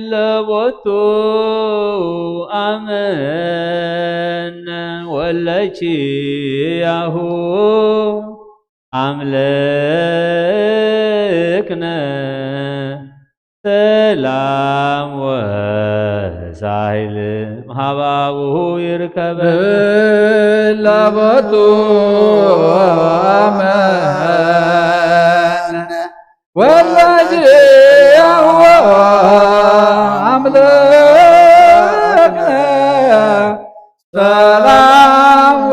ለቦቱ አመነ ወለኪያሁ አምለክነ ሰላም ወሳይል ሀባቡ ይርከበ ለቦቱ አመነ ወላጅ ያዋ አምላክነ ሰላም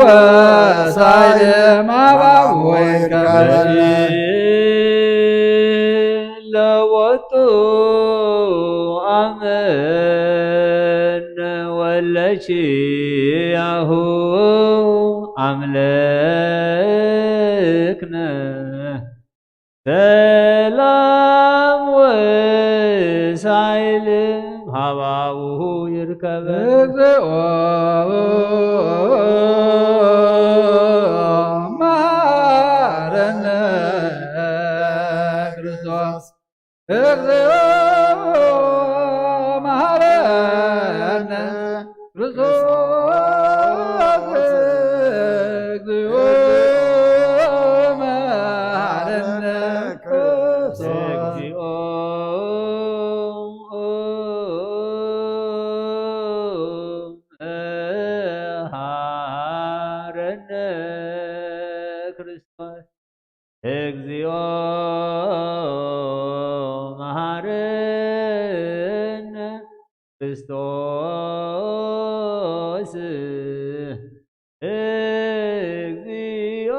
ወሳይል ማባብ ወይ ከበነ ለወጡ አመነ ወለኪ ያሁ አምለክነ ሰላም ወሳይል ሀባቡ ይርከበ። እግዚኦ መሐረነ ክርስቶስ። እግዚኦ መሐረነ ክርስቶስ። እግዚኦ መሐረነ ክርስቶስ። እግዚኦ መሐረነ ክርስቶስ። እግዚኦ መሐረነ ክርስቶስ። እግዚኦ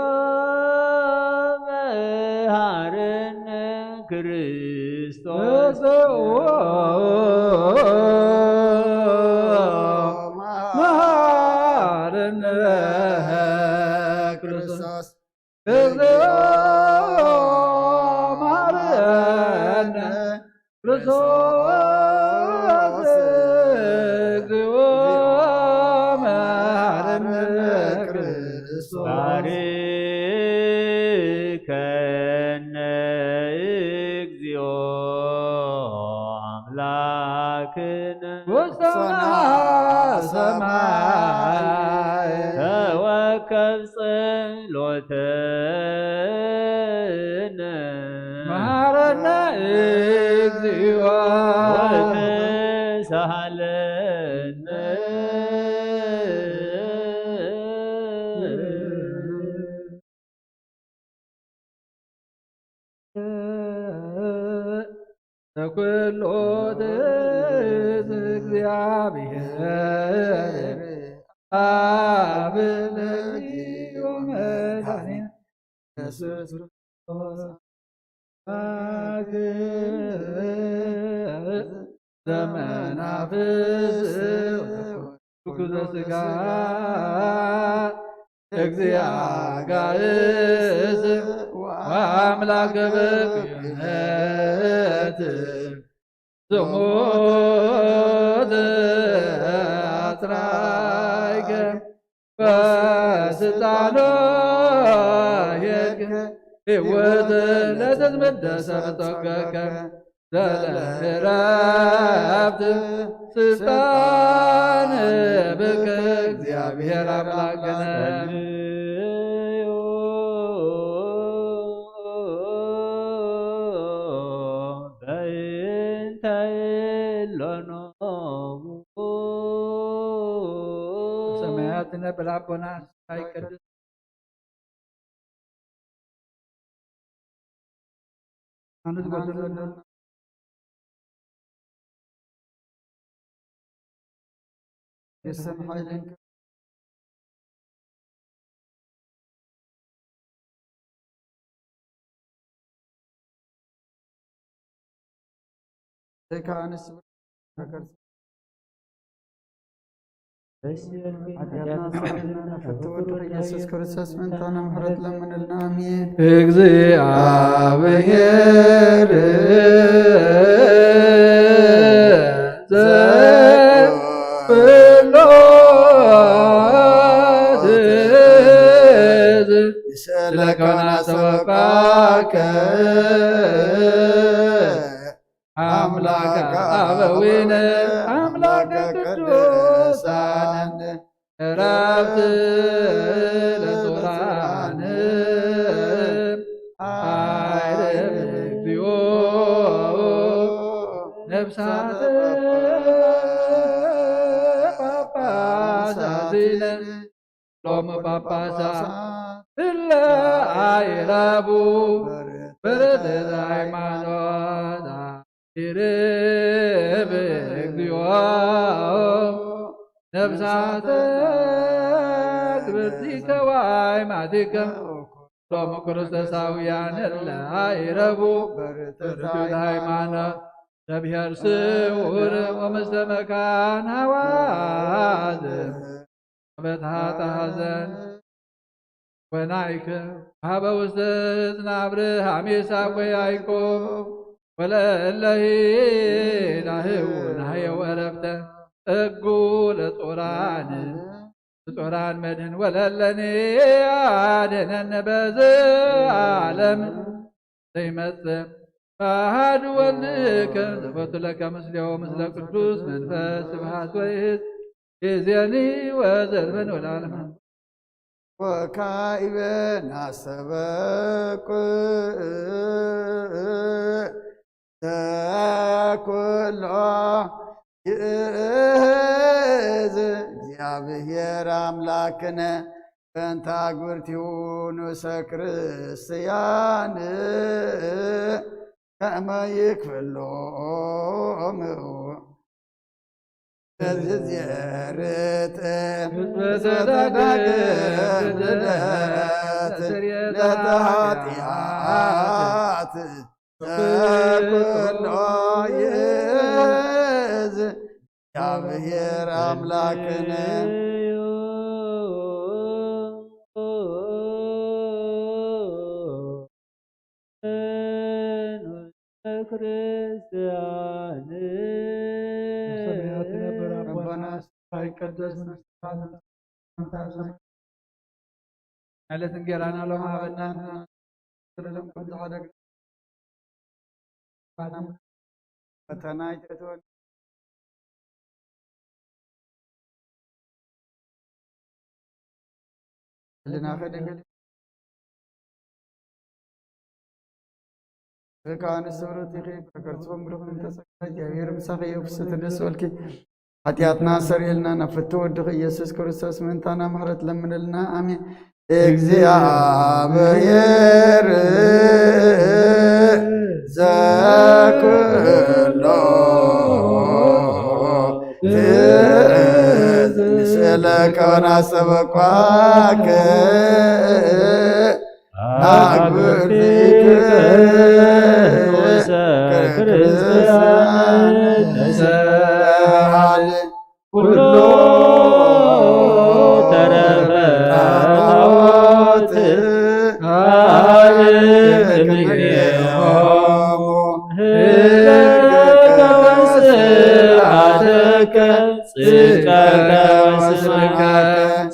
መሐረነ ክርስቶስ። መሐረነ ክርስቶስ። እግዚኦ መሐረነ ክርስቶስ። እግዚኦ መሐረነ ክርስቶስ። ባርከነ እግዚኦ አምላክነ ውስተ ሰማይ ተወከብ ጸሎትነ መሐረነ እግዚኦ ወተሳሃለነ። ተኩሎ ትእዝ እግዚአብሔር አብ ለጊዮ መድኃኒነ ኢየሱስ ክርስቶስ ዘመናፍስ ኩሎ ሥጋ እግዚአ ጋእዝ ወአምላክ በኩነት ስሙት አትራይከ በስልጣኖ ሄድከ ሕይወት ለትዝምደሰ ተወከከ ዘለእረፍት ስልጣን ብከ እግዚአብሔር አምላክነ። በእንተ እሎኖሙ ሰማያት ነበር አቦና ይቀድስ አንድ ጎደሎ የሰማይ ኃይልን ደቂ ኣንስትዮ ኃጢአትና ሰብልና ፍትወዱ ኢየሱስ ክርስቶስ ምእንታና ምሕረት ለምንልና። አሜን። እግዚአብሔር ዘኩሎ ትእዝ ስለከና ሰበኳከ አምላክ አበዊነ አምላከ ቅዱሳን ዕረፍት ለጽሩዓን አይረፍ እግዚኦ ነፍሳተ ጳጳሳቲነ ሎሙ ጳጳሳት እለ አይረፉ በረከተ ሃይማኖት ይርብ እግዚኦ ነፍሳተ ክብርቲከ ወአይማቲከ ሎሙ ክርስቶሳውያን እለ አይረፉ በረከተ ሃይማኖት ለብሔር ስውር ወምስተ መካን ሐዋዝ በትሃተ ሐዘን ወናይከ ሀበ ውስተ እዝነ አብርሃም ይስሐቅ ወያዕቆብ ወለእለሂ ናህው ናህየ ወረፍተ እጉ ለጾራን ለጾራን መድህን ወለለኒ አድህነነ በዝ ዓለም ዘይመጽእ አሐዱ ወልድከ ዘፈቱ ለከ ምስሌሁ ምስለ ቅዱስ መንፈስ ስብሐት ወይእዝ ይእዜኒ ወዘልፈን ወለዓለመ። ወካዕበ ናስተበቁ ኩሎ ይእዝ እግዚአብሔር አምላክነ በእንተ አግብርቲሁ ንሰ ክርስቲያን ከመ ይክፍሎሙ ለዝዜርት በተዳግም ለተኃጢአት ተኩሎ ይእዝ እግዚአብሔር አምላክነ። ክርስቲያን በሰማያት የምትኖር አባና ስምህ ይቀደስ፣ መንግስትህ ትምጣ፣ ፈቃድህ በሰማይ የዕለት እንጀራና ሎሚ ሀበና፣ ለዘለዓለም ኩሉ ሀደግ ፈተና ይትእትወን። ህልናኸ ድንግል ከ ኣንስቲ ብሩክቲ ኢኺ፣ ፍረ ከርሥኪ ብሩክ እንተ ጸጋ እግዚአብሔር ምሳኺ እዩ። ፍስሕቲ ደስ በልኪ፣ ሓጢኣትና ኣስተሰርየልና፣ ናብ ፍቱ ወድኺ ኢየሱስ ክርስቶስ ምእንታና ምሕረት ለምንልና። ኣሜን። እግዚኣብሔር ዘኩሎ ትእዝ ምስለ ከወና ሰበኳከ አግብርቲከ ንዑሰ ክርስቲያን ተሰአል ኩሎ ተረፈ ጣዖት ካልእ እምኔሆሙ ህገከ ስርዓተከ ጽድቀከ ወስብሐከ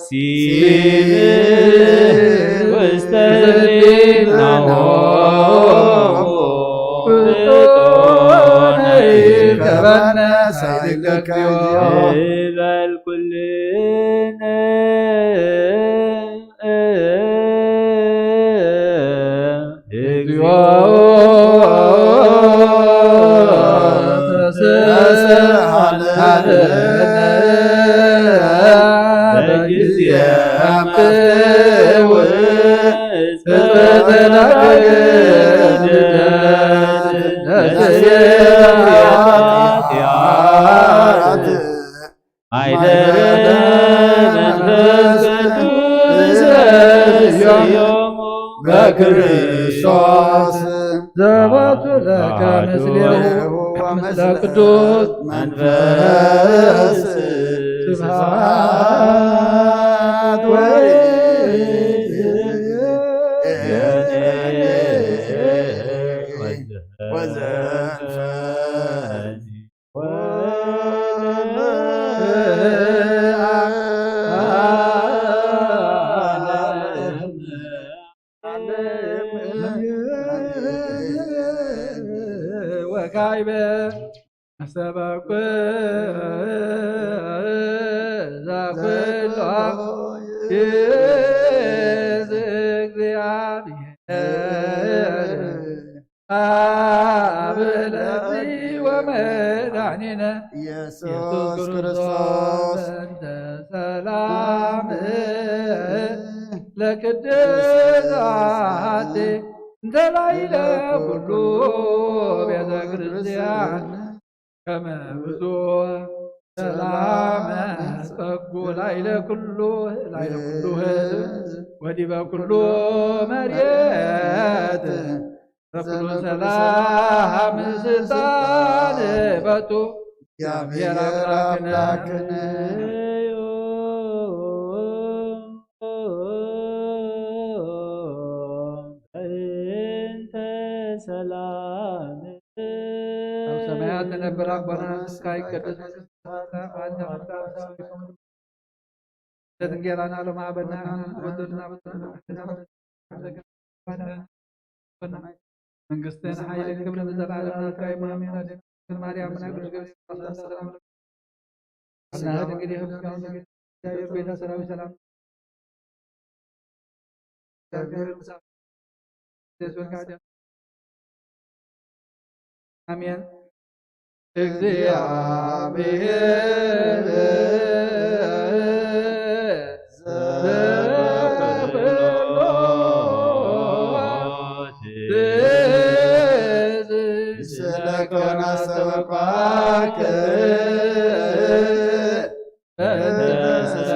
ሲምዕ ውስተ ህሊናሆሙ ፍጡነ ይከበነ ሳይለከ ይበል ኩልነ እግዚኦ ተስአለነ በጊዜ መፍትው በተናገደት ለስርየት ኃጢአት ማይደረ መንፈስ ቅዱስ ሰዮሙ በክርስቶስ ዘባቱ ለከ ምስሌሁ ምስለ ቅዱስ መንፈስ ስብሐት ወይእቲ ወዘልፈኒ ወካዕበ ሰበኩ ዘኩሎ ይእዝ እግዚኣብሔር አብ ለቲ ወመድኃኒነ ኢየሱስ ኢየሱስ ክርስቶስ። ክርስቶስ እንተ ሰላም ለቅድሳት እንተ ላዕለ ኩሉ ቤተ ክርስቲያን ከመ ብዙ ሰላም ጸጉ ላዕለ ኩሉ ላዕለ ኩሉ ህዝብ ወዲበ ኩሉ መሬት በኩሉ ሰላም ስልጣን በቱ እግዚአብሔር አምላክነ። በእንተ ሰላም ኣብ ሰማያት ትነብር ኣቦና ስምካ ይቀደስ። መንግስትካ ትምጻእ። መንግስትን ኃይልን ክብርን ዘለዓለም ናትካ እዩ። አሜን። ድንግል ማርያም ናይ ቅዱስ ገብርኤል ሰላም ለኪ። እግዚአብሔር ቤተ ሰራዊት ሰላም። አሜን። እግዚአብሔር ስለከና ሰበኳክ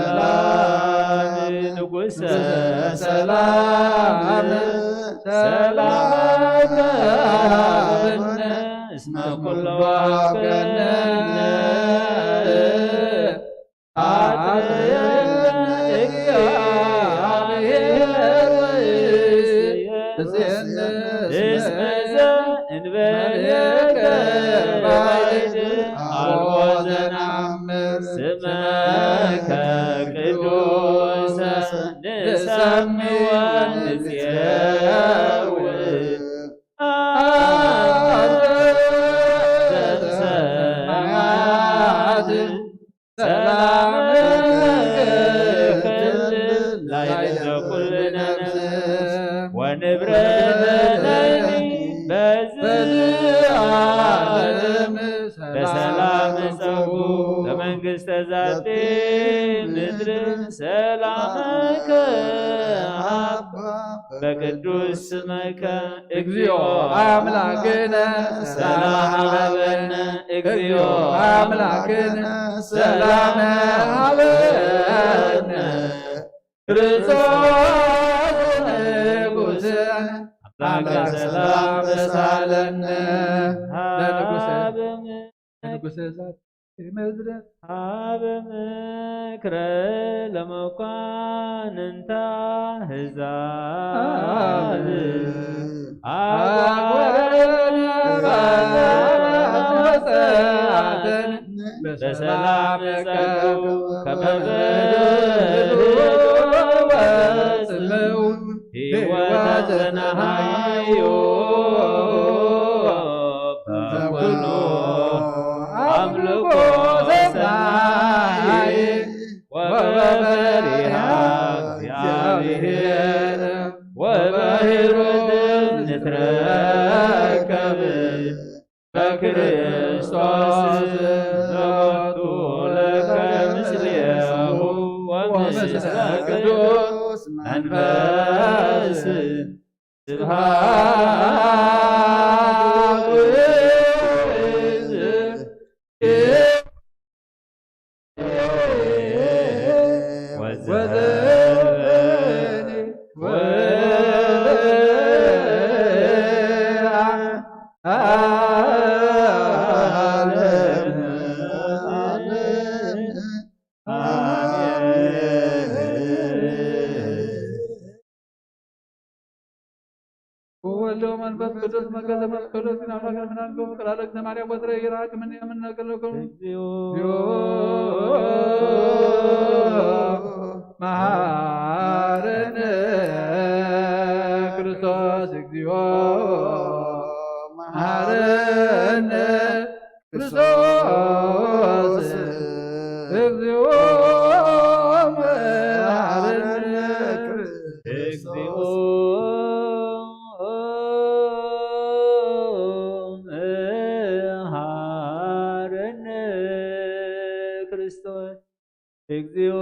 ሰላም ንጉሰ ሰላም ሰላም እስመ ኩሎ ወሀበነ አጥረነ እግዚአብሔር ወይሴነ እስመ ዘእንበሌከ ባሕር አልቦ ዘነአምር ስመከ ቅዱሰ ንሰምዕ ወንጼው። ሰማያት ሰላም ክል ላዕለ ኩሉ ነፍስ ወንብረት በዚ ዓለም በሰላም ጸጉ በመንግስተ ዛቲ ምድር ሰላምከ አባ በቅዱስ ስምከ እግዚኦ አምላክነ ሰላም ሀበነ እግዚኦ አምላክነ ሰላም ሀበነ ክርስቶስ ንጉሥ አምላከ ሰላም ተሳለነ ለንጉሥ ለንጉሥ ዛቲ ምድር ሀበ ምክረ ለመኳንንታ ህዛብ አወረነ መጽአትን በሰላም ከመ በድሉ ወጽምው ሕይወተ ነሃዮ በኩሉ አምልኮ ሰናይ ወበፈሪሃ እግዚአብሔር ወበሂሩት ንትረከብ በክርስቶስ ዘወቱ ለከ ምስሌሁ ወምስለ ቅዱስ መንፈስ ስብሐት ወዘበኒ ወለዓለመ ዓለም። አሜን። ወወልድ ወመንፈስ ቅዱስ መከተ መስቀሉ ሲናፍራ ከመናንኩም ቅላለ እግዝእትነ ማርያም ወትረ ይራቅ ምን የምነቅለኩም እግዚኦ መሐረነ ክርስቶስ እግዚኦ መሐረነ ክርስቶስ፣ እግዚኦ መሐረነ ክርስቶስ። መሐረነ ክርስቶስ። እግዚኦ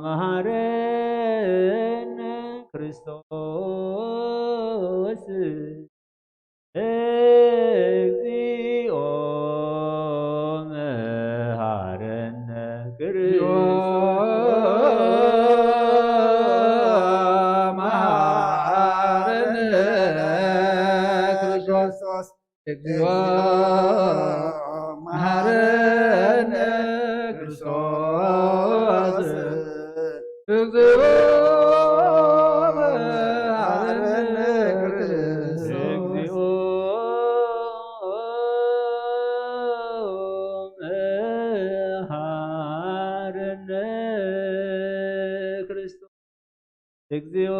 መሐረነ ክርስቶስ። እግዚኦ መሐረነ ክርስቶስ። መሐረነ ክርስቶስ። እግዚኦ መሐረነ ክርስቶስ። እግዚኦ መሐረነ ክርስቶስ። እግዚኦ መሐረነ ክርስቶስ። እግዚኦ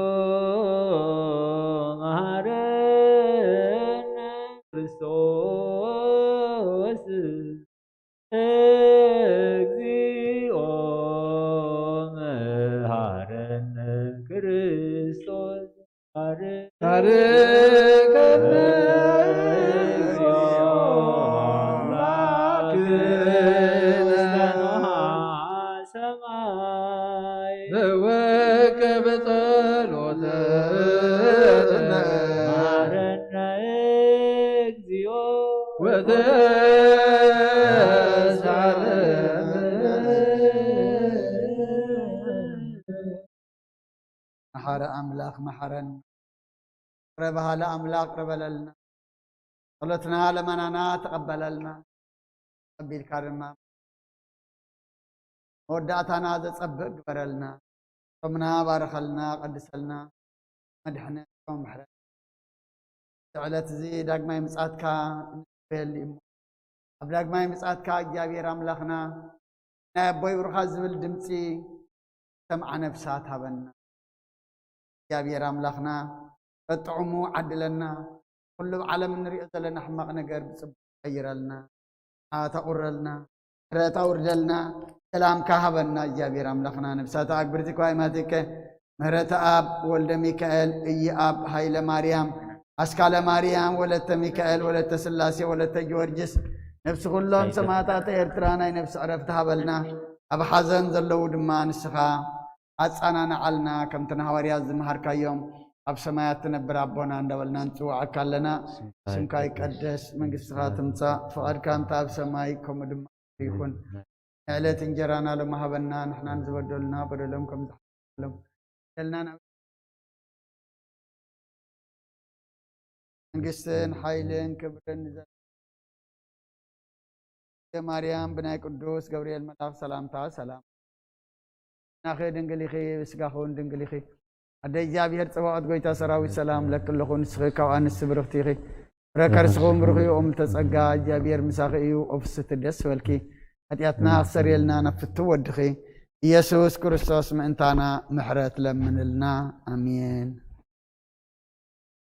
መሐረነ ክርስቶስ። እግዚኦ መሐረነ ክርስቶስ። ታርከነ እግዚኦ አምላክ ውስተ ነውሐ ሰማይ። በወከ በጸሎተ መሐረነ እግዚኦ ወተሳለመ። መሓሪ ኣምላኽ መሓረን። ቅረ በሃሊ ኣምላኽ ቅረ በለልና። ጸሎትና ለመናና ተቐበለልና። ተቐቢልካ ድማ መወዳእታና ዘጸብቕ ግበረልና። ጾምና ባርኸልና፣ ቀድሰልና። መድሕነ ጾም ምሕረት። እዚ ዕለት እዚ ዳግማይ ምጽኣትካ ንጽበየሉ እሞ፣ ኣብ ዳግማይ ምጽኣትካ እግዚኣብሔር ኣምላኽና ናይ ኣቦይ ብሩኻት ዝብል ድምጺ ሰምዓ ነፍሳት ሃበና። እግዚኣብሔር ኣምላኽና፣ በጥዑሙ ዓድለና። ኩሉ ኣብ ዓለም እንሪኦ ዘለና ሕማቕ ነገር ብጽቡቕ ቀይረልና፣ ኣተቑረልና፣ ምሕረት ኣውርደልና፣ ሰላምካ ሃበና። እግዚኣብሔር ኣምላኽና፣ ነፍሳት ኣግብርቲ ኳይማቲከ፣ ምህረተ ኣብ ወልደ ሚካኤል፣ እየ ኣብ ሃይለ ማርያም፣ ኣስካለ ማርያም፣ ወለተ ሚካኤል፣ ወለተ ስላሴ፣ ወለተ ጊዮርጊስ፣ ነፍሲ ኩሎም ሰማዕታት ኤርትራ ናይ ነፍሲ ዕረፍቲ ሃበልና። ኣብ ሓዘን ዘለዉ ድማ ንስኻ ኣጸናንዓልና፣ ከምቲ ንሃዋርያት ዝመሃርካዮም፣ ኣብ ሰማያት ትነብር ኣቦና እንዳበልና ንጽውዓካ ኣለና። ስምካ ይቀደስ፣ መንግስትኻ ትምጻእ፣ ፍቓድካ ከምቲ ኣብ ሰማይ ከምኡ ድማ ይኹን። ንዕለት እንጀራና ሎሚ ሃበና፣ ንሕና ንዝበደሉና በደሎም ከም ዝሓለሎም በደልና ናብ መንግስትን ሓይልን ክብርን ንዘ-፣ ማርያም ብናይ ቅዱስ ገብርኤል መልኣኽ ሰላምታ ሰላም ናኺ ድንግል ኢኺ፣ ብስጋኺ እውን ድንግል ኢኺ። ኣደ እግዚኣብሔር ጸባኦት ጎይታ ሰራዊት ሰላም ለኪ ኣለኹ፣ ንስኺ ካብ ኣንስቲ ብርኽቲ ኢኺ። ፍረ ከርስኺ እውን ብሩኽ እዩ። ኦም ተጸጋ እግዚኣብሔር ምሳኺ እዩ። ኦፍስቲ ደስ በልኪ። ሓጢኣትና ክሰርየልና ናብ ፍትው ወድኺ ኢየሱስ ክርስቶስ ምእንታና ምሕረት ለምንልና። ኣሜን።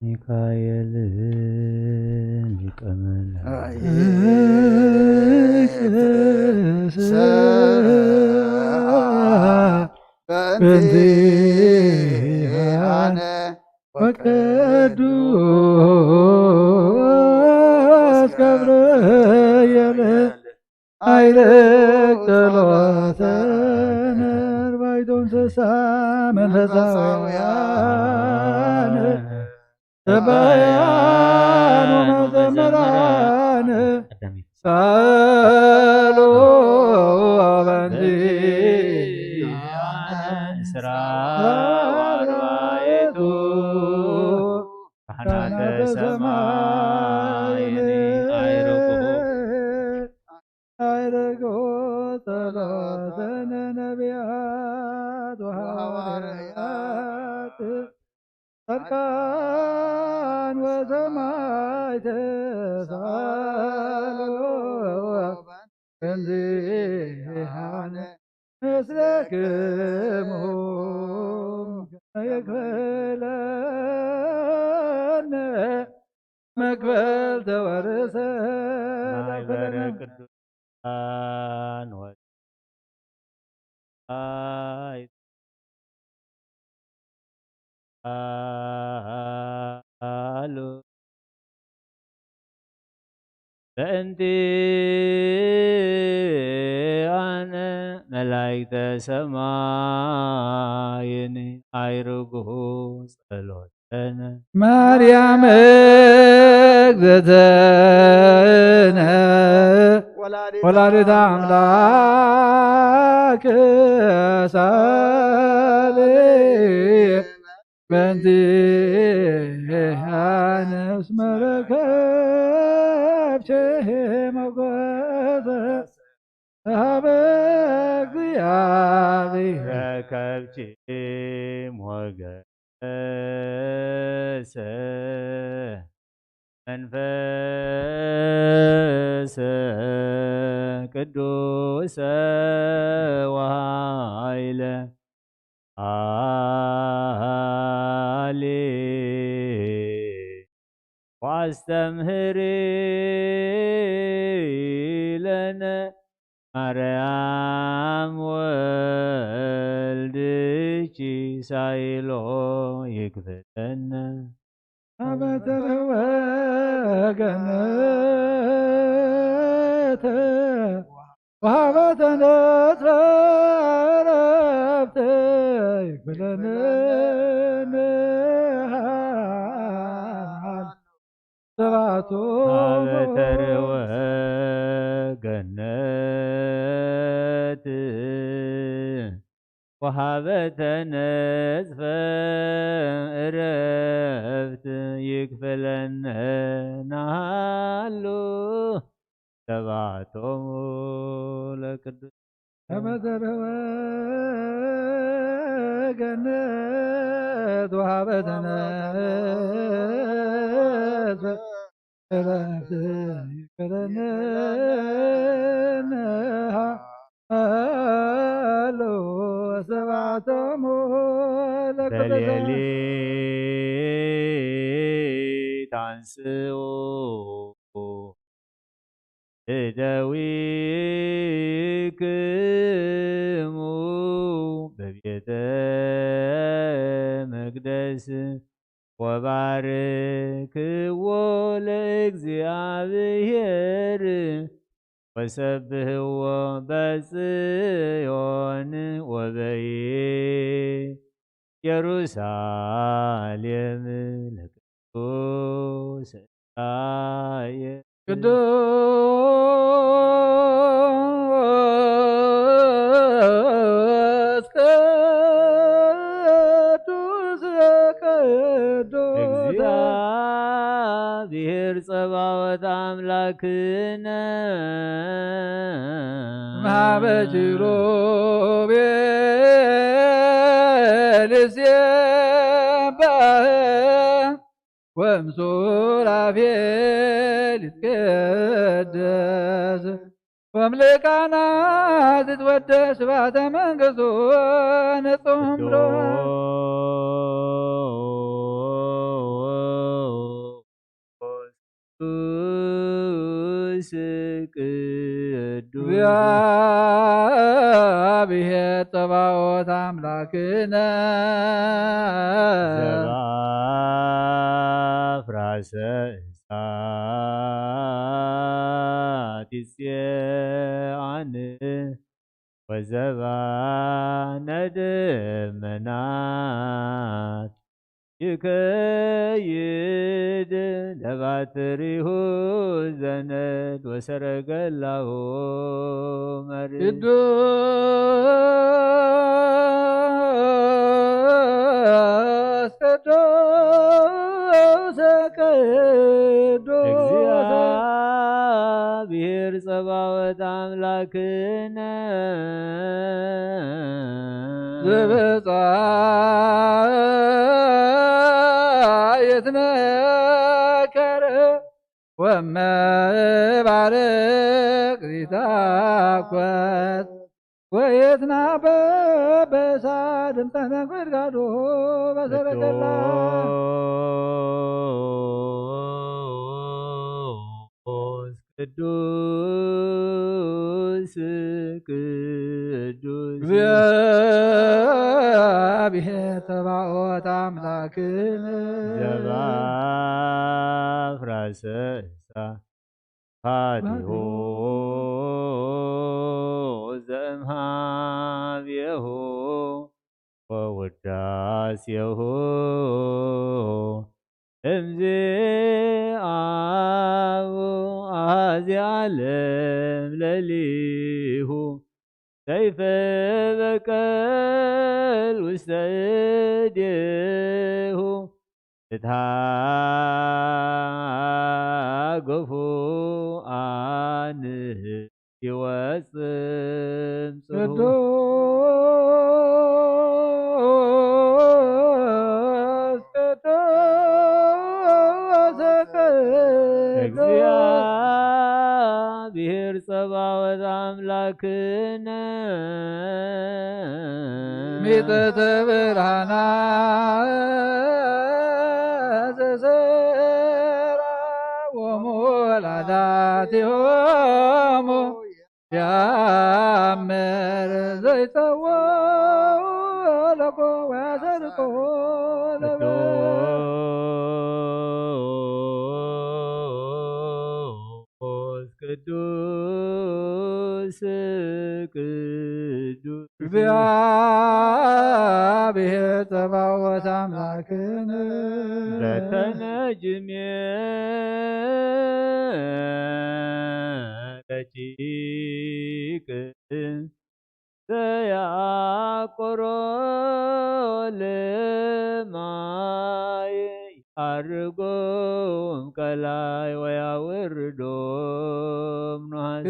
ሚካኤል ሊቀ መላእክት በእንቲአነ ወቅዱስ ገብርኤል አይርቅ ጸሎተነ። ባይቶ እንስሳ መንፈሳውያን ሰባያን ወመዘምራን ጸሎ በንቲ እስራ ወአርባዕቱ ካህናተ ሰማይ አይረግሁ። አይረግሁ ጸሎተነ ነቢያት ወሐዋርያት ጻድቃን ወሰማዕት ሳሉ እንዚሃነ ምስሌክሙ ይክፈለነ መክበል ተወርሰ ማሕበረ ቅዱሳን ወ-፣ ኣይ-፣ ኣሉ በእንቲኣነ መላእክተ ሰማይን ኣይርጉ ጸሎተነ። ማርያም እግዝእትነ ወላዲተ ኣምላክ ሳሌ በእንቲኣነ እስመ ረከብኪ ሞገሰ ሀበ እግዚአብሔር። ረከብኪ ሞገሰ መንፈሰ ቅዱሰ ወኃይለ ዓሊ ወአስተምህሪ ለነ ማርያም ወልድኪ ሳይሎ ይክፍለነ። አበ ተርህወ ገነት ወሀበ ተነጽፈ ዕረፍት ይክፍለነ። ሰባቱ አበ ተርህወ ገነት ወሀበ ተነጽፈ ዕረፍት ይክፈለነ ናሃሉ ተባዕቶሙ ለቅዱስ ከመ ተርህወ ገነት ወሀበ ተነጽፈ ዕረፍት ይክፈለነ ናሃሉ ሰባቶሙ ለቅዱሳን። በሌሊት አንስኡ እደዊክሙ በቤተ መቅደስ ወባርክዎ ለእግዚአብሔር ወሰብህዎ በጽዮን ወበይ ኢየሩሳሌም ለቅዱስ እስራኤል። ቅዱስ ቅዱስ ቅዱስ እግዚአብሔር ጸባዖት አምላክነ ማበ ኪሩቤል ይሴባህ ወምሱራፌል ይትቀደስ ወምልቃናት ይትወደስ ስብሐተ መንግሥቱ ንጹሕ እምሮ። ቅዱስ ቅዱስ እግዚአብሔር ጸባኦት አምላክነ ዘባፍራሰ እሳት ይጼአን ወዘባነ ደመናት ይከይድ ለባትሪሁ ዘነድ ወሰረገላሁ መርድ። ቅዱስ ቅዱስ ቅዱስ እግዚአብሔር ጸባዖት አምላክነ ዘበጻ ይትነከር ወመባረክ ዚታኮት ወየትናበ በሳ ድምፀ ነጎድጓዶ በሰረገላ ቅዱስ ቅዱስ እግዚአብሔር ጸባኦት አምላክነ ዘባፍራሰ እሳ ፋቲሁ ዘእምሃብየሁ ወውዳሴሁ እምዚ አቡ አዚ ዓለም ለሊሁ ሰይፈ በቀል ውስተ እዴሁ ትትሃገፉ አንህ ይወጽእ እምጽሩ። ቅዱስ ቅዱስ ቅዱስ እግዚአብሔር ጸባኦት አምላክነ ሚጠተ ብርሃና ዘሰራ ወሙ ወላዳቲሆሙ ያምር ዘይጸዎ ለቆ ወያሰርቆ ለበ ቅዱስ ቅዱስ ቅዱስ እግዚአብሔር ጸባኦት አምላክነ በተነጅሜ ረቂቅ ዘያቆሮ ለማይ አርጎም ከላይ ወያወርዶም ኖሃ ሰማይ።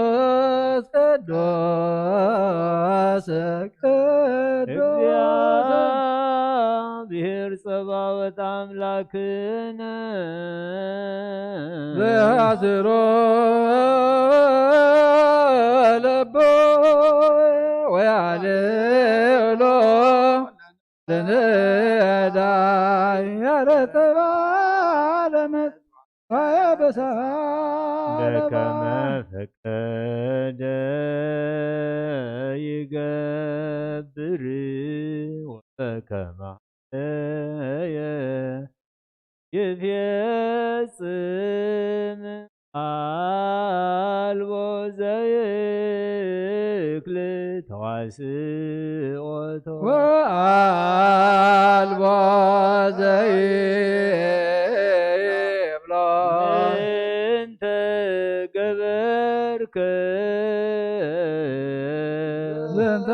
ቅዱስ ቅዱስ እግዚአብሔር ጸባኦት አምላክነ ዘያስሮ ለቦ ወያልሎ ለነዳይ ያረተባ ለመ በከመ ፈቀደ ይገብር ወበከመ አለየ ይፌጽም አልቦ ዘይክል ተዋስኦቶ ወአልቦ ዘይብሎ እንተ ገበርከ ዘንተ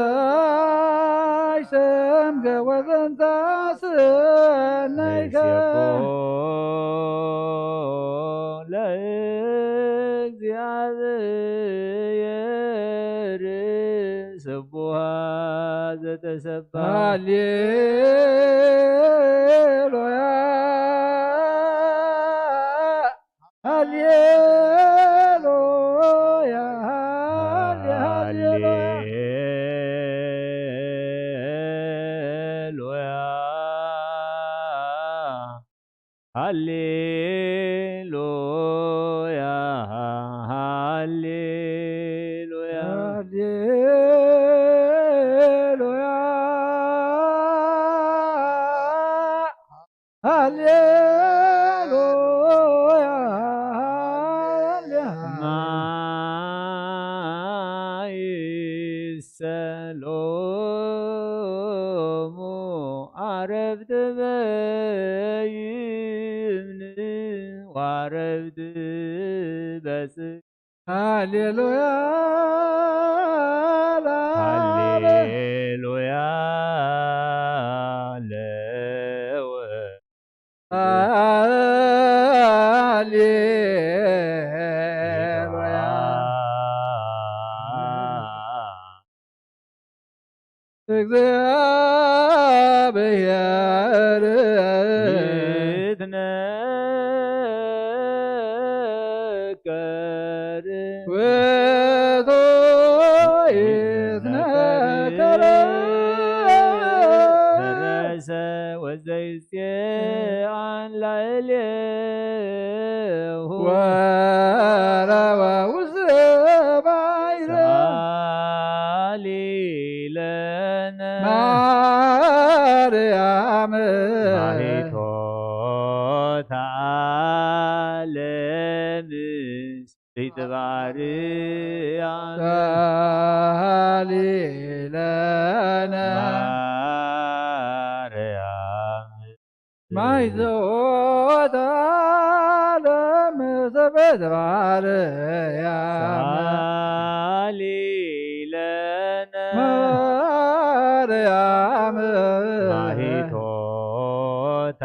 ሰምከ ወዘንተ ስነይከ ለእግዚአብሔር ስቡሃ ዘተሰባ ሃሌሉያ ሃሌሉያ ሃሌ- ሃሌሉያ ሃሌሉያ ሃሌሉያ ሃሌሉያ ሃሌሉያ ሃሌሉያ ሃሌ- ማይሰሎሙ አረብት በይምን ወአረብት በጽ ሃሌሉያ ለአብ። ሃሌሉያ ለወ ሃሌሉያ እግዚአብሔር ይትነገር ውእቱ ይትነገር ደረሰ ወዘይጼ ላዕሌሁ ወረወ ውስተ ባሕር። ሳሊ ለነ ማርያም ማሂቶተ ዓለም ስፍሕቲ ባህርያ። ሳሊ ለነ ማርያም ማይዘወታ ለምሰበት ባርያ ሳሊ ለነ ማርያም ማሂቶታ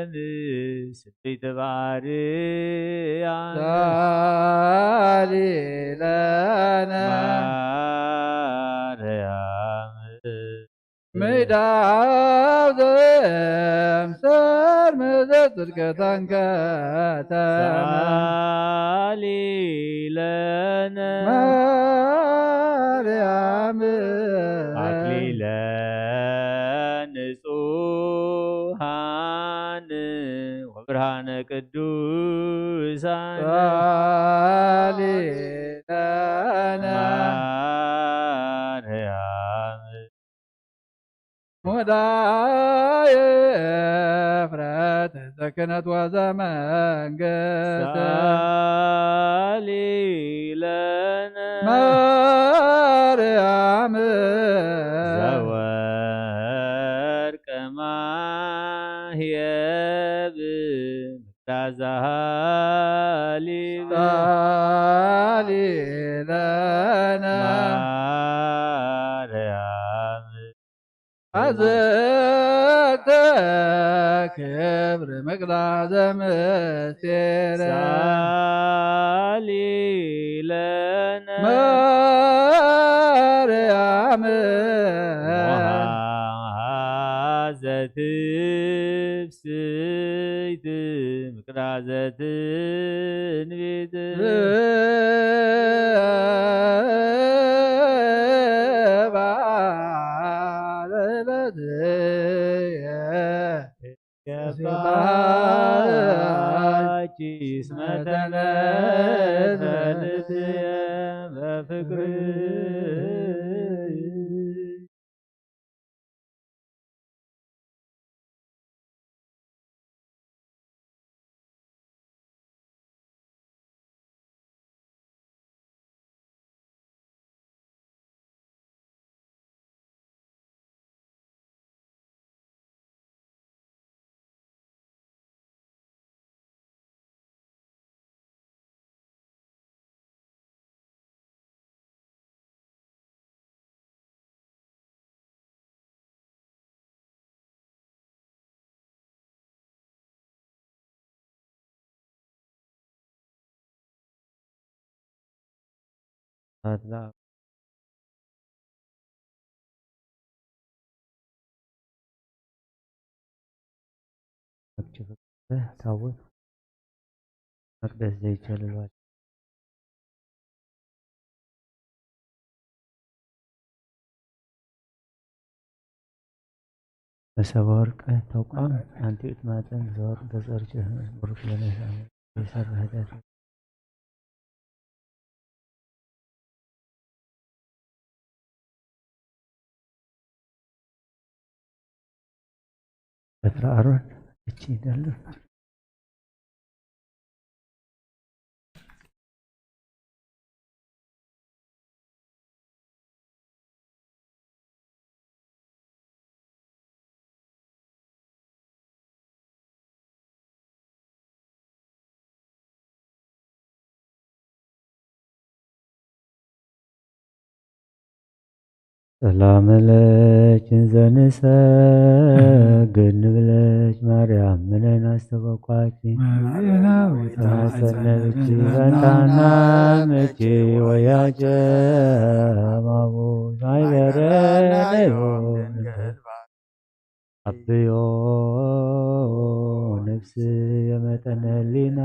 ለምስፍሕቲ ባህርያ ሳሊ ለነ ማርያም ምዕዳው ዘምሰል ምዘ ጽድቀ ተንከተመ ሳሊ ለነ ማርያም ኣክሊለ ንጹሃን ወብርሃነ ቅዱሳን ሳሊ ለነ ማርያም ሙዳየ ፍረተ ዘክህነት ወዘመንግስት ሳሊ ለነ ማርያም ዘወርቀ ማህየብ ምክራዘ ሃሊብ ሳሊ ለነ ማርያም አዘተ ክብር ምቅዳዘ ምስጢር ሳሊ ለነ ማርያም ወሃዘ ትፍስሕቲ ምቅዳዘ ትንቢት ይገባኪ እስመ ተነፈልት በፍቅር ኣድላ ኣብቲ ክልተ ታቦት መቅደስ ዘይቸልልዋ መሰበ ወርቅ ተቋም ኣንቲኡ እቲ ማፀን ዘወርቅ ተፀርጭ ብሩክ ለነሽ ይሰርሕ ዳት በትረ ኣሮን እቺ ይደሉ ሰላም ለኪ ዘንሰግድ ንብለኪ ማርያም ምነን ኣስተበቋኪ ማርያም ተማሰነብኪ በንታና ምኪ ወያጀ ማቡ ማይበረ ነዮ ኣብዮ ነፍስ የመጠነ ሊና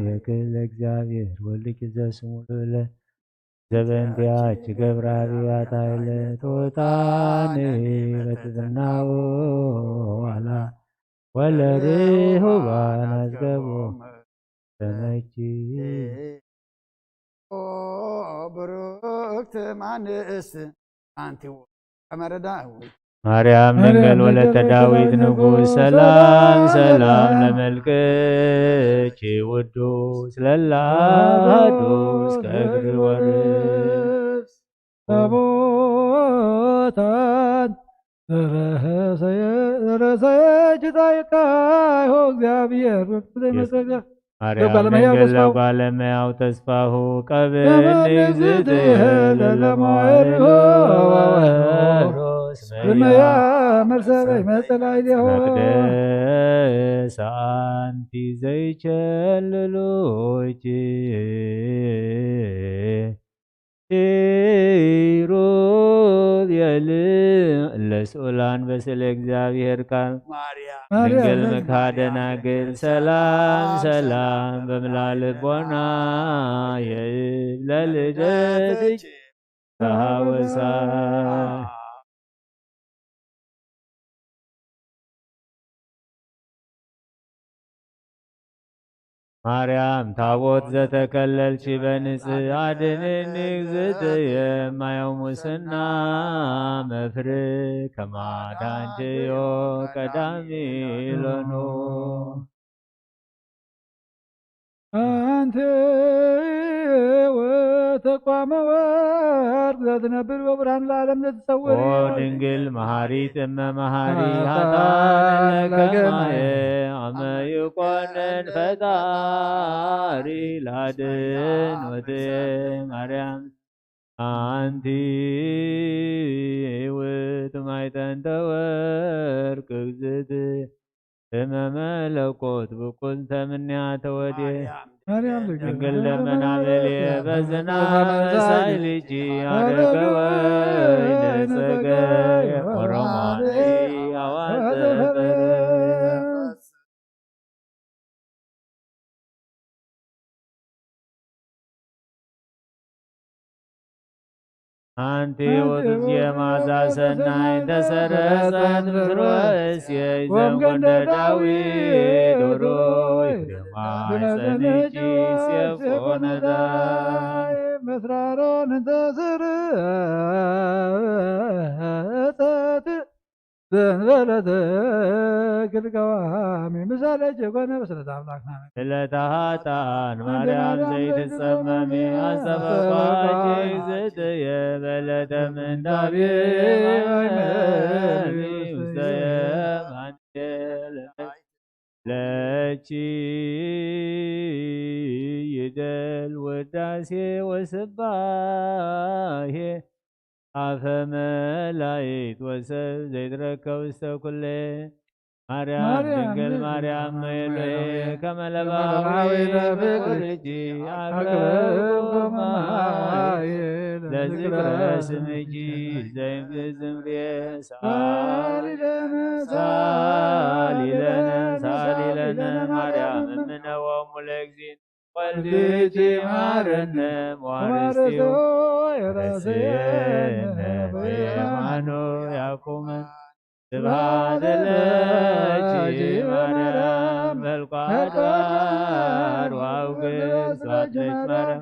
የክል እግዚአብሔር ወልድኪ ዘስሙ ልዑለ ዘበንቲያች ገብራሪ ኣታይለ ተወጣኒ በትትናዎ ዋላ ወለርሁባን ኣዝገቦም ተመኪ። ብሩክት ማንስት ኣንቲ ቀመረ ዳዊት። ማርያም ድንግል ወለተ ዳዊት ንጉስ ሰላም ሰላም ለመልክኪ ውዱስ ለላ ዱስ ከእግሪ ወርስ ታቦታት ዘረሰየ ዘረሰየ ጅታይካ ይሆ እግዚኣብሔር ወብትዘይ መሰገ ማርያም ለጓለመያው ድንግል ተስፋው ለጓለመያው ተስፋሁ ቀብኒ ቀብኒ እግዝእትየ እግዝእትየ ለለመዋዕል ለለመዋዕል ወወሮስ መያ መያ መርሰበይ መጸላይ ዲሆ መቅደስ ኣንቲ ዘይቸልሉኪ ኪሩብ የልዕ ለስኡላን በስለ እግዚኣብሔር ቃል ማርያም ድንግል ምክሓ ደናግል ሰላም ሰላም በምላ ልቦና የእብ ለልደትኪ ተሃወሳ። ማርያም ታቦት ዘተከለልኪ በንጽ ኣድንኒ እግዝእትየ ማየው ሙስና መፍር ከማዳንቸዮ ቀዳሚ ሎኑ። ኣንቲ ወተቋመ ወርቅ ዘትነብር ወብርሃን ለዓለም ዘትሰውር ኦ ድንግል መሃሪት እመ መሃሪ ሃጣን ለከማየ ኣመ ይኮንን ፈጣሪ ላድን ወትየ ማርያም ኣንቲ ውእቱ ማይጠንተ ወርቅ እግዝእት እመ መለኮት ብኩንተ ምንያ ተወዴ ማርያም ድንግል ለመና በልየ በዝና መሳይ ልጂ ኣረገ ወይነ ጸገ ኦሮማኒ ኣዋዘ በረ ኣንቲ ውእቱ እግዚኦ መዓዛ ሰናይ እንተሰረጸት ምስሮ እሴይ ዘንጎንደ ዳዊት ዱሩይ ማሕፀንኪ ሴፍ ኮነታይ መስራሮን እንተስርጸት ዘንበለት ክልቀዋሚ ምሳሌ ጀጎነ በስለት ኣምላክና ስለታ ሃጣን ማርያም ዘይትጸመሚ ኣጸበባኪ እግዝእትየ በለተ ምንዳቤ ውስተየ ማንቴል ለኪ ይደል ውዳሴ ወስባሄ ኣፈ መላይት ወሰብ ዘይትረከብ ውስተ ኩሌ ማርያም ማርያም ድንግል ድንግል ማርያም ማርያም መይሎዬ መይሎዬ ከመ ለባዊ ከመ ለባዊ ለፍቁርኪ አቅረብኩ አቅረብኩ ማየ ማየ ለዝክረ ለዝክረ ስምኪ ዘይምዝምሬ ሳሊለነ ሳሊለነ ሳሊለነ ሳሊለነ ማርያም ማርያም እምነ ወሙ ለእግዚእነ ወልድኪ ማረነ መዋርስቲሁ ወማረሰ የረሰየነ ረሰየነ በየማኑ ያቁመ ስብሐት ለኪ ማርያም መልኳ ዳር ዋውግዝ ስብሐት ለኪ ማርያም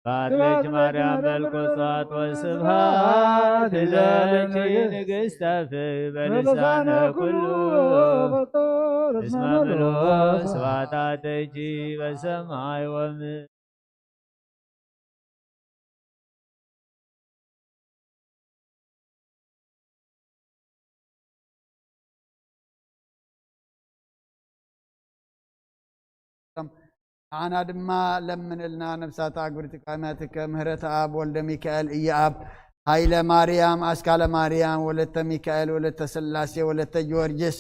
ስብሐት ለኪ ማርያም መልኮ ጸዋት ወስብሐት ለኪ ንግሥተ ፍትሕ በልሳነ ኩሉ እስመ ምልኦ ስብሐታተኪ በሰማይ ወምድር ንዓና ድማ ለምንልና ነብሳት ኣግብርቲ ካህናትከ ምህረት ኣብ ወልደ ሚካኤል እየኣብ ሃይለ ማርያም ኣስካለ ማርያም ወለተ ሚካኤል ወለተ ስላሴ ወለተ ጊዮርጊስ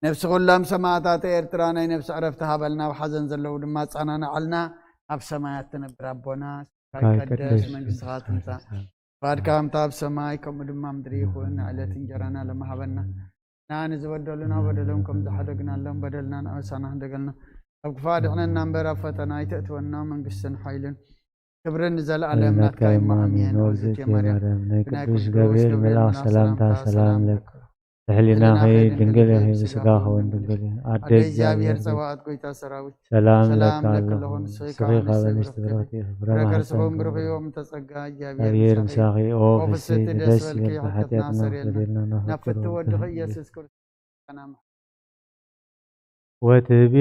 ነብሲ ኩሎም ሰማእታት ኤርትራ ናይ ነብሲ ዕረፍቲ ሃበልና ኣብ ሓዘን ዘለዉ ድማ ኣጸናንዓልና ኣብ ሰማያት ትነብር ኣቦና ስምካ ይቀደስ መንግስትኻ ትምጻእ ፍቃድካ ከምታ ኣብ ሰማይ ከምኡ ድማ ምድሪ ይኹን ዕለት እንጀራና ለመሃበና ንዓኒ ዝበደሉና በደሎም ከም ዝሓደግናሎም በደልና ንኣበሳና ክንደገልና ካብ ክፋ ድሕነና እምበር ኣብ ፈተና ኣይተእትወና መንግስትን ሓይልን ክብርን ንዘለኣለም ናትካ እሞ ኣሜን። ወዝእቲ ማርያም ናይ ቅዱስ ገብርኤል መልኣኽ ሰላምታ ሰላም ለኪ ብሕሊናኺ ድንግል ኢኺ፣ ብስጋኺ እውን ድንግል ኢኺ። ኣደ ኣደ እግዚኣብሔር እግዚኣብሔር ጸባኦት፣ ጎይታ ሰራዊት፣ ሰላም ሰላም ለኪ ለኪ ኣለኹ። ኣለኹ። ንስኺ ንስኺ ካብ ካብ ኣንስቲ ኣንስቲ ብርኽቲ ኢኺ፣ ፍረ ፍረ ከርሥኺ ማህፀንኪ እውን ብሩኽ እዩ። ብሩኽ። ተጸጋ እግዚኣብሔር እግዚኣብሔር ምሳኺ። ምሳኺ። ኦ ኦ ፍስሕቲ ፍስሕቲ ደስ ደስ በልኪ፣ ይበልኪ፣ ኃጢኣትና ኃጢኣትና ሰርየልና፣ ሰርየልና፣ ናብ ናብ ፍቅር ፍትወ ወልድኺ ወልድኺ ኢየሱስ ክርስቶስ። ወትቤ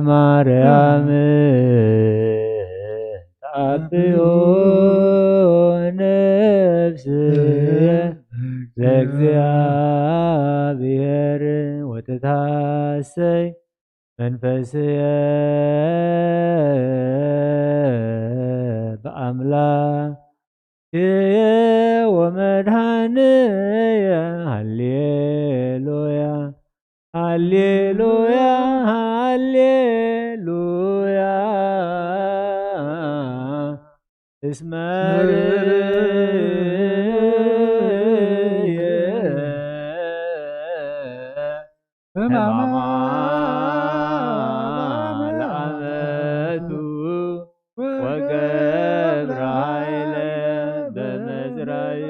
ማርያም ተአብዮ ነፍስየ ለእግዚአብሔር ወተታሰይ መንፈስየ በአምላክ ወመድኃኒየ። ሃሌሉያ ሃሌሉያ ሃሌሉያ። እስመ ርእየ ሕማማ ለአመቱ ወገብረ ኃይለ በመዝራይ።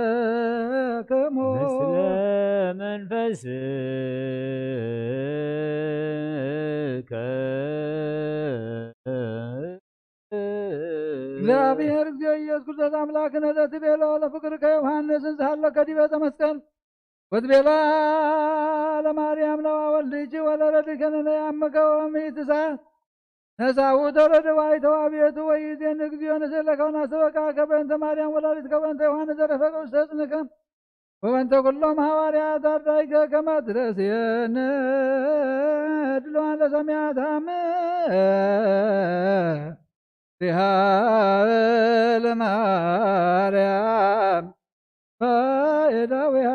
ለኩልክሙ ምስለ መንፈስከ። እግዚኣብሔር እግዚኦ ኢየሱስ ክርስቶስ አምላክነ ዘትቤሎ ለፍቅርከ ዮሐንስ እንዘሃለከ ዲበ ዕፀ መስቀል ወትቤላ ለማርያም ነዋ ወልድኪ ወለረድከ ነነያምከ ወምእቲ ሰዓት ነሳሁ ተረድዋ ይተዋብየቱ ወይዜን እግዚኦ ንስእለከ ወናስተበቃከ በእንተ ማርያም ወላዲትከ ወእንተ ዮሐንስ ዘረፈቀ ውስተ ጽንከ ወበእንተ ኩሎም ሐዋርያት አርዳኢከ ከመ ትረስየነ ድልዋን ለሰማያት አመ ሪሃ ለማርያም በእደዊሃ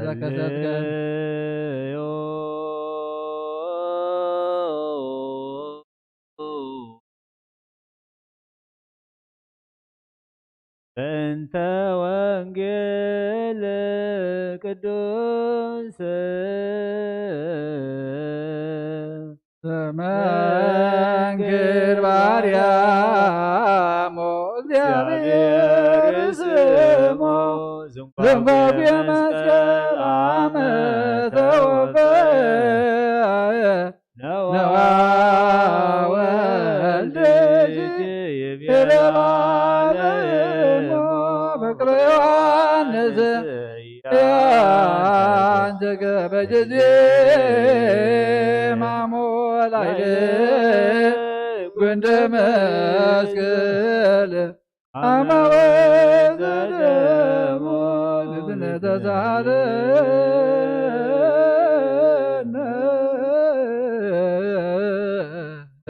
ዘከሰትከ። በእንተ ወንጌል ቅዱስ ዘመንክር ባርያሞ እግዚአብሔር ስሞ ዘንጓጉ የመስቀል አመ ተወፈ ነዋ ወልድ ይቤላ ለእሞ በቅሎ ዮሐንስ ያንተገ በጊዜ ማሞ ላይለ ጉንደ መስቀል አማወ ዘደሞ ልትነ ተሳለነ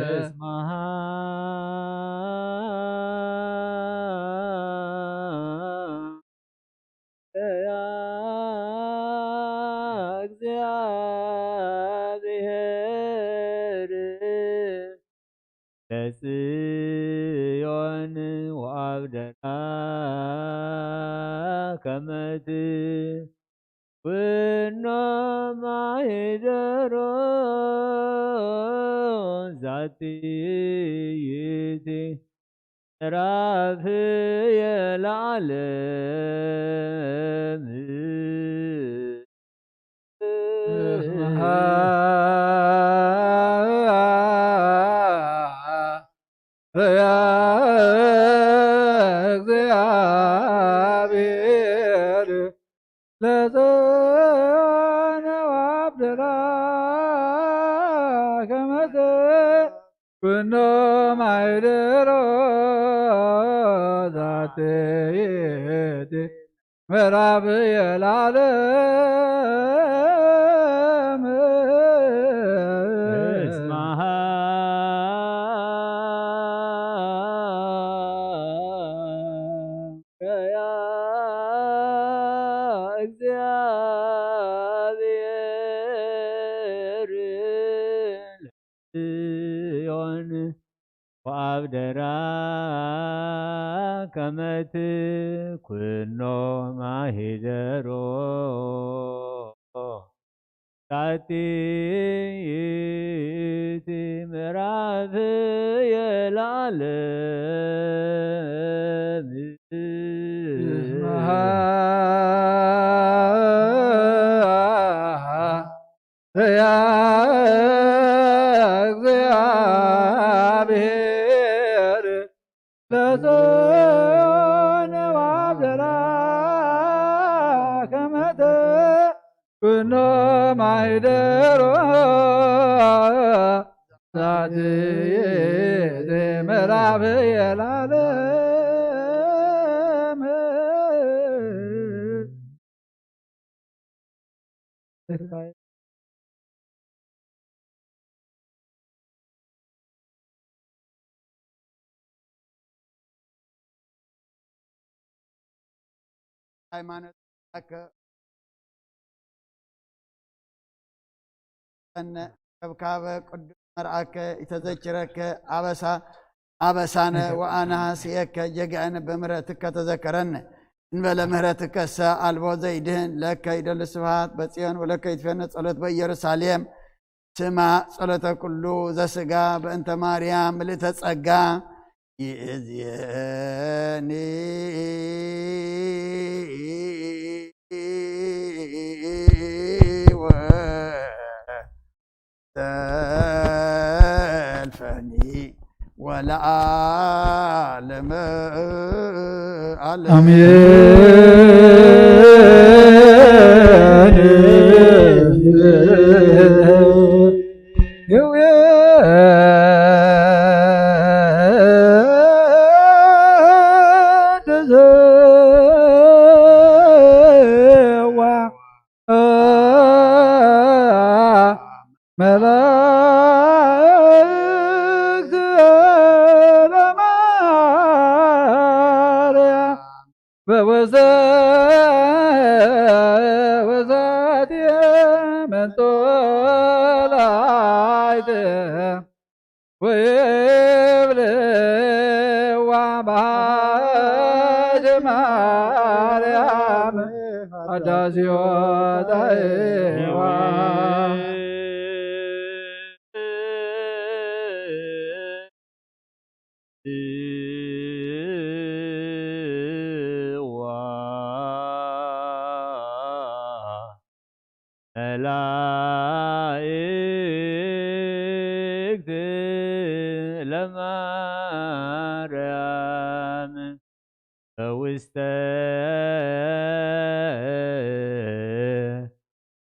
እስመሃ ያ እግዚአብሔር ለጽዮን ወአብደላ ከመት ኩኖ ማሂደሮ ዛቲ ይእቲ ራፍየ ለዓለም። እስመሃ ያ እግዚአብሔር ለዘነ ወአብደላ ከመተ ኩኖ ማይደሮ ዛቴ ምዕራብ የላለም። ጽዮን ወአብደራ ከመ ትኩኖ ማሂደሮ። ዛቲ ይእቲ ምዕራፍ የለዓለም። እስመ ያ እግዚአብሔር ለጽዮን ወአብደራ ከመ ትኩኖ ማሂደሮ። ዛቲ ይእቲ ምዕራፍ የለዓለም። ሃይማኖት ኣከ ቀነ ከብካበ ቅዱስ መርዓከ ይተዘክረከ ኣበሳ ኣበሳነ ወኣነ ሃስየከ ጀግዐነ በምህረትከ ተዘከረነ። እንበለ ምህረትከሰ ኣልቦ ዘይድህን። ለከ ይደሉ ስብሃት በጽዮን ወለከ ይትፌነ ጸሎት በኢየሩሳሌም። ስማ ጸሎተ ኩሉ ዘስጋ በእንተ ማርያም ምልእተ ጸጋ። ይእዝየኒ ወተልፈኒ ወለዓለመ ዓለም። አሜን። መላእክት ለማርያም በወዘ ወዛቲ መንጦላይት ወይብልዋ በሃጀ ማርያም አዳዚዮ ጣይዋ። መላእክት ለማርያም በውስተ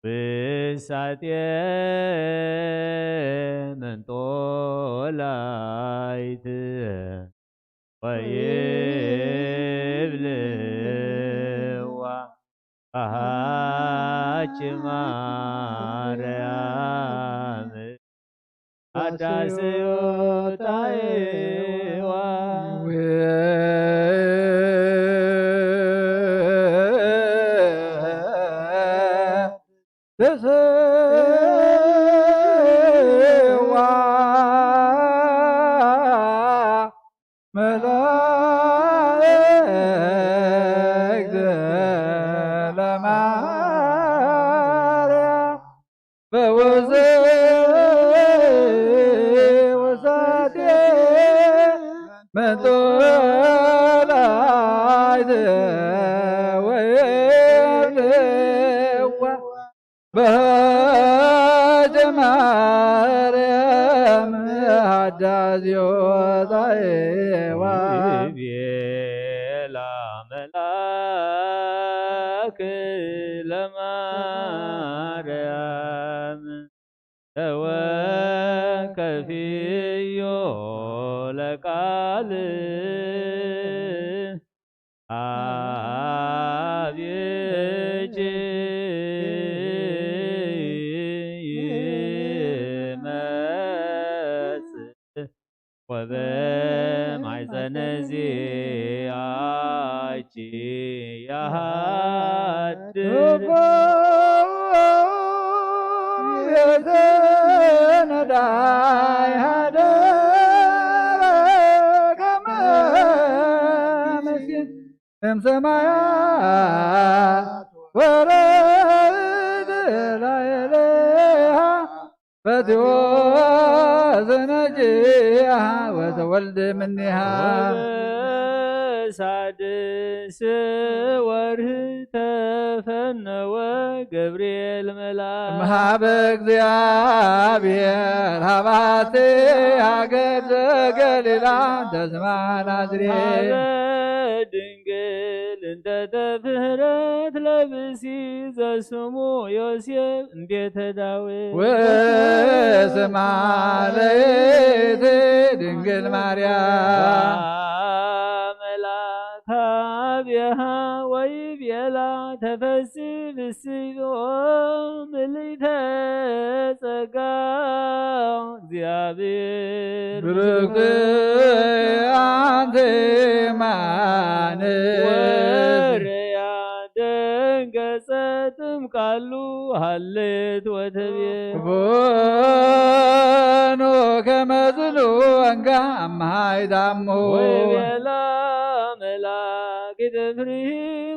ውሳጤ መንጦላይት ወይብልዋ በሃች ማርያም አዳስዮ ጣይዋ። ተሰዋ መላእክት ለማርያም በወዘ ወሳቴ መንጦላይት ወይብልዋ በሃጀ ማርያም አዳዚዮ ጣይዋ። ቤላ መልአክ ለማርያም ተወከፍዮ ለቃል አብየች ይመጽእ ወበማይጸነ ዚአኪ ያሃድር። የተነዳ ሰማያት ወረድ ላዕሌሃ ፈትዎ ዘነጅያ ወተወልደ ምኒሃ። ወበሳድስ ወርህ ተፈነወ ገብርኤል መልአክ እምሃበ እግዚኣብሔር ሃባቲ ሃገር ዘገሊላ ተስማ ናዝሬት። ሃበ ድንግል እንተ ተፍህረት ለብሲ ዘስሙ ዮሴፍ እንዴተ ዳዊት። ወስማ ለይእቲ ድንግል ማርያም። መልአክ አብየሃ ወይቤላ ተፈሲ ብስዮ ምልዕተ ጸጋ እግዚአብሔር ብርክት አንቲ ማን። ወርያ ደንገጸት እምቃሉ ሃሌት ወተቤ። ቦኖ ከመዝሉ ወንጋ አምሃይ ዳሞ። ወይቤላ መልአክ ኢትፍርሂ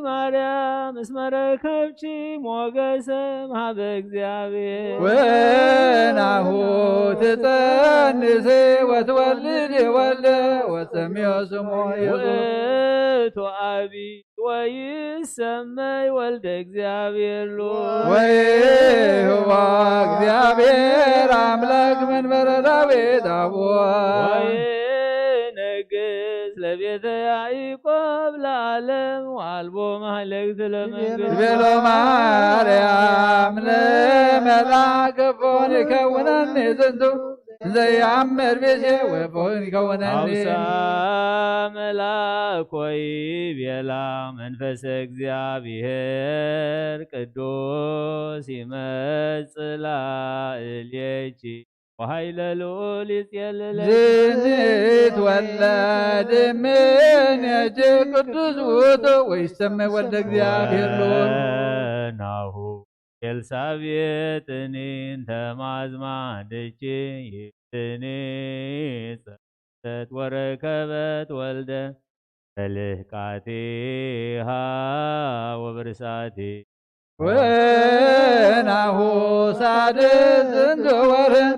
ማርያም እስመ ረከብኪ ሞገሰ እምሃበ እግዚአብሔር። ወናሁ ትጸንሲ ወትወልድ ወልደ ወትሰምዮ ስሞ ኢየሱስ። ውእቱ አቢ ወይሰመይ ወልደ እግዚአብሔር ሎት። ወይህዋ እግዚአብሔር አምላክ መንበረ ዳዊት አቡዋ። ወይነግስ ለቤተ ያዕቆብ ለዓለም ወአልቦ ማህለክት ለመንግስት። ቤሎ ማርያም ለመልአክ እፎን ይከውነኒ ዝንቱ ዘይአምር ብዜ ወፎን ይከውነኒ። አውሳ መልአክ ወይቤላ መንፈስ እግዚአብሔር ቅዱስ ይመጽእ ላዕሌኪ ወኃይለ ልዑል ይጼልለኪ። ዝንትወለድ እምኔኪ ቅዱስ ውእቱ ወይሰመ ወልደ እግዚአብሔር ሎት። ወናሁ ኤልሳቤጥኒ እንተ ማዝማድኪ ይእትኒ ጸንሰት ወረከበት ወልደ በልህቃቲሃ ወበርሳቲ። ወናሁ ሳድስ ዝንቱ ወርህ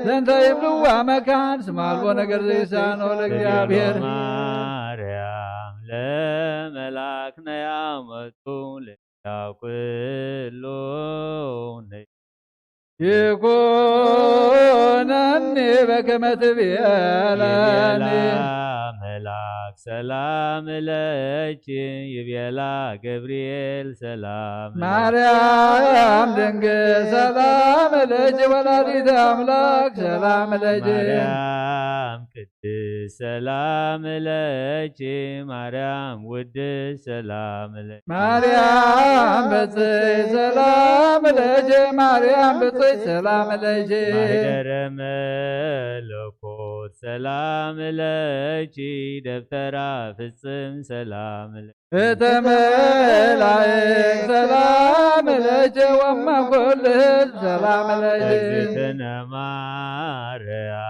ዘንተ ይብልዋ መካን ስማ አልቦ ነገር ዘይሳኖ ለእግዚአብሔር። ማርያም ለመልአክ ነያ መቱ ለያኩሉ ይኩነኒ በከመ ትቤለኒ። ይቤላ መልአክ ሰላም ለኪ ይቤላ ገብርኤል ሰላም ለኪ። ማርያም ድንግል ሰላም ለኪ ወላዲተ አምላክ ሰላም ለኪ። ማርያም ቅድስት ሰላም ለኪ ማርያም ውድስት ሰላም ለኪ። ማርያም ብፅዕት ሰላም ለኪ ማርያም ብፅዕት ሰላም ለኪ። ማህደረ መለኮት ሰላም ለኪ ደብተራ ፍጽም ሰላም ለኪ። እተ መላእክት ሰላም ለኪ ወመ ኩሉ ህዝብ ሰላም ለኪ። እግዝእትነ ማርያም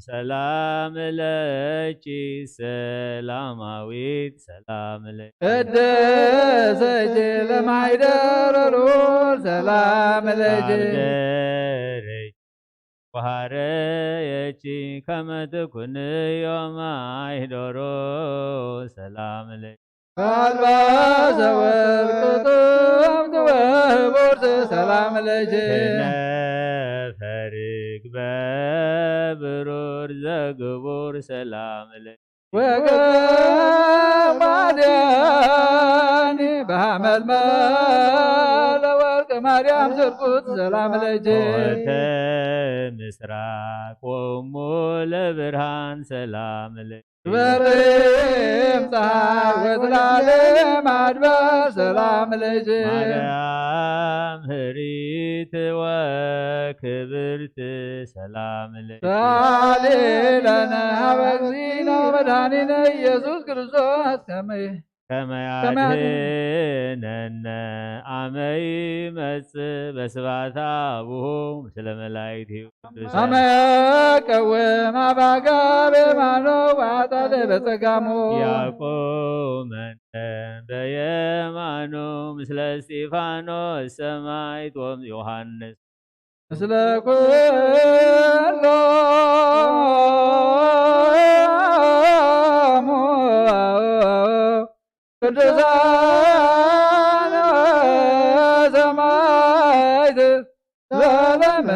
ሰላም ለኪ ሰላማዊት ሰላም ለኪ። ቅድስት ለማይደረሩ ሰላም ለኪ። አብደረኪ ወሐረየኪ ከመ ትኩንዮ ማይደሮ ሰላም ለኪ። አልባሰ ወርቅ ጥምት ወህቡርት ሰላም ለኪ። ከነፈርክ በብሩር ዘግቡር ሰላም ለኪ። ወገማድያኒ በሐመልማለ ወርቅ ማርያም ስርጉት ሰላም ለኪ። ሆተ ምስራቅ ወሙ ለብርሃን ሰላም ለኪ። በሬም ፀሐይ ወትላለም አድባር ሰላም ለኪ። ማርያም ህሪት ወክብርት ሰላም ለኪ። ሳሊ ለነ ሀበ እግዚእነ ወመድኃኒነ ኢየሱስ ክርስቶስ ከመ ከመ ያድኅነነ አመ ይመጽእ በስብሐተ አቡሁ ምስለ መላእክቲሁ ቅዱሳን። አመ ቀውም አባጋ በየማኑ ወአጣደ በጸጋሙ። ያቆመነ በየማኑ ምስለ እስጢፋኖስ ሰማዕት ወዮም ዮሃንስ ምስለ ኩሎም ቅዱሳን ሰማዕት ለዓለመ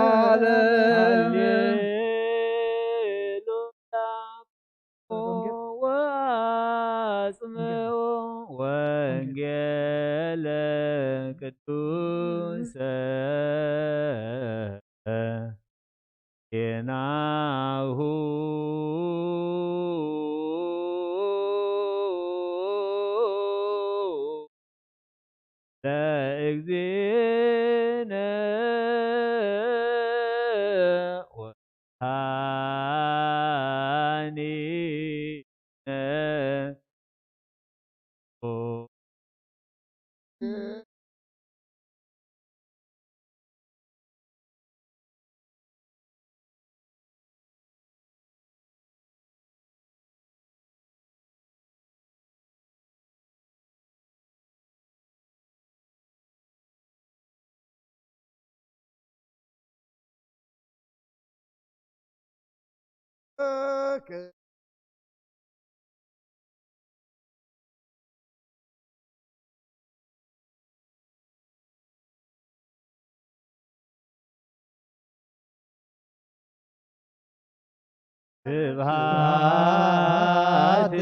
ዓለም። ሃሌሉያ። ወአጽምዑ ወንጌለ ቅዱሰ ዜናሁ ለእግዚእነ ወመድኃኒነ። ስብሐት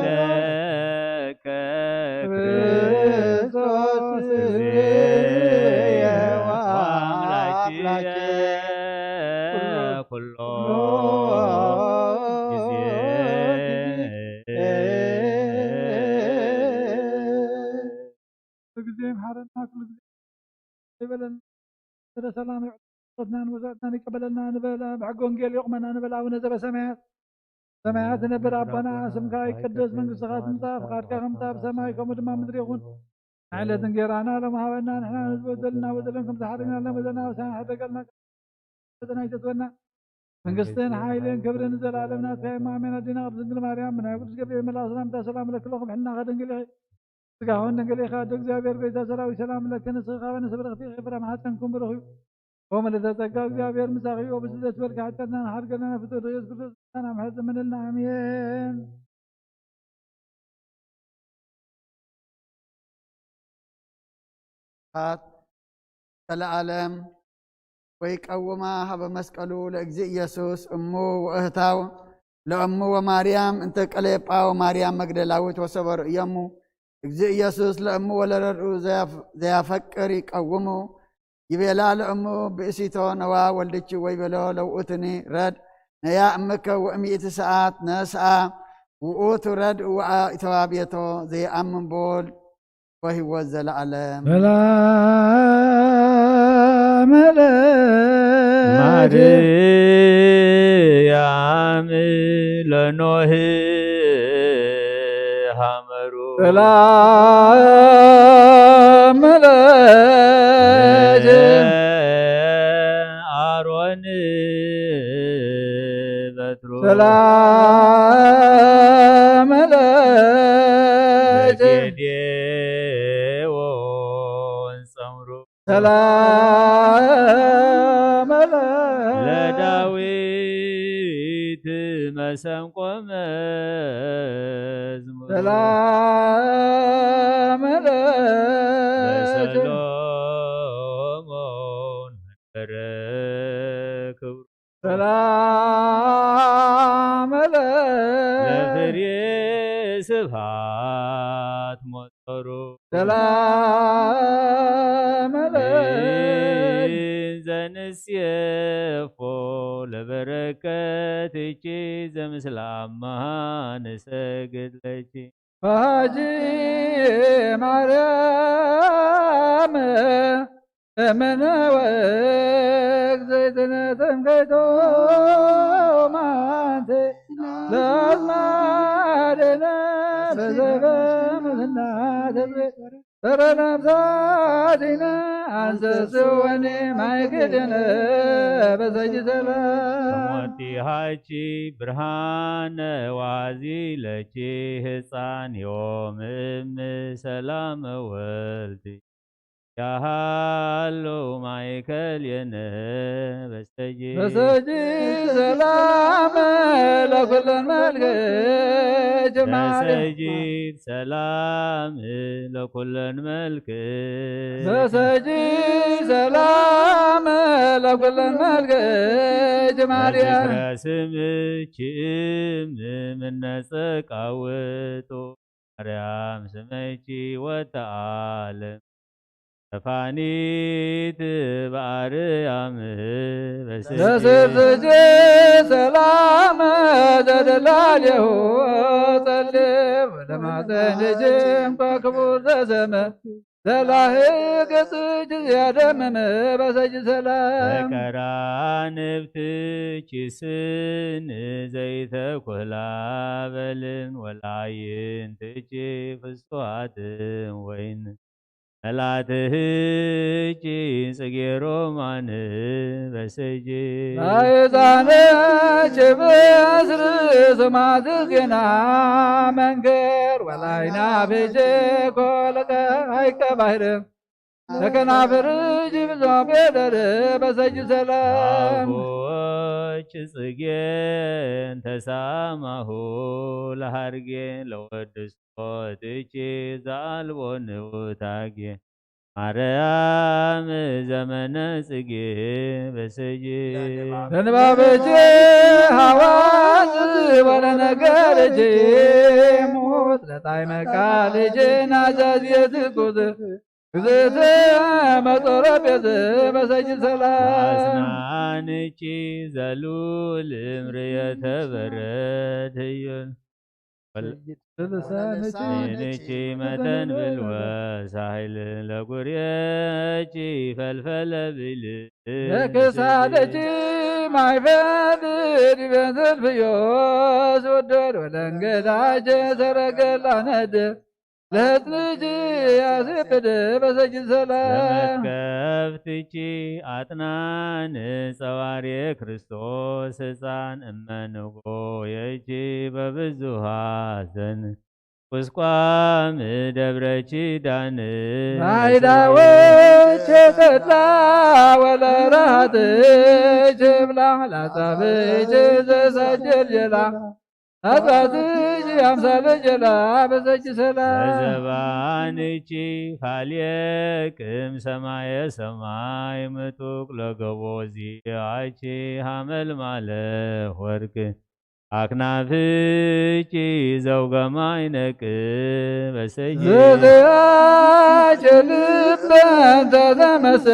ለከ ክርስቶስ እግዚእየ ወአምላክየ ኩሎ ጊዜ። ጊዜ ይምሓረና፣ ኩሉ ጊዜ ይበለና። ስለ ሰላም ይዕድና፣ ንመዛእትናን ይቀበለልና ንበል። ብሕጊ ወንጌል የቑመና ንበል። ኣቡነ ዘበሰማያት ሰማያት ትነብር ኣቦና፣ ስምካ ይቀደስ፣ መንግስትኻ ትምጻእ፣ ፍቓድካ ከምታ ኣብ ሰማይ ከምኡ ድማ ምድሪ ይኹን። ዕለት እንጌራና ሎም ሃበና፣ ንሕና ንዝበደልና በደለን ከም ዝሓደግና ለመዘና ወሳና ሕደገልና፣ ፈተና ይተትወና። መንግስትን ሓይልን ክብርን ዘላለም ናትካ እዩ። ኣሜን። ኣዴና ቅድስት ድንግል ማርያም ብናይ ቅዱስ ገብርኤል መልኣክ ሰላምታ ሰላም እለኪ ኣለኹ፣ ብሕልናኻ ድንግል ኢኺ፣ ስጋውን ድንግል ኢኻ። ኣደ እግዚኣብሔር ጎይታ ሰራዊት ሰላም እለኪ፣ ንስኺ ካብ ኣንስቲ ብርኽቲ ኢኺ፣ ፍረ ማሕፀንኩም ብሩኽ እዩ። ወምልዕተ ጸጋ እግዚኣብሔር ምሳኺ እዩ፣ ብስደት በልካ ሓጢኣትና ንሓድገልና ፍትወ ኢየሱስ ክርስቶስ ና ምሕረት ዘመነልና ኣሜን። ት ዘለዓለም ወይ ቀውማ ሀበ መስቀሉ ለእግዚእ ኢየሱስ እሙ ወእህታው ለእሙ ወማርያም እንተ ቀሌጳ ወማርያም መግደላዊት ወሰበሩ እየሙ። እግዚእ ኢየሱስ ለእሙ ወለረድኡ ዘያፈቅር ይቀውሙ ይቤላ ለእሙ ብእሲቶ ነዋ ወልድኪ ወይቤሎ ለውእቱኒ ረድ ነያ እምከ ወእምይቲ ሰዓት ነስኣ ውእቱ ረድ ወኢተዋቤቶ ዘይኣምን ቦል ወህይወት ዘለዓለም። ሰላም ለኪ ማርያም ለኖህ ሐመሩ ሰላም ለኪ አሮን በትሩ ሰላም ለኪ ለጌዴዎን ጸምሩ ሰላም ለኪ ለዳዊት መሰንቆ መዝሙር ሰላም ለኪ ለሰሎሞን መንበረ ክብሩ ሰላም ለኪ ለፍሬ ስብሐት ሞጠሩ ሰላም ለኪ ዘንሴፎ ለበረከትኪ ዘምስለ አማሃ ንሰግድ ለኪ ፈሃጂ ማርያም እምነ ወእግዝእትነ ትምክሕቶ ማንቴ ለአዝማደነ በዘበ ምስና ተብሬ ተረናብሳቲነ አንሰስወኒ ማይክድነ በሰጅ ሰላም። ሰሞቲ ሃቺ ብርሃነ ዋዚ ለቺ ህፃን ዮም እም ሰላም ወልድ ያሃሉ ማይከል የነ በሰጂ በሰጂ ሰላም ለኩለን መልክ ጀማሪ በሰጂ ሰላም ለኩለን መልክ በሰጂ ሰላም ለኩለን መልክ ጀማሪ ለዝክረ ስምኪ እም ምነጸቃውጡ ማርያም ስመኪ ወተዓለም ተፋኒት በአርያም በስጅ በስስጅ ሰላም ዘደላሌሁ ጸልም ወለማፀንጅ እንኳ ክቡር ዘሰመ ዘላህ ገጽጅ ያደምም በሰጅ ሰላም በቀራንብትኪ ስን ዘይተኮላበልን ወላይንትኪ ፍስዋትን ወይን መላትህኪ ጽጌ ሮማን በሰጂ ላይዛነች ብስር ስማት ዜና መንገር ወላይና ብጅ ኮለቀ አይቀባይርም ለከናፍር ጅብዞ ቤደር በሰጅ ሰላም አቦች ጽጌን ተሳማሁ ለሃርጌን ለወድስ ሞትኪ ዘአልቦ ንውታጌ ማርያም ዘመነ ጽጌ በሰጂ ተንባበች ሐዋዝ ወለነገረች ሙት ለጣዕመ ቃልች ናዛዝ የትኩት እግዝእተ መጦረ ቤት በሰጅ ሰላም አስናንኪ ዘሉል እምርየተ በረድ ህዩን ልሳንኪ መተን ብልወ ሳይል ለጉርየኪ ፈልፈለ ብል ለክሳደኪ ማይፈድ ዲበ ዘልፍዮስ ወደድ ወለንገዳጀ ሰረገላ ነድ ለህዝብኪ ያስፍድ በሰጅ ሰላም ለመትከፍትኪ አጥናን ጸዋሪ ክርስቶስ ሕፃን እመንጎ የእኪ በብዙሃ ዘን ቁስቋም ደብረ ኪዳን ባይዳዎች ተድላ ወለራትች ብላ ላጻብች ዘሳጀል ጀላ አጽዋትሽ አምሳለ ጀላ በሰጅ ሰላም ለዘባንኪ ፋልየ ቅም ሰማየ ሰማይ ምጡቅ ለገቦ ዚአኪ ሐመልማለ ወርቅ አክናፍኪ ዘውገማይ ነቅ በሰጅ ዝያች ልበን ተተመሰለት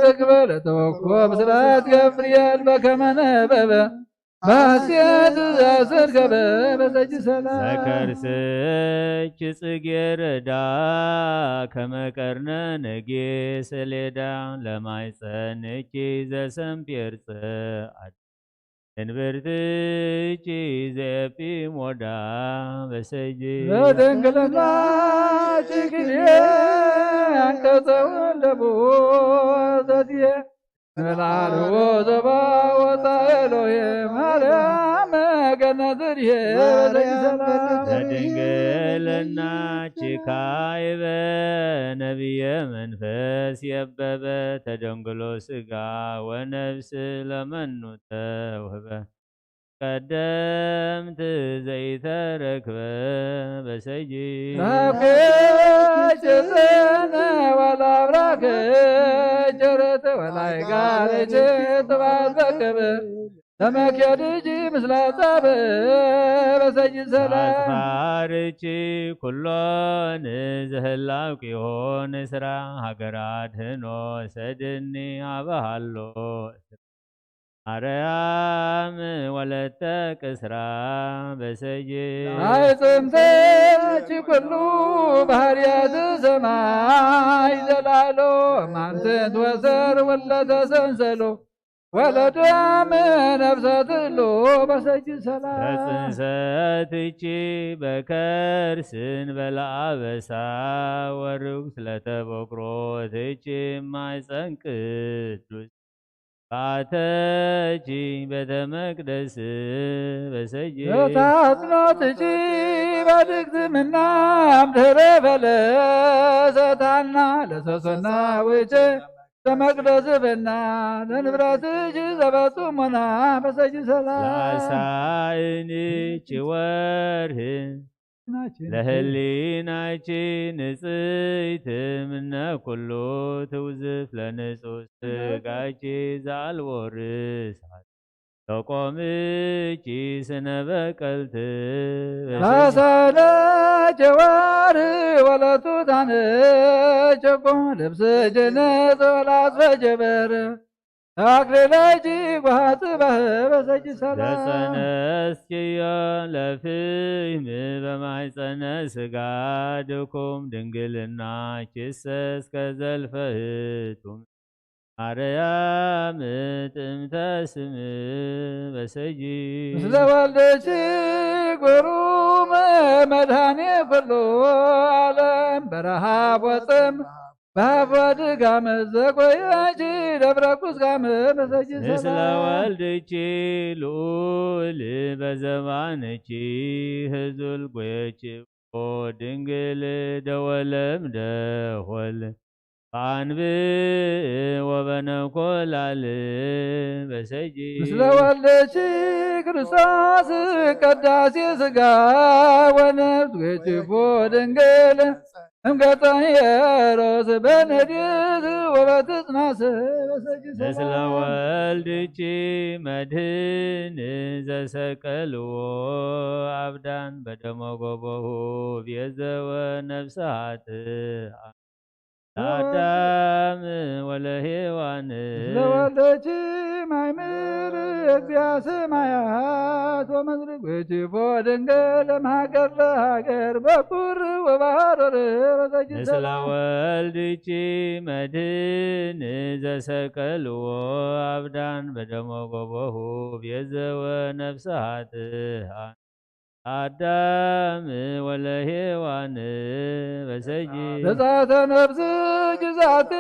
ርክበ ለተወኮ ብስራት ገብርኤል በከመ ነበበ ባስኬት ዘስርከበ በሰጅ ሰላም ዘከርስኪ ጽጌ ረዳ ከመ ቀርነ ነጌ ሰሌዳ ለማይጸንኪ ዘሰምፔር ጸ እንብርትኪ ዘየፊ ሞዳ በሰጂ በድንግልና ችግር አንቀጸ ወለቡ ዘድየ ንላሉ ዘባ ወፃ ኤሎሄ ማርያም ገነት ርሄ በሰጅ ሰላም በድንግልና ችካይበ ነቢየ መንፈስ የበበ ተደንግሎ ስጋ ወነፍስ ለመኑ ተውህበ ቀደምት ዘይተረክበ በሰጂ ራኬ ጭዘነ ዋላ አብራከ ጀረተ ወላይ ጋረጀ ጥባት በከበ ተመኬድጂ ምስላ ጻበ በሰጅ ሰላም አጽፋርኪ ኩሎን ዘህላው ቂሆን ስራ ሀገር አድህኖ ሰድኒ አበሃሎ ማርያም ወለተ ቅስራ በሰጅ አይጽምተች ኩሉ ባህርያት ሰማይ ዘላሎ ማንተት ወሰር ወለተ ሰንሰሎ ወለዳም ነፍሳት ሎ በሰጅ ሰላም። በጽንሰትኪ በከርስን በለአበሳ ወርኩስ ለተበኩሮትኪ ማይፀን ቅዱስ ባተኪ ቤተ መቅደስ በሰጅ በታጽናትኪ በድግትምናም ድህረ ፈለሰታና ለሰሶና ውጭ ተመቅደስ ፍና ለንብረትኪ ዘበጽሙና በሰጅ ሰላም። ለአሳእንኪ ወርህ ለህሊናኪ ንጽይት ምነ ኩሉ ትውዝፍ ለንጹህ ስጋኪ ዘአልቦ ርሳት ተቆምኪ ስነ በቀልት በሰለ ጀዋር ወለቱ ታነ ቸኮ ልብስ ጅንጽ ወላስፈ ጀበር አክሊለኪ ጓጽ በህበሰኪ ሰላም። ዘጸነስኪዮ ለፍህም በማይጸነ ስጋ ድኩም ድንግልናኪሰ እስከ ዘልፈ ህቱም ማርያም ጥምተ ስም በሰጂ ምስለ ወልደኪ ግሩም መድኃኔ ኩሉ ዓለም በረሃብ ወጽም በሃብ ወድጋም ዘጎየኪ ደብረ ቁስጋም በሰጂ ምስለ ሰላም። ወልድኪ ልዑል በዘባንኪ ህዙል ጎየኪ ድንግል ደወለም ደሆል በአንብዕ ወበነኮላል በሰጂ ምስለ ወልደኪ ክርስቶስ ቀዳሴ ስጋ ወነፍስ ወይትፎ ድንግል እምገጸ ሄሮስ በነዴት ወበትጽናስ በሰጂ ምስለ ሰላም። ወልድኪ መድህን ዘሰቀልዎ አብዳን በደሞ ጎቦሁ ቤዘወ ነፍሰ ኃጥእ ለአዳም ወለሔዋን ለወልደኪ ማይምር እግዚአ ሰማያት ወምድር ወይትፎ ድንግል እምሃገር ለሃገር በኩር ወባሮር በሰጂ ምስለ ሰላም። ወልድኪ መድህን ዘሰቀልዎ አብዳን በደሞ ጎቦሁ ቤዘወ ነፍሰ ኃጥእ አዳም ወለሔዋን በሰጂ በዛተ ነፍስ ግዛቲ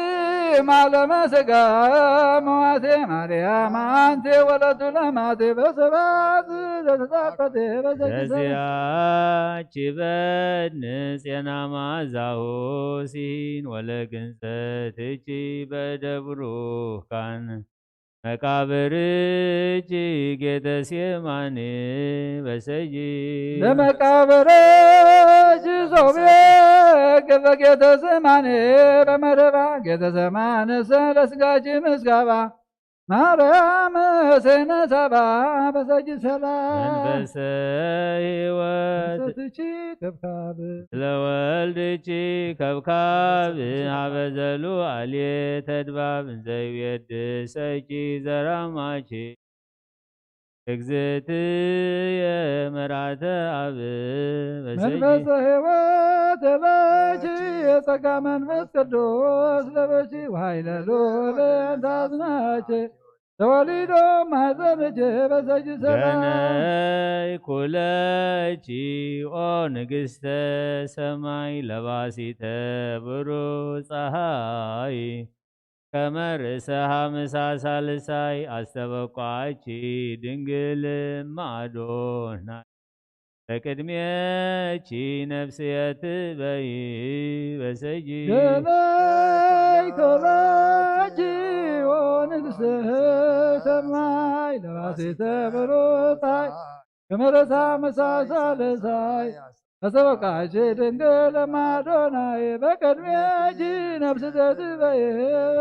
ማለመ ስጋ መዋቴ ማርያም አንቲ ወለቱ ለማቴ በሰባት ዘተጻፈቴ በሰጂ ሰላም። በዚያች በድን ጼና ማዛሁ ሲን ወለግንዘትኪ በደብሩካን መቃብርኪ ጌተሴማኒ በሰጂ ለመቃብርኪ ሶብየ በጌተሰማኒ በመረባ ጌተሰማኒ ሰለስጋጂ ምስጋባ ማርያም ሴነ ሳባ በሰጂ ሰላም። መንፈሰ ሕይወት ሰትቺ ከብካብ ለወልድኪ ከብካብ ሀበዘሉ አልየ ተድባብ እንዘይቤድሰኪ ዘራማኪ እግዝእትየ መርዓተ አብ በሰጂ መንፈሰ ሕይወት ለኪ የጸጋ መንፈስ ቅዱስ ለበኪ ወኃይለ ልዑል እንተ አጽናኪ ተወሊዶ ማሕፀንኪ በሰጂ ሰላም። ገነይ ኩለኪ ኦ ንግስተ ሰማይ ለባሲተ ብሩህ ፀሃይ ከመ ርእሰ ሐምሳ ሳልሳይ አስተበቋኪ ድንግል እመ አዶናይ በቅድሜኪ ነፍስየ ትበይ በሰጂ ገነይ ኮለኪ ኦ ንግስተ ሰማይ ለባሲተ ብሩህ ፀሃይ ከመ ርእሰ ሐምሳ ሳልሳይ አስተበቋኪ ድንግል እመ አዶናይ በቅድሜኪ ነፍስየ ትበይ።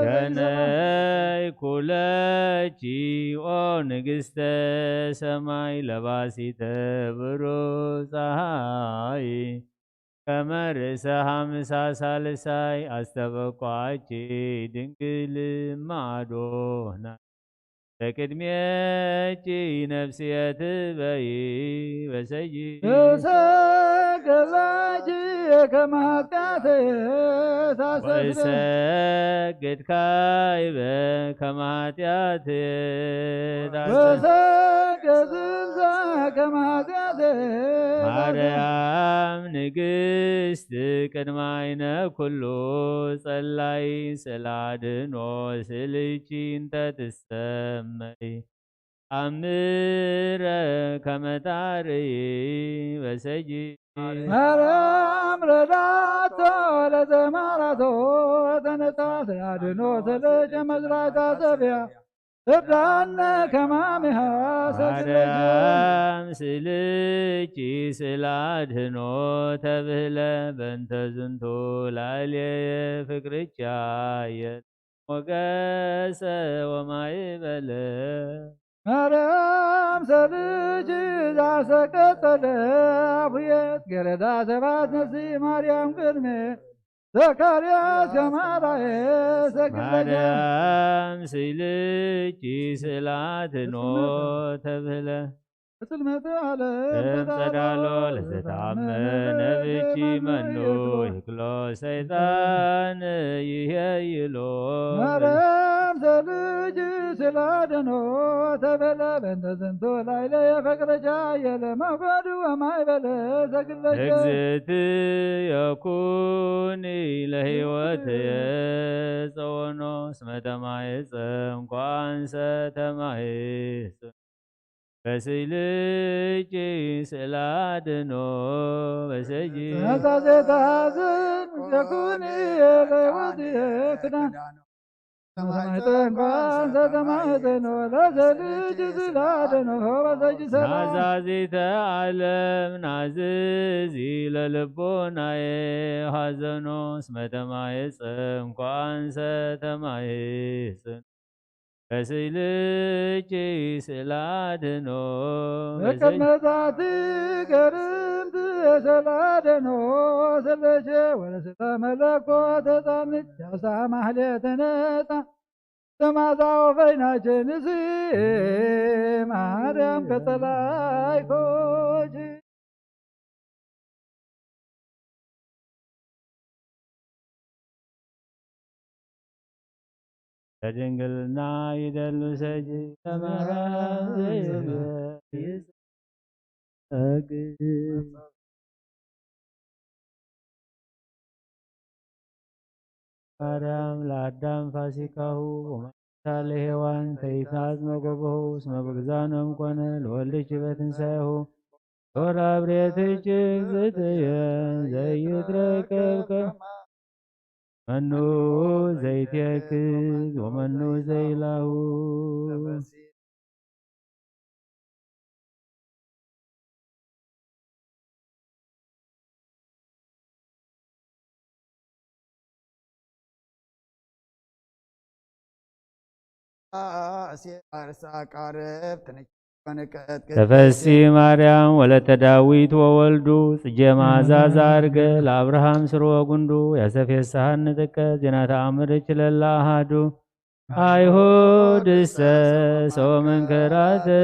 ገነይ ኩለኪ ኦ ንግስተ ሰማይ ለባሲተ ብሩህ ፀሃይ ከመ ርእሰ ሐምሳ ሳልሳይ አስተበቋኪ ድንግል እመ አዶናይ በቅድሜኪ ነፍስየ ትበይ በሰጂ እሰግድ ላኪ ከመ ኃጢአትየ ታስተስርይ ወእሰግድ ካይበ ከመ ኃጢአትየ ታስተስርይ ወሰግድ እልዛ ከመ ኃጢአትየ ማርያም ንግስት ቅድመ ዓይነ ኩሉ ጸላይ ስለ አድኖ ስልኪ እንተ ትሰመይ ተአምረ ከመ ታርእይ በሰጂ ማርያም ረዳቶ ለዘማራቶ ተነሳ ስለ አድኖ ስልኪ መስራይታ ሰብያ እርዳነ ከማሚሃ ሰግደኪ ማርያም ስልኪ ስለ አድኖ ተብህለ በእንተ ዝንቱ ላዕሌየ ፍቅርኪ አየለ ሞገሰ ወማእበለ ማርያም ሰልኪ ዛሰቀጠለ አፉየት ገረዳ ሰባት ነሲ ማርያም ቅድሜ ዘካርያስ ከማራየ ሰግደኪ ማርያም ስልኪ ስለ አድኖ ተብህለ ጽልመተ ዓለም እም ጸዳሎ ለዘተአመነ ብኪ መኑ ይክሎ ሰይጣን ይሄይሎ ማርያም ሰልኪ ስለ አድኖ ተብህለ በእንተ ዝንቱ ላዕሌየ ፍቅርኪ አየለ ሞገዱ ወማእበለ ሰግደኪ እግዝእትየ ኩኒ ለሕይወትየ ጸወኖ እስመ ተማህፀንኩ አንሰ ተማህፅ በስልኪ ስለ አድኖ በሰጂ መዛዜታ ዝን የኩኒ ለሕይወትየ ክዳን ተማህፀንኳ ዘተማህፀኖ ለሰልኪ ስለ አድኖ በሰጂ ሰላም ናዛዚተ ዓለም ናዝዚ ለልቦናየ ሐዘኖ እስመ ተማህፀንኩ አንሰ ተማህፅን በስልኪ ስለ አድኖ በሰጂ መቀመጣት ገርምት ስለ አድኖ ስልኪ ወለስለ መለኮት ህፃንት ያሳ ማሕሌት ነፃ ተማዛው ፈይናችን እዚ ማርያም ከጸላይኮች ለድንግልና ይደሉ ሰጂ ለማርያም ዘይጸግ ማርያም ለአዳም ፋሲካሁ ወመድኃኒታ ለሔዋን ተይታጽ መጎበሁ እስመ በግዛኖም ኮነ ለወልድኪ በትንሳኤሁ ቶራ ብሬትኪ እግዝእትየ ዘይትረከብ ከ መኑ ዘይትየክዝ ወመኑ ዘይላሁ አርሳ ቃረብ ትንሽ ተፈሲ ማርያም ወለተ ዳዊት ወወልዱ ጽጌ መዓዛ ዛርገ ለአብርሃም ስርወ ጉንዱ ያሰፌሳሃኒ ጥቀ ዜና ተአምርኪ ለላ አሃዱ አይሁድ እሰ ሰው መንከራተችክ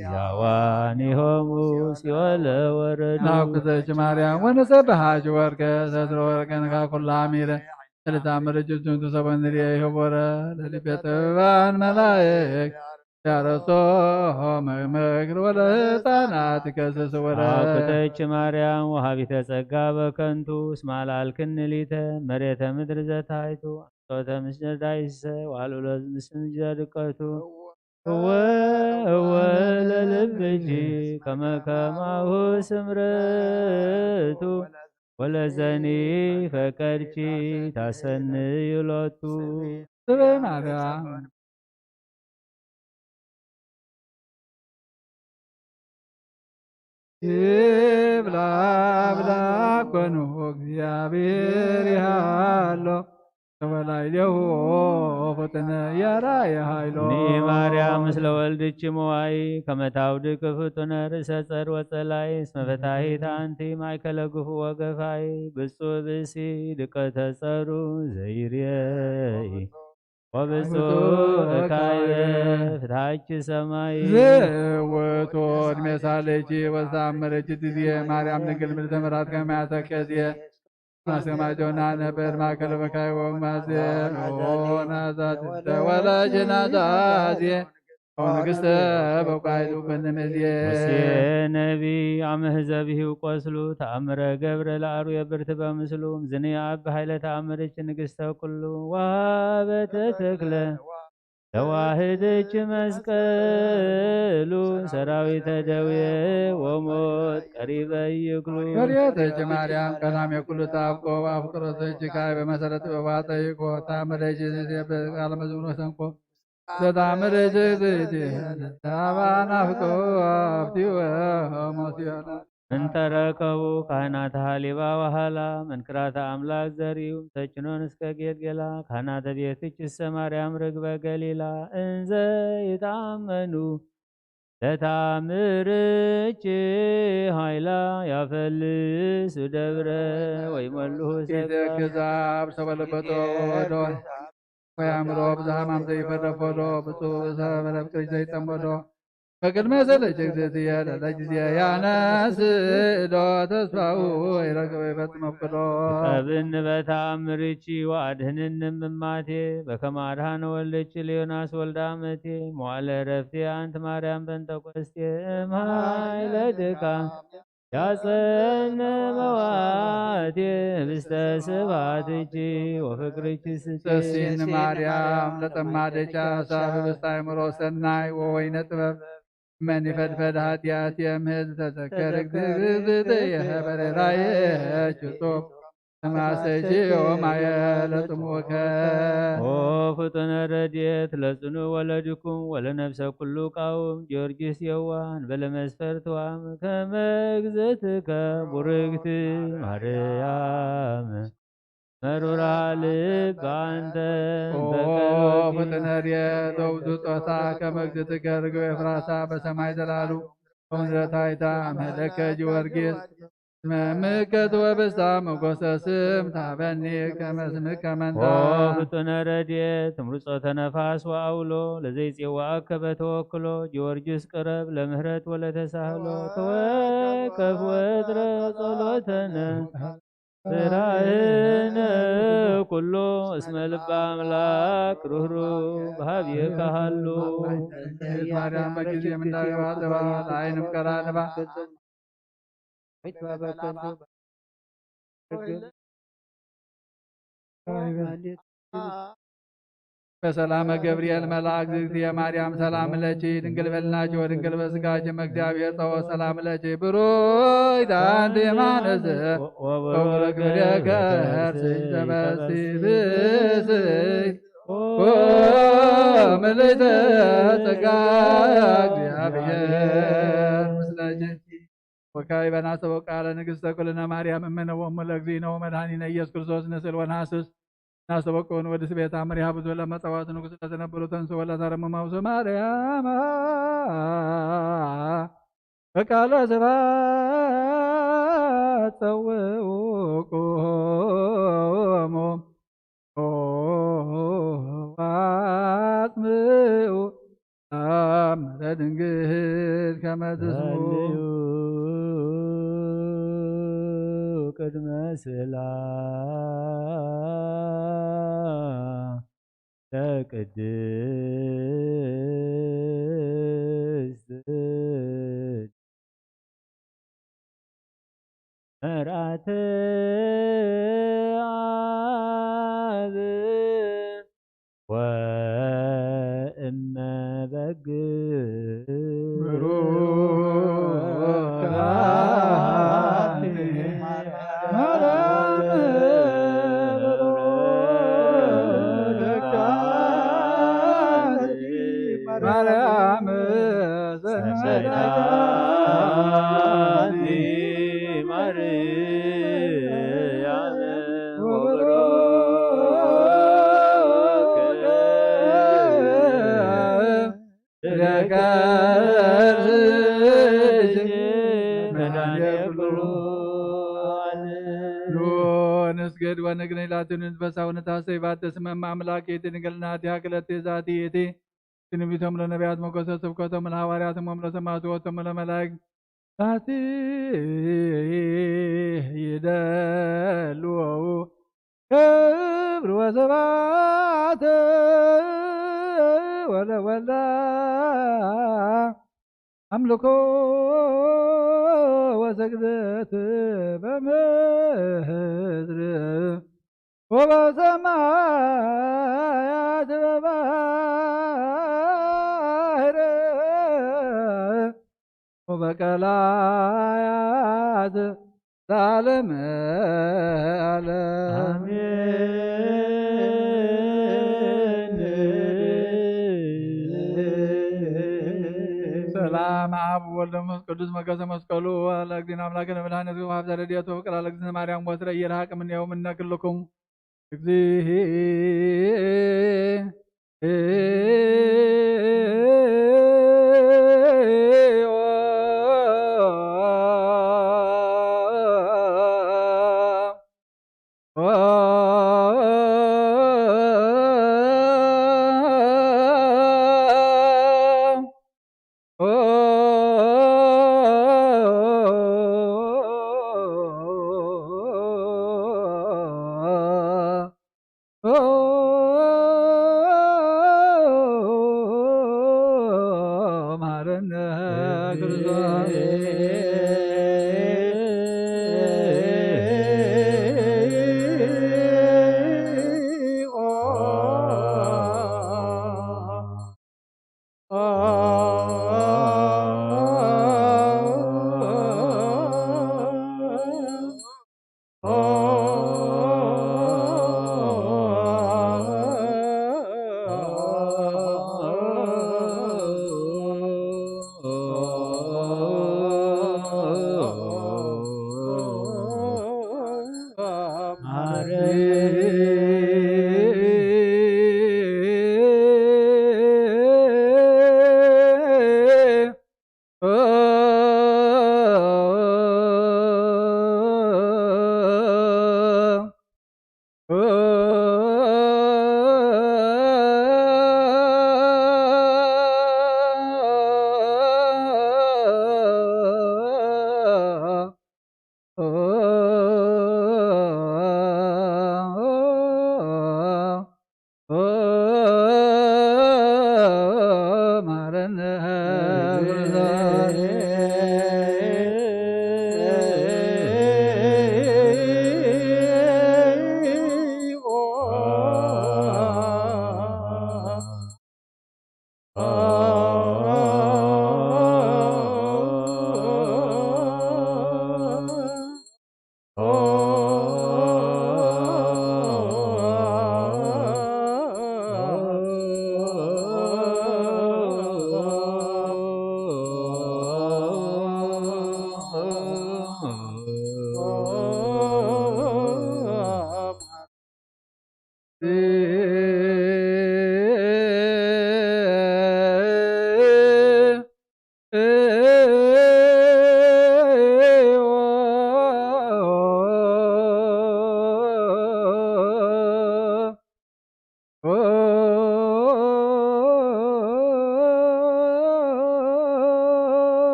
ጊያዋኒሆሙ ሲኦለ ወረዱ ናኩተች ማርያም ወነሰብሃች ወርቀ ሰስረ ወርቀን ካኩላ ሚረ ለተአምር እጅ ዝንቱ ሰበ ንርየ ይህቦረ ለልቤ ጥበባን መላእክት ያረሶ መግመግር ወለህፃናት ከስስ ወረ አኩተች ማርያም ወሃቢተ ጸጋ በከንቱ እስመ አልዓልክኒ ሊተ መሬተ ምድር ዘታይቱ አንሶተ ምስለ ዳይሰ ዋልሎ ምስል ዘድቀቱ እወ እወ ለልብኪ ከመ ከማሁ ስምረቱ ወለዘኒ ፈቀድኪ ታሰንዩ ሎቱ ስበ ማርያም ይብላ ብላ ኮኑ እግዚአብሔር ይሃሎ ተወላይሌሁ ፈጥነ ያራየ ሃይሎ ኒ ማርያም ምስለ ወልድኪ መዋይ ከመ ታውድቅ ፍጡነ ርእሰ ጸር ወጸላይ እስመ ፈታሂት አንቲ ማእከለ ግፉ ወገፋይ ብፁዕ ብእሲ ድቀተ ጸሩ ዘይርየይ ወብፁዕ እካይበ ፍትሐኪ ሰማይ። ዝውቱ ዕድሜ ሳለኪ ወዝተአምረኪ ጊዜ ማርያም ድንግል ምልዕተ ምሕረት ከመያተከዜ ማስከማጆና ነበር ማእከለ በካይ ወማዜ ሆና ዛት ተወላጅና ዛዜ ንግስተ በቋይቱ በነመዜ። ሙሴ ነቢይ አመ ህዘብሂው ቆስሉ ተአምረ ገብረ ለአርዌ ብርት በምስሉ ዝንያ አብ ኃይለ ተአምርች ንግስተ ኩሉ ወሀበተ ተክለ ተዋህደች መስቀሉ ሰራዊተ ደዌ ወሞት ቀሪበ ይክሉ። በሬተች ማርያም ቀዳሜ ኩሉ ታብቆ አፍቅሮተች ካይ በመሰረት በባጠይቆ ታምረች ቃለ መዝሙር ሰንቆ ለታምረች ታባን አፍቆ አብቲወ ሞሲዮና እንተረከቡ ካህናተ ሀሊባ ወሃላ መንክራተ አምላክ ዘሪው ተጭኖን እስከ ጌልጌላ ካህናተ ቤትች እሰ ማርያም ርግበ ገሊላ እንዘ ይታመኑ ለታምርች ኃይላ ያፈልሱ ደብረ ወይመልሁ ሰብአ። ጊዜ ክዛብ ሰበለበጦ ወዶ ወያምሮ ብዝሃማም ዘይፈደፈዶ ብፁዕ ሰበለብ ዘይጠመዶ በቅድመ ዘለች እግዝእትየ ለለጊዜ ያነስእዶ ተስፋው ይረክብ ይፈጽም መፍቅዶ። ቀብን በተአምርኪ ወአድህንን ምማቴ በከመ አድኃነ ወልድኪ ለዮናስ ወልደ አመቴ መዋዕለ ዕረፍቴ አንቲ ማርያም ጴንጠቆስቴ እምኃይለ ድካም ያጸነ መዋቴ ህብስተ ስብሐትኪ ወፍቅርኪ ስቴ። ተሲን ማርያም ለጠማደቻ ሳብ ህብስተ አእምሮ ሰናይ ወወይነ ጥበብ መን ይፈድፈድ ኃጢአት የምህዝ ተዘከር እግዝእትየ በሬራየ ችቶ ተማሰጂ ወማየ ለጥሙከ። ኦ ፍጡነ ረድኤት ለጽኑ ወለድኩም ወለነፍሰ ኩሉ ቃውም ጊዮርጊስ የዋህ እንበለ መስፈርትዋም ከመ እግዝእትከ ቡርክት ማርያም መሩራ ልብ አንተ ኦ በቀሎቲ። ፍጥነ ርየት ወብዙ ጾታ ከመ እግዝእትከ ርግብ ኤፍራታ በሰማይ ዘላሉ ወምድረ ታይታ አመለከ ጊዮርጊስ መምከት ወብሳ መጎሰ ስም ታበኒ ከመ ስምከ መንታ። ኦ ፍጡነ ረድኤት ትምርጾተ ነፋስ ወአውሎ ለዘይጼዋአከ በተወክሎ ጊዮርጊስ ቅረብ ለምህረት ወለተሳህሎ ተወከፍ ወጥረ ጸሎተነ ስራህነ ኩሎ እስመ ልበ አምላክ ሩህሩህ በሀብየከ ሀሎ። ማርያም በጊዜ ምንዳቤ ባጠባ ለአይንም ቀራንባ በሰላመ ገብርኤል መልአክ ዝግዝየ ማርያም ሰላም ለኪ ድንግል በልናኪ ወድንግል በስጋኪ እመ እግዚአብሔር ጸወ ሰላም ለኪ ብሩክት አንቲ እማነዘ ወብሩክ ፍሬ ከርስኪ ተፈሲ ብስይ ኦ ምልዕተ ጸጋ እግዚአብሔር ምስለኪ። ወካዕበ ናስተበቁ ቃለ ንግሥተ ኩልነ ማርያም እምነ ወእሙ ለእግዚእነ ወመድኃኒነ ኢየሱስ ክርስቶስ ንስእል ወነሐስስ። ናስተበቁ ንወድስ ቤታ እምሪሃ ብዙ ለመጸዋት ንጉሥ ለዘነብሩ ተንሱ ወለተረምማውሱ ማርያም በቃለ ስብሐት ጸውዑ ቁሙ ኦ አጽምዑ አምረ ድንግል ከመ ትስምዑ። ጸልዩ ቅድመ ስእላ ለቅድስት መርዓተ አብ ወእመ በግ ብሩክ አንቲ ማርያም ማርያም ሰማዕታት ማርያም ወብሩክ ስገድ ወነግረኝ ላቲ ንፈሳውነታ ሰይባት ተስመም ኣምላክ የቲ ንገልናት ያክለት ዛቲ የቲ ትንቢቶም ለነቢያት ሞገሰ ስብከቶም ለሐዋርያት እሞም ለሰማዕቱ ወቶም ለመላእክት ዛቲ ይደልዎ ክብር ወስብሐት ወለወልዳ ኣምልኮ ወስግደት በምድር ወበሰማያት በባህር ወበቀላያት ለዓለመ ዓለም። ሰላም አብ ወወልድ ወመንፈስ ቅዱስ መገሰ መስቀሉ ለእግዚእነ አምላክነ መድኃኒት ወሀብተ ረድኤቱ ፍቅር ለእግዚእነ ማርያም ወስረ ኢየርሃቅ እምኔሁ እምነ ኩልኩም። እግዚእ መሐረነ ክርስቶስ።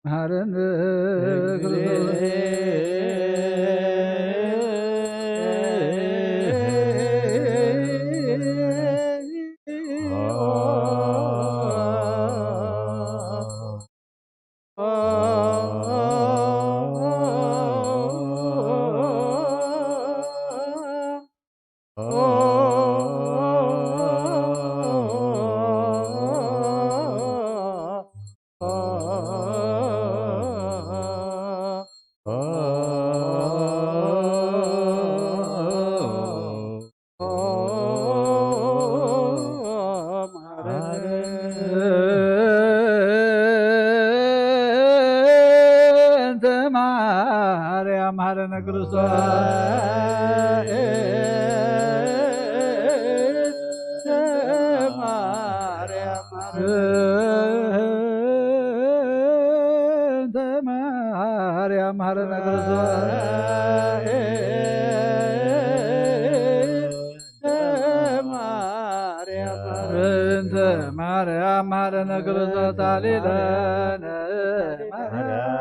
መሐረነ እንተ ማርያም መሐረነ ክርስቶስ። ማረነ ክርስቶስ። ማርያም፣ በእንተ ማርያም ማረነ ክርስቶስ። ታሊለነ ማርያም፣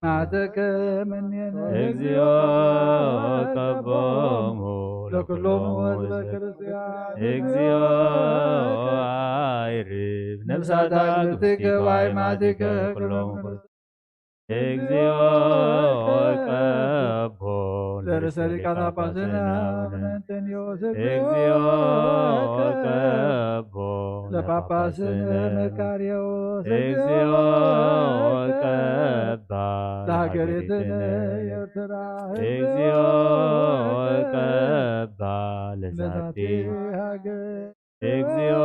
ማተከ መኔነ እግዚኦ ቀቦሙ ለኩሎም ህዝበ ክርስቲያን። እግዚኦ አይርብ ነፍሳታ ግብቲከ ዋይ ማቲከ ኩሎም ክርስቲያን። እግዚኦ ቀቦ ለርእሰ ሊቃነ ጳጳስነ አቡነ እንጠንዮስ። እግዚኦ ቀቦ ለጳጳስነ መካርዮስ። እግዚኦ ቀባ ለሀገሪትነ ኤርትራ። እግዚኦ ቀባ ለዛቲ ሀገር። እግዚኦ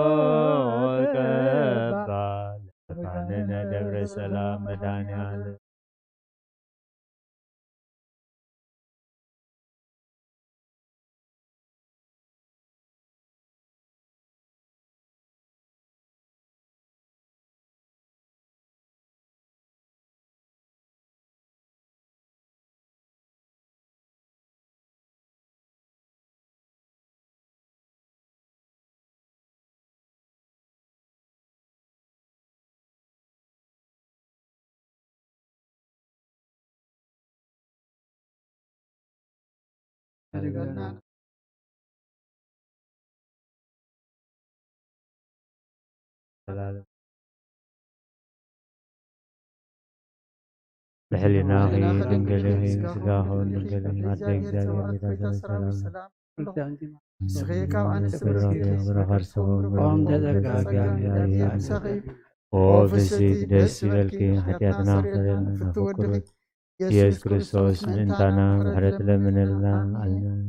ቀባ ለፋንነ ደብረ ሰላም መድኃኔዓለም። ብሕሊናኺ ድንግል ኢኺ፣ ስጋኹን ድንግል ኢኺ፣ ኣደ እግዚኣብሔር ቤታ ሰላም። ንስኺ ካብ ኣንስቲ ብሩኽቲ ኢኺ፣ ብረኸርሰቦም ኦም ተዘጋቢ ብረኸርሰቦም ኣምላክ። ኦ ፍስሕቲ ደስ ይበልኪ፣ ሓጢኣትና ክሕረልና ፍትው ወድኺ ፍቁር ኢየሱስ ክርስቶስ ምእንታና ምሕረት ለምንልና። ኣሜን።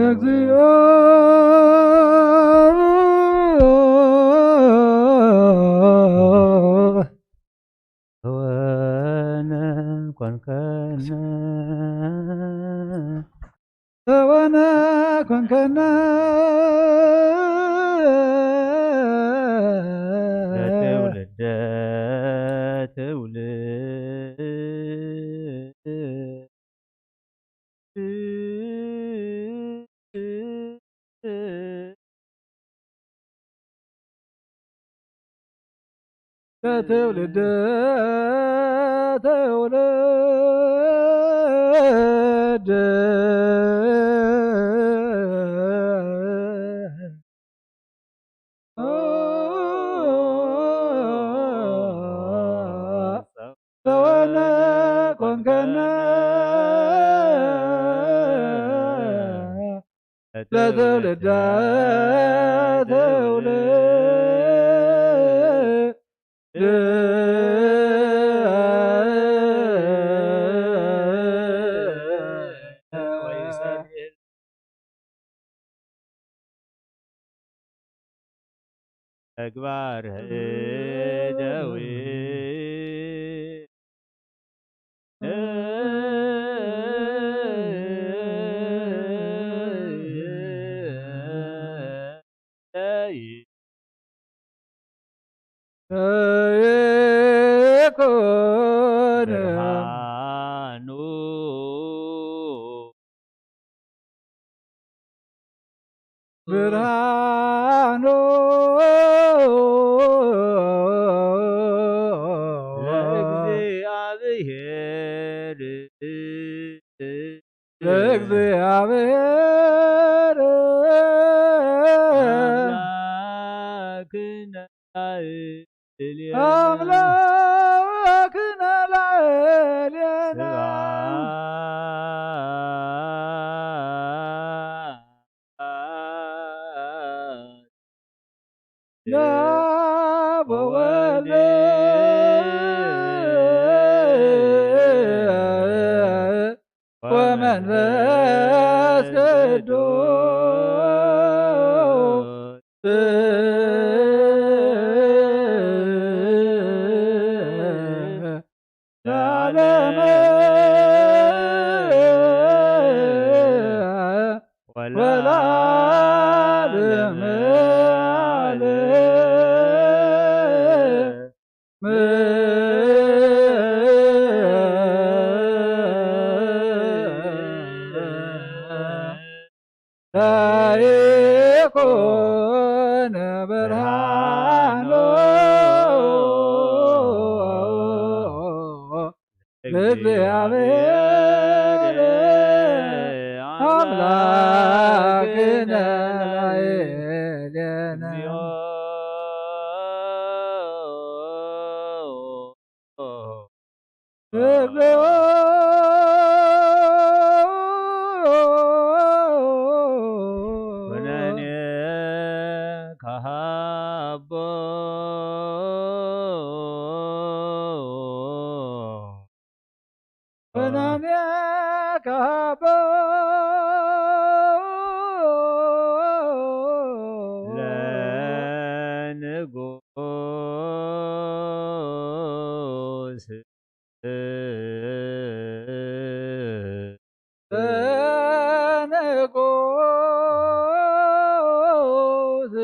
እግዚኦ ሆነ ኮንከነ ሆነ ኮንከነ ለትውልደ ትውልድ ለትውልድ ትውልድ ሰወነ ኮንከነ ለትውልደ ትውልድ ተግባር እደዊ ለይ ለይኩን ብርሃኑ ብርሃኑ ለእግዚኣብሔር ለእግዚኣብሔር አምላክነ ላዕሌነ አምላክነ ላዕሌነ ስብሐት ለአብ ወወልድ ወመንፈስ ቅዱስ ለዓለመ ወለዓለመ ዓለም። ለይኩን ብርሃኑ ለእግዚኣብሔር አምላክነ ላዕሌነ። ኩነኔ ካሃቦ ኩነኔ ካሃቦ ለንጉስ ለንጉስ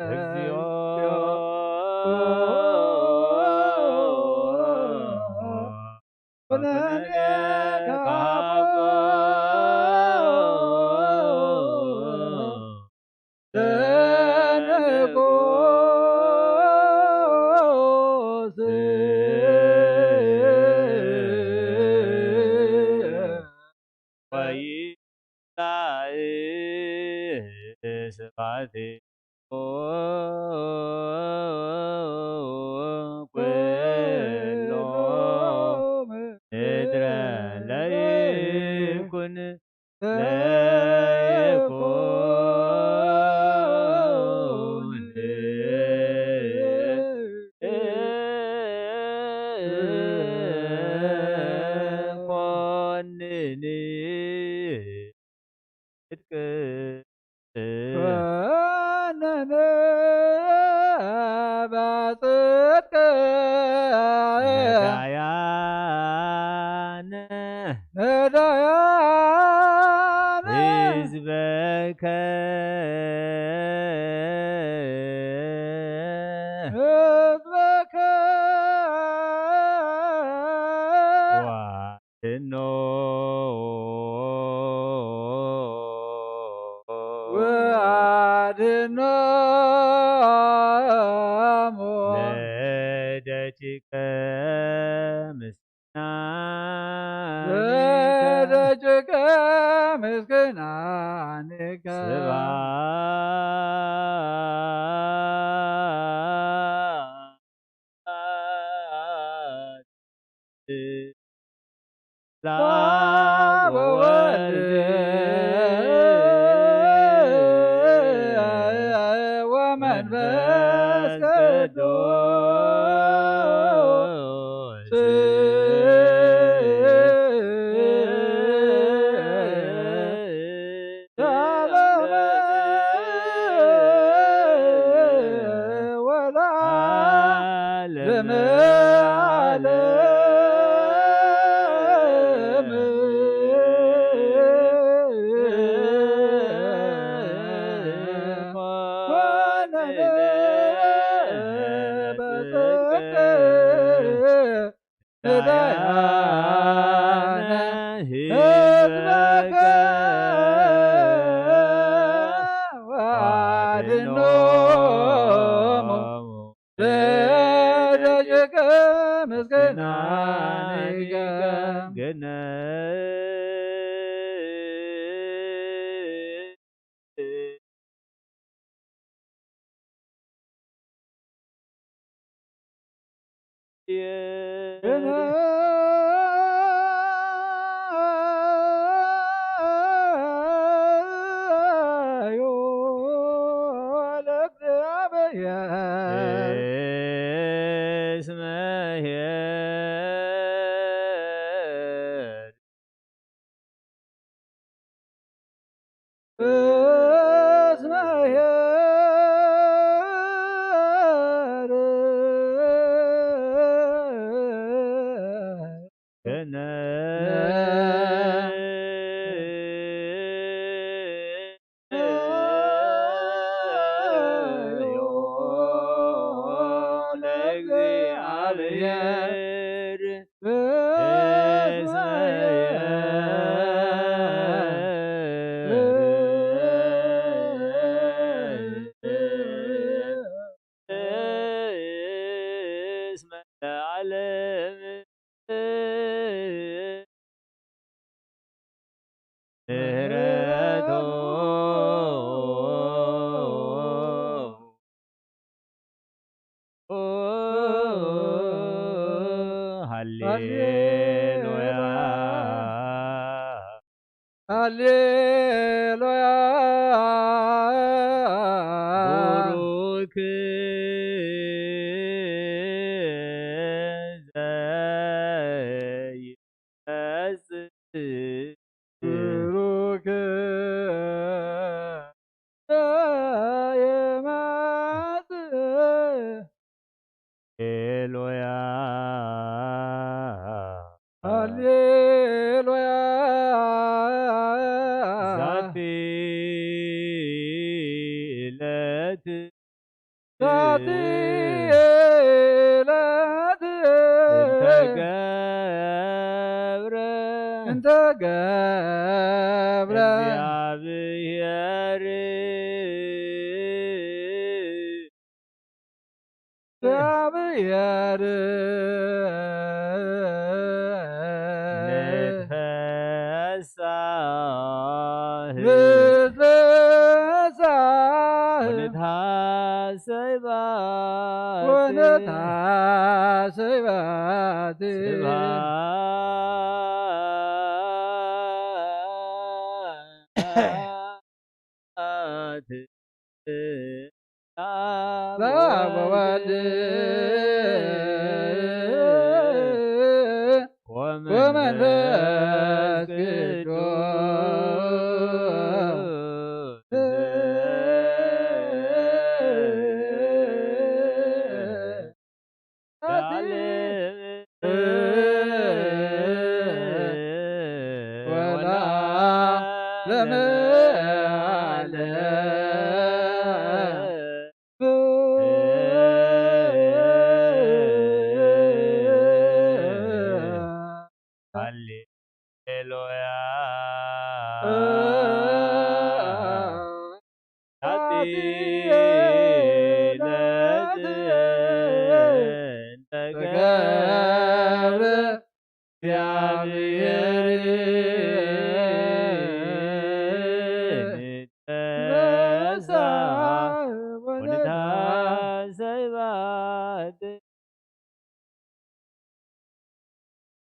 እግዚኦ ኩነኔ ካሃቦ ለንጉስ ወይላእ ስብሐት ኩሎ ምድረ ለይኩን ለይኩን ህዝበከ ዋድኖ ወአድኖሙ ለደቂቀ ምስኪናኒከ ለደቂቀ ምስኪናኒከ ስብሐት ለአብ ወወልድ ወመንፈስ ቅዱስ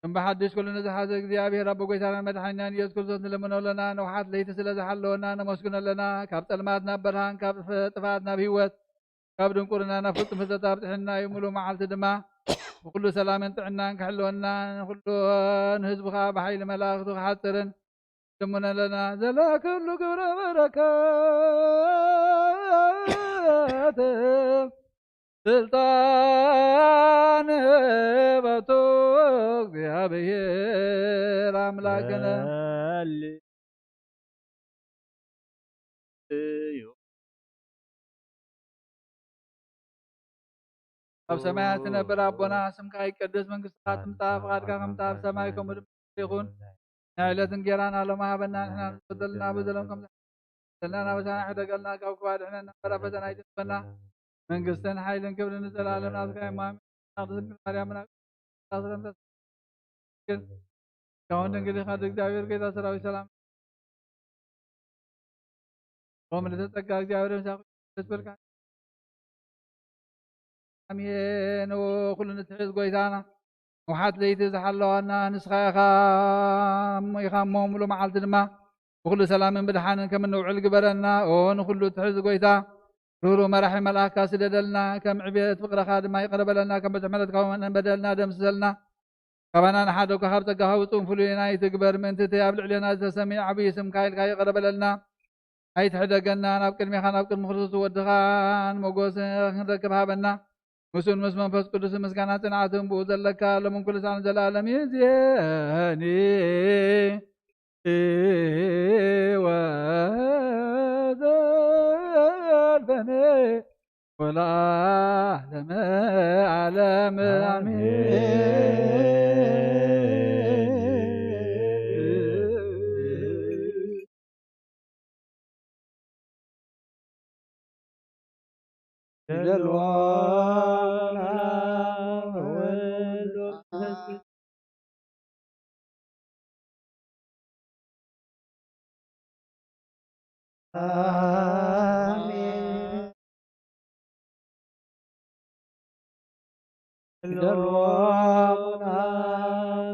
እምብሓድሽ ኩሉ ንዝሓዘ እግዚኣብሔር ኣቦ ጎይታናን መድሓኒናን ኢየሱስ ክርስቶስ ንልምኖ ኣለና። ንውሓት ለይቲ ስለ ዝሓለወና ነመስግኖ ኣለና። ካብ ጸልማት ናብ ብርሃን፣ ካብ ጥፍኣት ናብ ህይወት፣ ካብ ድንቁርና ናብ ፍጹም ፍልጠት ኣብጽሐና እዩ። ምሉእ መዓልቲ ድማ ብኩሉ ሰላምን ጥዕናን ክሕልወና፣ ንኩሉ ንህዝቡ ከኣ ብሓይሊ መላእኽቱ ክሓጽርን ልምኖ ኣለና። ዘለኩሉ ክብረ በረከት ስልጣን ህበቱ እግዚኣብሔር ኣምላክነ። ኣብ ሰማያት ትነብር ኣቦና፣ ስምካ ይቀደስ፣ መንግስትካ ትምጻእ፣ ፍቃድካ ከምታ ኣብ ሰማይ ከምኡ ድማ ይኹን። ናይ ዕለት እንጌራና ሎም ሃበና፣ ንሕና ንበደልና በደሎም ከም ዝሓለና፣ ኣበሳና ሕደገልና፣ ካብ ክፉእ ኣድሕነና፣ እምበር ኣብ ፈተና ኣይተእትወና። መንግስትን ሓይልን ክብርን ንዘለኣለም ናትካ እዩ። ኣሜን። ቅድስት ድንግል ማርያም፣ ካውን ድንግል ኢኻ፣ እግዚኣብሔር ጌታ ሰራዊት ሰላም። ሮም ለተጸጋ እግዚኣብሔር ምሳኹም ይኹን። ኣሜን። ኩሉ ንትሕዝ ጎይታና፣ ንውሓት ለይቲ ዝሓለዋና ንስኻ ኢኻ፣ ኢኻ እሞ፣ ሙሉ መዓልቲ ድማ ብኹሉ ሰላምን ብድሓንን ከም እንውዕል ግበረና። ኦ ንኹሉ ትሕዝ ጎይታ፣ ርህሩህ መራሒ መልኣክካ ስደደልና፣ ከም ዕቤት ፍቕርኻ ድማ ይቕረ በለልና፣ ከም ብዙሕ ምሕረትካ እውን በደልና ደምስሰልና። ካባና ንሓደጉ ካብ ጸጋኻ ውጹን ፍሉይን ኣይትግበር፣ ምእንቲ እቲ ኣብ ልዕሌና ዝተሰምየ ዓብዪ ስምካ ኢልካ ይቕረ በለልና። ኣይትሕደገና፣ ናብ ቅድሜኻ፣ ናብ ቅድሚ ክርስቶስ ወድኻን ሞጎስ ክንረክብ ሃበና። ምስኡን ምስ መንፈስ ቅዱስ ምስጋና ጽንዓትን ብኡ ዘለካ፣ ሎምን ኩሉ ሰዓትን ዘለኣለም ይእዜኒ ወዘልፈኒ ወለዓለመ ዓለም። ኣሜን። ኣሜን። ፊደል ወሙና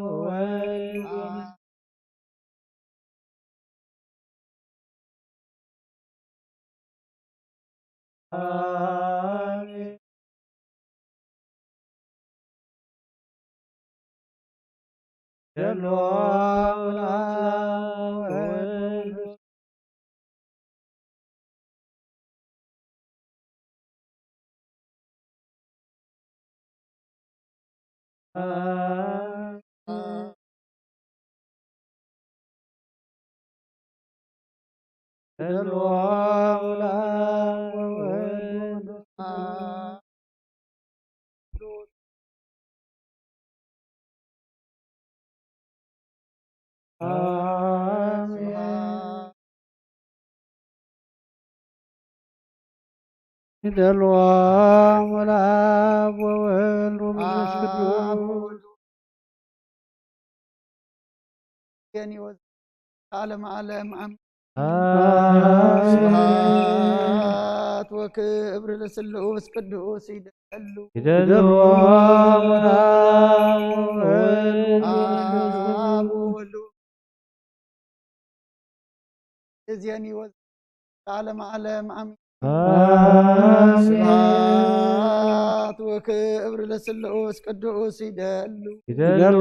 ወወልድ ወመንፈስ ኣሜን። ፊደል ወሙና ወወልድ ፊደል ወሙላ ወወልድ ወመንፈስ ቅዱስ። ዓለም ዓለም ኣሜን። ስብሐት ወክብር ለስሉስ ቅዱስ ይደሉ። ይደሉ። አብ ወወልድ እዝየኒ ወዘ-፣ ለዓለመ ዓለም ኣሜን። ስብሐት ወክብር ለስሉስ ቅዱስ ይደሉ። ይደሉ።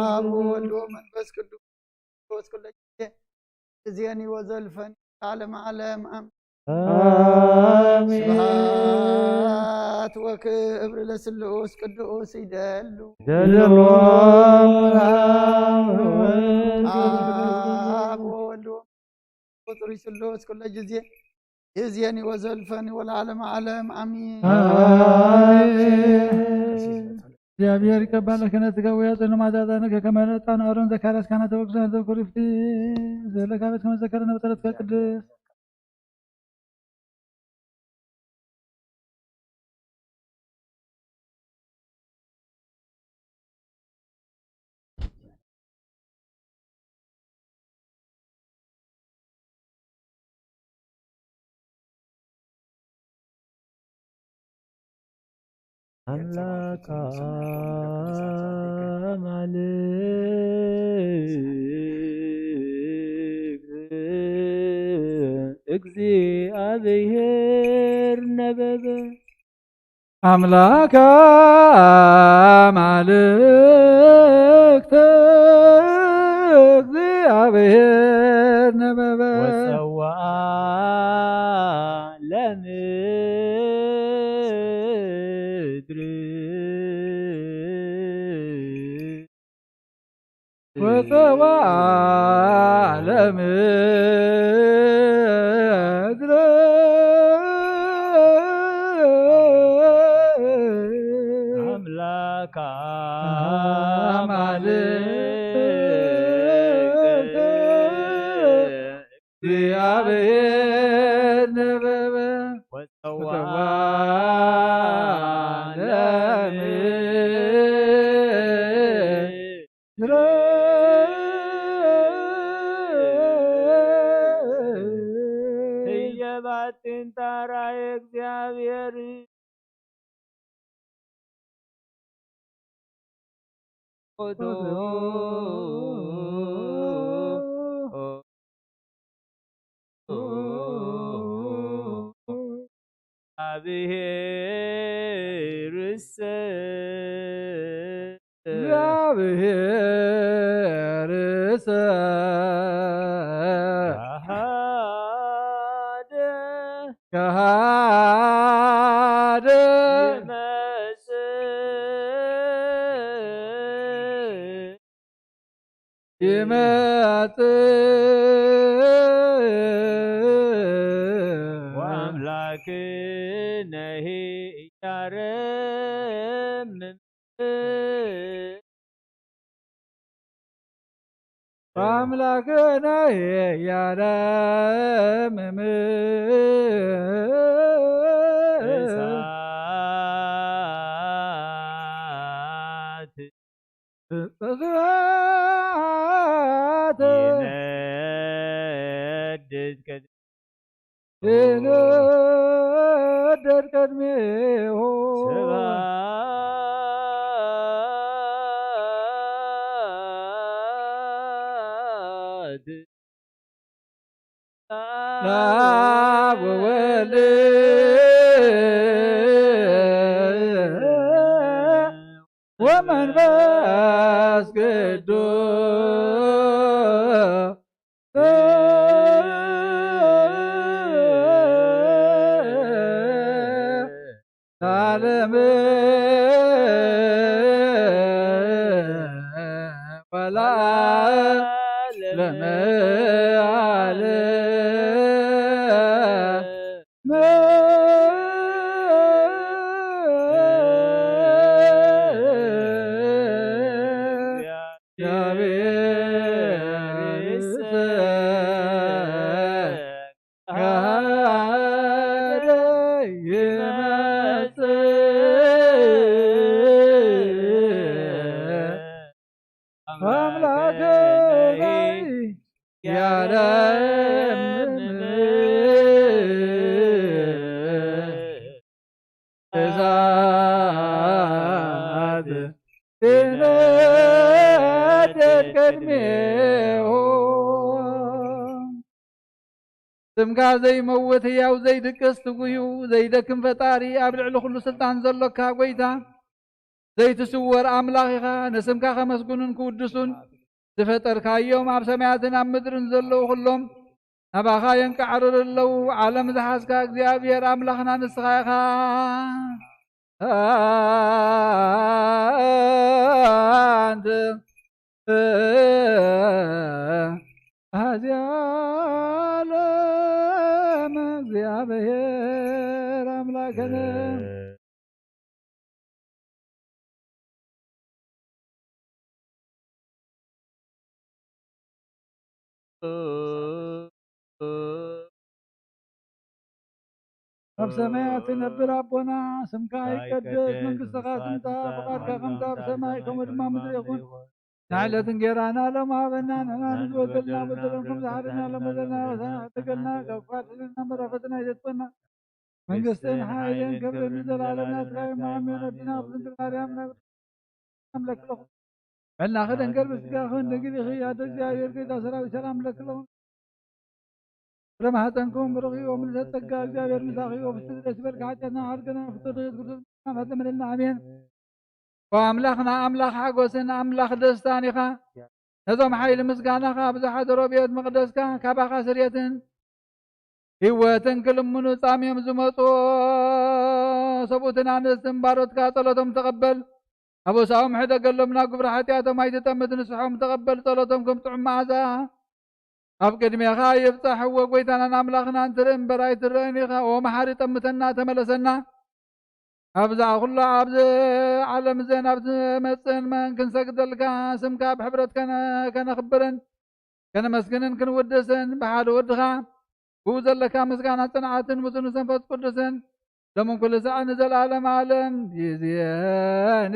አብ ወወልድ ወመንፈስ ቅዱስ። ወስኩለ ጊዜ እዝየኒ ወዘልፈኒ ለዓለመ ዓለም ኣሜን። አሜን። ስብሐት ወክብር ለስሉስ ቅዱስ ይደሉ። ይደሉ። አብ ወወልድ ወመንፈስ ቅዱስ ስሉስ ኩለ ጊዜ እዝየኒ ወዘልፈኒ ወለዓለመ ዓለም ኣሜን። አሜን። እግዚኣብሔር ይቀባል ክህነት ሥጋ ወያጽን ማዛዛን ከመ ዕጣን አሮን ዘካርያስ ካህናተ ወቅዱሳን ዘኩሪፍቲ ዘለካ ቤት ከመ ዘከረ ነበጸረት ከቅድስ ኣምላክ ኣማልክት እግዚኣብሔር ነበበ። ኣምላክ ኣማልክት እግዚኣብሔር ነበበ። ወጸውዓ ለምድር። ወጸውዓ ለምድር። ኣምላክ ኣማልክት እግዚኣብሔር ነበበ። ወጸውዓ ወጸውዓ ለምድር። ለምድር። ህየባትን ታራይ እግዚኣብሔር። እግዚኣብሔርሰ። እግዚኣብሔርሰ። ከሃደ። ከሃደ። ይመጽእ። ይመጽእ። ወአምላክነሂ ኢያረምም። ወአምላክነሂ ኢያረምም። እሳት። እሳት። ይነድድ ቅድሜሁ። ይነድድ ቅድሜሁ። ስብሐት። ለአብ ወወልድ ወመንፈስ ቅዱስ። ለዓለም ወለዓለመ ዓለም። እሳት ትነድድ ቅድሜሁ። ስምካ ዘይመውት ህያው ዘይድቅስ ትጉዩ ዘይደክም ፈጣሪ ኣብ ልዕሊ ኩሉ ስልጣን ዘሎካ ጎይታ ዘይትስወር ኣምላኽ ኢኻ። ንስምካ ከመስግኑን ክውድሱን ዝፈጠርካዮም ኣብ ሰማያትን ኣብ ምድርን ዘለዉ ኩሎም ናባኻ የንቃዕርሩ ኣለዉ። ዓለም ዝሓዝካ እግዚኣብሔር ኣምላኽና ንስኻ ኢኻ። ኣንተ ኣዚ ዓለም እግዚኣብሔር ኣምላኽነ። ኣብ ሰማያት ትነብር ኣቦና፣ ስምካ ይቀደስ፣ መንግስትኻ ትምጻእ፣ ፍቓድካ ከምቲ ኣብ ሰማይ ከምኡ ድማ ምድሪ ይኹን። ንዕለት እንጌራና ሎም ሃበና፣ ንሕና ንዝበደልና በደሎም ከም ዝሓደና ሎም በደልና፣ ፈተና ኣይተግበልና፣ ካብ ክፉእ ኣድሕነና፣ መራፈትና ኣይተጥፈና። መንግስትን ሓይልን ክብርን ንዘለዓለም ናትካ እዩ። ኣሜን። ኣዴና ቅድስት ድንግል ማርያም፣ ናይ ኣምላክ ልኹ፣ በላኺ ደንገል ብስጋኽን ድንግል ኢኺ፣ ኣደ እግዚኣብሔር ጌታ ሰራዊት ሰላም ለኪ ለኹ። ፍረ ማህፀንኩም ብሩኽ እዩ፣ ምልዕተ ጸጋ እግዚኣብሔር ምሳኺ እዩ። ብስቲ ደስ ይበልኪ፣ ሓጢኣትና ሓድገና ፍቶ ድሬት ክርስቶስ ናፋት ለመለልና። ኣሜን። ኦ ኣምላኽና፣ ኣምላኽ ሓጎስን ኣምላኽ ደስታን ኢኻ። ነዞም ሓይሊ ምስጋናኻ ኣብ ዝሓደሮ ቤት መቕደስካ ካባኻ ስርየትን ህይወትን ክልምኑ ጻምዮም ዝመጹ ሰብኡትን ኣንስትን ባሮትካ ጸሎቶም ተቐበል። ኣበሳኦም ሕደገሎም፣ ናብ ግብሪ ሓጢኣቶም ኣይትጠምት፣ ንስሖም ተቐበል። ጸሎቶም ከም ጥዑም መዓዛ ኣብ ቅድሜኻ ይብጻሕ። እወ፣ ጎይታናን ኣምላኽናን ትርኢ እምበር ኣይትረእን ኢኻ። ኦ መሓሪ፣ ጠምተና፣ ተመለሰና። ኣብዛ ኩላ ኣብዚ ዓለም ዘን ኣብ ዝመጽእን መን ክንሰግደልካ፣ ስምካ ብሕብረት ከነ-፣ ከነኽብርን ከነመስግንን ክንውድስን ብሓደ ወድኻ ብኡ ዘለካ ምስጋና ጽንዓትን ምስሉስ መንፈስ ቅዱስን ሎምን ኩሉ ሳዕ ንዘለዓለም ዓለም ይዝየን።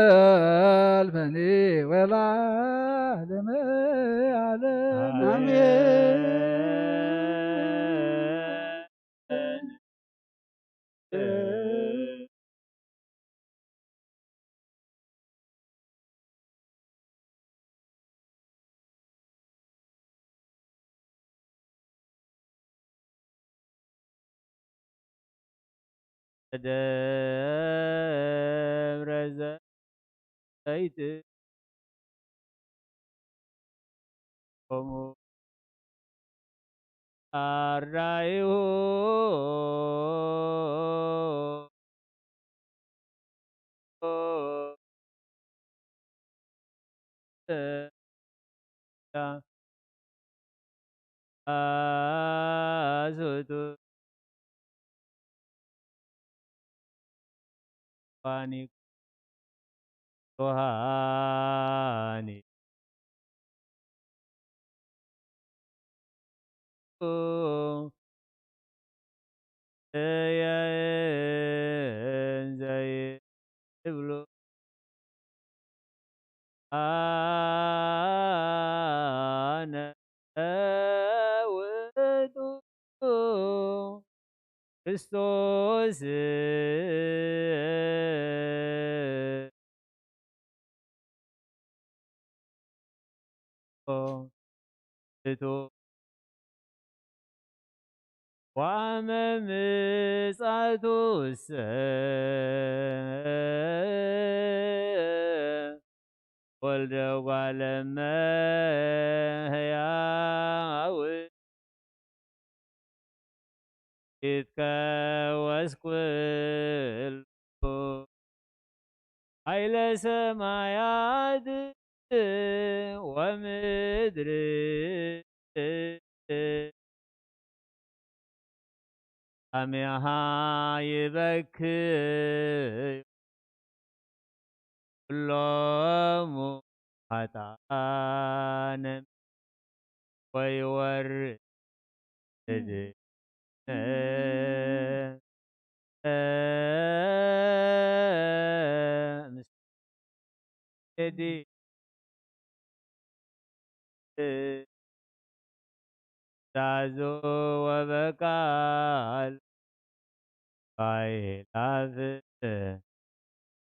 ዘልፈኒ ወላለም ዓለም። ኣሜን። ደብረ ዘይት ሆሙ ኣራይሁ ኣዙቱ ፋኒ ዮሃኒ እየን ዘይብሉ ኣነ ውእቱ ክርስቶስ እቱ ዋመ ምጻቱ ሰ ወልደ ጓለ እመሕያው ይትከወስ ኩሉ ኃይለ ሰማያት ወምድር አሜሃ ይበክዩ ኩሎሙ ኃጥኣነ ወይወርድ ዲ ዛዙ ወበቃል ባይላፍ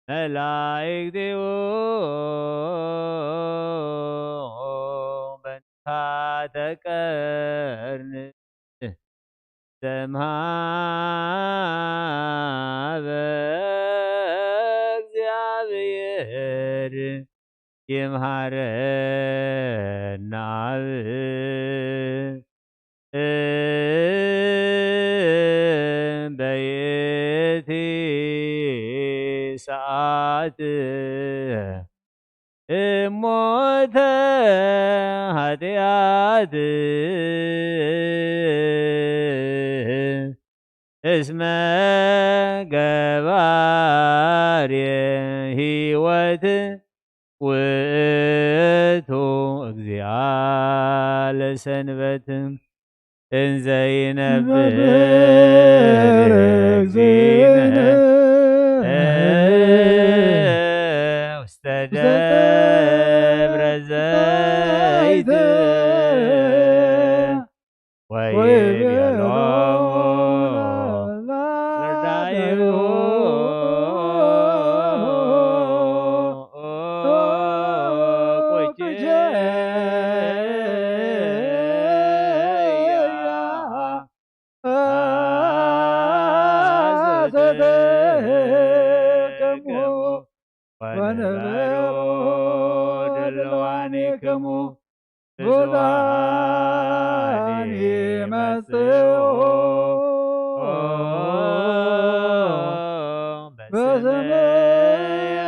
መላእክቲሁ በንታተ ቀርኒ ዘምሃበ እግዚኣብሔር ይምሃረና ኣብ በይቲ ሰዓት እሞተ ኃጢአት እስመ ገባሬ ሕይወት ውእቱ እግዚአ ለሰንበት እንዘ ይነብር እግዚእነ ውስተ ደብረ ዘይት ወይቤሎሙ ርዳኢሁ ቁጭያ አዘዘክሙ ወንበሩ ድልዋኒክሙ ብዙኃን ይመጽኡ በስምየ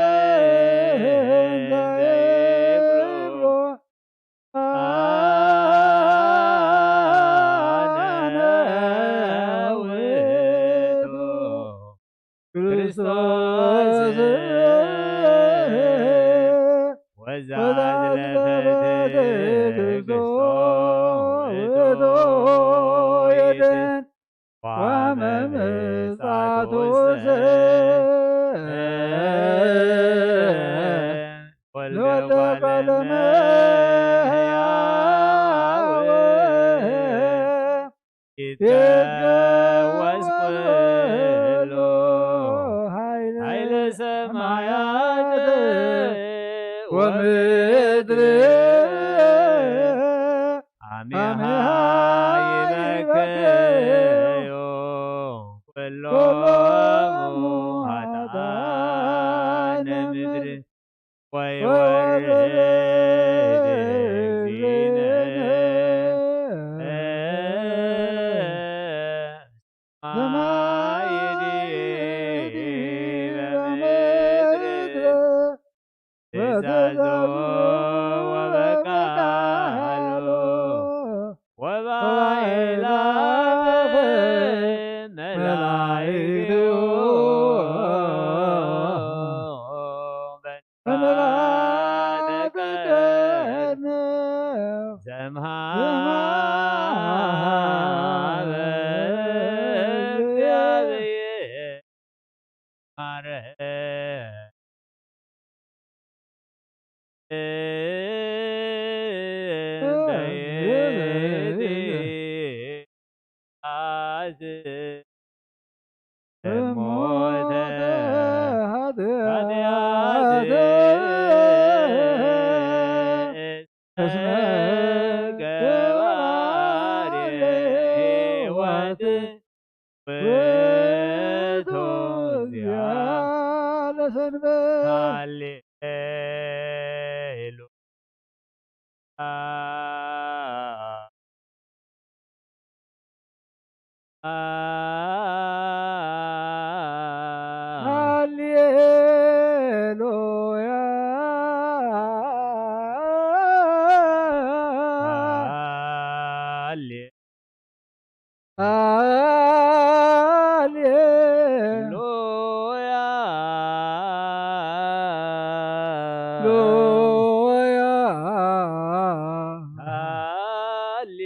እንተ ይብሉ አነ ውእቱ ክርስቶስ ወዛ ዝለፈ ትዕግስቶ ውእቱ ይድን ወመምጻቱ ወልደ እጓለ እመሕያው ይትፈወስ ኩሉ ኃይለ ሰማያት ወምድር አሜሃ ይበከዩ ኩሎሙ ኃጥኣነ ምድር ወይወርድ እግዚእነ ሰማይ ዲበ ምድር ትእዛዞ ወበቃሉ ወባይላፈ መላእክቱ በንባተ ቀርነ ዘምሃበ እግዚአብሔር ማረ ውእቱ እግዚአ ለሰንበት። ሃሌሉያ። ሃሌሉያ። ሃሌ ሃሌ ሉያ። ሉያ። ሃሌ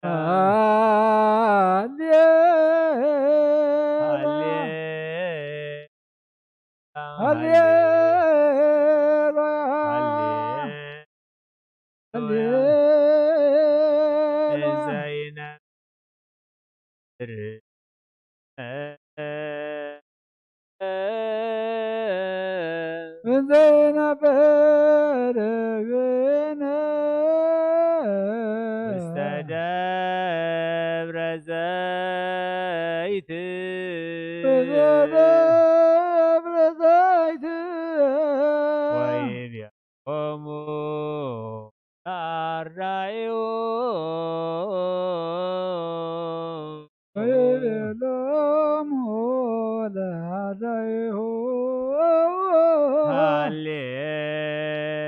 ሃሌ ሃሌ ሃሌሉያ። ሃሌ ዘይነብር እንዘይነብር ግን ውስተ ደብረ ዘይት ውስተ ደብረ ዘይት ወይቤ ሎሙ ለአርዳኢሁ ወይቤሎሙ ለአርዳኢሁ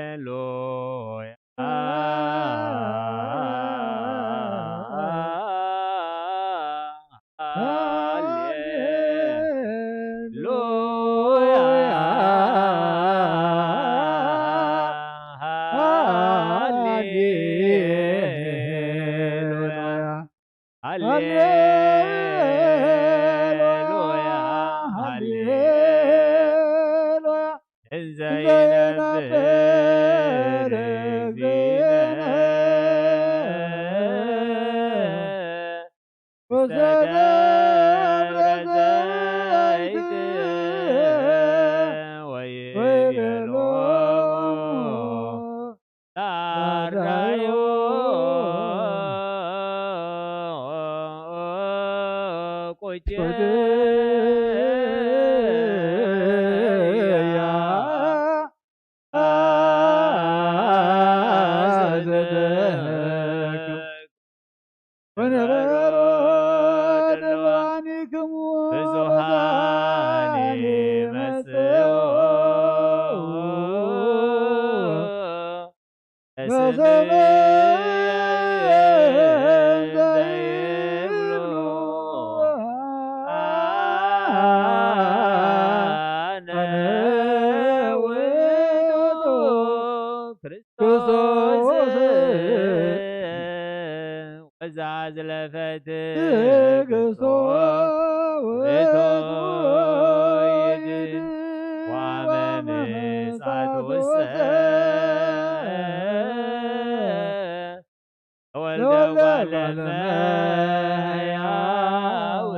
ሃሌሉያ። ሃሌሉያ። ሃሌሉያ። ሃሌሉያ። ሃሌሉያ። እንዘ ያ ዘደክ ወነበሮ ደልዋኒክሙ ብዙሃን ይመጽኡ በስምህ ዘይብሉ ኣነ ውእቱ ክርስቶስ ወዛ ዝለፈት ትዕግስቶ ውእቱ ይድ ዋመ ምጻቱ ውሰ ተወልደ ጓለ እመሕያው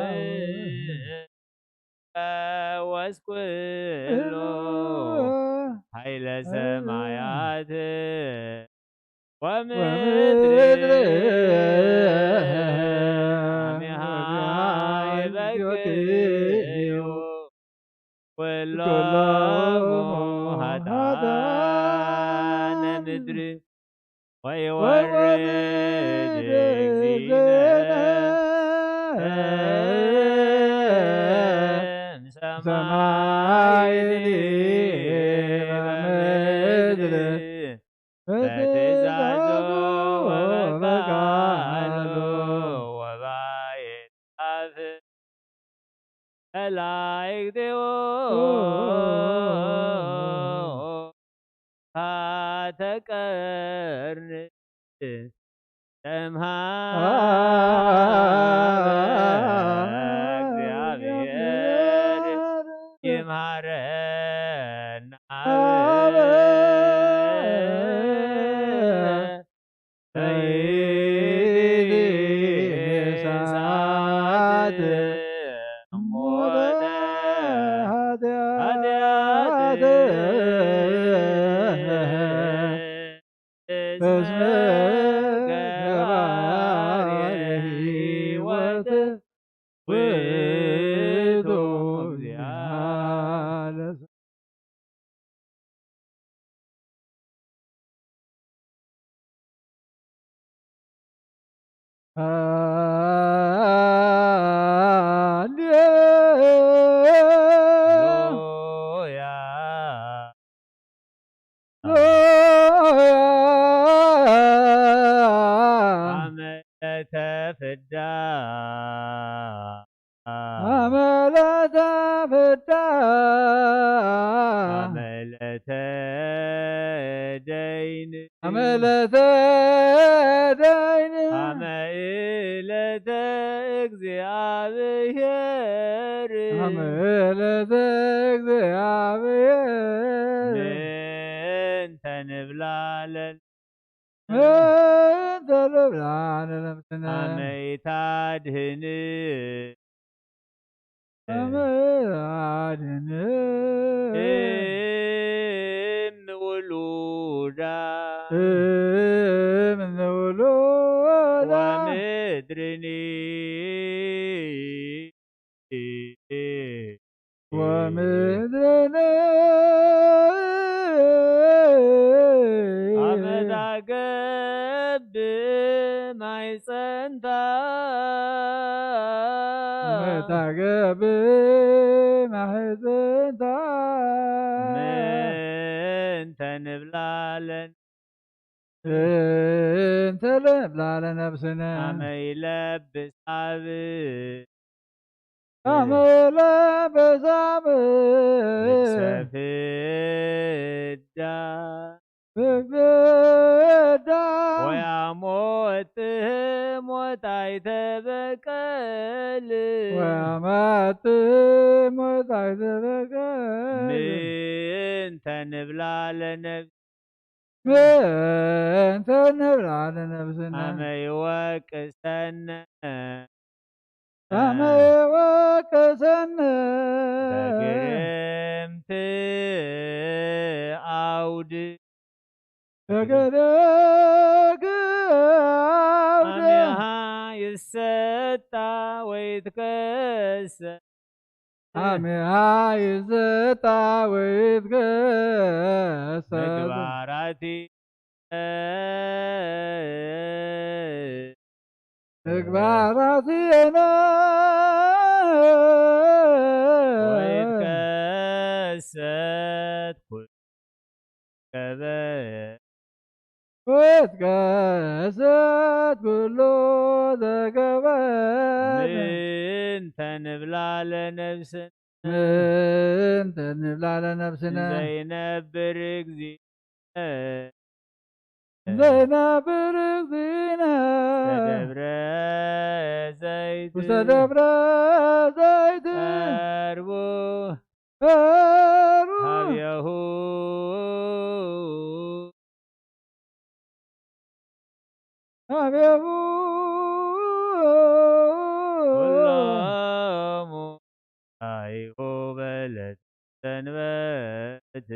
ፈወስ ኩሉ ኃይለ ሰማያት ወምድር አሚሃ ይበክዩ ኩሎሙ ኃጥኣነ ምድር ወይወርድ እግዚእነ እምሰማይ ዲበ ምድር በትእዛዙ ወበቃሉ ወባይት አፍ መላእክቲሁ ታተቀርን ሰምሃ እግዚአብሔር ይምሃረና አብ ሰዓት ሞተ ኃጢአት እስመ ገባሬ ሕይወት ውእቱ እግዚአ ለሰ ሃሌሉያ። አመ ዕለተ ፍዳ አመ ዕለተ ፍዳ አመ ዕለተ ደይን አመ ዕለተ ደይን አመ ዕለተ እግዚአብሔር አመ ዕለተ እግዚአብሔር ምንተ ንብላ ለነ ምንተ ንብላ ለነፍስነ አመ ኢታድህን አመ ኢታድህን እም ውሉዳ እም ውሉዳ ወምድርኒ ወምድርነ አመ ታገብእ ማሕፀንታ አመ ታገብእ ማሕፀንታ ምንተ ንብላ ለነ እንተ ለብላ ለነፍስነ አመ ይለብስ ኣብ አመ ይለብስ ኣብ ልብሰ ፍዳ ፍዳ ወያሞት ሞት አይተበቀል ወያማት ሞት አይተበቀል ምንተ ንብላ ለነፍስ ምንተ ንብላ ለነፍስነ አመ ይወቅሰነ አመ ይወቅሰነ በግርምት አውድ በገደግ አውድ አመ ይሰጣ ወይ ትከሰ ኣሜሃ ይዘጣ ወይ ትከሰ ምግባራቲ ምግባራትየና ወይትከሰት ኩሉ ገበ ወይትከሰት ኩሉ ዘገበ ምእንተ ንብላ ለነብስን ምእንተ ንብላ ለነብስነ ዘይነብር እግዚእነ ዘይነብር እግዚእነ ተደብረ ዘይት ውስተ ደብረ ዘይት ቀርቡ ቀርቡ ሀቤሁ ሀቤሁ ኩሎሙ አይሁ በለት ሰንበት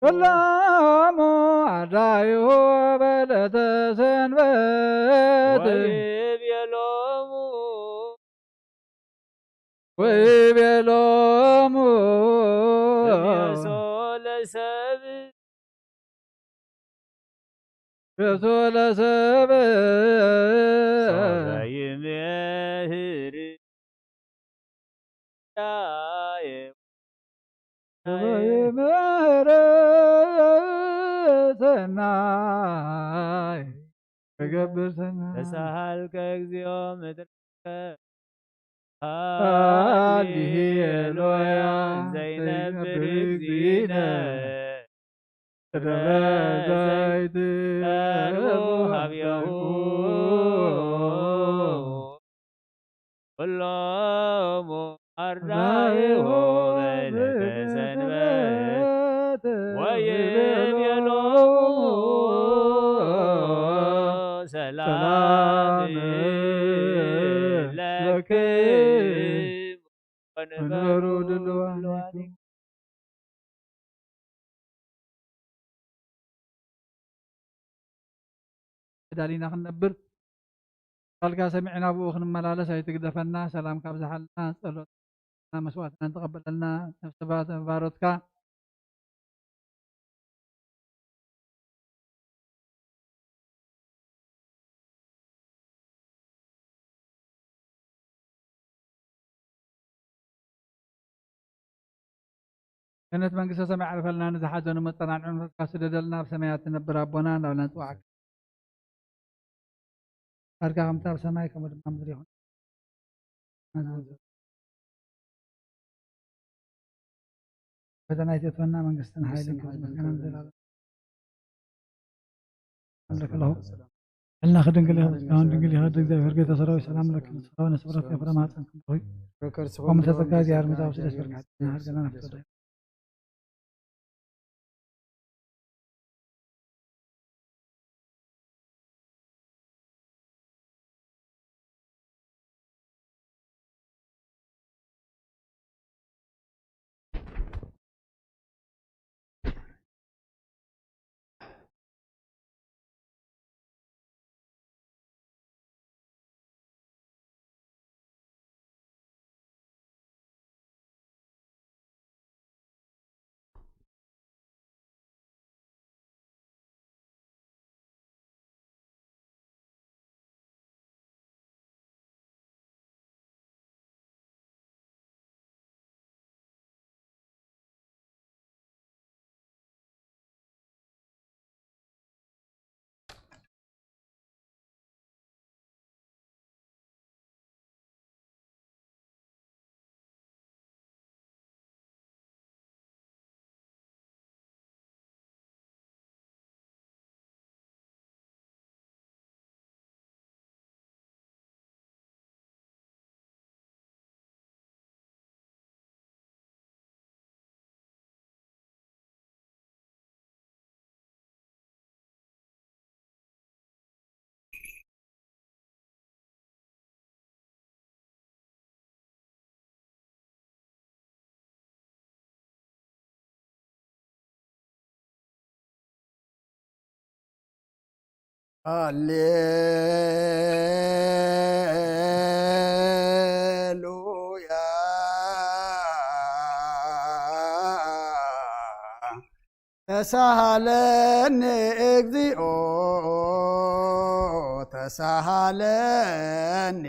ኩሎሙ ኣዳይሁ በለተ ሰንበት ወይቤሎሙ ወይቤሎሙ እኔሶ ለሰብ ቤቱ ለሰብ ሰበ ይምህር ዳየ ሰበ ይምህር ሰናይ ተገብር ሰናይ ተሳሃልከ እግዚኦ ምድርከ ሃሌሉያ ዘይነብር ዘይነብር እግዚእነ ደብረ ዘይት ቀርቡ ሀቤሁ ኩሎሙ አርዳኢሁ በዕለተ ሰንበት ወይቤሎሙ ሰላም ለክሙ ወንበሩ ወንበሩ ድልዋኒኩም ድልዋኒኩም ተዳሊና ክንነብር ቃልካ ሰሚዕና ብኡ ክንመላለስ ኣይትግደፈና። ሰላምካ ኣብዝሓልና፣ ጸሎትና መስዋዕትና ንተቐበለልና ነፍሲ ባሮትካ ገነት መንግስተ ሰማይ ዓርፈልና፣ ንዝሓዘኑ መጸናንዒ ምሕረትካ ስደደልና፣ ኣብ ሰማያት ትነብር ኣቦና እንዳበልና ንጽዋዓካ። ፍቃድካ ከምቲ ኣብ ሰማይ ከምኡ ድማ ኣብ ምድሪ ይኹን። ፈተና ኣይተእትወና፣ መንግስትን ሓይልን ክብርን ምስጋናን ንዘለኣለም ኣምልክ ለሁ። ሕልና ክድንግል ይኸ ምስጋናን ድንግል ይኸ እግዚኣብሔር ጌታ ሰራዊት ሰላም ለኪ ንስኻ ወነስብረት ፍረ ማህፀን ክንደኹ ከምኡ ተጸጋ እግዚኣብሔር ምዛብ ስደት በርካትና ሃገርና ናፍቆ ሃሌሉያ። ተሳሃለኒ እግዚኦ፣ ተሳሃለኒ።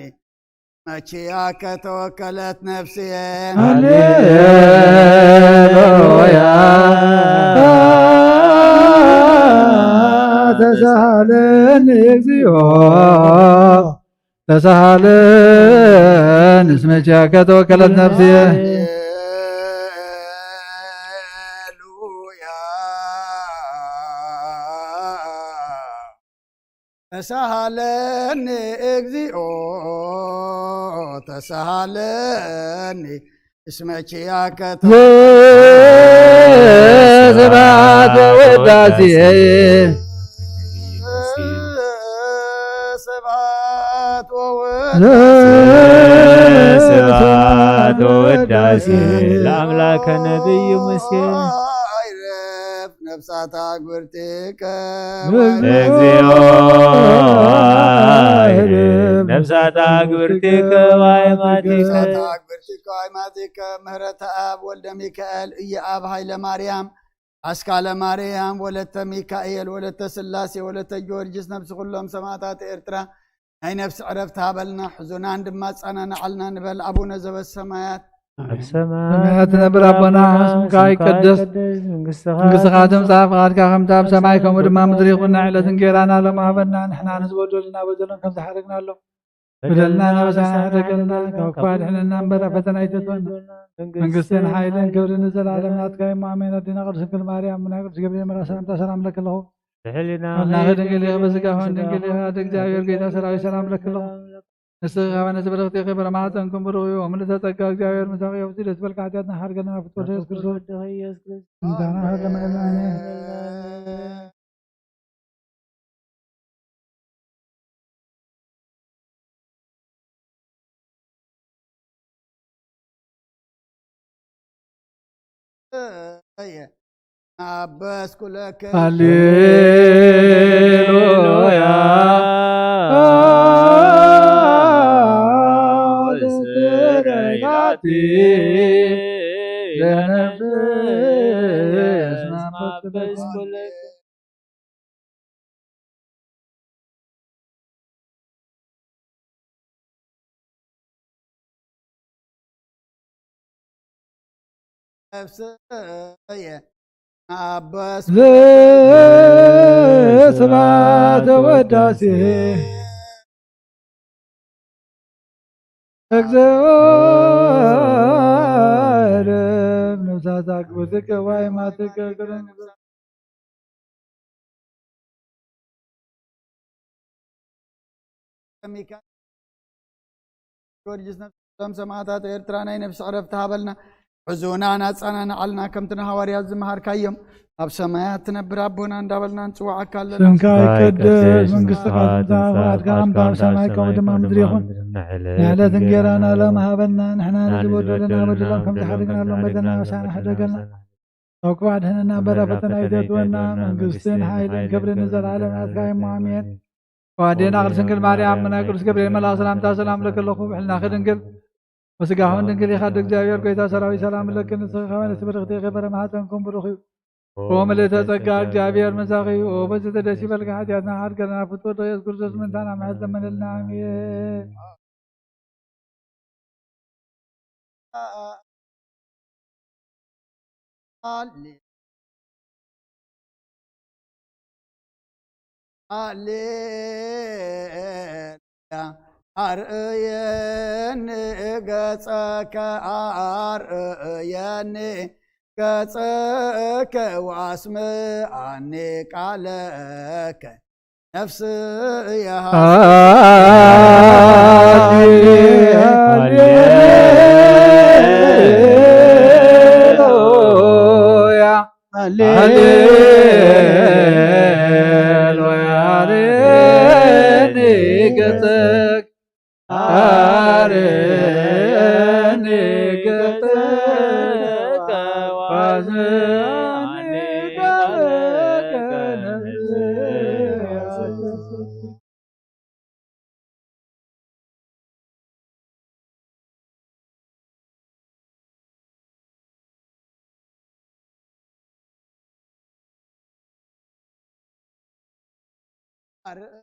መቺያ ከተወከለት ነፍስየ። ሃሌሉያ። ተሳሃለኒ እግዚኦ፣ ተሳሃለኒ። እስመ ኪያከ ተወከለት ነፍስየ። ሃሌሉያ። ተሳሃለኒ እግዚኦ፣ ተሳሃለኒ። እስመ ኪያከ ስብሐት ወውዳሴ። ስብሐት ወውዳሴ። ስብሐት ወውዳሴ ለአምላከ ነቢይ ሙሴ። አይረፍ ነፍሳታ ግብርቲከ። እግዚኦ አይረፍ ነፍሳታ ግብርቲከ ወአይማቲከ። ነፍሳታ ግብርቲከ ወአይማቲከ። ምህረተ አብ ወልደ ሚካኤል እየ አብ ኃይለ ማርያም አስካለ ማርያም ወለተ ሚካኤል ወለተ ስላሴ ወለተ ጊዮርጊስ ነፍሲ ኩሎም ሰማዕታት ኤርትራ ናይ ነፍሲ ዕረፍቲ ሃበልና፣ ሕዙናን ድማ ኣጸናንዓልና ንበል። ኣቡነ ዘበሰማያት ኣብ ሰማይ ሰማያት ትነብር ኣቦና፣ ስምካ ይቀደስ፣ መንግስትኻ መንግስትኻ ትምጻእ፣ ፍቓድካ ከምቲ ኣብ ሰማይ ከምኡ ድማ ምድሪ ይኹን። ናይ ዕለት እንጌራና ሎሚ ሃበና፣ ንሕና ንዝበደሉና በደሎም ከም ዝሓረግናሎም፣ በደልና ናበሳና ሕደገልና፣ ካብ ክፉእ ኣድሕነና እምበር፣ ኣብ ፈተና ኣይተእትወና። መንግስትን ሓይልን ክብርን ንዘለኣለም ናትካ እዩ። እሞ ኣሜን። ኣዴና ቅድስት ድንግል ማርያም፣ ናይ ቅዱስ ገብርኤል መልኣክ ሰላምታ ሰላም እለኪ ኣለኹ። ልዕልና ቃልናኺ ድንግል እዩ፣ በስጋኺ እውን ድንግል እዩ። ኣደ እግዚኣብሔር ጌታ ሰራዊት ሰላም እለኪ ኣለኹ። ንስኺ ካብ ኣንስቲ ብርኽቲ ኢኺ፣ ፍረ ማሕፀንኩም ብሩኽ እዩ። ምልዕተ ጸጋ እግዚኣብሔር ምሳኺ፣ ብሩኽቲ ደስ ይበልኪ፣ ሓጢኣትና ሓርገልና ፍትወ ኢየሱስ ክርስቶስ። እንታና ሀገር መለና። ኣበስኩለከ። ሃሌሉያ። ስረያቲ ለነፍስ ማበስኩለከ። ነፍስየ ኣበስ ስብሐተ ወዳሴ። እግዚኦ ነፍሳት አክብርትከ ወአይማትከ። ጊዮርጊስ ነፍሶም ሰማዕታት ኤርትራ ናይ ነፍሲ ዕረፍቲ ሃበልና። ሕዙናን ኣጸናንዓልና፣ ከምቲ ንሃዋርያት ዝመሃርካዮም፣ ኣብ ሰማያት ትነብር ኣቦና እንዳበልና ንጽውዓካ ኣለና። ስምካ ይቀደስ፣ መንግስትኻ ትምጻእ፣ ፍቓድካ ከምቲ ኣብ ሰማይ ከምኡ ድማ ምድሪ ይኹን። ንዕለት እንጌራና ሎሚ ሃበና፣ ንሕና ንዝበደሉና በደሎም ከም ዝሓደግናሎም በደልና ኣበሳና ሕደገልና። ካብ ክፉእ ኣድሕነና እምበር፣ ኣብ ፈተና ኣይተእትወና። መንግስትን ሓይልን ክብርን ንዘለኣለም ናትካ እሞ፣ ኣሜን። ኣዴና ቅድስት ድንግል ማርያም፣ ብናይ ቅዱስ ገብርኤል መልኣኽ ሰላምታ ሰላም እብለኪ ኣለኹ። ብሕልናኺ ድንግል፣ በስጋኽን ድንግል ኢኻ። ኣደ እግዚኣብሔር፣ ጎይታ ሰራዊት፣ ሰላም እብለኪ። ንስኺ ካብ ኣንስቲ ብርኽቲ ኢኺ፣ ፍረ ማሕፀንኩም ብሩኽ እዩ። ኦ ምልእተ ጸጋ፣ እግዚኣብሔር ምሳኺ እዩ። ኦ በዝሒ ደስ ይበልኪ፣ ሓጢኣትና ሓድገልና፣ ፍትወ ኢየሱስ ክርስቶስ ምእንታና ምሕረት ለምንልና። ኣሜን። ሃሌ-፣ ሃሌሉያ። ኣርእየኒ ገጸከ፣ ኣርእየኒ ገጸከ፣ ወኣስምዓኒ ቃለከ። ነፍስየ ሃሌሉያ፣ ሃሌሉያ። አርየኒ ገጸከ፣ አርየኒ ገጸከ፣ ወአስምዓኒ ቃለከ። ነፍስየ ኣረ-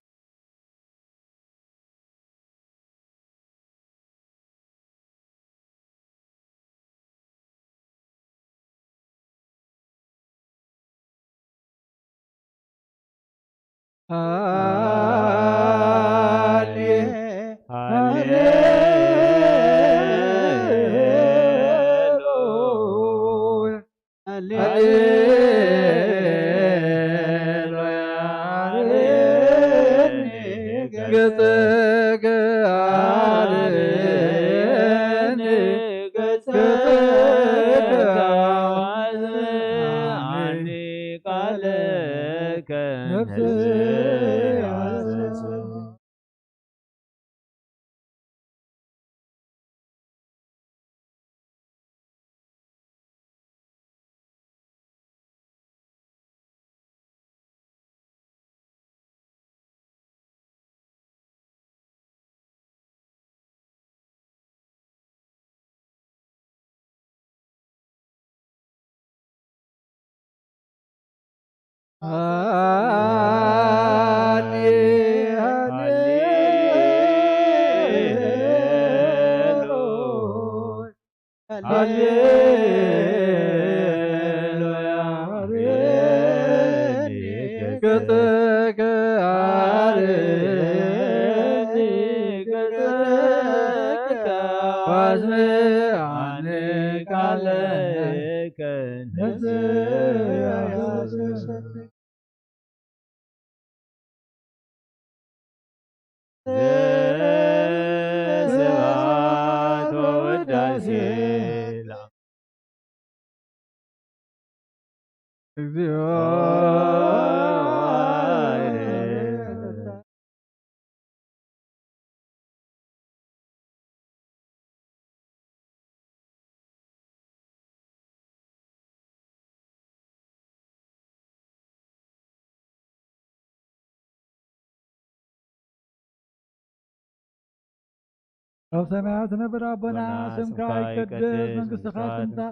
ኣብ ሰማያት ትነብር ኣቦና፣ ስምካ ይቀደስ፣ መንግስትኻ ትምጻእ፣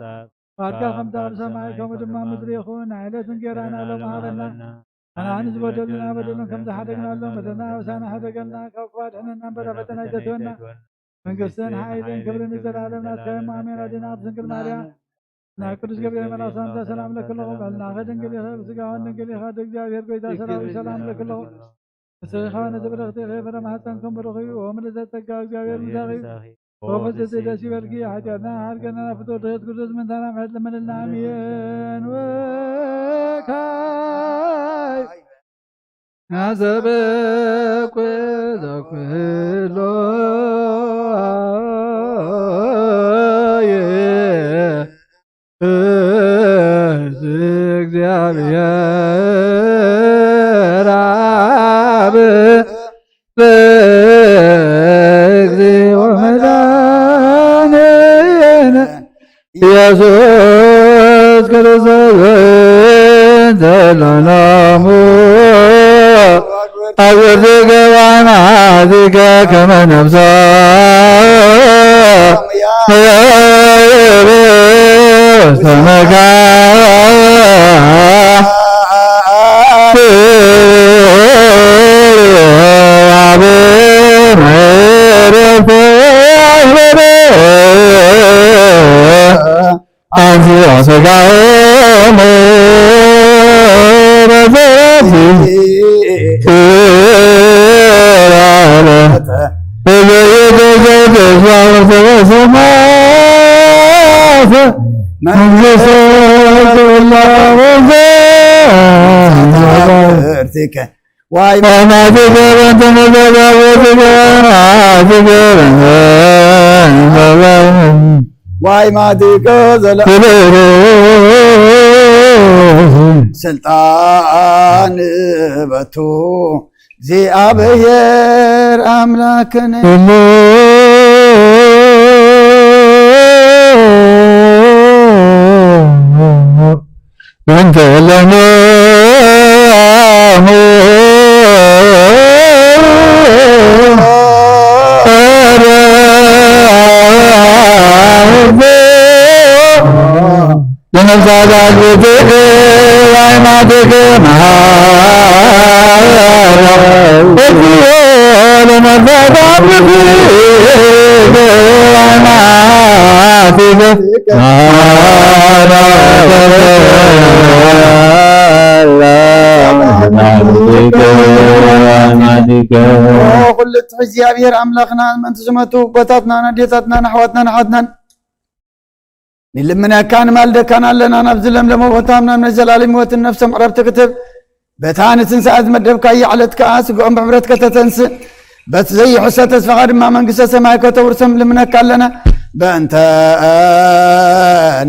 ፍቓድካ ከምታ ኣብ ሰማይ ከምኡ ድማ ምድሪ ይኹን። ናይ ዕለት እንጌራና ሎም ሃበና። ኣናኒ ዝበደሉና በደሎም ከም ዝሓደግናሎም በደልና ኣበሳና ሓደገልና፣ ካብ ክፉእ ኣድሕነና እምበር ኣብ ፈተና ኣይተእትወና። መንግስትን ሓይልን ክብርን ንዘለኣለም ናትካ እዮም። ኣሜን። ኣዴና ቅድስት ድንግል ማርያም፣ ናይ ቅዱስ ገብርኤል መልኣክ ሰላምታ ሰላም ለኪ ኣለኹ፣ በልና ድንግል ኢኺ፣ ብስጋውን ድንግል ኢኻ፣ እግዚኣብሔር ጎይታ ሰራዊት ሰላም ለኪ ኣለኹ። ንስኺ ከኣ ነቲ ብርኽቲ ኢኺ፣ ፍረ ማህፀንኩም ብሩኽ እዩ። ወምልዕተ ጸጋ እግዚኣብሔር ምሳኺ፣ ወፍስሕቲ ደስ ይበልኪ፣ ሓጢኣትና ሓርገና ፍጡር ድሕት ቅዱስ ምንታና ምሕረት ለመንልና። ኣሜን። ወካይ ኣዘበኩ ዘኩሎ ዋይ ማዲጎ ዘለ ስልጣን በቱ እግዚኣብሔር ኣምላክን ኦ ኩሉ ትሕት እግዚኣብሔር ኣምላኽና፣ ምእንቲ ዝመቱ ኣቦታትናን ኣዴታትናን ኣሕዋትናን ኣሓትናን ንልምነካን ንማልደካን ኣለና። ናብዚ ለምለመ ቦታ ናብ ናይ ዘላለም ህይወትን ነፍሶም ዕረፍቲ ክትህብ፣ በታ ንትንሳኤ ዝመደብካያ ዕለት ከኣ ስግኦም ብሕብረት ከተተንስእ፣ በቲ ዘይሕሰ ተስፋኻ ድማ መንግስተ ሰማይ ከተውርሶም ልምነካ ኣለና። በእንተ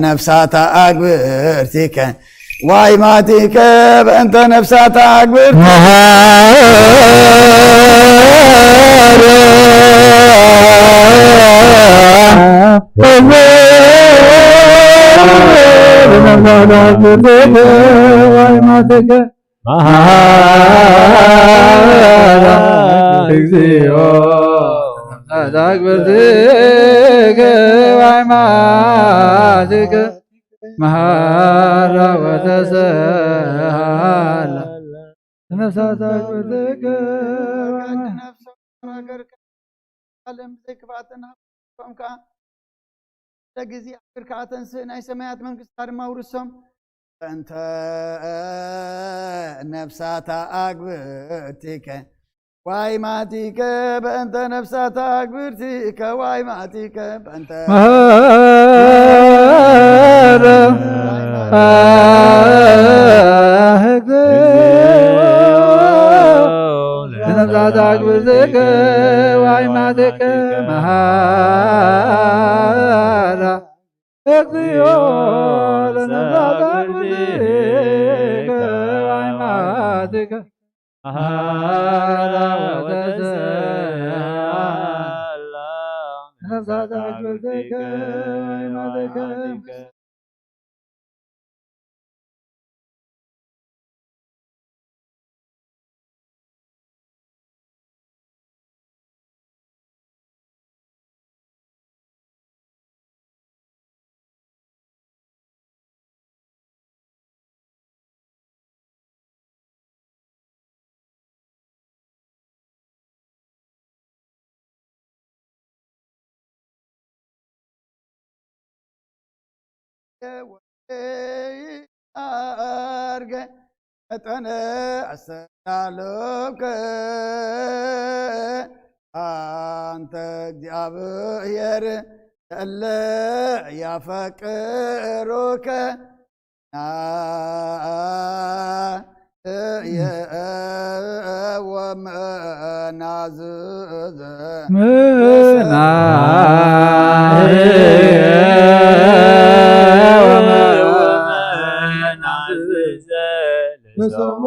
ነፍሳታ ኣግብርቲከ ዋይ ማቲከ በእንተ ነፍሳታ ኣግብርቲከ መሃራ እግዚኦ ተግብርትከ ዋይማትከ መሃራ ወተሰሃላ ነፍሳት ተግብርትከ ዓለም ብዘይክፍኣትን ሃብቶም ከኣ ሓደ ግዜ ኣኽብርካ ኣተንስእ፣ ናይ ሰማያት መንግስታ ድማ ውርሶም። በእንተ ነፍሳታ ኣግብርቲከ ዋይ ማቲከ በእንተ ነፍሳታ ኣግብርቲከ ዋይ ማቲከ በእንተ መሃረ ነፍሳት ኣግብርትከ ዋይ ማትከ መሃራ እግዚኦ ለነፍሳት ኣግብርትከ ዋይ ማትከ መሃራ ወተሰሃላ ነፍሳት ኣግብርትከ ዋይ ማትከ ኣርገ መጠነ ኣስተዳለውከ ኣንተ እግዚኣብሔር እለ ያፈቅሩከ ናእየ ወመናዝዘ ምናእየ ወመናዝዘ ለሰቦ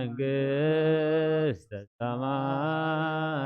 መንግስተ ሰማያት።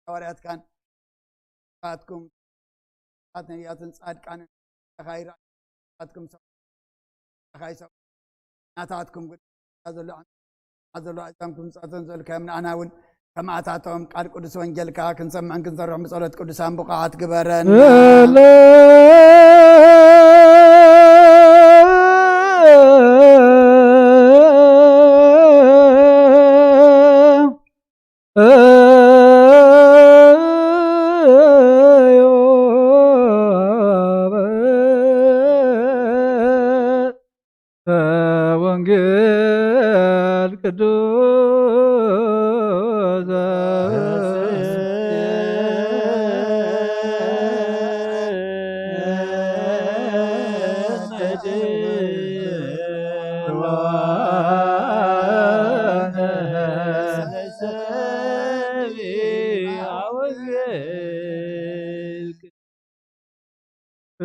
ሓዋርያትካን ናትኩም፣ ናት ነቢያትን ጻድቃንን ተኻይራ ናትኩም ሰብ-፣ ተኻይ ሰብ-፣ ናታትኩም ጉድ ዘሎ፣ ዘሎ ኣእዛንኩም ጻተን ዘልካዮም ንኣና እውን ከማእታቶም ቃል ቅዱስ ወንጌልካ ክንሰምዕን ክንሰርሕን ብጸሎት ቅዱሳን ብቑዓት ግበረን። ወንጌል ቅዱስ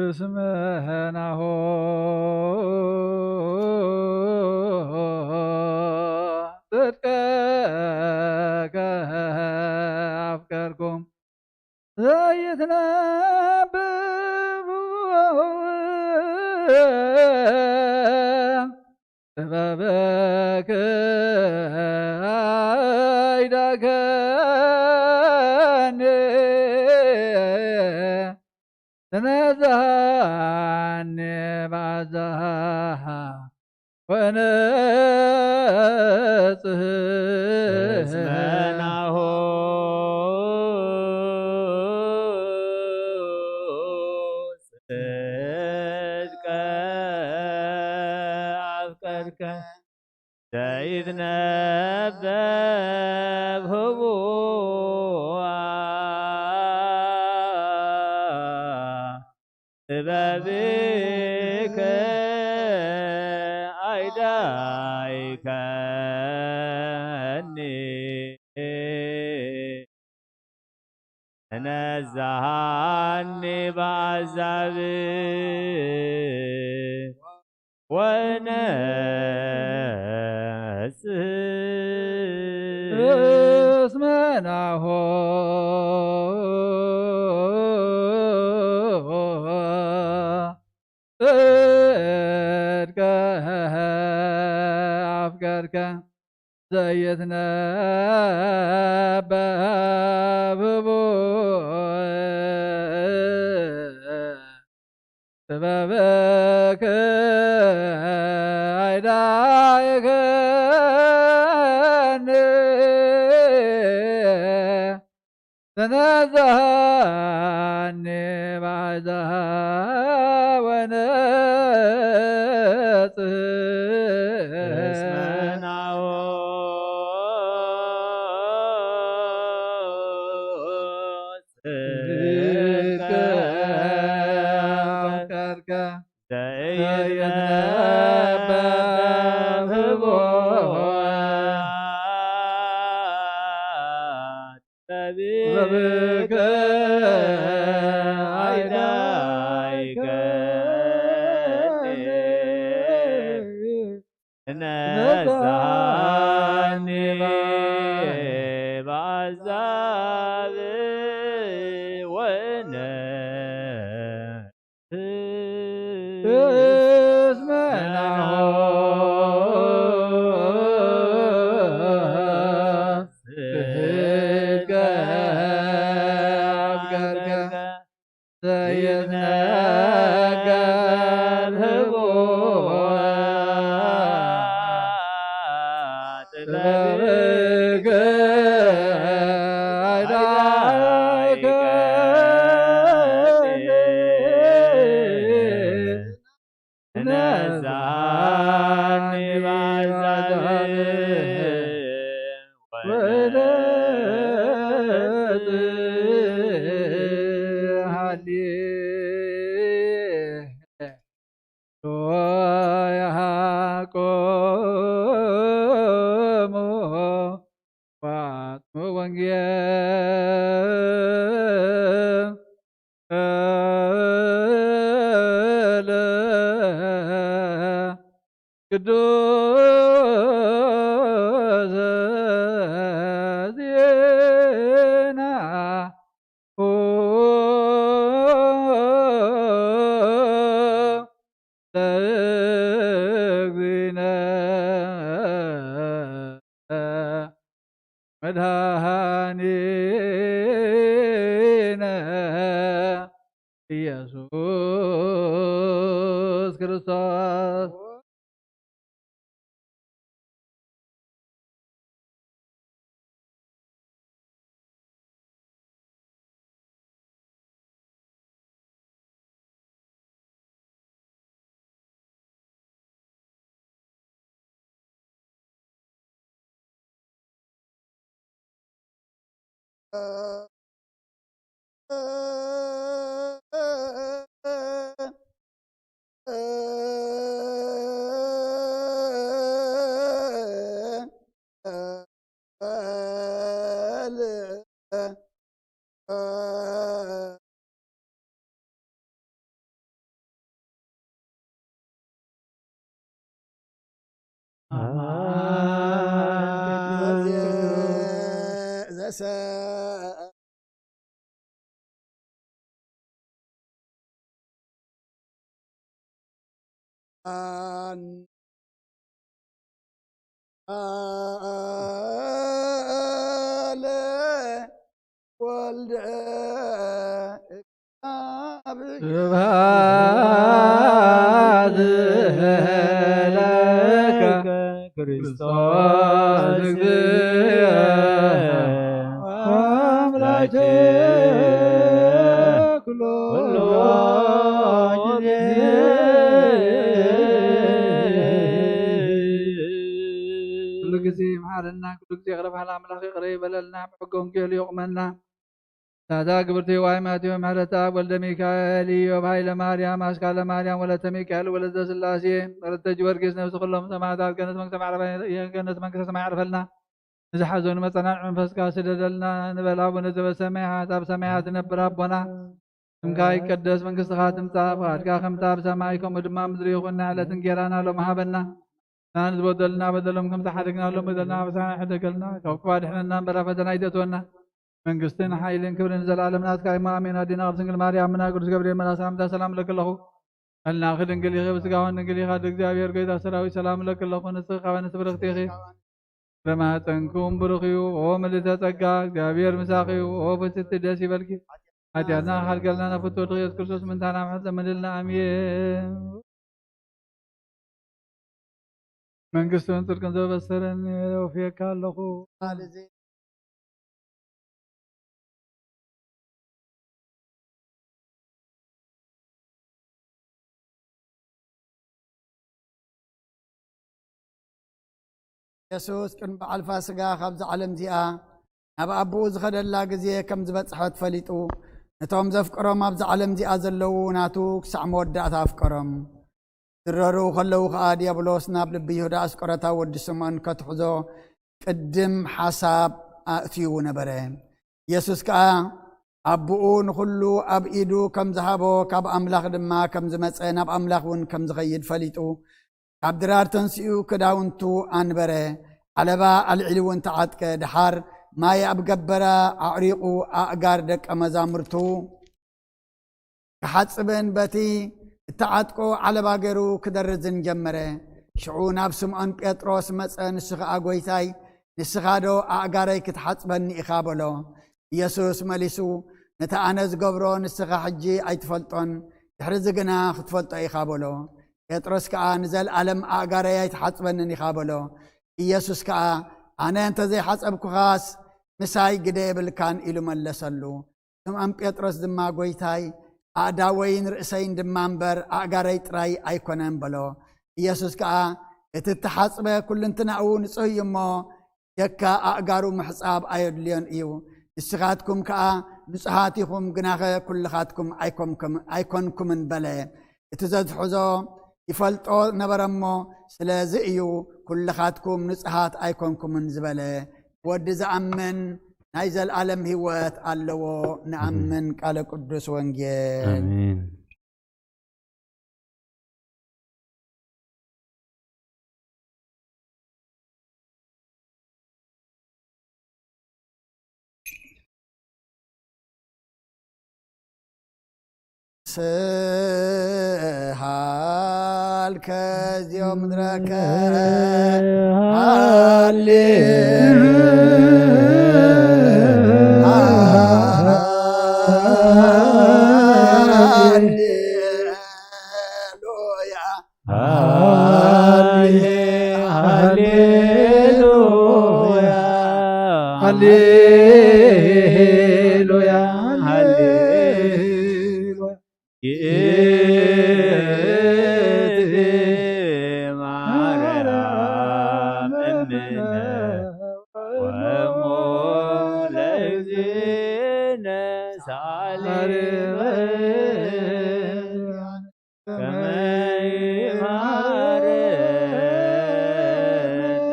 እስመ ናሁ ጽድቀከ አፍቀርኩ ዘይትነበብ ጥበብከ ኣይዳከኒ ትነዝሃኒ ባዛሃ ወነጽህ እስመ ናሁ ጽድቀ አፍቀርከ ዘይትነበብ ህቡኣ ጥበብከ ኣይዳይከኒ ነዛሃኒ ባዛብ ወነጽህ እስመ ናሁ ጽድቀ አፍቀርከ ዘይትነበብ ህቡእ ጥበብከ ኣይዳይከኒ ተነዛሃኒ ባዛ ወነጽህ እስመ ናሁ ጽድቀ አፍቀርከ ዘይትነበብ ህቡእ ጥበብከ ኣይዳይከኒ ነሳኒ ባዛብ ወነ እስመ ናሁ ስሕትከ አፍቀርከ ዘይትነበብ ህቡእ ጥበብከ ኣይዳይከኒ ነሳኒ ባዛብ ወለጽሃኒ ወያቆሙ ወአጽምዑ ወንጌል ቅዱስ ዜናሁ ለእግዚእነ መድኃኒነ ኢየሱስ ክርስቶስ። ኣማን። ወልደ ስብሐት ለከ ክርስቶስ እግዚእ አምላኬ ኩሉ ጊዜ። ኩሉ ጊዜ ይምሓረና፣ ኩሉ ጊዜ ይቕረ በሃል ኣምላኽ ይቕረ ይበለልና፣ ብሕገ ወንጌሉ ይቑመና። ታዛ ግብርቲ ዋይ ማቴዎ ምሕረት ኣብ ወልደ ሚካኤል፣ ኢዮብ ሃይለ ማርያም፣ ኣስካለ ማርያም፣ ወለተ ሚካኤል፣ ወለተ ስላሴ፣ ወለተ ጊዮርጊስ፣ ነፍሲ ኩሎም ሰማዕታት ገነት መንግስተ ሰማይ ያዕርፈልና። ንዝሓዘኑ መጸናንዒ መንፈስካ ስደደልና ንበል። ኣቡነ ዘበሰማያት፣ ኣብ ሰማያት ትነብር ኣቦና፣ ስምካ ይቀደስ፣ መንግስትኻ ትምጻእ፣ ፍቓድካ ከምታ ኣብ ሰማይ ከምኡ ድማ ኣብ ምድሪ ይኹን። ናይ ዕለት እንጌራና ሎም ሃበና። ንሕና ንዝበደሉና በደሎም ከምቲ ሓደግናሎም በደልና፣ ኣበሳና ሕደገልና፣ ካብ ክፉእ ኣድሕነና እምበር ኣብ ፈተና ኣይተእትወና። መንግስትን ሓይልን ክብርን ንዘለኣለም ናትካ እዩ። ኣሜን። ኣዴና ቅድስት ድንግል ማርያም፣ ምና ቅዱስ ገብርኤል መልኣክ ሰላምታ ሰላም እለኪ ኣለኹ። ሕልናኺ ድንግል ኢኺ፣ ብስጋውን ድንግል ኢኻ። እግዚኣብሔር ጎይታ ሰራዊት ሰላም እለኪ ኣለኹ። ንስኺ ካብ ኣንስቲ ብርኽቲ ኢኺ። ፍረ ማህፀንኩም ብሩኽ እዩ። ኦ ምልዕተ ጸጋ፣ እግዚኣብሔር ምሳኺ እዩ። ኦ ፍስቲ ደስ ይበልኪ። ሓጢኣትና ሓልገልና፣ ናብ ፍትወ ድኺ ኢየሱስ ክርስቶስ ምንታና ምሕረት ለምንልና። ኣሜን። መንግስትን ጽድቅን ዘበሰረኒ የወፍየካ ኣለኹ። ቃል እዚ የሱስ ቅድሚ በዓል ፋስጋ ካብዛ ዓለም እዚኣ ናብ ኣቦኡ ዝኸደላ ግዜ ከም ዝበጽሐት ፈሊጡ፣ ነቶም ዘፍቅሮም ኣብዛ ዓለም እዚኣ ዘለዉ ናቱ ክሳዕ መወዳእታ ኣፍቀሮም። ዝረሩ ከለዉ ኸኣ፣ ዲያብሎስ ናብ ልቢ ይሁዳ ኣስቆረታ ወዲ ስምዖን ከትሕዞ ቅድም ሓሳብ ኣእትዩ ነበረ። የሱስ ከኣ፣ ኣቦኡ ንኹሉ ኣብ ኢዱ ከም ዝሃቦ፣ ካብ ኣምላኽ ድማ ከም ዝመጸ፣ ናብ ኣምላኽ እውን ከም ዝኸይድ ፈሊጡ፣ ካብ ድራር ተንሲኡ ክዳውንቱ ኣንበረ፣ ዓለባ ኣልዒሉ እውን ተዓጥቀ። ደሓር ማይ ኣብ ገበራ ኣዕሪቑ፣ ኣእጋር ደቀ መዛሙርቱ ክሓጽብን በቲ እተዓጥቆ ዓለባ ገይሩ ክደርዝን ጀመረ። ሽዑ ናብ ስምዖን ጴጥሮስ መጸ፣ ንሱ ኸኣ፣ "ጐይታይ፣ ንስኻ ዶ ኣእጋረይ ክትሓጽበኒ ኢኻ?" በሎ። ኢየሱስ መሊሱ፣ "ነቲ ኣነ ዝገብሮ ንስኻ ሕጂ ኣይትፈልጦን፣ ድሕርዚ ግና ክትፈልጦ ኢኻ" በሎ። ጴጥሮስ ከኣ፣ "ንዘለኣለም ኣእጋረይ ኣይትሓጽበንን ኢኻ" በሎ። ኢየሱስ ከኣ፣ "ኣነ እንተ ዘይሓጸብኩኻስ ምሳይ ግደ የብልካን" ኢሉ መለሰሉ። ስምዖን ጴጥሮስ ድማ፣ "ጐይታይ፣ ኣእዳወይን ርእሰይን ድማ እምበር ኣእጋረይ ጥራይ ኣይኮነን" በሎ። ኢየሱስ ከኣ፣ "እቲ እተሓጽበ ኵልንትናኡ ንጹህ እዩ እሞ፣ ደካ ኣእጋሩ ምሕጻብ ኣየድልዮን እዩ። ንስኻትኩም ከኣ ንጹሃት ኢኹም፣ ግናኸ ኵልኻትኩም ኣይኮምኩም-፣ ኣይኮንኩምን" በለ። እቲ ዘትሕዞ ይፈልጦ ነበረ እሞ፣ ስለዚ እዩ "ኵልኻትኩም ንጹሃት ኣይኮንኩምን" ዝበለ። ወዲ ዝኣምን ናይ ዘለኣለም ህይወት ኣለዎ። ንኣምን። ቃለ ቅዱስ ወንጌል። ኣሜን። ስሃልከ እዚኦ ምድረከ ሃሌ ሃሌሉያ። ሃሌ-፣ ሃሌሉያ፣ ሃሌሉያ፣ ሃሌሉያ። ይእቲ ማርያም እምነ ወእሙ ለእግዚእነ ሳሌመ ከመ ይምሃረነ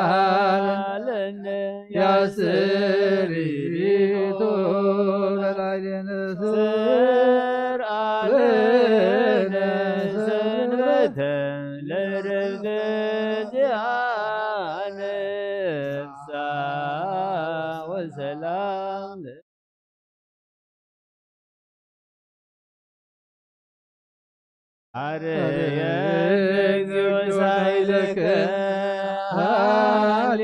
ወይእዛለነ ያስሪቱ በላዕሌነ። ሰንበተ ለረፍተ ዚኣነ ፍስሓ ወሰላም። አርየ እግዚኦ ሳይለከ ሃሌ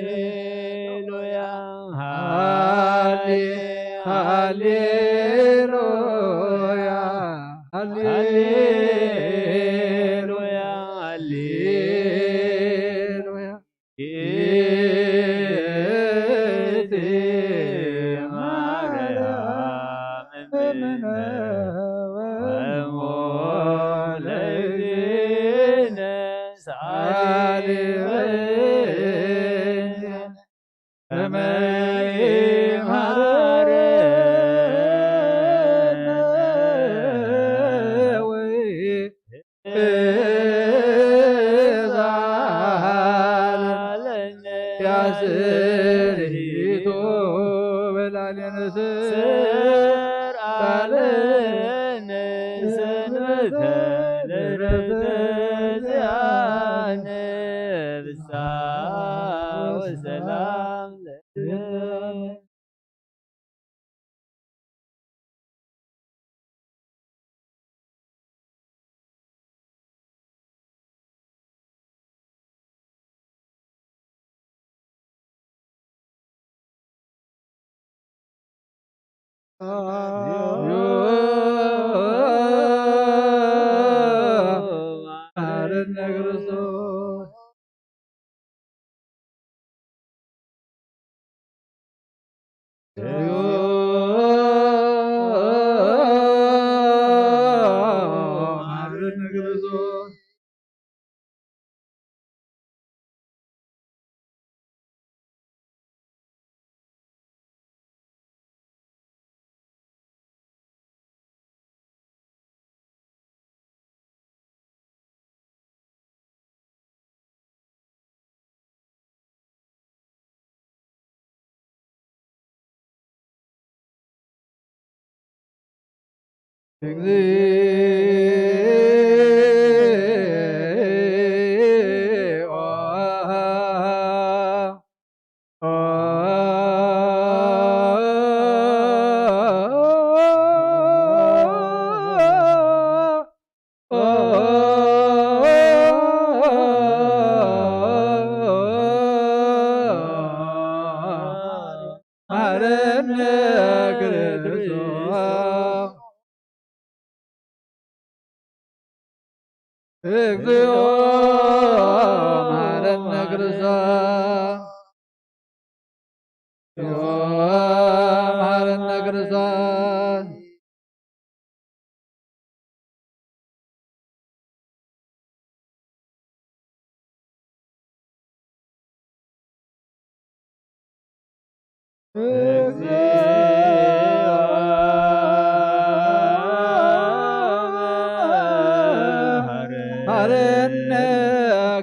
ሃሌሉያ ሃሌ ሃሌሉያ ሃሌሉያ ሃሌሉያ። ይእቲ ማርያም እምነ ወእሙ ለእግዚእነ ሰአሊ በእንቲአነ ከመ ይምሃረነ ወይእዛለነ ያስርሂቶ በላዕሌነ ስር አለነ ሰንበተ ለረፍተ ዚአነ ፍስሓ ወሰላም ለነ። መሐረነ ክርስቶስ። እግዚኦ። መሐረነ ክርስቶስ። እግዚኦ መሐረነ ክርስቶስ። እግዚኦ መሐረነ ክርስቶስ። እግዚኦ መሐረነ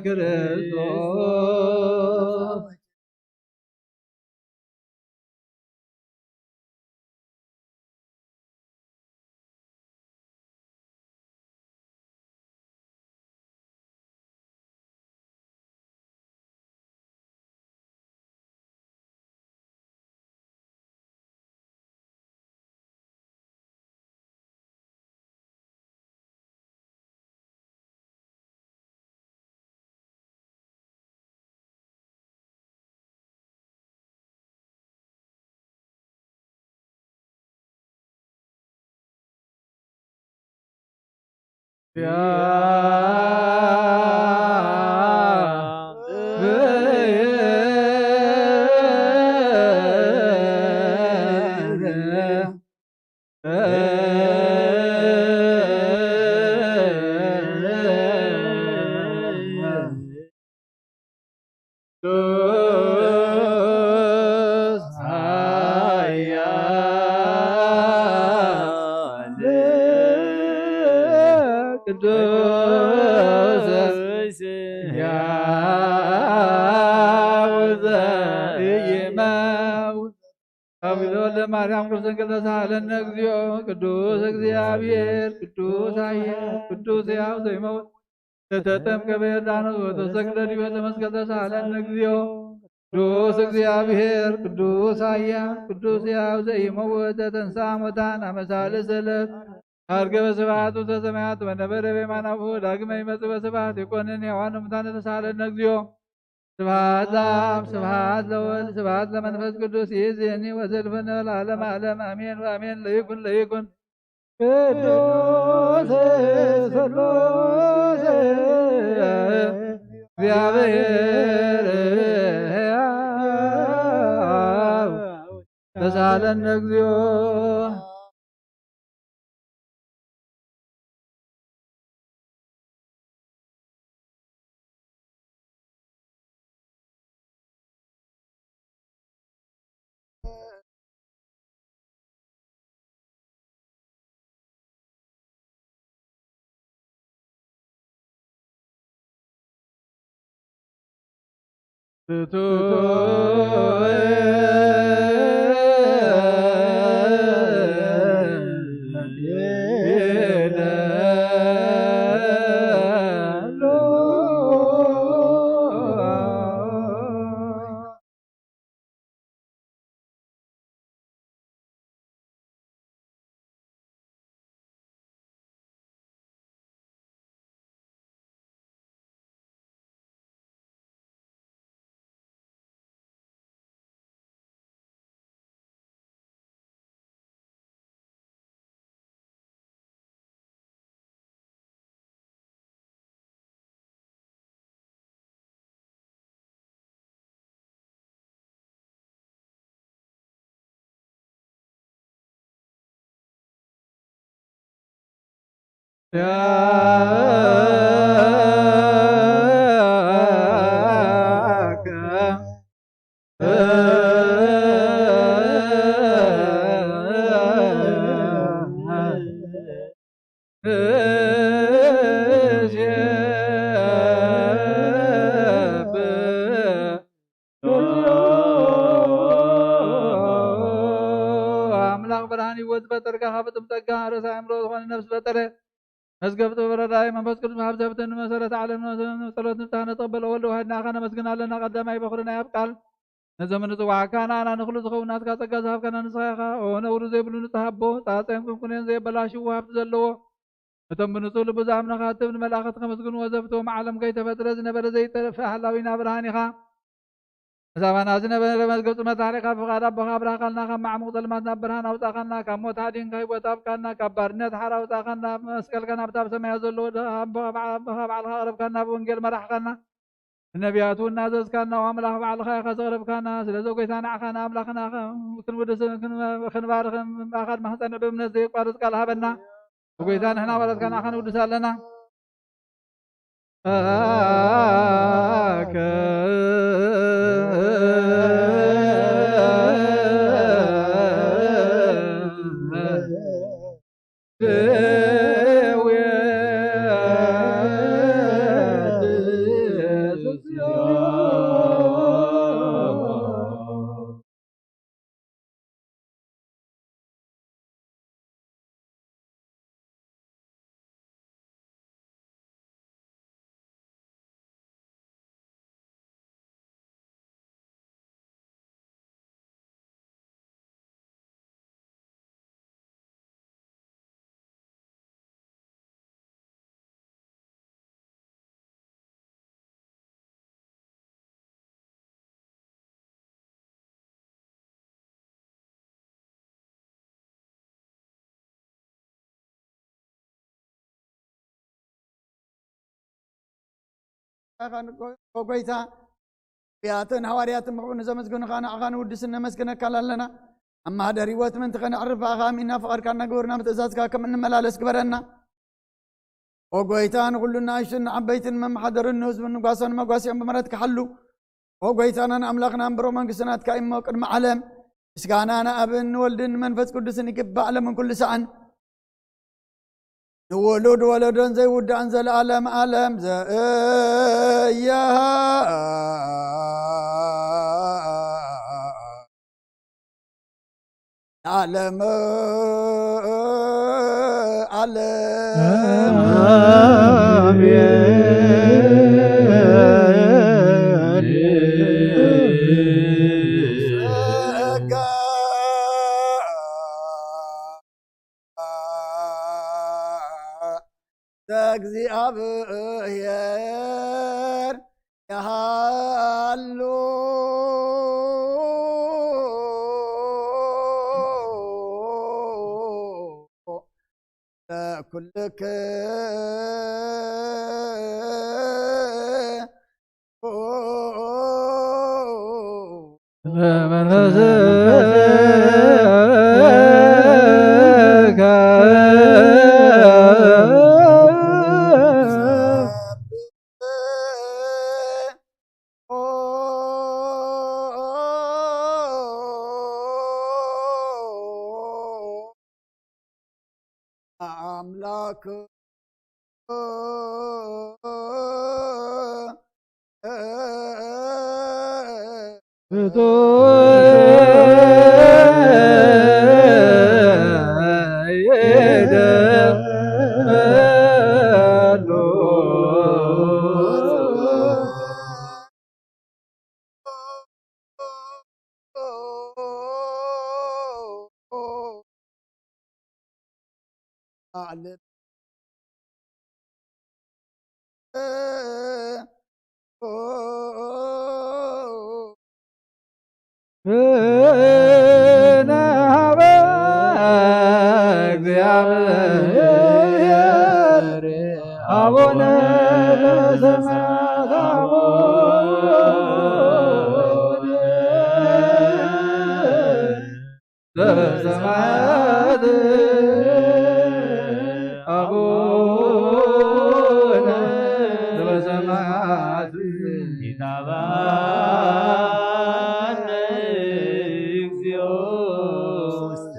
ክርስቶስ። ቅዱስ ኃያል ቅዱስ ሕያው ተወልደ ማርያም ክርስቶስ ተሳሃለነ እግዚኦ። ቅዱስ እግዚኣብሔር፣ ቅዱስ ኃያል፣ ቅዱስ ሕያው ዘይመውት፣ ለተጠምቀ በዮርዳኖስ ወተሰቅለ ዲበ ዕፀ መስቀል ተሳሃለነ እግዚኦ። ቅዱስ እግዚኣብሔር፣ ቅዱስ ኃያል፣ ቅዱስ ሕያው ዘይመውት፣ ለተንሥአ እሙታን አመ ሳልስ ዕለት አርገበ ስብሐቱ ውስተ ሰማያት ወነበረ በየማነ አቡሁ። ዳግመ ይመጽእ በስብሐት ይኮንን ሕያዋን ሙታን ተሳሃለነ እግዚኦ። ስብሐት ለአብ፣ ስብሐት ለወልድ፣ ስብሐት ለመንፈስ ቅዱስ ይእዜኒ ወዘልፈኒ ለዓለመ ዓለም አሜን ወአሜን። ለይኩን ለይኩን ቅዱስ ሥሉስ እግዚአብሔር ሕያው ተሳሃለነ እግዚኦ። ኣምላኽ ብርሃን ህይወት ዝፈጠርካ፣ ካብ ፍጹም ጸጋ ርእሰ ኣእምሮ ዝኾነ ነፍሲ ፈጠረ። መዝገብ ጥበብ ረዳኢ መንፈስ ቅዱስ መሃብ ዘህብተኒ መሰረት ዓለም ጸሎት ንስሓ ነተቐበሎ ወልድ ዋሕድና ኢኻ ነመስግን ኣለና። ቀዳማይ በኹሪ ናይ ኣብ ቃል ነዞም ንጽዋዕካ ንኣና ንኹሉ ዝኸውን ናትካ ጸጋ ዝሃብካና ንስኻ ኢኻ። ኦ ነውሪ ዘይብሉ ንጽሃ ኣቦ፣ ጻጸን ቁንቁኔን ዘየበላሽዎ ሃብቲ ዘለዎ፣ እቶም ብንጹህ ልቡ ዝኣምኑኻ እትብል መልኣኸት ከመስግንዎ ዘፍትዎም ዓለም ከይተፈጥረ ዝነበረ ዘይጠፍእ ሃላዊና ብርሃን ኢኻ። መሳባና ዝነበረ መዝገብ ጽመት ታሪኻ ብፍቓድ ኣቦኻ ኣብራህካልና፣ ካብ ማዕሙቕ ጸልማት ናብ ብርሃን ኣውጻኻና፣ ካብ ሞት ሓዲንካ ህይወት ኣብካና፣ ካብ ባርነት ሓራ ኣውጻኻና፣ መስቀልካ ናብታ ኣብ ሰማያት ዘለዎ ኣቦኻ ባዕ-፣ ኣቦኻ ባዕልኻ ኣቕረብካና፣ ብወንጌል መራሕኻና፣ ብነቢያቱ እናዘዝካና፣ ኣምላኽ ባዕልኻ ኢኻ ዘቕረብካና። ስለዚ ጎይታ ንዓኻ ንኣምላኽና ክንውድስ፣ ክንባርኽ፣ ብኣኻ ድማ ክንጸንዕ ብእምነት ዘየቋርጽ ቃል ሃበና። ጎይታ ንሕና ባሮትካ ንዓኻ ንውድስ ኣለና። ኦ ጎይታ፣ ነቢያትን ሃዋርያትን ብኽብሪ ንዘመስግኑኻ ንዓኻ ንውድስን ነመስግነካን ኣለና። ኣብ ማህደር ህይወት ምእንቲ ከነዕርፍ ብኣኻ ኣሚንና ፍቓድካ እናገበርና ብትእዛዝካ ከም እንመላለስ ግበረና። ኦ ጎይታ፣ ንኹሉ ንኣሽቱን ንዓበይትን መመሓደርን ንህዝቡን ንጓሶን መጓሲኦም ብምህረትካ ሓሉ። ኦ ጎይታናን ኣምላኽናን ብሩኽ መንግስቲ ናትካ እዩ እሞ ቅድሚ ዓለም ምስጋና ንኣብን ንወልድን ንመንፈስ ቅዱስን ይግባእ ዓለምን ኩሉ ሰዓን። ንውሉድ ወለዶን ዘይውዳእን ዘለዓለም ዓለም ዘእየሃ። ዓለም ዓለም ጸጋ ዘእግዚኣብሔር ይሃሉ ለኩልክ ኣምላክ አቡነ ዘበሰማያት አቡነ ዘበሰማያት አቡነ ዘበሰማያት ይትባረክ እግዚኦ ውስተ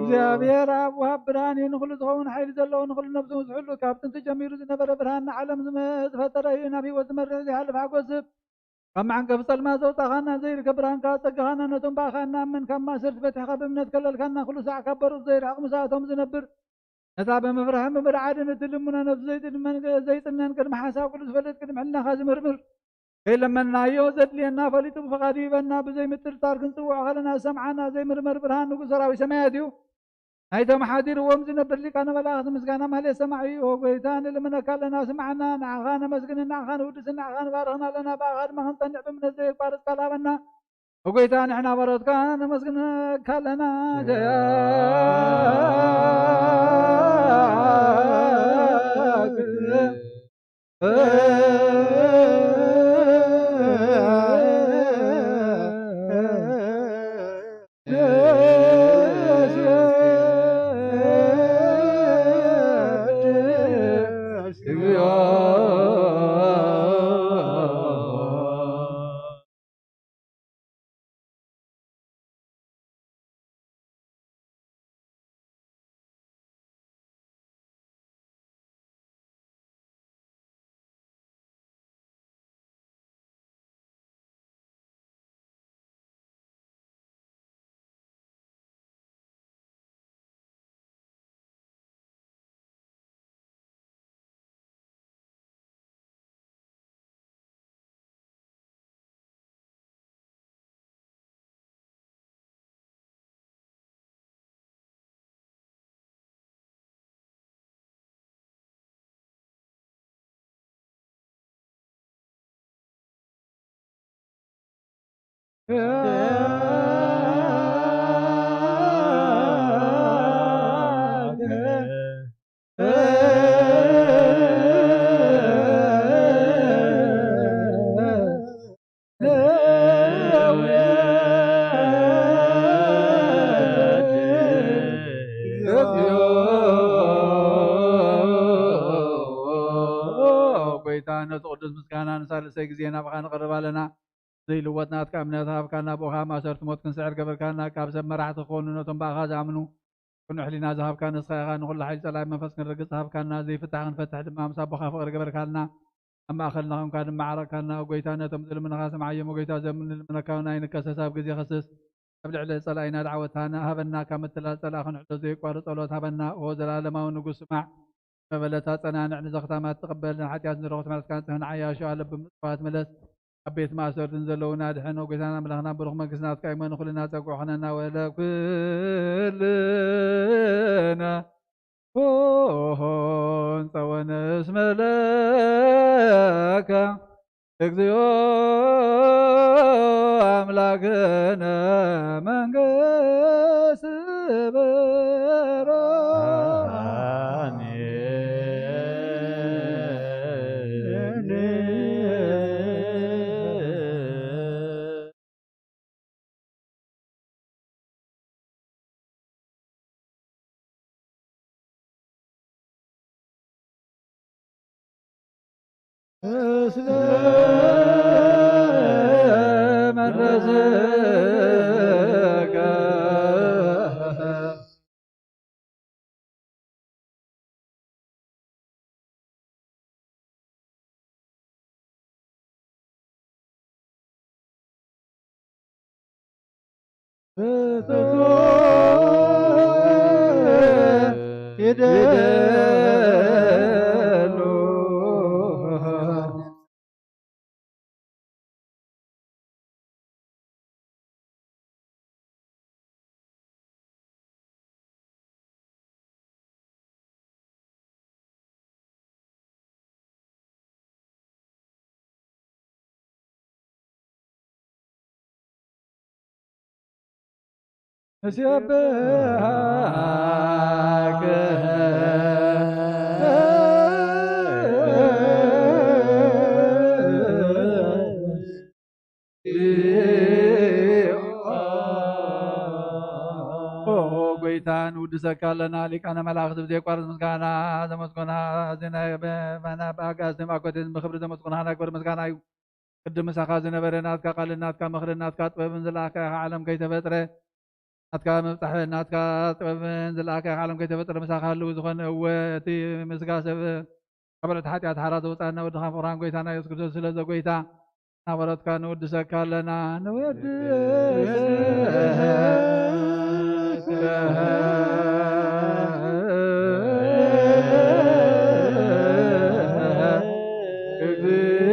እግዚኣብሔር ኣብ ወሃብ ብርሃን እዩ፣ ንኹሉ ዝኸውን ሓይሊ ዘለዎ፣ ንኹሉ ነብሱ ዝሕሉ፣ ካብ ጥንቲ ጀሚሩ ዝነበረ ብርሃን ንዓለም ዝመ-፣ ዝፈጠረ እዩ፣ ናብ ህይወት ዝመርሕ ዘይሓልፍ ሓጎስ ካብ መዓንቀፊ ጸልማት ዘውጻኻና፣ ዘይርከብ ብርሃንካ ጸጋኻና ነቶም ብኣኻ እንኣምን ካብ ማእሰርቲ ፈቲሕካ ብእምነት ከለልካና፣ ኩሉ ሳዕ ካብ በሩቕ ዘይርሕቕ ምሳቶም ዝነብር ነታ ብምፍራሕን ብምርዓድን እትልምኖ ነብሲ ዘይጥድመን ዘይጽነን ቅድሚ ሓሳብ ኩሉ ዝፈልጥ ቅድሚ ሕልናኻ ዝምርምር ከይለመንናዮ ዘድልየና ፈሊጡ ብፍቓዱ ይበና። ብዘይ ምጥርጣር ክንጽውዖ ከለና ዝሰምዓና ዘይምርመር ብርሃን ንጉስ ሰራዊት ሰማያት እዩ። ናይቶም ሓዲርዎም ዝነብር ሊቃነ መላእኽቲ ምስጋና ማህሌት ሰማዒ እዩ። ኦ ጎይታ ንልምነካ ኣለና ስምዓና። ንዓኻ ነመስግንን ንዓኻ ንውድስን ንዓኻ ንባርኽን ኣለና። ብኣኻ ድማ ክንጸንዕ ብእምነት ዘየቋርጽ ቃል ሃበና። ኦ ጎይታ ንሕና ባሮትካ ነመስግነካ ኣለና። ጀያ ጎይታ ነቲ ቅዱስ ምስጋና ንሳልሰይ ግዜ ናብኻ ንቐርብ ኣለና። ዘይልወጥ ናትካ እምነት ሃብካና፣ ብኡኻ ማእሰርቲ ሞት ክንስዕር ገበርካና። ካብ ሰብ መራሕቲ ክኾኑ ነቶም ብኣኻ ዝኣምኑ ቅኑዕ ሕሊና ዝሃብካ ንስኻ ኢኻ። ንኹሉ ሓይሊ ጸላኢ መንፈስ ክንርግጽ ሃብካና። ዘይፍታሕ ክንፈትሕ ድማ ምስ ኣቦኻ ፍቕሪ ገበርካልና። ኣብ ማእኸልና ኾንካ ድማ ዓረቕካና። ጎይታ ነቶም ዝልምንኻ ስምዓዮም። ጎይታ ዘምንልምነካ እውን ኣይንከሰስ። ኣብ ግዜ ኽስስ ኣብ ልዕሊ ጸላኢና ደዓወት ሃና-፣ ሃበና። ካብ ምትላል ጸላኢ ክንሕሎ ዘይቋርጽ ጸሎት ሃበና። ኦ ዘላለማዊ ንጉስ ስማዕ። መበለታ ጸናንዕ፣ ንዘኽታማት ተቐበል፣ ንሓጢኣት ንረኹት ምሕረትካ ንጽህ፣ ንዓያሹ ኣለብ ምጽዋት ምለስ፣ ኣብ ቤት ማእሰርቲ ንዘለዉና ድሕን። ኦ ጎይታና ኣምላኽና ብሩኽ መንግስቲ ናትካ እዩ፣ እሞ ንኹልና ጸግዑ ኾነና ወለ ኩልና ሆን ጸወነስ መለካ እግዚኦ ኣምላክነ መንግስት ብርሃን። እስለ መድረስከ ንሴብሐከ ኦ ጎይታ፣ ንውድሰካ ኣለና። ሊቃነ መላእኽት ብዘየቋርጽ ምስጋና ዘመስጎና፣ እዚ ናይ በ-፣ በ-፣ በኣጋእዝትን ብኣኮቴትን ብኽብሪ ዘመስጎና ናይ ክብሪ ምስጋና እዩ። ቅድም ምሳኻ ዝነበረ ናትካ ቃልን ናትካ ምኽርን ናትካ ጥበብን ዝለኣኽካ ኢኻ፣ ዓለም ከይተፈጥረ ናትካ ምብጻሕ ናትካ ጥበብን ዝለኣኽካ ኢኻ፣ ዓለም ከይተፈጥረ ምሳኻ ህልው ዝኾነ። እወ፣ እቲ ምስጋ ሰብ ካብ ዕለት ሓጢኣት ሓራ ዘውጻና ወድኻ ፍቕራን ጎይታና የሱስ ክርስቶስ ስለ ዘጎይታ ናበረትካ ንውድሰካ ኣለና። ንውድሰካ እግዚኦ።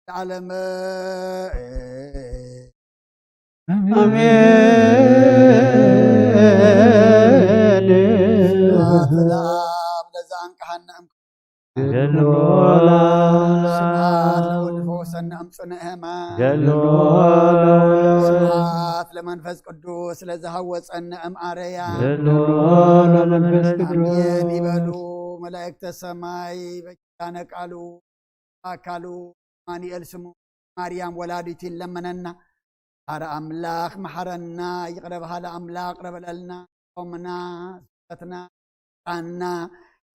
ዓለም። ኣሜን። ስብሐት ለአብ ለዘአንቅሐነ እም-፣ ገድል ወላ። ስብሐት ለወልድ ፈወሰነ እምጽነ ሕማም። ገድል ወላ። ስብሐት ለመንፈስ ቅዱስ ለዘሃወጸነ እም አረያ። ገድል ወላ መንፈስ ቅዱስ። ኣሜን ይበሉ መላእክተ ሰማይ በኪዳነ ቃሉ ኣካሉ ኣማኑኤል ስሙ ማርያም ወላዲቱ ይለመነና። መሓረ ኣምላኽ መሓረና፣ ይቕረ በሃሊ ኣምላኽ ይቕረ በለልና። ጾምና፣ ስግደትና፣ ዕጣንና፣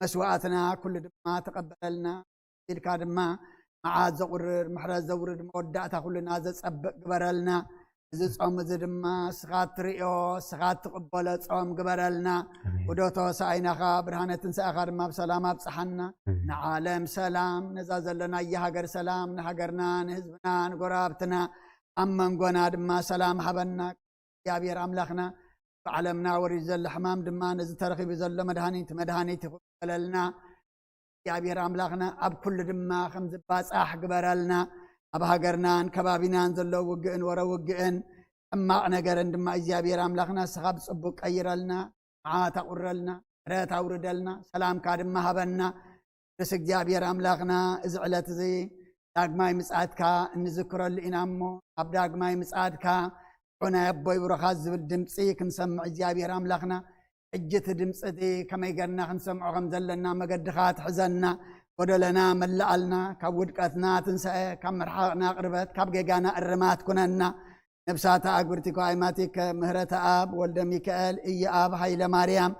መስዋእትና ኩሉ ድማ ተቐበለልና። ኢድካ ድማ መዓት ዘቑርር፣ ምሕረት ዘውርድ፣ መወዳእታ ኩልና ዘጸብቕ ግበረልና። እዚ ጾም እዚ ድማ ንስኻ እትርእዮ፣ ንስኻ እትቕበሎ ጾም ግበረልና። ኣሜን። ውደቶ ሰኣይናኻ፣ ብርሃነ ትንሳኤኻ ድማ ብሰላም ኣብጽሓና። ኣሜን። ንዓለም ሰላም፣ ነዛ ዘለናያ ሃገር ሰላም፣ ንሃገርና፣ ንህዝብና፣ ንጎረባብትና፣ ኣብ መንጎና ድማ ሰላም ሃበና። እግዚኣብሔር ኣምላኽና ብዓለምና ወሪዱ ዘሎ ሕማም ድማ ነዚ ተረኺቡ ዘሎ መድሃኒት መድሃኒት ይኹን በለልና። እግዚኣብሔር ኣምላኽና ኣብ ኩሉ ድማ ከም ዝባጻሕ ግበረልና። ኣብ ሃገርናን ከባቢናን ዘሎ ውግእን ወረ ውግእን ሕማቕ ነገርን ድማ እግዚኣብሔር ኣምላኽና ንስኻ ብጽቡቕ ቀይረልና፣ መዓት ኣቑረልና፣ ምሕረት ኣውርደልና፣ ሰላምካ ድማ ሃበና። ቅዱስ እግዚኣብሔር ኣምላኽና፣ እዚ ዕለት እዚ ዳግማይ ምጽኣትካ እንዝክረሉ ኢና እሞ፣ ኣብ ዳግማይ ምጽኣትካ፣ "ንዑ ናይ ኣቦይ ብሩኻት" ዝብል ድምጺ ክንሰምዕ እግዚኣብሔር ኣምላኽና፣ ሕጂ እቲ ድምጺ እቲ ከመይ ገርና ክንሰምዖ ከም ዘለና መገድኻ ትሕዘና፣ ጎደለና መላኣልና፣ ካብ ውድቀትና ትንሳኤ፣ ካብ መርሓቕና ቅርበት፣ ካብ ጌጋና እርማት ኩነና። ነብሳተ ኣግብርቲኮ ኣይማቲከ ምህረተ ኣብ ወልደ ሚካኤል እየ ኣብ ሃይለ ማርያም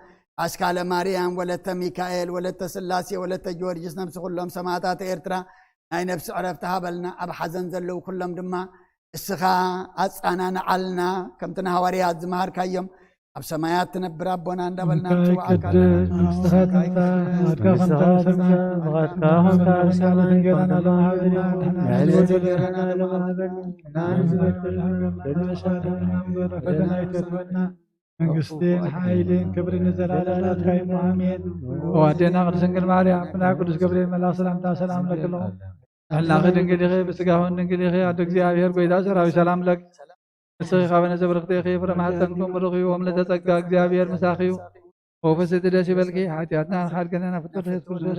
ኣስካለ ማርያም ወለተ ሚካኤል ወለተ ስላሴ ወለተ ጊዮርጊስ ነብሲ ኩሎም ሰማዕታት ኤርትራ ናይ ነብሲ ዕረፍቲ ሃበልና። ኣብ ሓዘን ዘለዉ ኩሎም ድማ እስኻ ኣጻናንዓልና። ከምቲ ንሃዋርያት ዝመሃርካዮም ኣብ ሰማያት ትነብር ኣቦና እንዳበልና ንጽውዓካ ኣለና። መንግስትኻ ትምጻእ፣ ፍቓድካ ከምታ ኣብ ሰማይ ፍቓድካ ከምታ ኣብ ሰማይ። እንጀራና ሎሚ ሃበና፣ ንሕና ንሕና ንሕና እንጀራና ሎሚ ሃበና፣ ንሕና ንሕና ንበደልና እምበር፣ ፈተና ኣይተእትወና። መንግስትን ሓይልን ክብርን ንዘለኣለም ናትካ እዩ። ኣሜን። ኣዋዴና ቅድስት ድንግል ማርያም፣ ብናይ ቅዱስ ገብርኤል መልኣኽ ሰላምታ ሰላም ለኪ ኣለኹ። ጥዕናኺ ድንግል ኢኺ፣ ብስጋኽን ድንግል ኢኺ። ኣደ እግዚኣብሔር ጎይታ ሰራዊት ሰላም ለኪ። ንስኺ ካብ ነዘ ብርኽቲ ኢኺ፣ ፍረ ማህፀንኩም ብሩኽ እዩ። ወምልዕተ ጸጋ እግዚኣብሔር ምሳኺ እዩ። ወፍስቲ ደስ ይበልኪ፣ ሓጢኣትና ንኻድገና ናብ ፍጥረት ክርስቶስ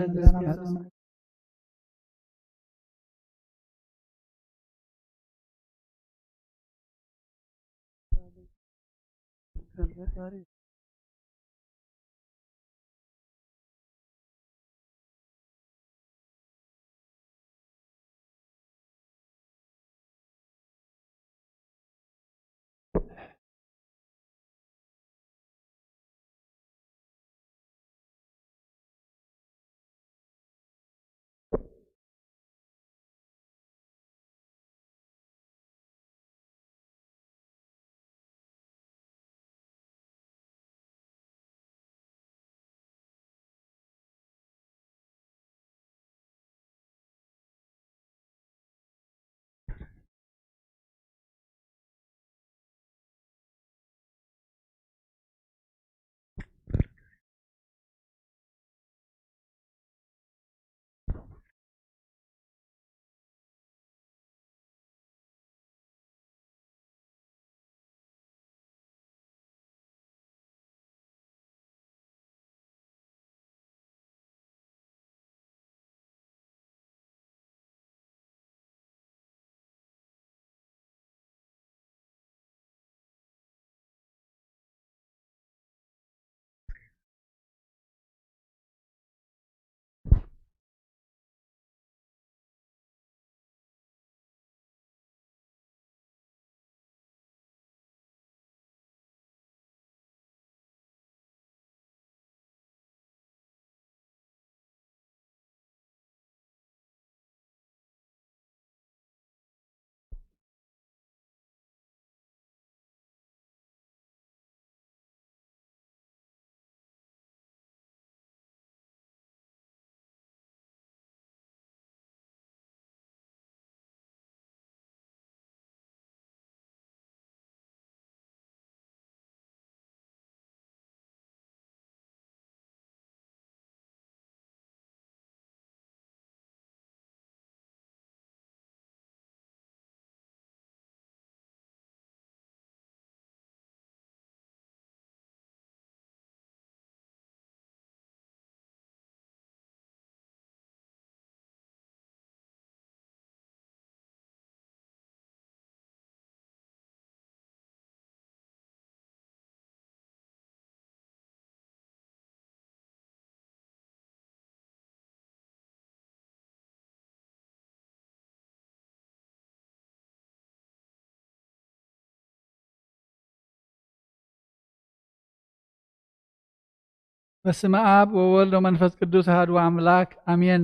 በስመ ኣብ ወወልድ ወመንፈስ ቅዱስ ኣሐዱ ኣምላክ ኣሜን።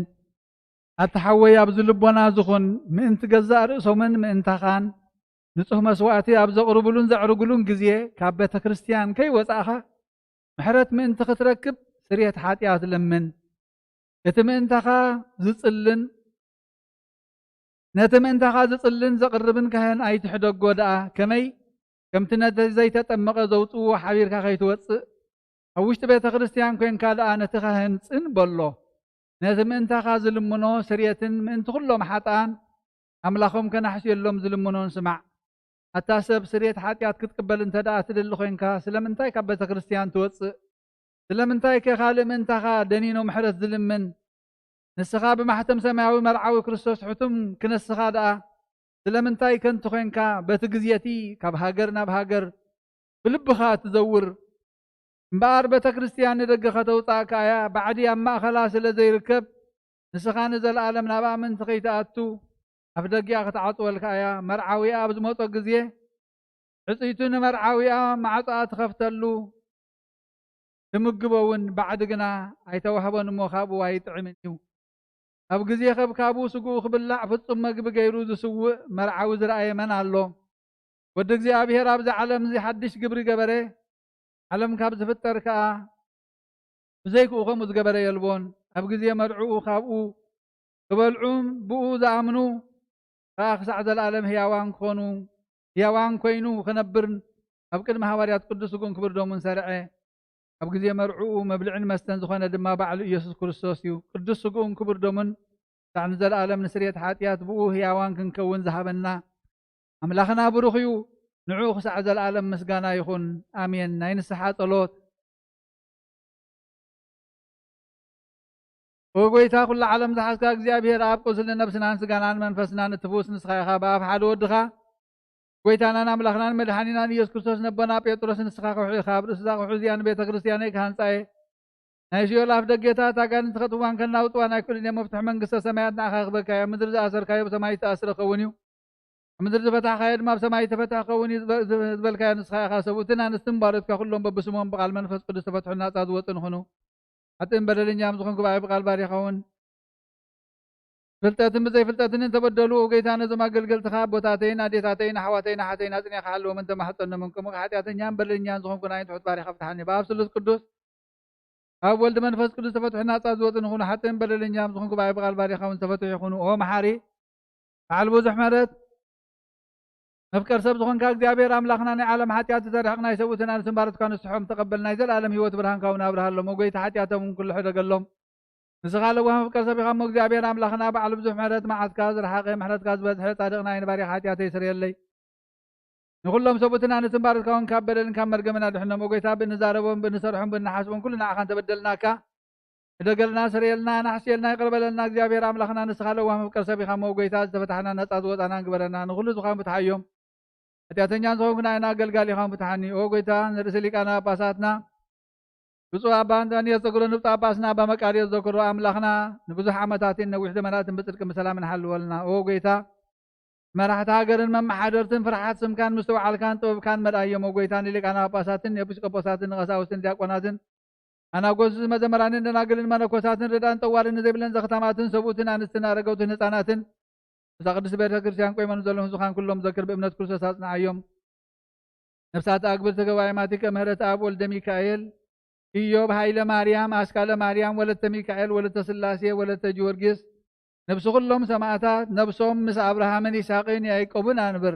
ኣታ ሓወይ ኣብዚ ልቦና ዝኹን ምእንቲ ገዛእ ርእሶምን ምእንታኻን ንጹህ መስዋእቲ ኣብ ዘቕርቡሉን ዘዕርጉሉን ግዜ ካብ ቤተ ክርስቲያን ከይወጻእኻ ምሕረት ምእንቲ ክትረክብ ስርየት ሓጢኣት ለምን። እቲ ምእንታኻ ዝጽልን ነቲ ምእንታኻ ዝጽልን ዘቕርብን ካህን ኣይትሕደጎ ደኣ ከመይ ከምቲ ነቲ ዘይተጠመቐ ዘውጽእዎ ሓቢርካ ከይትወጽእ፣ ኣብ ውሽጢ ቤተ ክርስቲያን ኮይንካ ደኣ ነቲ ካህን ጽን በሎ። ነቲ ምእንታኻ ዝልምኖ ስርየትን ምእንቲ ኩሎም ሓጥኣን ኣምላኾም ከናሕስየሎም ዝልምኖን ስማዕ። ኣታ ሰብ፣ ስርየት ሓጢኣት ክትቅበል እንተ ደኣ ትደሊ ኮይንካ፣ ስለምንታይ ካብ ቤተ ክርስቲያን ትወጽእ? ስለምንታይ ከ ካልእ ምእንታኻ ደኒኖ ምሕረት ዝልምን? ንስኻ ብማሕተም ሰማያዊ መርዓዊ ክርስቶስ ሕቱም ክነስኻ ደኣ፣ ስለምንታይ ከንቲ ኮይንካ በቲ ግዜቲ ካብ ሃገር ናብ ሃገር ብልብኻ ትዘውር? እምበኣር ቤተ ክርስቲያን ንደገ ከተውጽኣካ እያ። ባዕዲ ኣብ ማእከላ ስለ ዘይርከብ፣ ንስኻ ንዘለኣለም ናብኣ ምእንቲ ከይትኣቱ፣ ኣፍደጊኣ ክትዓጽወልካ እያ። መርዓዊኣ ኣብ ዝመጾ ግዜ፣ ሕጽይቱ ንመርዓዊኣ ማዕጾኣ ትኸፍተሉ፣ ትምግቦ እውን ባዕዲ ግና ኣይተዋህቦን እሞ፣ ካብኡ ኣይጥዕምን እዩ። ኣብ ግዜ ከብካቡ ስግኡ ክብላዕ ፍጹም መግቢ ገይሩ ዝስውእ መርዓዊ ዝረኣየ መን ኣሎ? ወዲ እግዚኣብሔር ኣብዚ ዓለም እዚ ሓድሽ ግብሪ ገበረ። ዓለም ካብ ዝፍጠር ከኣ ብዘይክኡ ከምኡ ዝገበረ የልቦን። ኣብ ግዜ መርዕኡ ካብኡ ክበልዑን ብኡ ዝኣምኑ ከኣ ክሳዕ ዘለኣለም ህያዋን ክኾኑ፣ ህያዋን ኮይኑ ክነብርን ኣብ ቅድሚ ሃዋርያት ቅዱስ ስግኡን ክብር ደሙን ሰርዐ። ኣብ ግዜ መርዕኡ መብልዕን መስተን ዝኾነ ድማ ባዕሉ ኢየሱስ ክርስቶስ እዩ። ቅዱስ ስግኡን ክቡር ደሙን ክሳዕ ንዘለኣለም ንስርየት ሓጢኣት ብኡ ህያዋን ክንከውን ዝሃበና ኣምላኽና ብሩኽ እዩ። ንዕኡ ክሳዕ ዘለኣለም ምስጋና ይኹን። ኣሜን። ናይ ንስሓ ጸሎት። ኦ ጎይታ፣ ኩላ ዓለም ዝሓዝካ እግዚኣብሔር ኣብ፣ ቁስሊ ነብስናን ስጋናን መንፈስናን እትፍውስ ንስኻ ኢኻ። ብኣፍ ሓደ ወድኻ ጎይታናን ኣምላኽናን መድሓኒናን ኢየሱስ ክርስቶስ ነቦና ጴጥሮስ ንስኻ ከውሒ ኢኻ። ኣብ ርእሲ እዛ ከውሒ እዚኣ ንቤተ ክርስቲያነይ ክሃንጻ እየ። ናይ ሲኦል ኣፍ ደጌታት ኣጋንንቲ ከእትዋን ከናውጽዋን ኣይክእሉን እዮም። መፍትሒ መንግስተ ሰማያት ንዓኻ ክህበካ እየ። ኣብ ምድሪ ዝኣሰርካዮ ብሰማይ ዝተኣስረ ክኸውን እዩ። ኣብ ምድሪ ዝፈታሕካዮ ድማ ኣብ ሰማይ ዝተፈትሐ ክኸውን እዩ ዝበ-፣ ዝበ-፣ ዝበልካዮ ንስኻ ኢኻ። ሰብኡትን ኣንስትን ባሮትካ ኩሎም በብስሞም ብቓል መንፈስ ቅዱስ ተፈትሑን ናጻ ዝወጹን ይኹኑ። ሓጥእን በደለኛም ዝኾንኩ ብኣይ ብቓል ባሪኻ እውን ብፍልጠትን ብዘይፍልጠትን እንተበደሉ፣ ኦ ጎይታ፣ ነዞም ኣገልገልትኻ ኣቦታተይን ኣዴታተይን ኣሕዋተይን ኣሓተይን ኣጽኒዕካ ሓልዎምን ተማሕጸኖምን። ከምኡ ሓጢኣተኛን በደለኛን ዝኾንኩ ንዓይን ትሑት ባሪኻ ፍትሓኒ። ብኣብ ስሉስ ቅዱስ፣ ኣብ ወልድ መንፈስ ቅዱስ ተፈትሑ ናጻ ዝወጹ ንኹኑ። ሓጥእን በደለኛን ዝኾንኩ ብኣይ ብቓል ባሪኻ እውን ተፈትሑ ይኹኑ። ኦ መሓሪ፣ በዓል ብዙሕ ምሕረት፣ መፍቀር ሰብ ዝኾንካ እግዚኣብሔር ኣምላኽና፣ ናይ ዓለም ሓጢኣት ዝተርሕቕ ናይ ሰብኡትን ኣንስትን ባሮትካ ንስሖም ተቐበል። ናይ ዘለኣለም ህይወት ብርሃንካ እውን ኣብርሃሎም። ኦ ጎይታ፣ ሓጢኣቶም እውን ኩሉ ሕደገሎም። ንስኻ ለዋህ መፍቀር ሰብ ኢኻ እሞ፣ እግዚኣብሔር ኣምላኽና፣ በዓል ብዙሕ ምሕረት፣ መዓትካ ዝረሓቐ፣ ምሕረትካ ዝበዝሐ፣ ጻድቕ ንዓይ ንባሪኻ ሓጢኣተይ ስረየለይ። ንኹሎም ሰብኡትን ኣንስትን ባሮትካ እውን ካብ በደልን ካብ መርገምን ኣድሕኖም። ኦ ጎይታ፣ ብእንዛረቦም፣ ብእንሰርሖም፣ ብእንሓስቦም ኩሉ ንዓኻ እንተበደልናካ፣ ሕደገልና፣ ስረየልና፣ ኣናሕስየልና፣ ይቕረ በለልና። እግዚኣብሔር ኣምላኽና፣ ንስኻ ለዋህ መፍቀር ሰብ ኢኻ እሞ፣ ጎይታ፣ ዝተፈታሕና፣ ነጻ ዝወጻና ግበረና። ንኹሉ ዝኾኑ ፍትሓዮም። ሓጢኣተኛን ዝኾንኩ ንዓይና ኣገልጋሊኻን ፍትሓኒ። ኦ ጎይታ፣ ንርእሲ ሊቃነ ጳጳሳትና ብፁዕ ኣባ ኣንጠንዮስ ዘግሮ፣ ንብፁዕ ጳጳስና ኣባ መቃርዮስ ዘክሮ፣ ኣምላኽና ንብዙሕ ዓመታትን ነዊሕ ዘመናትን ብጽድቅን ብሰላምን ሓልወልና። ኦ ጎይታ፣ መራሕቲ ሃገርን መመሓደርትን ፍርሓት ስምካን ምስትውዓልካን ጥበብካን መልኣዮም። ኦ ጎይታ፣ ንሊቃነ ጳጳሳትን ንኤጲስቆጶሳትን ንቐሳውስትን ዲያቆናትን ኣናጎስ መዘመራንን ደናግልን መነኮሳትን ርዳን ጠዋርን ንዘይብለን ዘኽታማትን ሰብኡትን ኣንስትን ኣረገውትን ህፃናትን እዛ ቅድስት ቤተ ክርስቲያን ቆይሞም ዘለዉ ህዝብኻን ኩሎም ዘክር፣ ብእምነት ክርስቶስ ኣጽንዓዮም። ነፍሳት ኣግብርቲ ገባይ ማቲከ ምህረት ኣብ ወልደ ሚካኤል፣ ኢዮብ ሃይለ ማርያም፣ ኣስካለ ማርያም፣ ወለተ ሚካኤል፣ ወለተ ስላሴ፣ ወለተ ጊዮርጊስ፣ ነፍሲ ኩሎም ሰማእታት፣ ነፍሶም ምስ ኣብርሃምን ይስሐቅን ያዕቆብን ኣንብር።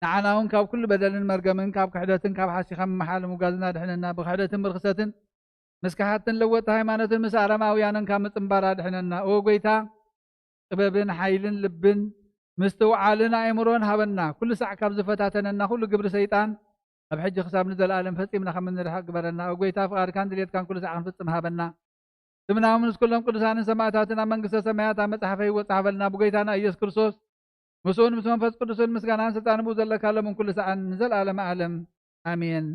ንዓና እውን ካብ ኩሉ በደልን መርገምን ካብ ክሕደትን ካብ ሓሲኻ ምምሓል ምጓዝና ድሕነና። ብክሕደትን ብርኽሰትን ምስ ከሓድትን ለወጥቲ ሃይማኖትን ምስ ኣረማውያንን ካብ ምጽንባር ኣድሕነና። ኦ ጎይታ፣ ጥበብን ሓይልን ልብን ምስትውዓልን ኣእምሮን ሃበና። ኩሉ ሳዕ ካብ ዝፈታተነና ኩሉ ግብሪ ሰይጣን ኣብ ሕጂ ክሳብ ንዘለኣለም ፈጺምና ከም እንርሕቕ ግበረና። ኦ ጎይታ፣ ፍቓድካን ድሌትካን ኩሉ ሳዕ ክንፍጽም ሃበና። ስምና እውን ምስ ኩሎም ቅዱሳንን ሰማእታትን ኣብ መንግስተ ሰማያት ኣብ መጽሓፈ ህይወት ጸሓፈልና። ብጎይታና ኢየሱስ ክርስቶስ ምስኡን ምስ መንፈስ ቅዱስን ምስጋናን ስልጣን ብኡ ዘለካ ሎምን ኩሉ ሰዓን ንዘለኣለመ ዓለም ኣሜን።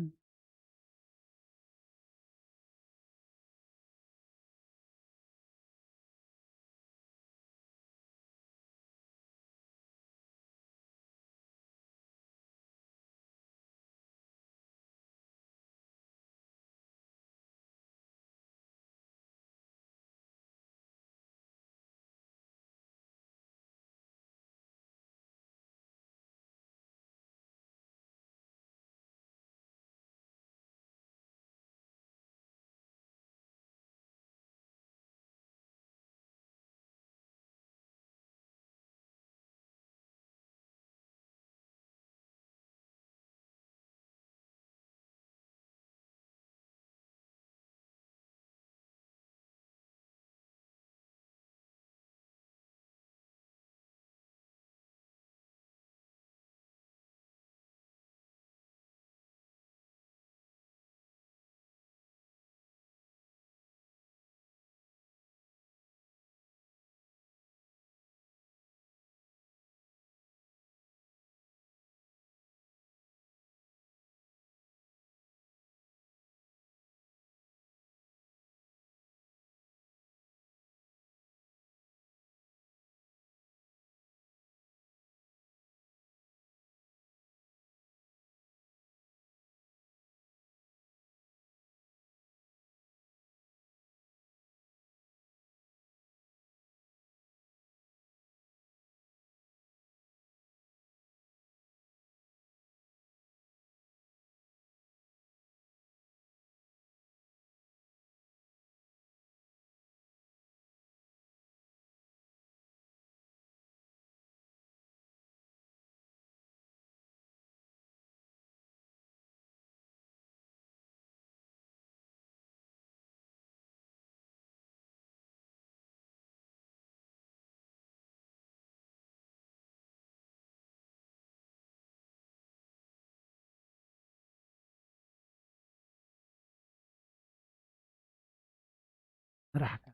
መራሕካ።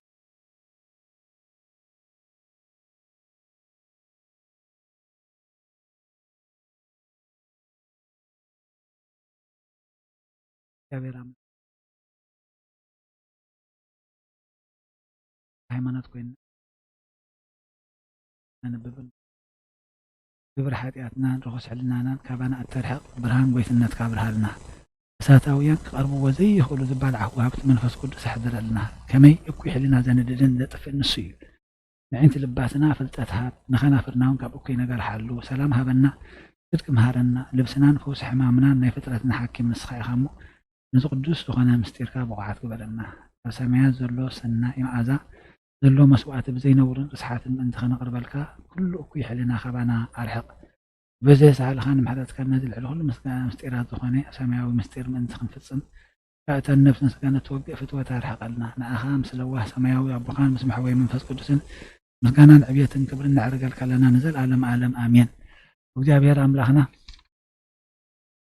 እግዚኣብሔር ኣምላኽ ሃይማኖት ኮይንና ነንብብን ግብሪ ሓጢኣትናን ርኹስ ሕልናናን ካባና እተርሕቕ ብርሃን ጎይትነትካ ኣብርሃልና። እሳታውያን ክቐርብዎ ዘይኽእሉ ዝባልዓኹ ሃብቲ መንፈስ ቅዱስ ኣሕድረልና። ከመይ እኩይ ሕልና ዘንድድን ዘጥፍእ ንሱ እዩ። ንዕንቲ ልባትና ፍልጠት ሃብ፣ ንኸናፍርና እውን ካብ እኩይ ነገር ሓሉ። ሰላም ሃበና፣ ጽድቂ ምሃረና፣ ልብስናን ፈውሲ ሕማምናን ናይ ፍጥረትና ሓኪም ንስኻ ኢኻ እሞ፣ ነዚ ቅዱስ ዝኾነ ምስጢርካ ብቑዓት ግበረና። ኣብ ሰማያት ዘሎ ሰናይ መኣዛ ዘሎ መስዋእቲ ብዘይነውርን ርስሓትን ምእንቲ ኸነቕርበልካ፣ ኩሉ እኩይ ሕልና ካባና ኣርሕቕ። ብዘየሳህልኻን ምሕረትካን ነዚ ልዕሊ ኩሉ ምስጢራት ዝኾነ ሰማያዊ ምስጢር ምእንቲ ክንፍጽም፣ ካብ እተን ነፍስን ስጋን እትወግእ ፍትወት ኣርሕቐልና። ንኣኻ ምስ ለዋህ ሰማያዊ ኣቦኻን ምስ መሕወይ መንፈስ ቅዱስን ምስጋናን ዕብየትን ክብርን ነዕርገልካ ኣለና ንዘለኣለም ኣለም ኣሜን። እግዚኣብሔር ኣምላኽና፣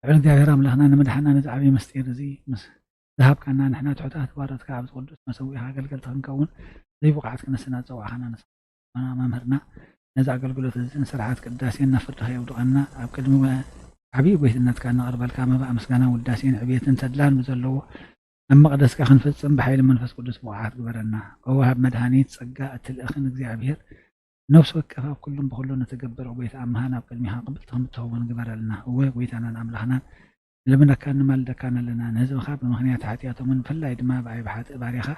ልዑል እግዚኣብሔር ኣምላኽና፣ ንምድሓና ነዚ ዓብዪ ምስጢር እዚ ምስ ዝሃብካና፣ ንሕና ትሑታት ባሮትካ ኣብዚ ቅዱስ መሰዊእኻ ኣገልገልቲ ክንከውን ዘይብቑዓት ክንስና ዝጸዋዕኻና ንስኻ መምህርና። ነዚ ኣገልግሎት እዚን ስርዓት ቅዳሴን ናብ ፍርድኻ የውድቐና። ኣብ ቅድሚ ዓብዪ ጎይትነትካ እነቕርበልካ መባእ ምስጋና ውዳሴን ዕብየትን ተድላን ብዘለዎ ኣብ መቕደስካ ክንፍጽም ብሓይሊ መንፈስ ቅዱስ ብቑዓት ግበረና። እወ፣ ሃብ መድሃኒት ጸጋ እትልእኽን እግዚኣብሔር፣ ነፍሲ ወከፍ ኣብ ኩሉን ብኹሉን እትገብር፣ ኦ ጎይታ፣ ኣምሃን ኣብ ቅድሚኻ ቅብልቲ ከም እትኸውን ግበረልና። እወ፣ ጎይታናን ኣምላኽናን፣ ንልምነካን ንማልደካን ኣለና። ንህዝብኻ ብምኽንያት ሓጢኣቶምን ብፍላይ ድማ ብኣይ ብሓጥእ ባሪኻ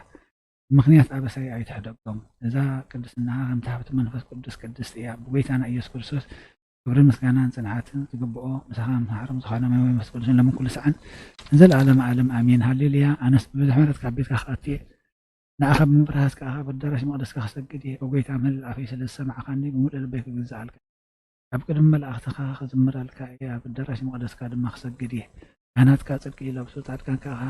ብምኽንያት ኣበሳይ ኣይትሕደጎም። እዛ ቅድስናኻ ከምቲ ሃብቲ መንፈስ ቅዱስ ቅድስቲ እያ። ብጎይታና ኢየሱስ ክርስቶስ ክብርን ምስጋናን ጽንዓትን ዝግብኦ፣ ምሳኻ ምስ ማሕሮም ዝኾነ መን መንፈስ ቅዱስን ለምን ኩሉ ሰዓን ንዘለኣለመ ዓለም ኣሜን። ሃሌሉያ። ኣነስ ብብዝሒ ምሕረትካ ኣብ ቤትካ ክኣቱ እየ። ንዓኻ ብምፍራህስ ከኣ ኣብ ኣዳራሽ መቕደስካ ክሰግድ እየ። ኦ ጎይታ፣ ምህላእ ኣፈይ ስለ ዝሰማዕካኒ፣ ብምሉእ ልበይ ክግዛኣልካ፣ ኣብ ቅድሚ መላእኽትኻ ክዝምረልካ እየ። ኣብ ኣዳራሽ መቕደስካ ድማ ክሰግድ እየ። ካህናትካ ጽድቂ ይለብሱ፣ ጻድቃንካ ከኣ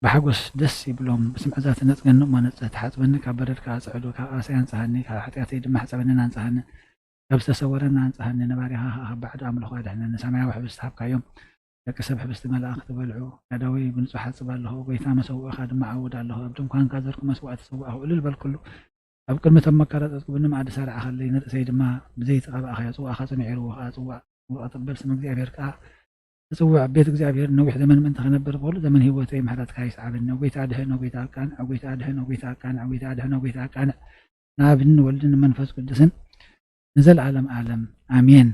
ብሓጎስ ደስ ይብሎም። ብስም ዕዛ ትነጽገኒ እሞ ንጽህ፣ ትሓጽበኒ ካብ በደል ከኣ ጽዕዱ፣ ካብ ኣበሳይ ኣንጽሃኒ፣ ካብ ሓጢኣተይ ድማ ሕጸበንን ኣንጽሃኒ። ካብ ዝተሰወረኒ ኣንጽሃኒ፣ ንባርያኻ ከኣ ካብ ባዕዲ ኣምልኾ ኣድሕነኒ። ሰማያዊ ሕብስቲ ሃብካዮም፣ ደቂ ሰብ ሕብስቲ መላእኽቲ በልዑ። ያዳወይ ብንጹሕ ሓጽብ ኣለኹ፣ ጎይታ መሰውእኻ ድማ ዓውድ ኣለኹ። ኣብ ድንኳንካ ዘርኩ መስዋእቲ ሰዋእኹ፣ እልል በልኩሉ። ኣብ ቅድሚ እቶም መካረጸጽኩ ብኒ መኣዲ ሰራዕኻለይ፣ ንርእሰይ ድማ ብዘይቲ ቀባእኻዮ። ጽዋእኻ ጽኑዕ እዩ፣ ርዎ ከኣ ጽዋእ፣ ጽዋእ ትቕበል፣ ስም እግዚኣብሔር ከኣ ትጽውዕ። ኣብ ቤት እግዚኣብሔር ነዊሕ ዘመን ምእንቲ ክነብር፣ ብኹሉ ዘመን ህይወተይ ምሕረትካ ይስዓበኒ። ኦ ጎይታ ኣድሕን፣ ኦ ጎይታ ኣቃንዕ፣ ኦ ጎይታ ኣድሕን፣ ኦ ጎይታ ኣቃንዕ፣ ኦ ጎይታ ኣድሕን፣ ኦ ጎይታ ኣቃንዕ። ንኣብን ወልድን ንመንፈስ ቅዱስን ንዘለዓለም ዓለም ኣሜን።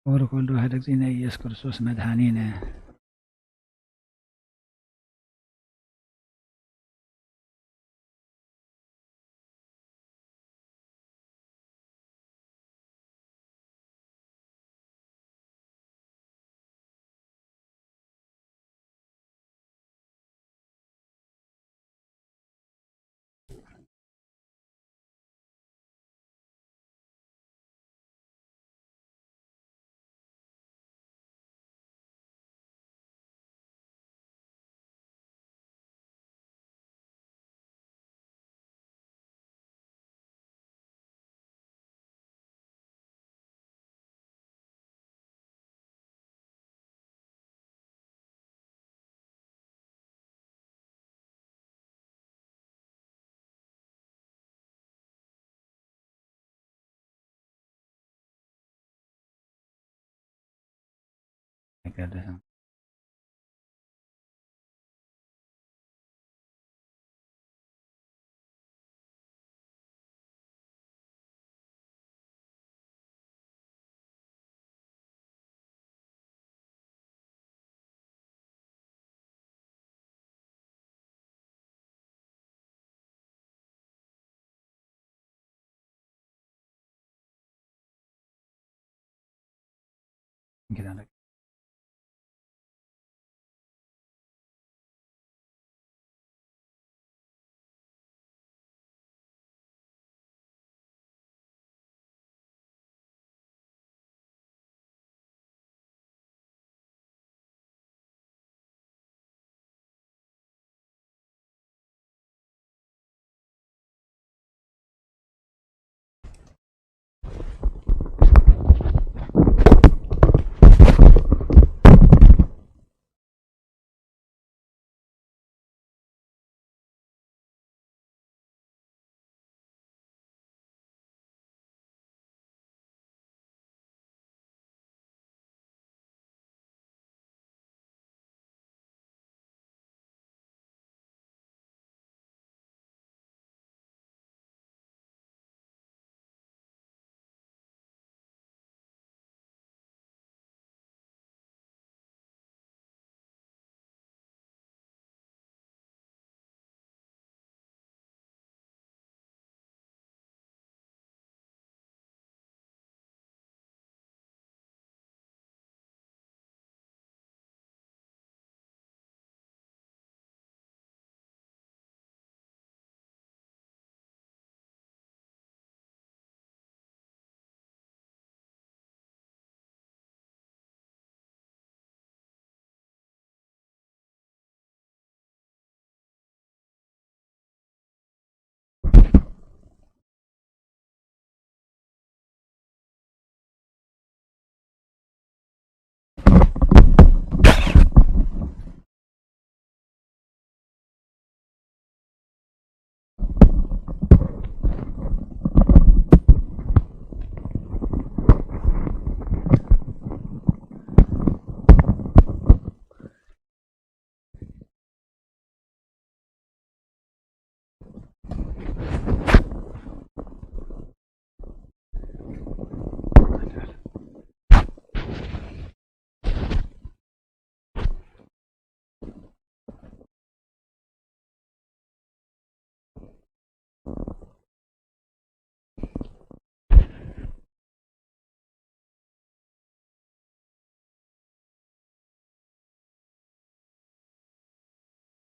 ክቡር ወልድ ዋሕድ እግዚእነ ኢየሱስ ክርስቶስ መድኃኒነ።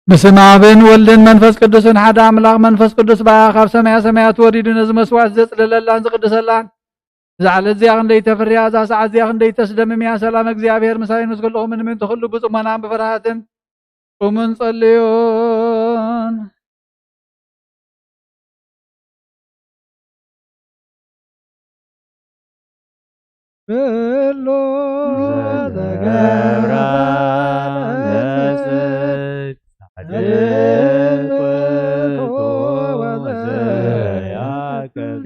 ብስም ኣብን ወልድን መንፈስ ቅዱስን ሓደ ኣምላኽ። መንፈስ ቅዱስ ብኣ ካብ ሰማያ ሰማያት ወሪዱ ነዚ መስዋዕት ዘጽለለላን ዝቕድሰላን፣ እዛ ዕለት እዚኣ ክንደይ ተፍርያ፣ እዛ ሰዓት እዚኣ ክንደይ ተስደምም እያ። ሰላም እግዚኣብሔር ምሳይ ምስ ኩልኹም። ንምእንቲ ኩሉ ብጽሞናን ብፍርሃትን ጹሙን ጸልዩን። ኩሉ ዘገብራ ለጽድቅ ጻድቅ ውእቱ ወዘያከብር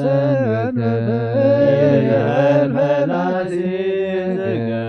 ሰንበተ ይበል ፈላሲ ዘገብራ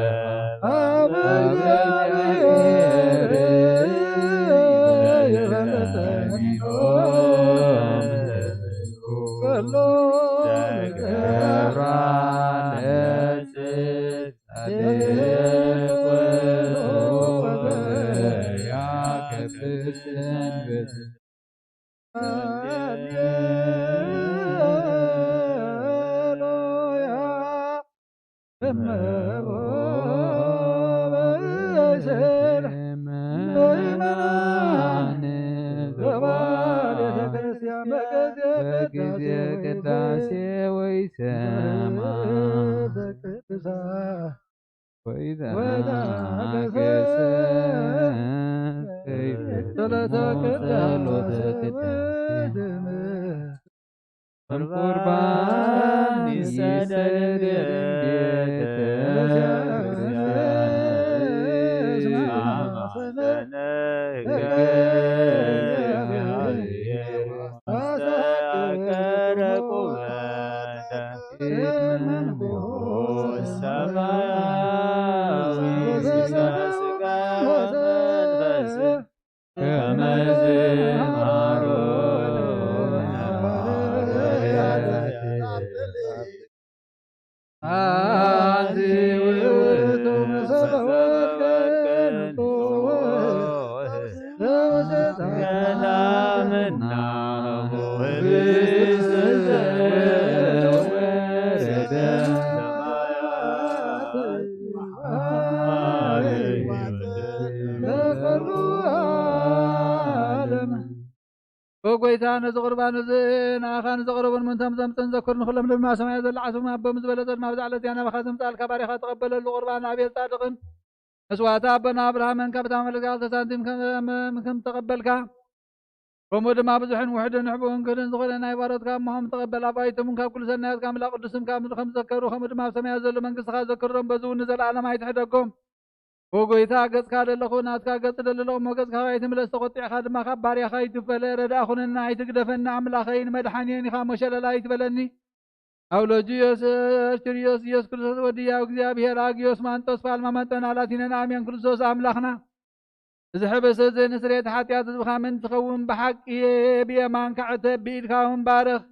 በጊዜ ቅዳሴ ወይ ሰማ ወይ ተናገሰ ጸሎተ ቅዳሴ ቁርባን ይሰደድ ቤተ ክርስቲያን። ኦ ጎይታ፣ ነዚ ቁርባን እዚ ንኣኻ ንዘቕረቡን ምእንቶም ዘምጽኡን ዘክር። ንኹሎም ድማ ሰማያት ዘላ ዓስብና ኣቦ፣ ምስ ዝበለጸ ድማ ብዛ ዕለት እዚኣ ናባኻ ዘምጽኣልካ ባሪኻ ተቐበለሉ። ቁርባን ኣቤል ጻድቕን መስዋዕቲ ኣቦና ኣብርሃምን ካብታ መለክቲ ክልተ ሳንቲም ከም፣ ከም ተቐበልካ፣ ከምኡ ድማ ብዙሕን ውሑድን ንሕቡእን ክህልን ዝኾነ ናይ ባሮትካ እሞሆም ተቐበል። ኣባይቶምን ካብ ኩሉ ሰናያትካ ኣምላኽ ቅዱስም ካብ ምድሪ ከም ዝዘከሩ፣ ከምኡ ድማ ኣብ ሰማያት ዘሎ መንግስትኻ ዘክሮም፣ በዚ እውን ንዘለኣለም ኣይትሕደጎም። ኦ ጎይታ፣ ገጽካ ደለኹ ናትካ ገጽ ደለለኹ፣ ሞገጽካ ኣይትምለስ፣ ተቖጢዕካ ድማ ካብ ባርያኻ ኣይትፈለ። ረዳእ ኩነና፣ ኣይትግደፈና፣ ኣምላኸይ ንመድሓኒየን ኢኻ፣ ሞሸለላ ኣይትበለኒ። ኣውሎጅዮስ፣ ችርዮስ፣ ኢየሱስ ክርስቶስ ወዲ ያው እግዚኣብሔር፣ ኣግዮስ፣ ማንጦስ፣ ፋልማ፣ መንጦና፣ ላቲነን፣ ኣሜን። ክርስቶስ ኣምላኽና፣ እዚ ሕብስ እዚ ንስርየት ሓጢኣት ህዝብኻ ምእንቲ ዝኸውን ብሓቂ ብየማንካ ዕተብ፣ ብኢድካ እውን ባርኽ።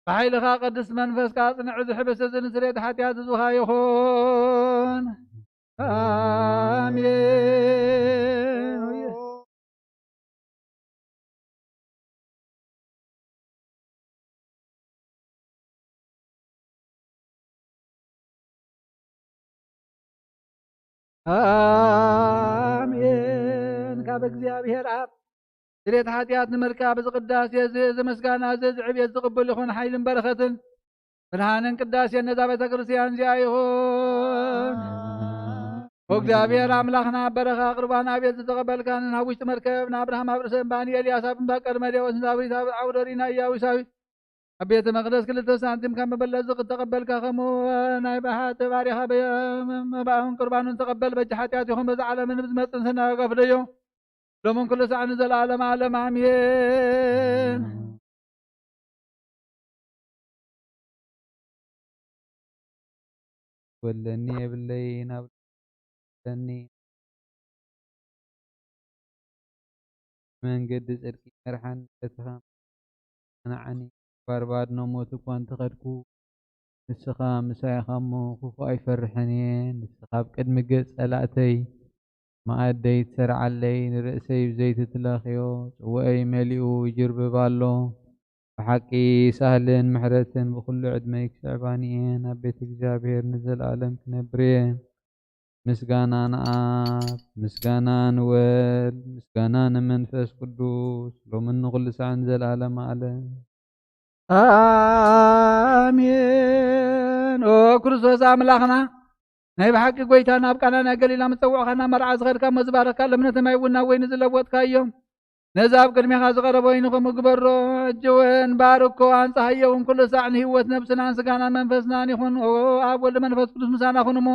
ብሓይልኻ ቅዱስ መንፈስካ ኣጽንዕ። እዚ ሕብስ እዚ ንስርየት ሓጢኣት ህዝብኻ ይኹን። ኣሜን። ኣሜን። ካብ እግዚኣብሔር ኣብ ስርየት ሓጢኣት ንምርካብ እዚ ቅዳሴ እዚ፣ እዚ ምስጋና እዚ፣ እዚ ዕብየት ዝቕበል ይኹን። ሓይልን በረኸትን ብርሃንን ቅዳሴን ነዛ ቤተ ክርስቲያን እዚኣ ይኹን። ኦ እግዚኣብሔር ኣምላኽና፣ በረኻ ቁርባን ኣቤል ዝተቐበልካ፣ ናብ ውሽጢ መርከብ ንኣብርሃም ኣብ ርእሰ እምባ፣ ንኤልያስ ኣብ እምባ ቀርሜሌዎስ፣ ንዳዊት ኣብ ዓውደ ሪና ኢያቡሳዊ ኣብ ቤተ መቕደስ ክልተ ሳንቲም ካብ መበለት ዝተቐበልካ፣ ከምኡ ናይ ብሓቂ ባሪኻ በ-፣ መባእን ቁርባኑን ተቐበል። በጃ ሓጢኣት ይኹን በዛ ዓለምን ብዝመጽእ ሰናይ ዋጋ ፍደዮ። ሎምን ኩሉ ሳዕ ንዘለዓለም ዓለም ኣሜን። ወለኒ የብለይ ናብ ለኒ መንገዲ ጽድቂ መርሓን በትኻ ንዓኒ ባርባድ ኖሞት እኳ እንተኸድኩ ንስኻ ምሳይ ኢኻ እሞ ክፉእ ኣይፈርሕን እየ። ንስኻ ኣብ ቅድሚ ገጽ ጸላእተይ መኣደይ ትሰርዓለይ፣ ንርእሰይ ብዘይቲ ትለኽዮ፣ ጽዋኤይ መሊኡ ይጅርብብ ኣሎ። ብሓቂ ሳህልን ምሕረትን ብኹሉ ዕድመይ ክስዕባኒ እየን፣ ኣብ ቤት እግዚኣብሔር ንዘለኣለም ክነብር እየ። ምስጋና ንኣብ፣ ምስጋና ንወልድ፣ ምስጋና ንመንፈስ ቅዱስ፣ ሎምን ንኹሉ ሳዕን ዘለዓለም ዓለም። ኣሜን። ኦ ክርስቶስ ኣምላኽና፣ ናይ ብሓቂ ጐይታ፣ ናብ ቃና ናይ ገሊላ ምስ ጸውዕኻና መርዓ ዝኸድካ እሞ ዝባረኽካ፣ ለምነቲ ማይ እውን ናብ ወይኒ ዝለወጥካዮ፣ ነዚ ኣብ ቅድሜኻ ዝቐረበ ወይኒ ከምኡ ግበሮ። ሕጂ እውን ባርኮ፣ ኣንጽሃዮ እውን ኩሉ ሳዕ ንህይወት ነብስናን ስጋናን መንፈስናን ይኹን። ኦ ኣብ ወልድ መንፈስ ቅዱስ ምሳና ኩን እሞ፣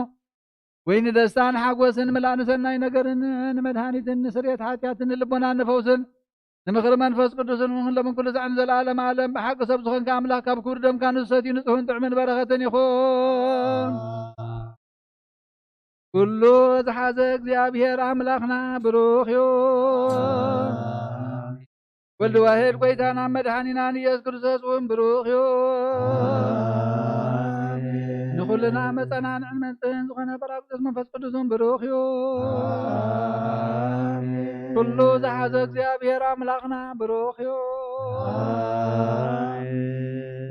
ወይ ንደስታን ሓጎስን፣ ምላእ ንሰናይ ነገርን፣ ንመድሃኒትን፣ ንስርየት ሓጢኣትን፣ ንልቦናን ንፈውስን፣ ንምኽሪ መንፈስ ቅዱስን እውን ሎምን ኩሉ ሳዕን ዘለዓለም ዓለም። ብሓቂ ሰብ ዝኾንካ ኣምላኽ፣ ካብ ክቡር ደምካ ንዝሰትዩ ንጹሕን ጥዑምን በረኸትን ይኹን። ኩሉ ዝሓዘ እግዚኣብሔር ኣምላኽና ብሩኽ እዩ። ወልድ ዋሕድ ጐይታና መድሓኒናን ኢየሱስ ክርስቶስ እውን ብሩኽ እዩ። ንኹልና መጸናንዕን መንጽህን ዝኾነ ጳራቅሊጦስ መንፈስ ቅዱስ እውን ብሩኽ እዩ። ኩሉ ዝሓዘ እግዚኣብሔር ኣምላኽና ብሩኽ እዩ።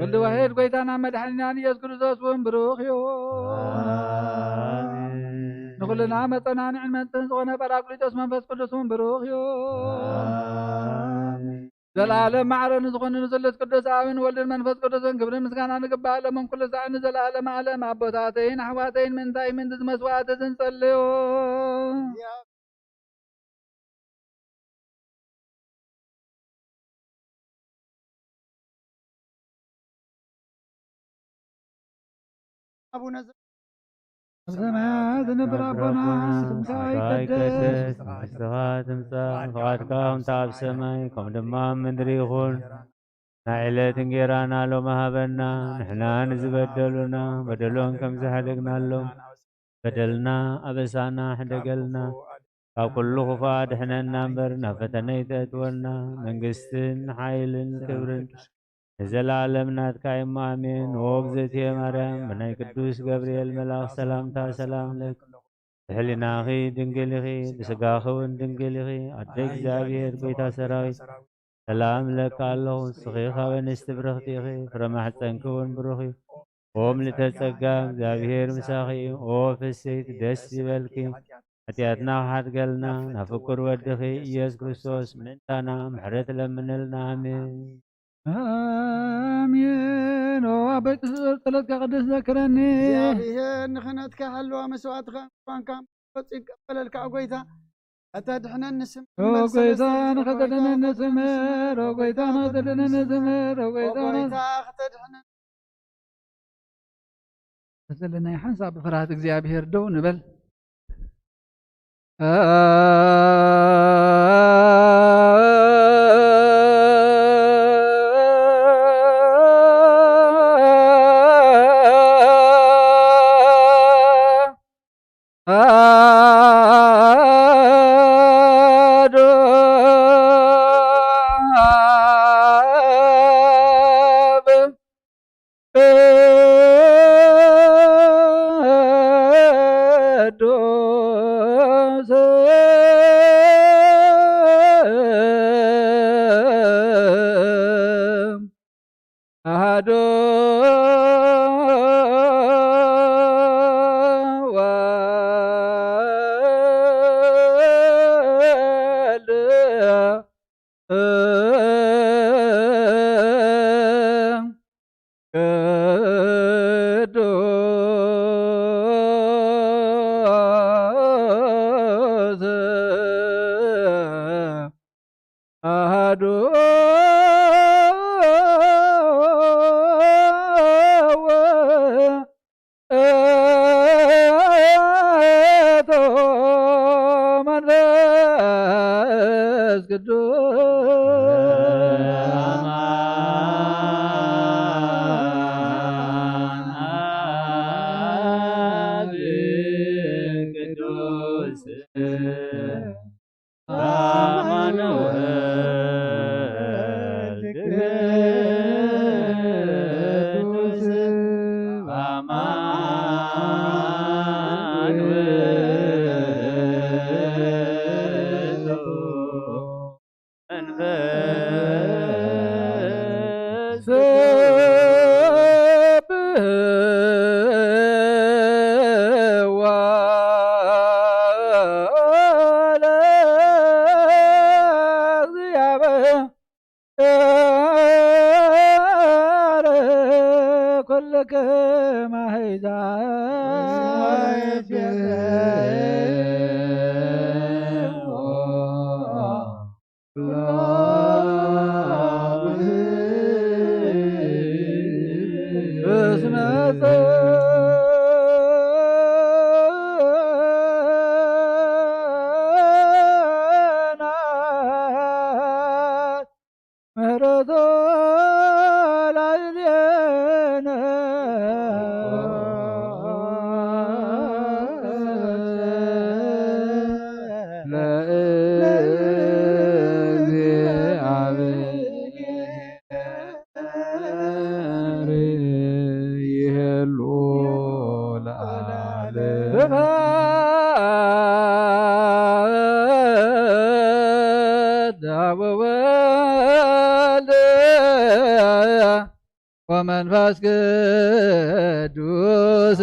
ወልድ ዋሕድ ጐይታና መድሓኒናን ኢየሱስ ክርስቶስ እውን ብሩኽ እዩ። ንኹልና መጸናንዕን መንጽህን ዝኾነ ጳራቅሊጦስ መንፈስ ቅዱስ እውን ብሩኽ እዩ። ዘለዓለም ማዕረ ንዝኾኑ ንስሉስ ቅዱስ ኣብን ወልድን መንፈስ ቅዱስን ክብርን ምስጋናን ይግባእ፣ ሎምን ኩሉ ሳዕን ንዘለዓለም ዓለም። ኣቦታተይን ኣሕዋተይን፣ ምእንታይ ምእንቲ እዚ መስዋዕቲ እዚ ንጸልዮ። ኣቡነ ዘ- ኣብ ሰማያት ዝነብር ኣቦና፣ ስምካ ይቀደስ፣ መንግስትኻ ትምጻእ፣ ፍቓድካ ከምታ ኣብ ሰማይ ከምኡ ድማ ኣብ ምድሪ ይኹን። ናይ ዕለት እንጌራና ሎሚ ሃበና፣ ንሕና ንዝበደሉና በደሎም ከም ዝሓደግናሎም፣ በደልና ኣበሳና ሕደገልና፣ ካብ ኩሉ ክፉእ ኣድሕነና እምበር፣ ናብ ፈተነ ኣይተእትወና። መንግስትን ሓይልን ክብርን ንዘለኣለም ናትካ እዩ እሞ፣ ኣሜን። ኦ እግዝእትየ ማርያም፣ ብናይ ቅዱስ ገብርኤል መልኣኽ ሰላምታ ሰላም ለኪ፣ ብሕሊናኺ ድንግል ኢኺ፣ ብስጋኺ እውን ድንግል ኢኺ። ኣደ እግዚኣብሔር፣ ጐይታ ሰራዊት፣ ሰላም እብለኪ ኣለኹ። ንስኺ ካብ ኣንስቲ ብርኽቲ ኢኺ፣ ፍረ ማሕፀንኪ እውን ብሩኽ እዩ። ኦ ምልዕተ ጸጋ፣ እግዚኣብሔር ምሳኺ እዩ። ኦ ፍስሕቲ፣ ደስ ይበልኪ፣ ሓጢኣትና ክሓድገልና፣ ናብ ፍቁር ወድኺ ኢየሱስ ክርስቶስ ምእንታና ምሕረት ለምንልና። ኣሜን። ኣሜን። ኦ ኣቦይ፣ ጸሎትካ ቅዱስ ዘክረኒ። እግዚኣብሔር ንኽህነትካ ሃለዋ መስዋእትኻ ቁርባንካ ወጽኡ ይቀበለልካ። ኦ ጐይታ፣ ከተድሕነኒ ስምር፣ ኦ ጐይታ፣ ንኸተድሕነኒ ስምር፣ ኦ ጐይታ፣ ንኸተድሕነኒ ስምር፣ ኦ ኦ ጐይታ፣ ጐይታ፣ ከተድሕነኒ። ዘለናይ ሓንሳብ ብፍርሃት እግዚኣብሔር ደው ንበል። ቅዱስ ኣሐዱ ወልድ ቅዱስ ኣሐዱ ውእቱ መንፈስ ቅዱስ። ቅዱስ አማኑኤል ስብሐት ለወወልድ ወመንፈስ ቅዱስ።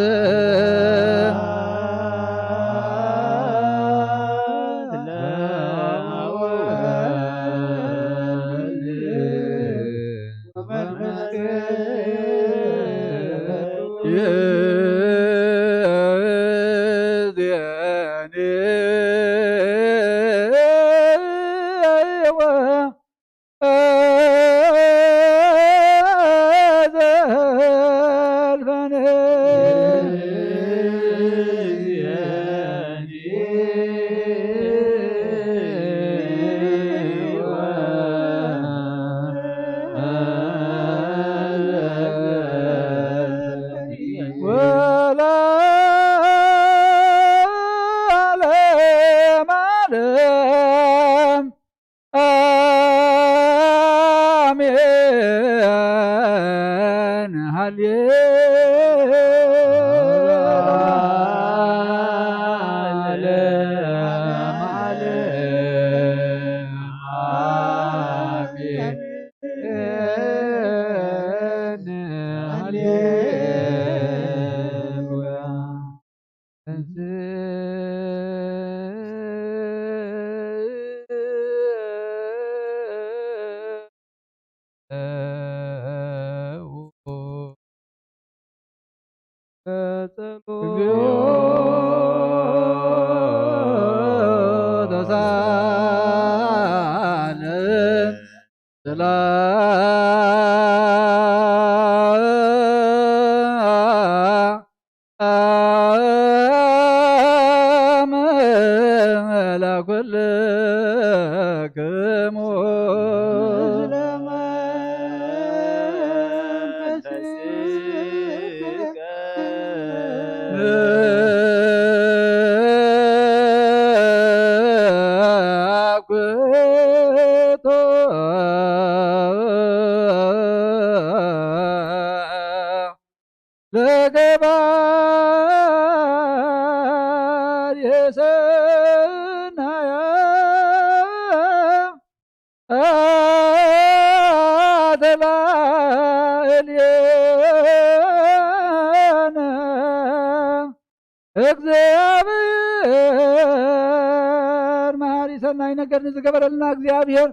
አሜን። ሃሌ ለገባር የሰናያ ተላእልየነ። እግዚኣብሔር መሃሪ ሰናይ ነገር ንዝገበረልና እግዚኣብሔር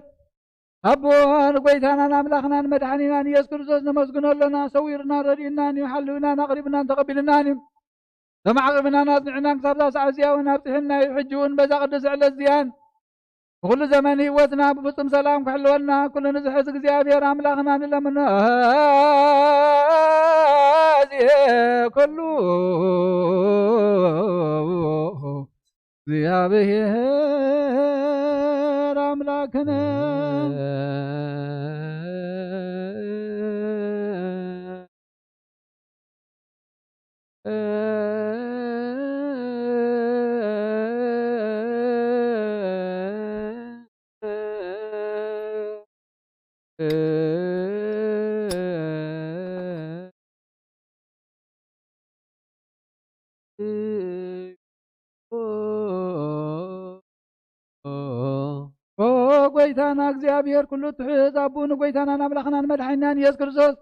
ኣቦን ጎይታናን ኣምላኽናን መድሓኒናን ኢየሱስ ክርስቶስ ነመስግኖ ኣለና። ሰዊርናን ረዲእናን እዩ፣ ሓልውናን ኣቕሪብናን ተቐቢልናን እዩ። ተማዕቂብናን ኣጽኒዕናን ክሳብ እዛ ሰዓት እዚኣ እውን ኣብጽሕና እዩ። ሕጂ እውን በዛ ቅድስቲ ዕለት እዚኣን ንኹሉ ዘመን ህይወትና ብፍጹም ሰላም ክሕልወልና ኩሉ ንዝሕዝ እግዚኣብሔር ኣምላኽና ንለምኖ። ኣዜ ኩሉ እግዚኣብሔር ኣምላክነ። ኦ ጎይታና እግዚኣብሔር ኩሉ ትሕዝ ኣቦ ንጎይታናን ኣምላኽናን መድሓኒናን ኢየሱስ ክርስቶስ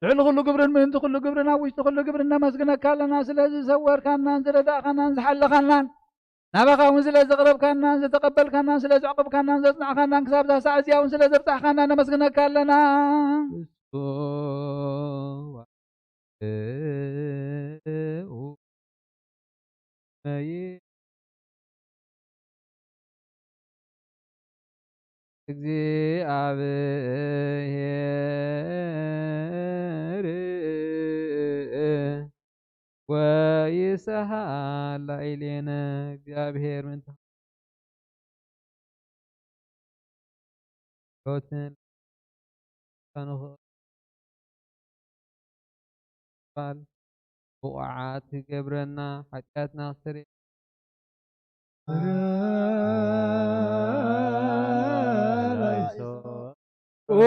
ልዕሊ ኩሉ ግብርን ምእንቲ ኩሉ ግብርን ኣብ ውሽጢ ኩሉ ግብርን ነመስግነካ ኣለና። ስለዚ ዝሰወርካናን ዝረዳእካናን ዝሓለኻናን ናባኻ እውን ስለ ዘቕረብካናን ዝተቐበልካናን ስለ ዘዕቆብካናን ዘጽናዕካናን ክሳብ እዛ ሰዓት እዚኣ እውን ስለ ዘብጻሕካና ነመስግነካ ኣለና። እግዚኣብሔር ወይስሐቅ ላዕሌነ። እግዚኣብሔር ምእንቲ ጸሎትን ብቑዓት ክገብረና፣ ሓጢኣትና ክሰርየልና። ኦ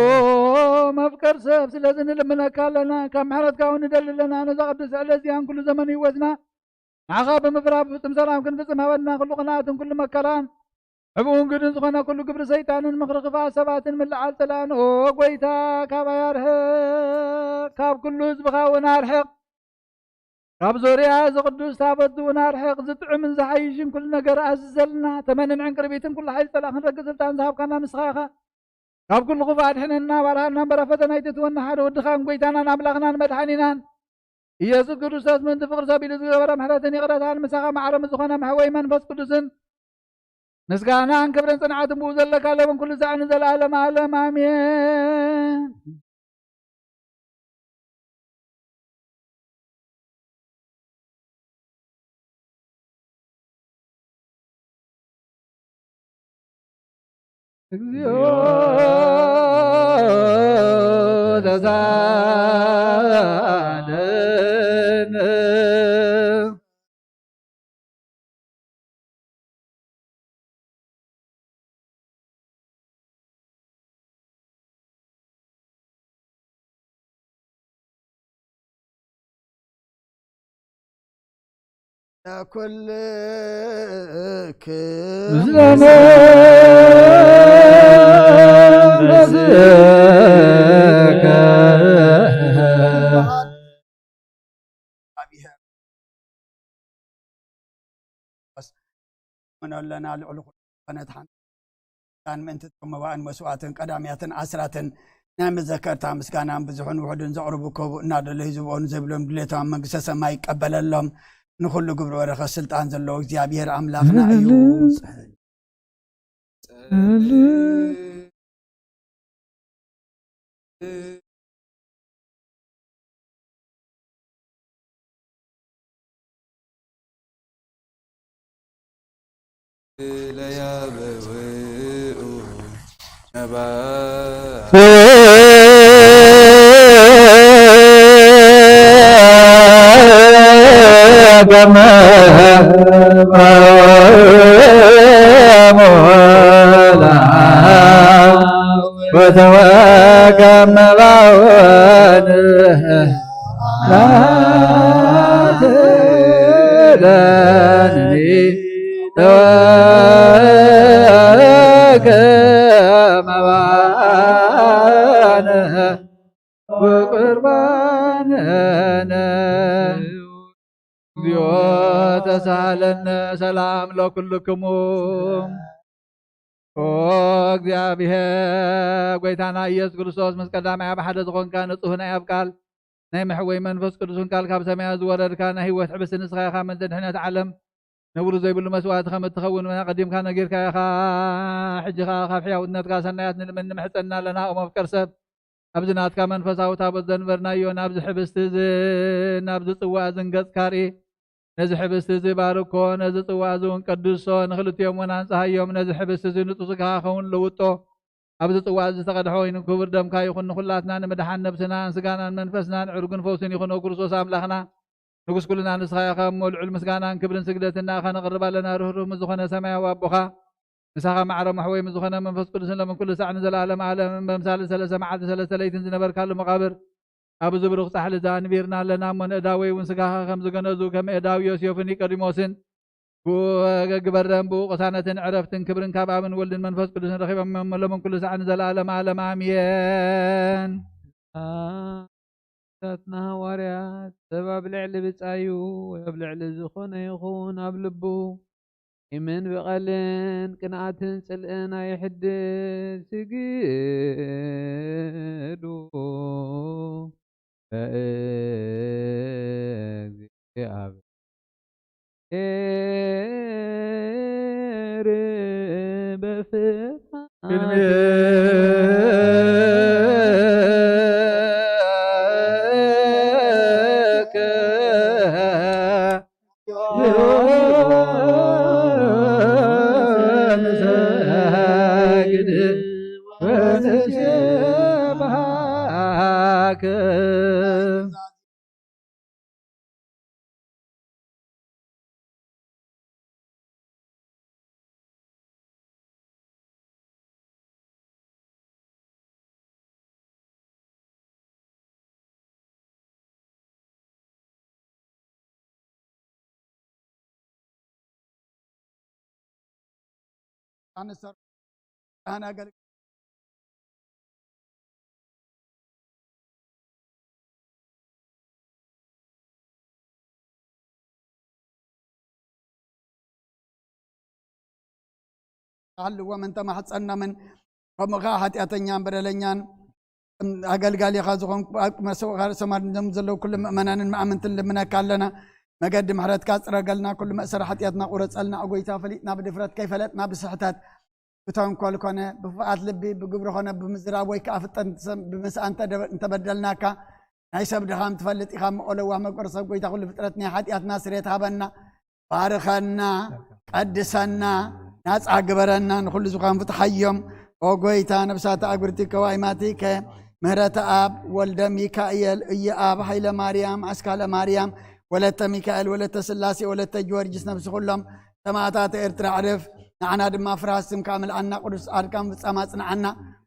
መፍቀር ሰብ፣ ስለዚ ንልምነካ ኣለና፣ ካብ ምሕረትካ እውን ንደሊ ኣለና። ነዛ ቅድስቲ ዕለት እዚኣን ኩሉ ዘመን ህይወትና ንዓኻ ብምፍራህ ብፍጹም ሰላም ክንፍጽም ሃበና። ኩሉ ቅንኣትን ኩሉ መከራን ሕቡእን ግዱን ዝኾነ ኩሉ ግብሪ ሰይጣንን ምኽሪ ክፍኣት ሰባትን ምልዓል ጽላእን፣ ኦ ጐይታ፣ ካባይ ኣርሕቕ፣ ካብ ኩሉ ህዝብኻ እውን ኣርሕቕ። ካብ ዙርያ እዚ ቅዱስ ታቦት እውን ኣርሕቕ። ዝጥዕምን ዝሓይሽን ኩሉ ነገር ኣዝዘልና። ተመንን ዕንቅርቢትን ኩሉ ሓይሊ ጸላእ ክንረግጽ ስልጣን ዝሃብካና ንስኻ ኢኻ። ካብ ኩሉ ክፉእ ኣድሕነና፣ ባርሃና እምበር፣ ኣብ ፈተና ኣይተእትወና። ሓደ ወድኻን ጐይታናን ኣምላኽናን መድሓኒናን ኢየሱስ ክርስቶስ ምእንቲ ፍቕሪ ሰብ ኢሉ ዝገበረ ምሕረትን ይቕረታን፣ ምሳኻ ማዕረ ምስ ዝኾነ መሕወይ መንፈስ ቅዱስን ምስጋናን ክብርን ጽንዓትን ብኡ ዘለካ፣ ሎምን ኩሉ ሳዕ ንዘለኣለም ዓለም፣ ኣሜን። እግዚኦ ተሳለነ። ኩልክ ምስለ መንፈስከ። ምኖለና ልዕሊ ኩሉ ዝኾነት ሓንቲ ኪዳን ምእንቲ መባእን መስዋዕትን ቀዳምያትን ዓስራትን ናይ መዘከርታ ምስጋናን ብዙሕን ውሑድን ዘቕርቡ ከቡ እናደለዩ ዝብኦን ዘይብሎም ድሌቶም ኣብ መንግስተ ሰማይ ይቀበለሎም። ንኹሉ ግብሪ በረኸት ስልጣን ዘለዎ እግዚኣብሔር ኣምላኽና እዩ። ወቁርባንነ። እግዚኦ ተሳሃለነ። ሰላም ለኩልክሙ። ኦ እግዚኣብሔር፣ ጐይታና ኢየሱስ ክርስቶስ፣ ምስ ቀዳማይ ኣብ ሓደ ዝኾንካ ንጹህ ናይ ኣብ ቃል ናይ መሕወይ መንፈስ ቅዱስን ቃል ካብ ሰማያት ዝወረድካ ናይ ህይወት ሕብስቲ ንስኻ ኢኻ። ምእንቲ ድሕነት ዓለም ነውሪ ዘይብሉ መስዋእቲ ከም እትኸውን ኣቐዲምካ ነጊርካ ኢኻ። ሕጂ ኸኣ ካብ ሕያውነትካ ሰናያት ንልምን ንምሕጸንና ኣለና። ኦ መፍቀር ሰብ፣ ኣብዚ ናትካ መንፈሳዊ ታቦት ዘንበርናዮ ናብዚ ሕብስቲ እዚ ናብዚ ጽዋእ እዚ ንገጽካ ርኢ። ነዚ ሕብስቲ እዚ ባርኮ፣ ነዚ ጽዋእ እዚ እውን ቀድሶ፣ ንኽልቲኦም እውን ኣንጽሃዮም። ነዚ ሕብስቲ እዚ ንጹህ ስጋኻ ኸውን ልውጦ። ኣብዚ ጽዋእ እዚ ዝተቐድሐ ወይኒ ክቡር ደምካ ይኹን። ንኹላትና ንምድሓን ነብስናን ስጋናን መንፈስናን ዕርጉን ፈውስን ይኹን። ኦ ክርስቶስ ኣምላኽና፣ ንጉስ ኩልና ንስኻ ኢኻ እሞ፣ ልዑል ምስጋናን ክብርን ስግደትን ንኣኻ ነቕርብ ኣለና። ርህሩህ ምስ ዝኾነ ሰማያዊ ኣቦኻ፣ ምሳኻ ማዕረ መሕወይ ምስ ዝኾነ መንፈስ ቅዱስን ሎምን ኩሉ ሳዕ ንዘለኣለም ዓለም፣ በምሳሌ ሰለስተ መዓልቲ ሰለስተ ለይትን ዝነበርካሉ መቓብር፣ ኣብዚ ብሩኽ ጻሕሊ እዚ ኣንቢርና ኣለና እሞ፣ ንእዳወይ እውን ስጋኻ ከም ዝገነዙ፣ ከም እዳው ዮሴፍን ኒቆዲሞስን፣ ብኡ ገግበረን፣ ብኡ ቅሳነትን ዕረፍትን ክብርን ካብ ኣብን ወልድን መንፈስ ቅዱስን ረኺቦም እዮም። ሎምን ኩሉ ሳዕ ንዘለኣለም ዓለም ኣሜን። ኣቦታትና ሃዋርያት፣ ሰብ ኣብ ልዕሊ ብጻዩ ወይ ኣብ ልዕሊ ዝኾነ ይኹን ኣብ ልቡ ቂምን በቐልን ቅንኣትን ጽልእን ኣይሕድር። ስግዱ ለእግዚኣብሔር በፍርሃት። ኣነሰር ኣነ ኣገልግል ኣለዎም እንተማሕጸናምን፣ ከምኡ ኸዓ ሓጢኣተኛን በደለኛን ኣገልጋሊኻ ዝኾንኩ ኣብ መሰውኻ ርእሰ ማድንዞም ዘለዉ ኩሉ ምእመናንን መኣምንትን ልምነካ ኣለና። መገዲ ምሕረትካ ጽረገልና፣ ኩሉ መእሰሪ ሓጢኣትና ቁረጸልና። ኦ ጎይታ፣ ፈሊጥና ብድፍረት፣ ከይፈለጥና ብስሕተት፣ ብተንኮል ኮነ፣ ብክፍኣት ልቢ፣ ብግብሪ ኮነ፣ ብምዝራብ ወይ ከኣ ፍጠን ሰብ ብምስኣን እንተደ-፣ እንተበደልናካ፣ ናይ ሰብ ድኻም ትፈልጥ ኢኻ እሞ፣ ኦ ለዋህ መገር ሰብ፣ ጎይታ ኩሉ ፍጥረት ናይ ሓጢኣትና ስርየት ሃበና። ባርኸና፣ ቀድሰና፣ ናጻ ግበረና፣ ንኹሉ ዝኻን ፍትሓዮም። ኦ ጎይታ፣ ነብሳት ኣግብርቲ ከዋይማቲከ፣ ምህረተ ኣብ፣ ወልደ ሚካኤል፣ እየ ኣብ፣ ሃይለ ማርያም፣ ኣስካለ ማርያም፣ ወለተ ሚካኤል፣ ወለተ ስላሴ፣ ወለተ ጊዮርጊስ፣ ነብሲ ኩሎም ሰማእታት ኤርትራ ዕርፍ። ንዓና ድማ ፍርሃት ስምካ ምልኣና፣ ቅዱስ ጻድቃን ፍጻም ኣጽንዓና።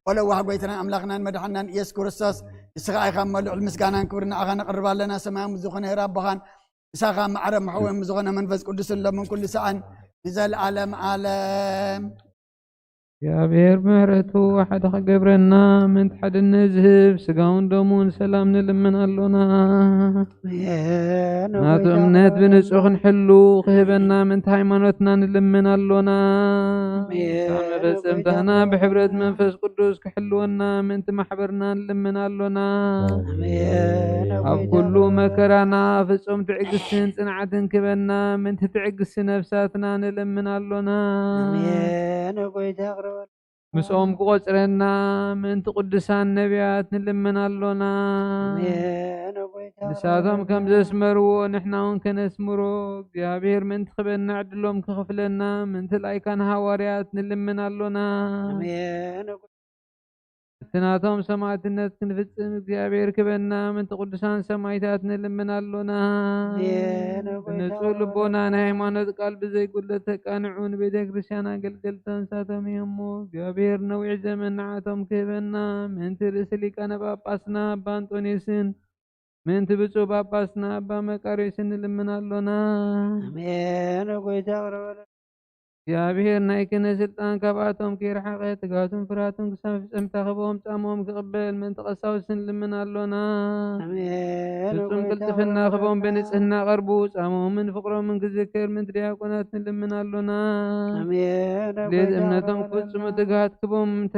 ወለዋህ ጎይታናን ኣምላኽናን መድሓናን ኢየሱስ ክርስቶስ፣ ንስኻ ኢኻ እሞ ልዑል ምስጋናን ክብሪ ንዓኻ ነቕርብ ኣለና። ሰማያዊ ዝኾነ ሄር ኣቦኻን ምሳኻ ማዕረ መሕወም ዝኾነ መንፈስ ቅዱስን ሎምን ኩሉ ሰዓን ንዘለዓለም ዓለም። እግዚኣብሔር ምሕረቱ ሓደ ክገብረና፣ ምእንቲ ሓድነት ዝህብ ስጋውን ደሙን ሰላም ንልምን ኣሎና። ኣሜን። ናቱ እምነት ብንጹህ ክንሕሉ ክህበና፣ ምእንቲ ሃይማኖትና ንልምን ኣሎና። ኣሜን። መፈጸምታና ብሕብረት መንፈስ ቅዱስ ክሕልወና፣ ምእንቲ ማሕበርና ንልምን ኣሎና። ኣሜን። ኣብ ኩሉ መከራና ፍጹም ትዕግስትን ጽንዓትን ክበና፣ ምእንቲ ትዕግስቲ ነፍሳትና ንልምን ኣሎና። ኣሜን። ጎይታ ይቕረበል። ምስኦም ክቖጽረና፣ ምእንቲ ቅዱሳን ነቢያት ንልምን ኣሎና። ኣሜን። ጎይታ ንሳቶም ይቕረበል። ከም ዘስመርዎ ንሕና እውን ከነስምሮ፣ እግዚኣብሔር ምእንቲ ክበና ዕድሎም ክኽፍለና፣ ምእንቲ ላይካን ሃዋርያት ንልምን ኣሎና። ኣሜን። እቲ ናቶም ሰማዕትነት ክንፍጽም እግዚኣብሔር ክበና፣ ምእንቲ ቅዱሳን ሰማይታት ንልምን ኣሎና። ኣሜን። ጎይታ ብንጹህ ልቦና ናይ ሃይማኖት ቃል ብዘይጉድለት ተቃንዑ ንቤተ ክርስቲያን ኣገልገልታ ንሳቶም እዮም እሞ፣ እግዚኣብሔር ነዊሕ ዘመን ንዓቶም ክህበና፣ ምእንቲ ርእሲ ሊቃነ ጳጳስና ኣባ ኣንጦንዮስን፣ ምእንቲ ብፁዕ ጳጳስና ኣባ መቃርዮስን ንልምን ኣሎና። ኣሜን። ጎይታ ይቕረበልና። እግዚኣብሔር ናይ ክህነት ስልጣን ካብኣቶም ከይረሓቐ፣ ትግሃቱን ፍርሃቱን ክሳብ ፍጽምታ ክህቦም ጻምኦም ክቕበል ምእንቲ ቀሳውስቲ ንልምን ኣሎና። ኣሜን። ፍጹም ጎይታ ቅልጥፍና ይቕረበልና። ክህቦም ብንጽህና ቀርቡ፣ ጻምኦምን ፍቕሮምን ክዝከር ምእንቲ ዲያቆናት ንልምን ኣሎና። ኣሜን። ድሌት ጎይታ እምነቶም ይቕረበልና። ክፍጽሙ ትግሃት ክህቦም ምእንቲ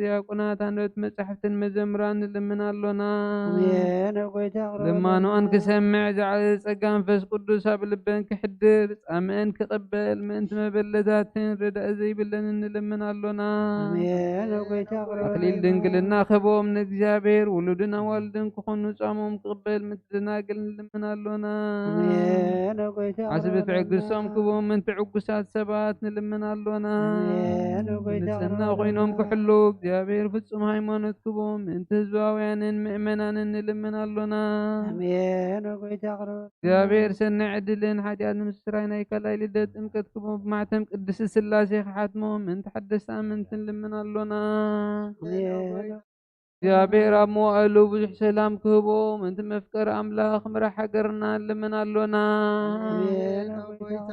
ዲያቆናት፣ ኣንደበት መጻሕፍትን መዘምራን ንልምን ኣሎና። ኣሜን። ጎይታ ይቕረበልና። ልማኖኣን ክሰምዕ ዝዓዘዘ ጸጋ መንፈስ ቅዱስ ኣብ ልበን ክሕድር፣ ጻምእን ክቕበል ምእንቲ መበለታትን ረዳኢ ዘይብለንን ንልምን ኣሎና። ኣሜን። ጎይታ ይቕረበልና። ኣክሊል ድንግልና ክህቦም ንእግዚኣብሔር ውሉድን ኣዋልድን ክኾኑ ጻምኦም ክቕበል ምእንቲ ደናግል ንልምን ኣሎና። ኣሜን። ጎይታ ዓስቢ ይቕረበልና። ትዕግስቶም ክህቦም ምእንቲ ዕጉሳት ሰባት ንልምን ኣሎና። ኣሜን። ጎይታ ንጽህና ይቕረበልና። ኮይኖም ክሕሉ እግዚኣብሔር ፍጹም ሃይማኖት ክህቦም ምእንቲ ህዝባውያንን ምእመናንን ንልምን ኣሎና። ኣሜን። ጎይታ ይቕረበልና። እግዚኣብሔር ሰናይ ዕድልን ሓጢኣት ንምስራይ ናይ ካልኣይ ልደት ጥምቀት ክህቦም ብማሕተም ቅድስቲ ስላሴ ክሓትሞም ምእንቲ ሓደስቲ ኣመንቲ ንልምን ኣሎና። ኣሜን። እግዚኣብሔር ኣብ መዋእሉ ብዙሕ ሰላም ክህቦም ምእንቲ መፍቀሪ ኣምላኽ ምራሕ ሃገርና ንልምን ኣሎና። ኣሜን። ጎይታ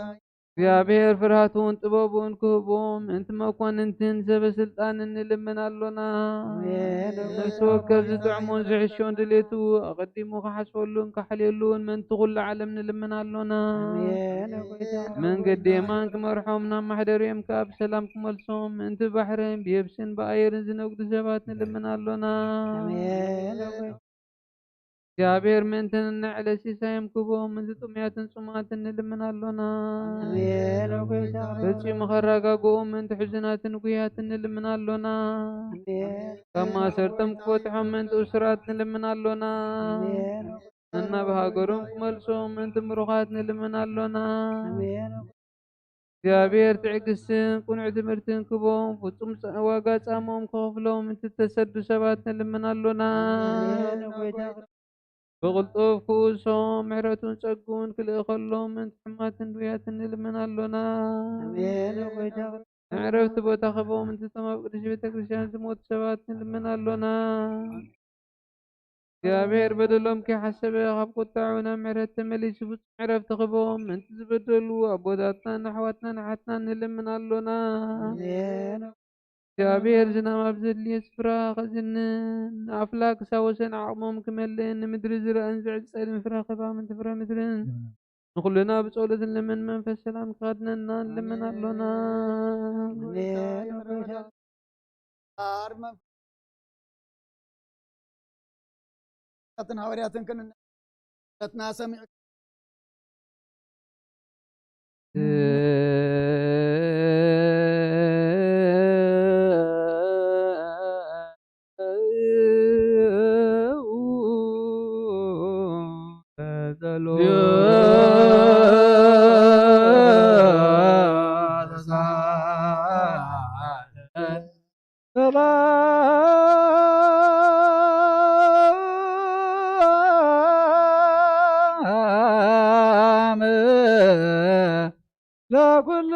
እግዚኣብሔር ፍርሃቱን ጥበቡን ክህቦም ምእንቲ መኮንንትን ሰበ ስልጣንን ንልምን ኣሎና። ኣሜን። ነፍሲ ወከፍ ዝጥዕሞን ዝሕሾን ድሌቱ ኣቐዲሙ ክሓስበሉን ክሓልየሉን ምእንቲ ኩሉ ዓለም ንልምን ኣሎና። ኣሜን። መንገዲ የማን ክመርሖም ናብ ማሕደሪኦም ከኣ ብሰላም ክመልሶም ምእንቲ ባሕርን ብየብስን ብኣየርን ዝነግዱ ሰባት ንልምን ኣሎና። ኣሜን። እግዚኣብሔር ምእንቲ ነናይ ዕለት ሲሳዮም ክህቦም፣ ምእንቲ ጥሙያትን ጽሙኣትን ንልምን ኣሎና። ኣሜን። ጎይታ ፈጺሙ ከረጋግኦም፣ ምእንቲ ሕዙናትን ጉያትን ንልምን ኣሎና። ኣሜን። ካብ ማእሰርቶም ክፈትሖም፣ ምእንቲ እሱራት ንልምን ኣሎና። ኣሜን። ነናብ ሃገሮም ክመልሶም፣ ምእንቲ ምሩኻት ንልምን ኣሎና። ኣሜን። እግዚኣብሔር ትዕግስትን ቅኑዕ ትምህርትን ክቦም፣ ፍጹም ጸ-፣ ዋጋ ጻሞም ክኸፍሎም፣ እትተሰዱ ሰባት ንልምን ኣሎና። ኣሜን። ጎይታ ብቕልጡፍ ክውሶም፣ ምሕረቱን ጸግኡን ክልእኸሎም፣ ምእንቲ ሕማትን ድውያትን ንልምን ኣሎና። ኣሜን። ጎይታ ንዕረፍቲ ቦታ ክቦም፣ እንትቶም ኣብ ቅድስቲ ቤተ ክርስቲያን ዝሞቱ ሰባት ንልምን ኣሎና። እግዚኣብሔር በደሎም ከይሓሰበ ካብ ቁጣዑ ናብ ምሕረት ተመሊሱ ፍጹም ዕረፍቲ ክህቦም ምእንቲ ዝበደሉ ኣቦታትናን ኣሕዋትናን ኣሓትናን ንልምን ኣሎና። ኣሜን። እግዚኣብሔር ዝናም ኣብ ዘድልዮ ስፍራ ከዝንን ንኣፍላክ ክሳብ ወሰን ዓቕሞም ክመልእን ንምድሪ ዝረአን ዝዕጸድን ፍረ ክህባ ምእንቲ ፍረ ምድርን ንኹልና ብጸሎት ንለምን መንፈስ ሰላም ክኸድነና ንልምን ኣሎና። ኣሜን። ትን ሃዋርያትን ክንነትና ሰሚዕ ሰላም ለኩልክሙ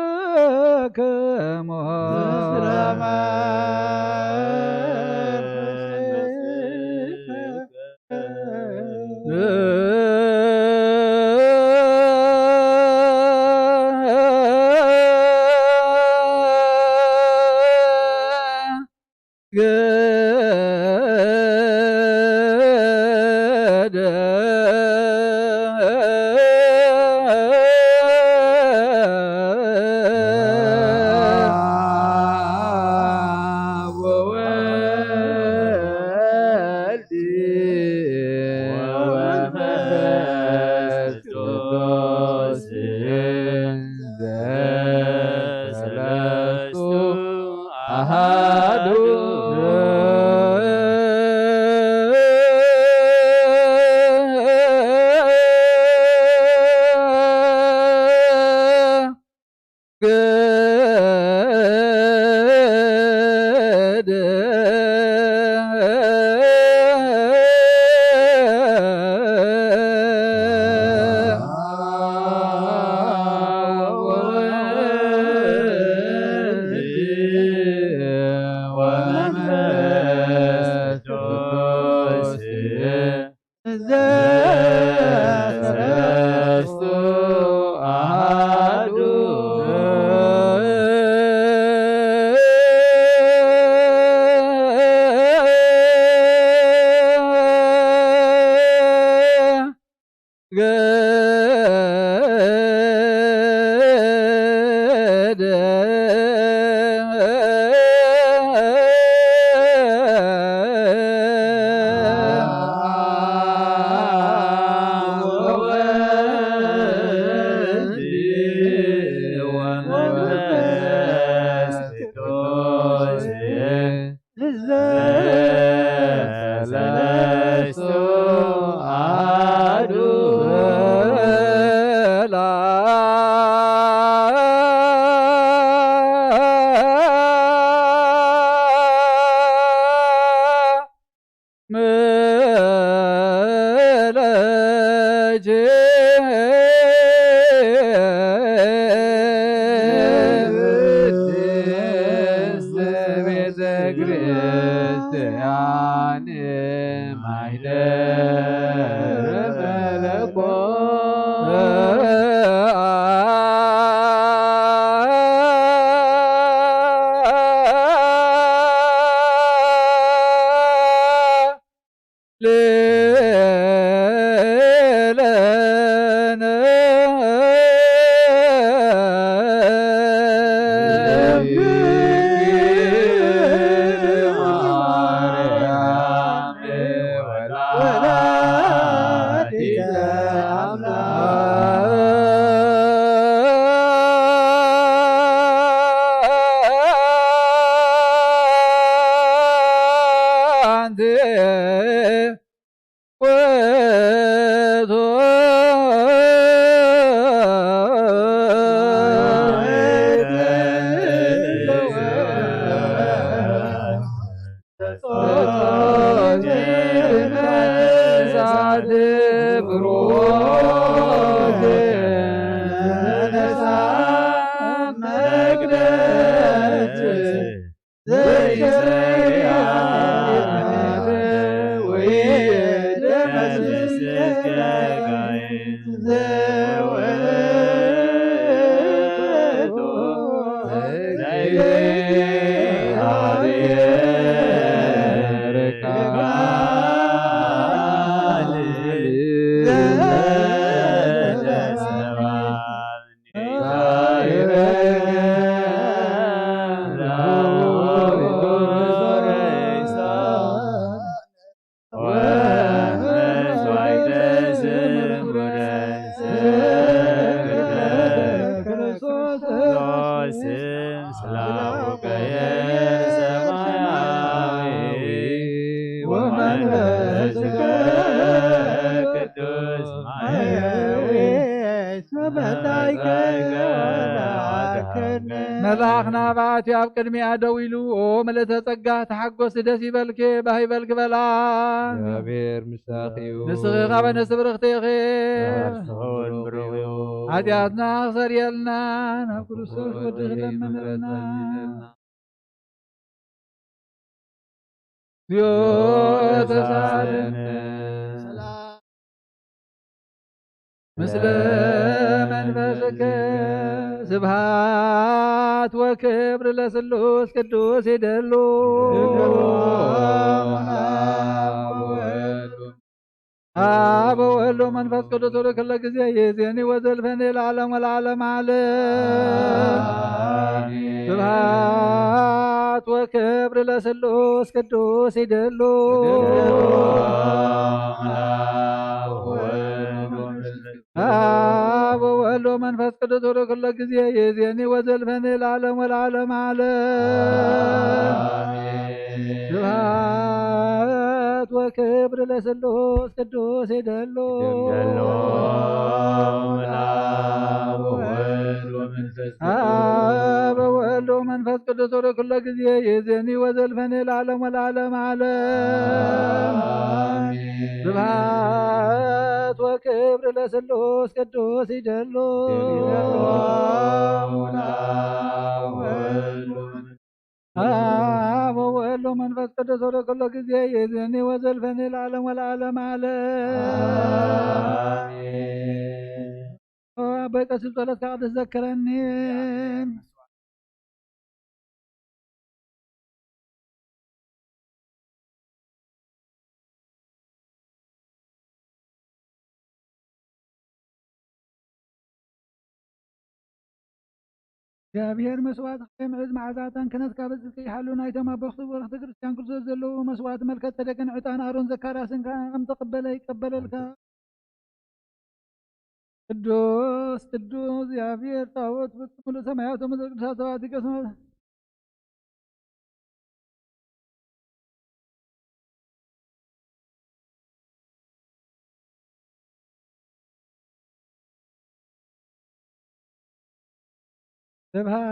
መልኣኽ ናብኣ ኣትዩ ኣብ ቅድሚኣ ደው ኢሉ፣ "ኦ ምልእተ ጸጋ፣ ተሓጎሲ፣ ደስ ይበልኪ፣ ባህ ይበልኪ" በላ። እግዚኣብሔር ምሳኺ እዩ። ንስኺ ኻበ ነፍሲ ብርኽቲ ኢኺ። ኻብ ንስኺ እውን ብሩኽ እዩ። ሓጢኣትና ክሰርየልና ናብ ክርስቶስ ወዲ ክለምንልና። እግዚኦ ተሳለነ። ምስለ መንፈስከ። ስብሐት ወክብር ለስሉስ ቅዱስ ይደሉ። አብ ወወልድ ወመንፈስ ቅዱስ ወደ ኩለ ጊዜ ይዜኒ ወዘልፈኒ ለዓለም ወለዓለም ዓለም። ስብሐት ወክብር ለስሉስ ቅዱስ ይደሉ። አብ ወወልድ ወመንፈስ ቅዱስ ወደ ኩለ ጊዜ ይዜኒ ወዘልፈኒ ለዓለም ወለዓለም ዓለም። ስብሐት ወክብር ለስሉስ ቅዱስ ይደሉ። አብ ወወልድ ወመንፈስ ቅዱስ ወደ ኩለ ጊዜ ይዜኒ ወዘልፈኒ ለዓለም ወለዓለም ዓለም። ስብሐት ወክብር ለስሉስ ቅዱስ ይደሉ። አብ ወወልድ ወመንፈስ ቅዱስ ወደ ኩሎ ጊዜ ይእዝኒ ወዘልፈኒ ለዓለም ወለዓለም ዓለም። አሜን። ኦ አባይ ቀሲስ ጸሎትካ ቅዱስ ዘክረኒ። እግዚኣብሔር መስዋዕትኻ የምዕዝ፣ መዓዛታን ክህነትካ በጽድቂ ይሓሉ። ናይቶም ኣብ ኣኽሱም በረኽቲ ክርስቲያን ክርስቶስ ዘለዉ መስዋዕቲ መልከ ጸደቅን ዕጣን ኣሮን ዘካርያስን ከኣ ከም ተቐበለ ይቀበለልካ። ቅዱስ ቅዱስ እግዚኣብሔር ታቦት ፍጹም ምሉእ ሰማያዊ ተመዘ ቅዱሳት ሰባት ይቀስመ።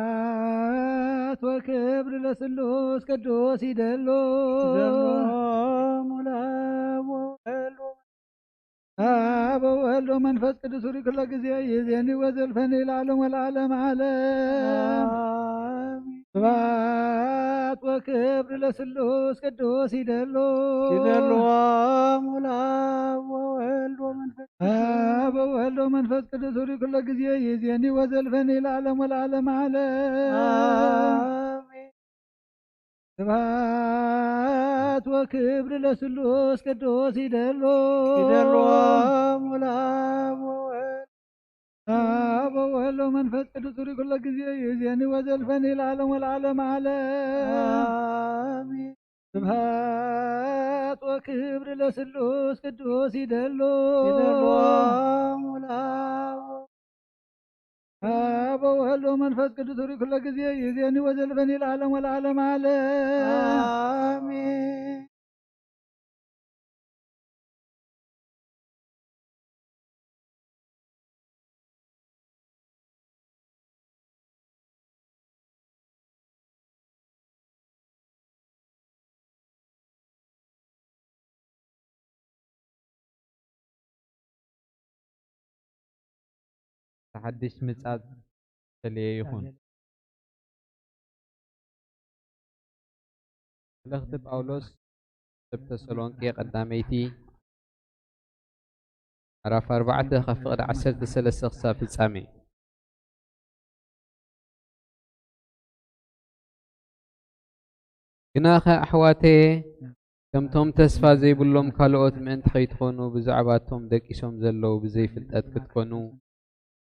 ስብሐት ወክብር ለስሉስ ቅዱስ ይደሎ። ይደሎ ሙላ ወወልድ አብ ወወልድ ወመንፈስ ቅዱስ ሪ ኩሎ ጊዜ ይዜኒ ወዘልፈኒ ለዓለም ወለዓለም ዓለም። አሜን። ስብሐት ወክብር ለስሉስ ቅዱስ ይደሎ። ይደሎ ሙላ ወወልድ ወመንፈስ አብ ወወልድ ወመንፈስ ቅዱስ ሪ ኩሎ ጊዜ ይዜኒ ወዘልፈኒ ለዓለም ወለዓለም ዓለም። አሜን። ስብሐት ወክብር ለስሉስ ቅዱስ ይደሎ። ይደሎ ሙላ ወወልድ አብ ወወልድ ወመንፈስ ቅዱስ ሪ ኩሎ ጊዜ ይዜኒ ወዘልፈኒ ለዓለም ወለዓለም ዓለም። አሜን። ስብሐት ወክብር ለስሉስ ቅዱስ ይደሎ። ይደሎ ሙላ አብ ወወልድ ወመንፈስ ቅዱስ ሪ ኩሎ ጊዜ ይዜኒ ወዘልፈኒ ለዓለም ወለዓለም ዓለም። አሜን። ሓድሽ ምጻት ተለየ ይኹን። መልእኽቲ ጳውሎስ ሰብ ተሰሎንቄ ቀዳመይቲ ምዕራፍ ኣርባዕተ ካብ ፍቕዲ ዓሰርተ ሰለስተ ክሳብ ፍጻሜ። ግናኸ ኣሕዋተየ፣ ከምቶም ተስፋ ዘይብሎም ካልኦት ምእንቲ ኸይትኾኑ፣ ብዛዕባቶም ደቂሶም ዘለዉ ብዘይፍልጠት ክትኮኑ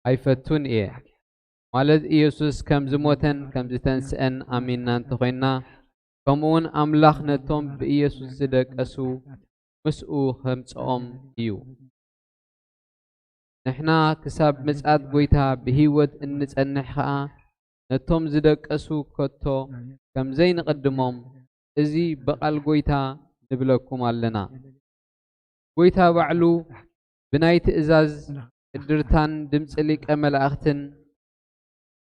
ኣይፈቱን እየ። ማለት ኢየሱስ ከም ዝሞተን ከም ዝተንስአን ኣሚንና እንተኾይንና፣ ከምኡውን ኣምላኽ ነቶም ብኢየሱስ ዝደቀሱ ምስኡ ኸምጽኦም እዩ። ንሕና ክሳብ ምጽኣት ጐይታ ብህይወት እንጸንሕ ኸኣ፣ ነቶም ዝደቀሱ ከቶ ከም ዘይንቕድሞም፣ እዚ ብቓል ጐይታ ንብለኩም ኣለና። ጐይታ ባዕሉ ብናይ ትእዛዝ እድርታን ድምጺ ሊቀ መላእኽትን፣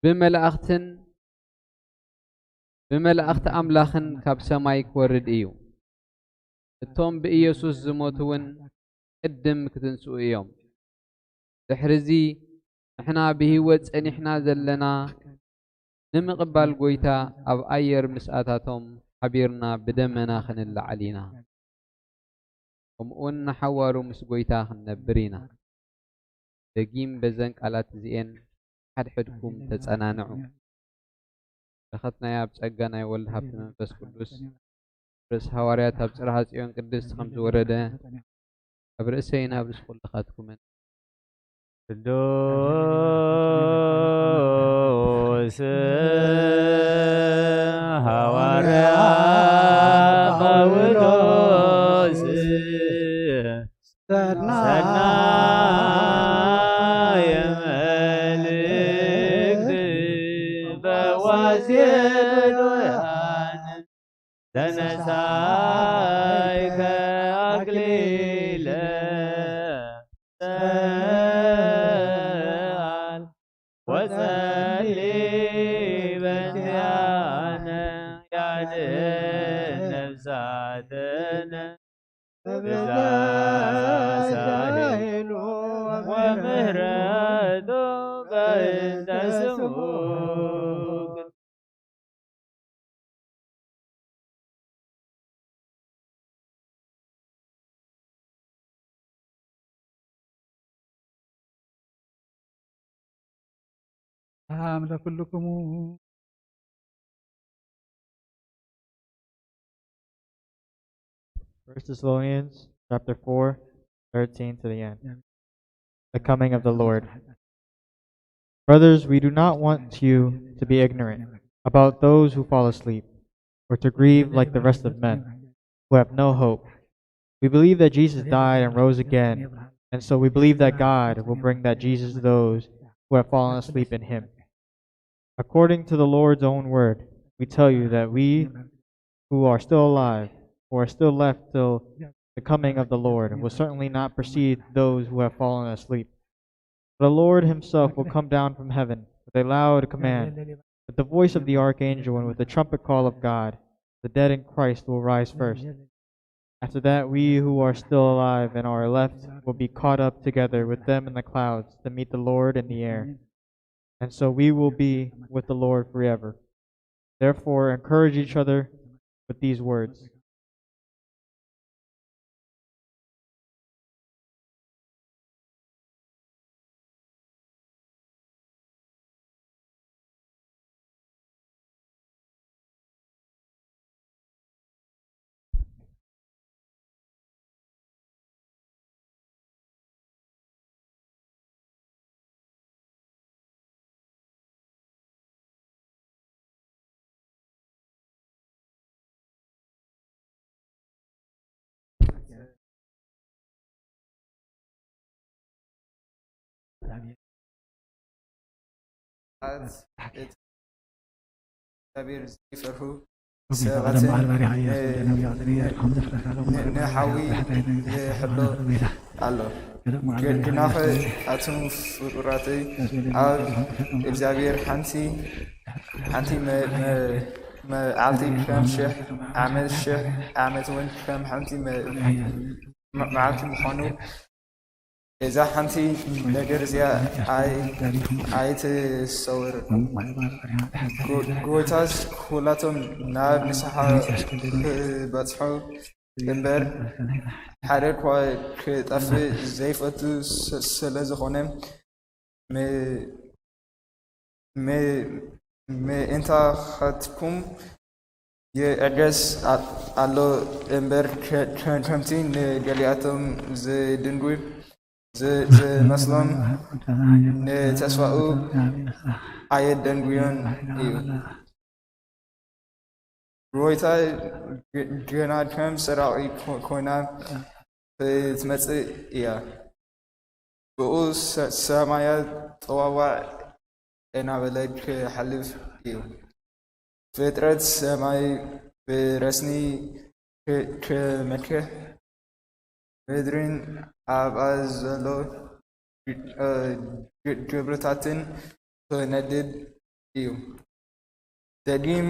ብመላእኽትን ብመላእኽቲ ኣምላኽን ካብ ሰማይ ክወርድ እዩ። እቶም ብኢየሱስ ዝሞቱ እውን ቅድም ክትንስኡ እዮም። ድሕርዚ ንሕና ብህይወት ጸኒሕና ዘለና ንምቕባል ጐይታ ኣብ ኣየር ምስኣታቶም ሓቢርና ብደመና ክንለዓል ኢና። ከምኡውን ንሓዋሩ ምስ ጐይታ ክንነብር ኢና። ደጊም በዘን ቃላት እዚኤን ሓድሕድኩም ተጸናንዑ። በረኸት ናይ ኣብ ጸጋ ናይ ወልድ ሃብቲ መንፈስ ቅዱስ ርእስ ሃዋርያት ኣብ ጽርሃ ጽዮን ቅድስት ከም ዝወረደ ኣብ ርእሰይን ኣብ ርእሲ ኩልኻትኩምን። ቅዱስ ሃዋርያ ጳውሎስ ሰናየ መልእክት ፈዋሲ ዱያን ተነሳይከ ኣክሊለ ሰኣል ወጸሊ በዚያነ ያድን ነፍሳትነ ብዛሳይሉ ወምህረቱ በእንተ ስሙ። ሰላም ለኩልክሙ። First Thessalonians chapter four, thirteen to the end. The coming of the Lord. Brothers, we do not want you to be ignorant about those who fall asleep, or to grieve like the rest of men, who have no hope. We believe that Jesus died and rose again, and so we believe that God will bring that Jesus to those who have fallen asleep in him. According to the Lord's own word, we tell you that we who are still alive, who are still left till the coming of the Lord, will certainly not precede those who have fallen asleep. For the Lord himself will come down from heaven with a loud command, with the voice of the archangel, and with the trumpet call of God. The dead in Christ will rise first. After that, we who are still alive and are left will be caught up together with them in the clouds to meet the Lord in the air. And so we will be with the Lord forever. Therefore, encourage each other with these words. እግዚኣብሔር ዘይፈርሁ ሰባትን ንሓዊ ዝሕሎ ኣሎ። ግናኸ ኣቱም ፍቁራተይ፣ ኣብ እግዚኣብሔር ሓንቲ ሓንቲ መዓልቲ ከም ሽሕ ዓመት፣ ሽሕ ዓመት እውን ከም ሓንቲ መዓልቲ ምዃኑ፣ እዛ ሓንቲ ነገር እዚኣ ኣይትሰወርን። ጎይታስ ኩላቶም ናብ ንስሓ ክበጽሑ እምበር፣ ሓደ እኳ ክጠፍእ ዘይፈቱ ስለ ዝኾነ፣ ምእንታኻትኩም ይዕገስ ኣሎ እምበር፣ ከምቲ ንገሊኣቶም ዝድንጉ ዝ- ዝመስሎም ንተስፋኡ ኣየደንጉዮን እዩ። ጎይታ ገና ከም ሰራቒ ኮይና ክትመጽእ እያ። ብኡ ሰማያት ጠዋዋዕ እናበለ ክሓልፍ እዩ። ፍጥረት ሰማይ ብረስኒ ክመክሕ፣ ምድርን ኣብኣ ዘሎ ግብርታትን ክነድድ እዩ። ደጊም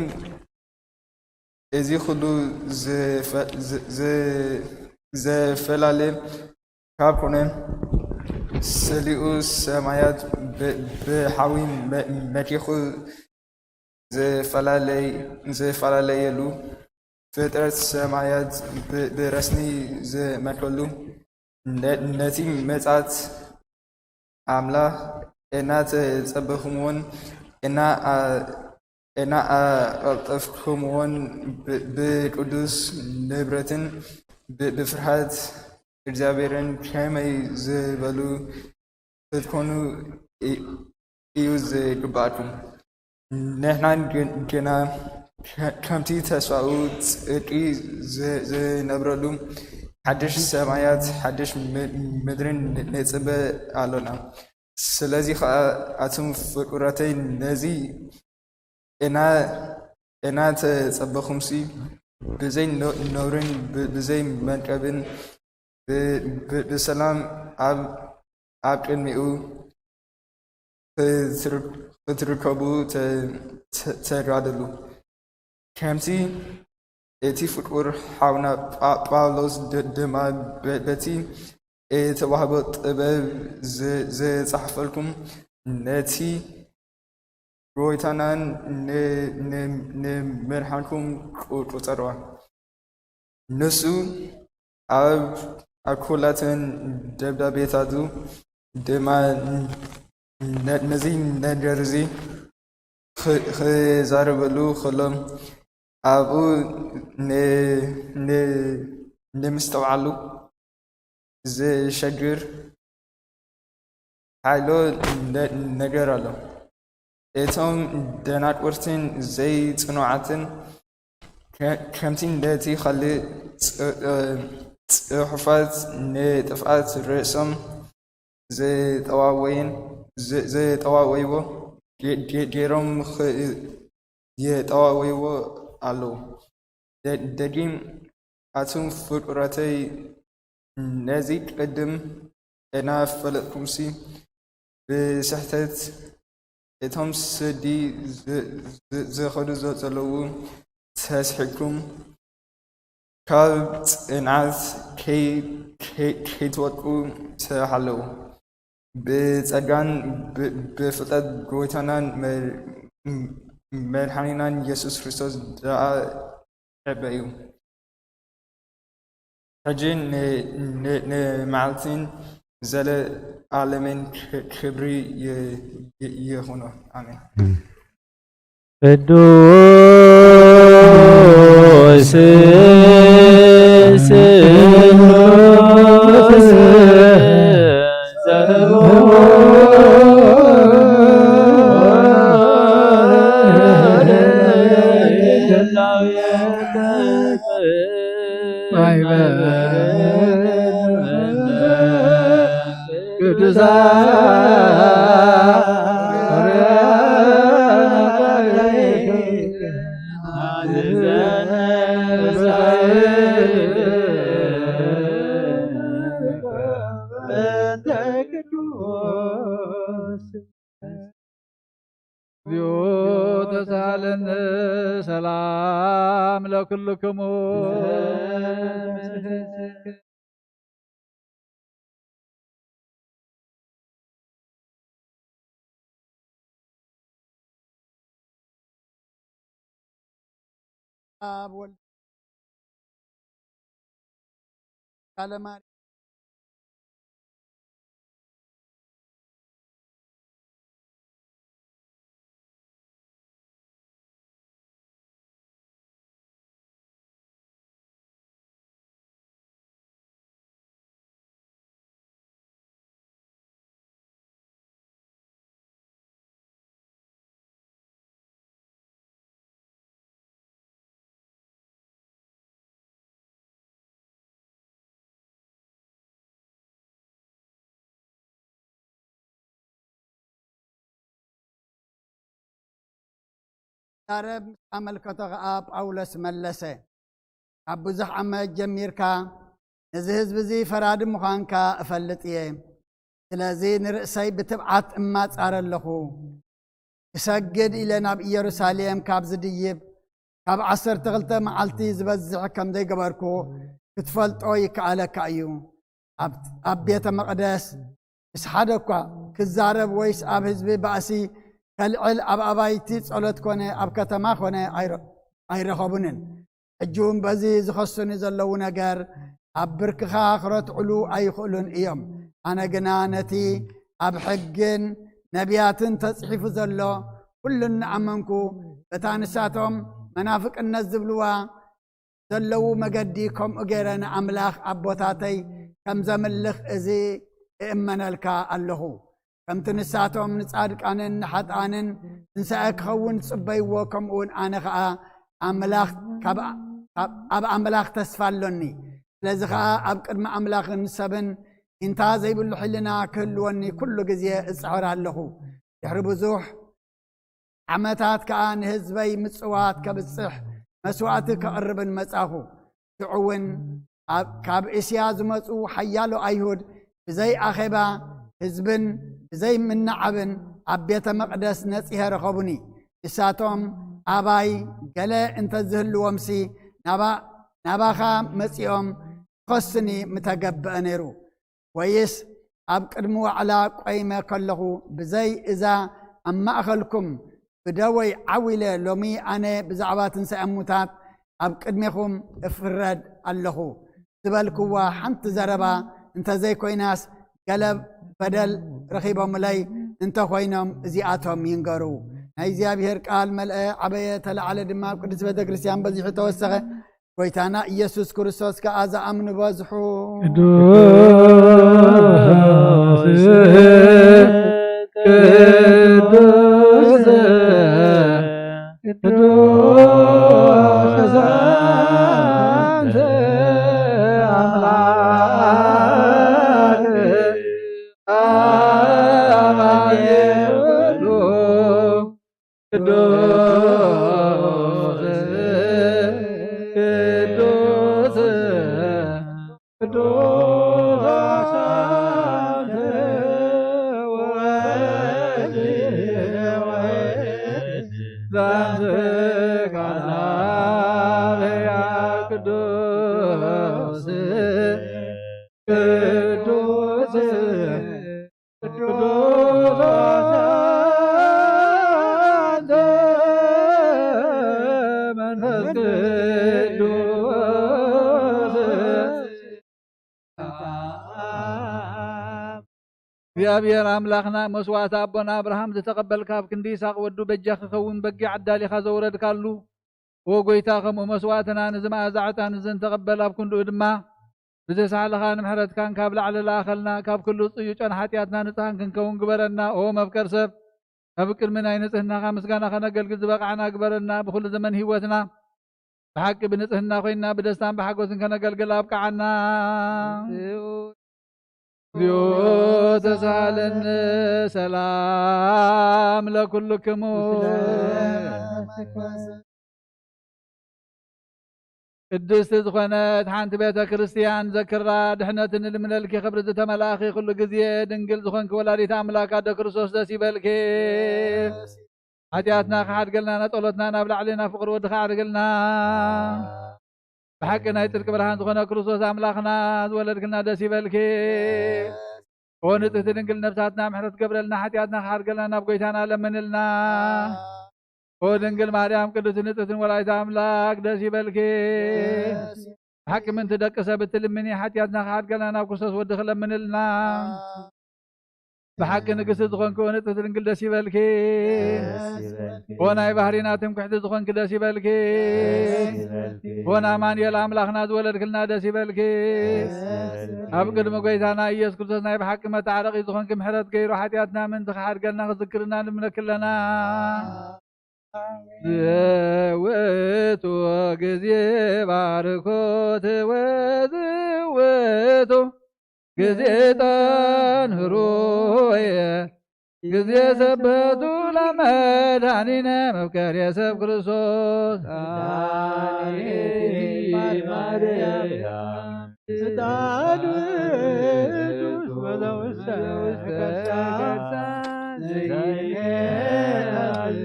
እዚ ኩሉ ዘፈላለ ካብ ኮነ፣ ስሊኡ ሰማያት ብሓዊ መኪኹ ዝፈላለየሉ፣ ፍጥረት ሰማያት ብረስኒ ዝመልከሉ፣ ነቲ መጻት ኣምላኽ እናተጸበኹምዎን እናኣቐልጠፍኩምዎን፣ ብቅዱስ ንብረትን ብፍርሃት እግዚኣብሔርን ከመይ ዝበሉ ክትኮኑ እዩ ዝግብኣኩም። ንሕና ግና ከምቲ ተስፋኡ ጽድቂ ዝነብረሉ ሓድሽ ሰማያት ሓድሽ ምድርን ንጽበ ኣሎና። ስለዚ ኸኣ ኣቱም ፍቁራተይ፣ ነዚ እናተጸበኹምሲ፣ ብዘይ ነውርን ብዘይ መንቀብን ብሰላም ኣብ ቅድሚኡ ክትርከቡ ተጋደሉ። ከምቲ እቲ ፍቁር ሓውና ጳውሎስ ድማ በቲ እተዋህበ ጥበብ ዝጸሓፈልኩም፣ ነቲ ጎይታናን ንመድሓንኩም ቁጸርዋ። ንሱ ኣብ ኩላተን ደብዳቤታቱ ድማ ነዚ ነገር እዚ ክዛረበሉ ከሎ፣ ኣብኡ ንምስትውዓሉ ዘሸግር ሓይሎ ነገር ኣሎ። እቶም ደናቁርትን ዘይጽኑዓትን ከምቲ ነቲ ኻልእ ጽሑፋት ንጥፍኣት ርእሶም ዘጠዋወይዎ ገይሮም የጠዋወይዎ ኣለዉ። ደጊም ኣቱም ፍቁራተይ፣ ነዚ ቅድም እናፈለጥኩምሲ ብስሕተት እቶም ስዲ ዝኸዱ ዘለዉ ተስሒብኩም ካብ ጽንዓት ከይትወድቁ ተሓለዉ። ብጸጋን ብፍጥረት ጎይታናን መድሓኒናን የሱስ ክርስቶስ ደኣ ሕበዩ። ሕጂ ንመዓልትን ዘለኣለምን ክብሪ ይኹኖ። ኣሜን። ቅዱስ ስሉስ እግዚኦ ተሳለነ ሰላም ለኩልክሙ። ኣብ ወልድ ቃለ ማርያም ክዛረብ ምስ ኣመልከቶ ኸኣ ጳውሎስ መለሰ፣ ካብ ብዙሕ ዓመት ጀሚርካ ነዚ ህዝቢ እዚ ፈራዲ ምዃንካ እፈልጥ እየ። ስለዚ ንርእሰይ ብትብዓት እማጻረ ኣለኹ። ክሰግድ ኢለ ናብ ኢየሩሳሌም ካብ ዝድይብ፣ ካብ ዓሰርተ ክልተ መዓልቲ ዝበዝሕ ከም ዘይገበርኩ ክትፈልጦ ይከኣለካ እዩ። ኣብ፣ ኣብ ቤተ መቕደስ ምስ ሓደ እኳ ክዛረብ ወይስ ኣብ ህዝቢ ባእሲ ከልዕል ኣብ ኣባይቲ ጸሎት ኮነ ኣብ ከተማ ኮነ ኣይረ-፣ ኣይረኸቡንን። ሕጂ እውን በዚ ዝኸሱኒ ዘለዉ ነገር ኣብ ብርክኻ ክረትዕሉ ኣይኽእሉን እዮም። ኣነ ግና ነቲ ኣብ ሕግን ነቢያትን ተጽሒፉ ዘሎ ኩሉ እናኣመንኩ፣ በታ ንሳቶም መናፍቅነት ዝብልዋ ዘለዉ መገዲ ከምኡ ገይረ ንኣምላኽ ኣቦታተይ ከም ዘምልኽ እዚ እእመነልካ ኣለኹ። ከምቲ ንሳቶም ንጻድቃንን ንሓጥኣንን ትንሳኤ ክኸውን ዝጽበይዎ፣ ከምኡውን ኣነ ኸኣ ኣምላኽ ካብ፣ ካብ፣ ኣብ ኣምላኽ ተስፋ ኣሎኒ። ስለዚ ኸኣ ኣብ ቅድሚ ኣምላኽን ሰብን ኢንታ ዘይብሉ ሕልና ክህልወኒ ኩሉ ግዜ እጽዕር ኣለኹ። ድሕሪ ብዙሕ ዓመታት ከኣ ንህዝበይ ምጽዋት ከብጽሕ መስዋእቲ ከቕርብን መጻኹ። ሽዑ እውን ኣብ፣ ካብ እስያ ዝመጹ ሓያሎ ኣይሁድ ብዘይ ኣኼባ ህዝብን ብዘይ ምንዓብን ኣብ ቤተ መቕደስ ነጺሀ ረኸቡኒ። ንሳቶም ኣባይ ገለ እንተ ዝህልዎምሲ ናባ-፣ ናባኻ መጺኦም ክኸሱኒ ምተገብአ ነይሩ። ወይስ ኣብ ቅድሚ ዋዕላ ቆይመ ከለኹ ብዘይ እዛ ኣብ ማእከልኩም ብደወይ ዓው ኢለ ሎሚ ኣነ ብዛዕባ ትንሳኤ እሙታት ኣብ ቅድሜኹም እፍረድ ኣለኹ ዝበልክዋ ሓንቲ ዘረባ እንተዘይኮይናስ፣ ገለ በደል ረኺቦምለይ እንተኾይኖም እዚኣቶም ይንገሩ። ናይ እግዚኣብሔር ቃል መልአ ዓበየ ተለዓለ ድማ ኣብ ቅድስት ቤተ ክርስቲያን በዚሑ ተወሰኸ። ጎይታና ኢየሱስ ክርስቶስ ከኣ ዝኣምኑ በዝሑ። ቅዱስ፣ ቅዱስ፣ ቅዱስ ኣንተ ኣምላክ ኣማኑኤል ኩሉ ቅዱስ፣ ቅዱስ፣ ቅዱስ ኣንተ ወወልድ ወመንፈስ ቅዱስ። ቅዱስ፣ ቅዱስ ኣንተ መንፈስ ቅዱስ። እግዚኣብሔር ኣምላኽና፣ መስዋእቲ ኣቦና ኣብርሃም ዝተቐበልካ፣ ኣብ ክንዲ ይስሐቅ ወዱ በጃ ክኸውን በጊዕ ኣዳሊኻ ዘውረድካሉ፣ ኦ ጎይታ፣ ከምኡ መስዋእትና ነዚ መኣዛ ዕጣን እዚ እንተቐበል፣ ኣብ ክንድኡ ድማ ብዘሳሕልኻ ንምሕረትካን ካብ ላዕሊ ለኣኸልና፣ ካብ ኩሉ ጽዩጫን ሓጢኣትና ንጽሃን ክንከውን ግበረና። ኦ መፍቀር ሰብ፣ ኣብ ቅድሚ ናይ ንጽህናኻ ምስጋና ከነገልግል ዝበቃዕና ግበረና። ብኹሉ ዘመን ህይወትና ብሓቂ ብንጽህና ኮይንና ብደስታን ብሓጎስን ከነገልግል ኣብቅዓና። እግዚኦ ተሳሃለኒ። ሰላም ለኩልክሙ። ቅድስቲ ዝኾነት ሓንቲ ቤተ ክርስቲያን ዘክራ፣ ድሕነት ንልምነልኪ። ክብሪ ዝተመላእኺ፣ ኩሉ ግዜ ድንግል ዝኾንኪ ወላዲት ኣምላክ ኣደ ክርስቶስ፣ ደስ ይበልኪ። ሓጢኣትና ክሓድገልና፣ ጸሎትና ናብ ላዕሊ፣ ናብ ፍቅሪ ወድኻ ኣዕርግልና። ብሓቂ ናይ ጽድቂ ብርሃን ዝኾነ ክርስቶስ ኣምላኽና ዝወለድክልና፣ ደስ ይበልኪ። ኦ ንጽህቲ ድንግል፣ ነብሳትና ምሕረት ገብረልና፣ ሓጢኣትና ክሓድገልና ናብ ጎይታና ለምንልና። ኦ ድንግል ማርያም ቅድስቲ ንጽህትን ወላዲተ ኣምላክ፣ ደስ ይበልኪ። ብሓቂ ምእንቲ ደቂ ሰብ እትልምኒ፣ ሓጢኣትና ክሓድገልና ናብ ክርስቶስ ወድኺ ለምንልና። ብሓቂ ንግስቲ ዝኾንኪ ኦ ንጽህቲ ድንግል፣ ደስ ይበልኪ። ኦ ናይ ባህሪና ትምክሕቲ ዝኾንኪ፣ ደስ ይበልኪ። ኦ ንኣማኑኤል ኣምላኽና ዝወለድክልና፣ ደስ ይበልኪ። ኣብ ቅድሚ ጎይታና ኢየሱስ ክርስቶስ ናይ ብሓቂ መታረቂ ዝኾንኪ፣ ምሕረት ገይሩ ሓጢኣትና ምእንቲ ክሓድገልና ክዝክርና ንምነኪ ኣለና። ዘውቱ ግዜ ባርኮት ወዝውቱ ግዜ ጣን ህሩየ ግዜ ሰበቱ መድኃኒነ መፍቀሬ ሰብ ክርስቶስ። ዳዊት ማርያም ስልጣኑ ቅዱስ ወዘውስተ ከርሳ ዘይነዝ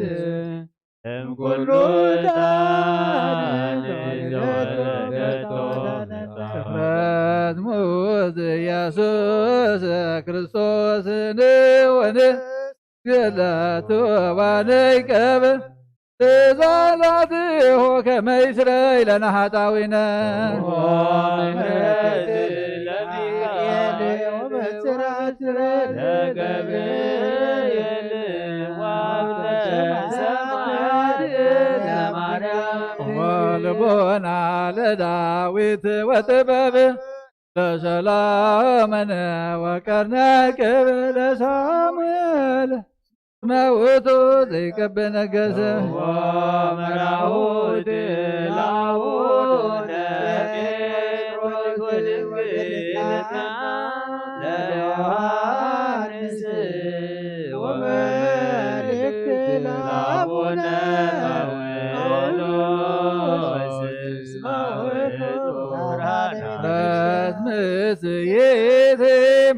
እምኩሉ ዕጣን ዘወረደቶ። ስፍረት ሙዝ ኢየሱስ ክርስቶስ ንወንስ ገለቱ ዋነይ ቀብ ትእዛዛትሁ ከመ ይስረይ ለነ ኃጣዊነ። ምሕረት ለሚካኤል ወበስራት ለገብርኤል ወአቡነ ሰማያት ለማርያም። ወልቦና ለዳዊት ወጥበብ ለሰሎሞን ወቀርነ ቅብ ለሳሙኤል። መውቱ ዘይቀብ ነገሰ። ወመራሁት ላቡነ ጴጥሮስ ወድንግልና ለዮሐንስ ወመልእክት ላቡነ ጳውሎስ። ምሕረት ምስይእቲ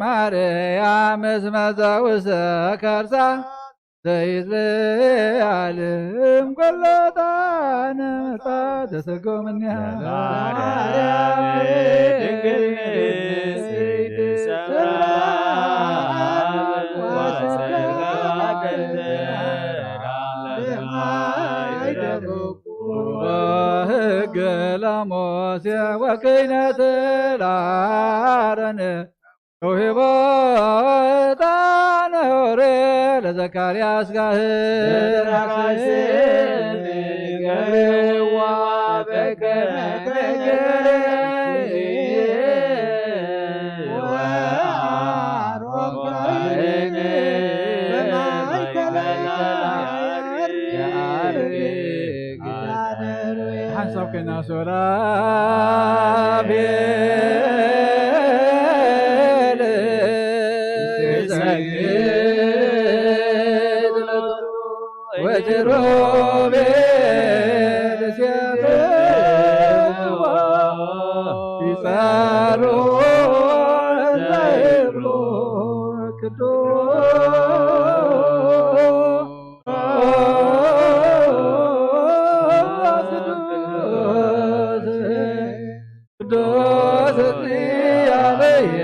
ማርያም እስመ ዘውስተ ከርሳ ዘይትለዓል እምኮለታ ነመጣ ዘሰጎ ምንያ። ማርያም ድንግል ንጽሕት ሰምራ ወሰጋ ከንተራ ለማይ ደረቁ። ወሕገ ለሞሴ ወክህነት ለአሮን ተውሂቦ ዕጣነ ኦሪት ለዘካርያስ ካህን። በተራራይ ስም ገዋ በከመ ገበረ ወአሮን ካህን በማእከለ የዐርግ። ሓንሳብ ኮይና ሱራፌል ይሰግድ ሎቱ ወኪሩቤል ይሴብሕዎ ይጸሩ ለይብሉ ቅዱስ ቅዱስ ቅዱስ እግዚአብሔር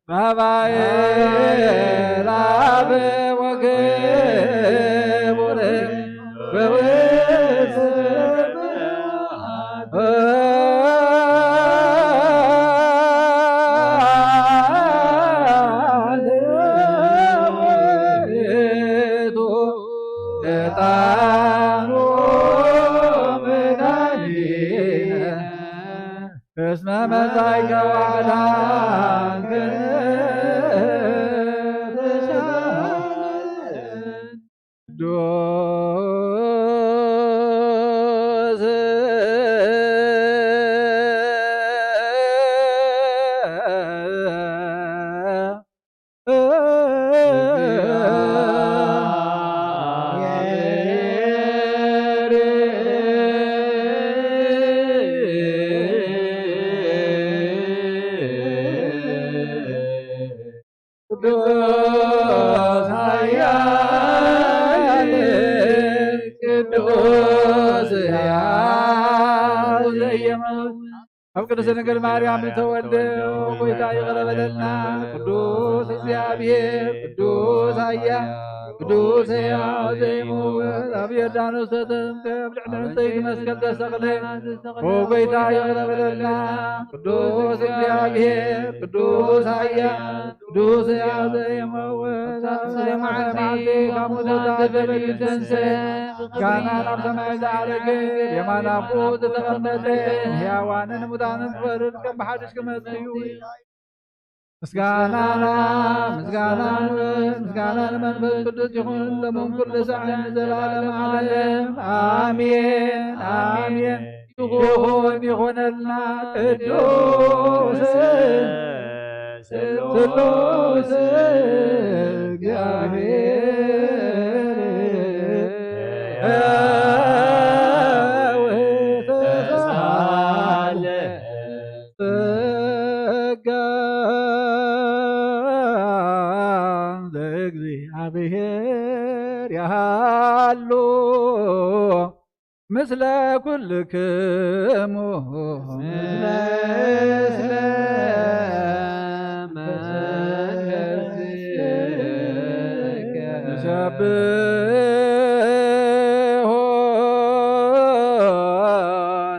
በባሕር አብ ወክቡር በውስጥ እስመ መጻእከ ወአዳንከ ቅዱስ ቅዱስ ኃያል ቅዱስ ሕያው ዘየመውት ኣብ ቅድስት ድንግል ማርያም ዝተወልደ ጎይታ ይቕረ በለልና። ቅዱስ እግዚኣብሔር፣ ቅዱስ ኃያል፣ ቅዱስ ሕያው ዘይመውት ኣብ ዮርዳኖስ ተጠምቀ፣ ኣብ ልዕሊ ዕንጸይቲ መስቀል ተሰቕለ። ኦ ጎይታ ይቕረ በለልና። ቅዱስ እግዚኣብሔር፣ ቅዱስ ኃያል፣ ቅዱስ ሕያው ዘይመውት ኣብ ሰማይ መዓልቲ ካብ ሙታን ተፈልዩ ዝተንስአ፣ ምስጋና ናብ ሰማይ ዝዓረገ፣ የማን ኣፉ ዝተቐመጠ፣ ንሕያዋንን ሙታንን ክፈርድ ከም ብሓድሽ ክመጽእ እዩ። ምስጋና ናብ ምስጋና ንውረድ፣ ምስጋና ንመንፈስ ቅዱስ ይኹን፣ ሎምን ኩሉ ሰዓት ንዘለዓለም ዓለም። ኣሜን፣ ኣሜን። ይኹን፣ ይኹነልና። ቅዱስ ስሉስ እግዚአብሔር ተሳለ ጸጋ ለእግዚአብሔር ያሃሉ ምስለ ኩልክሙ ምስለ መንፈስከ ንሰብሖ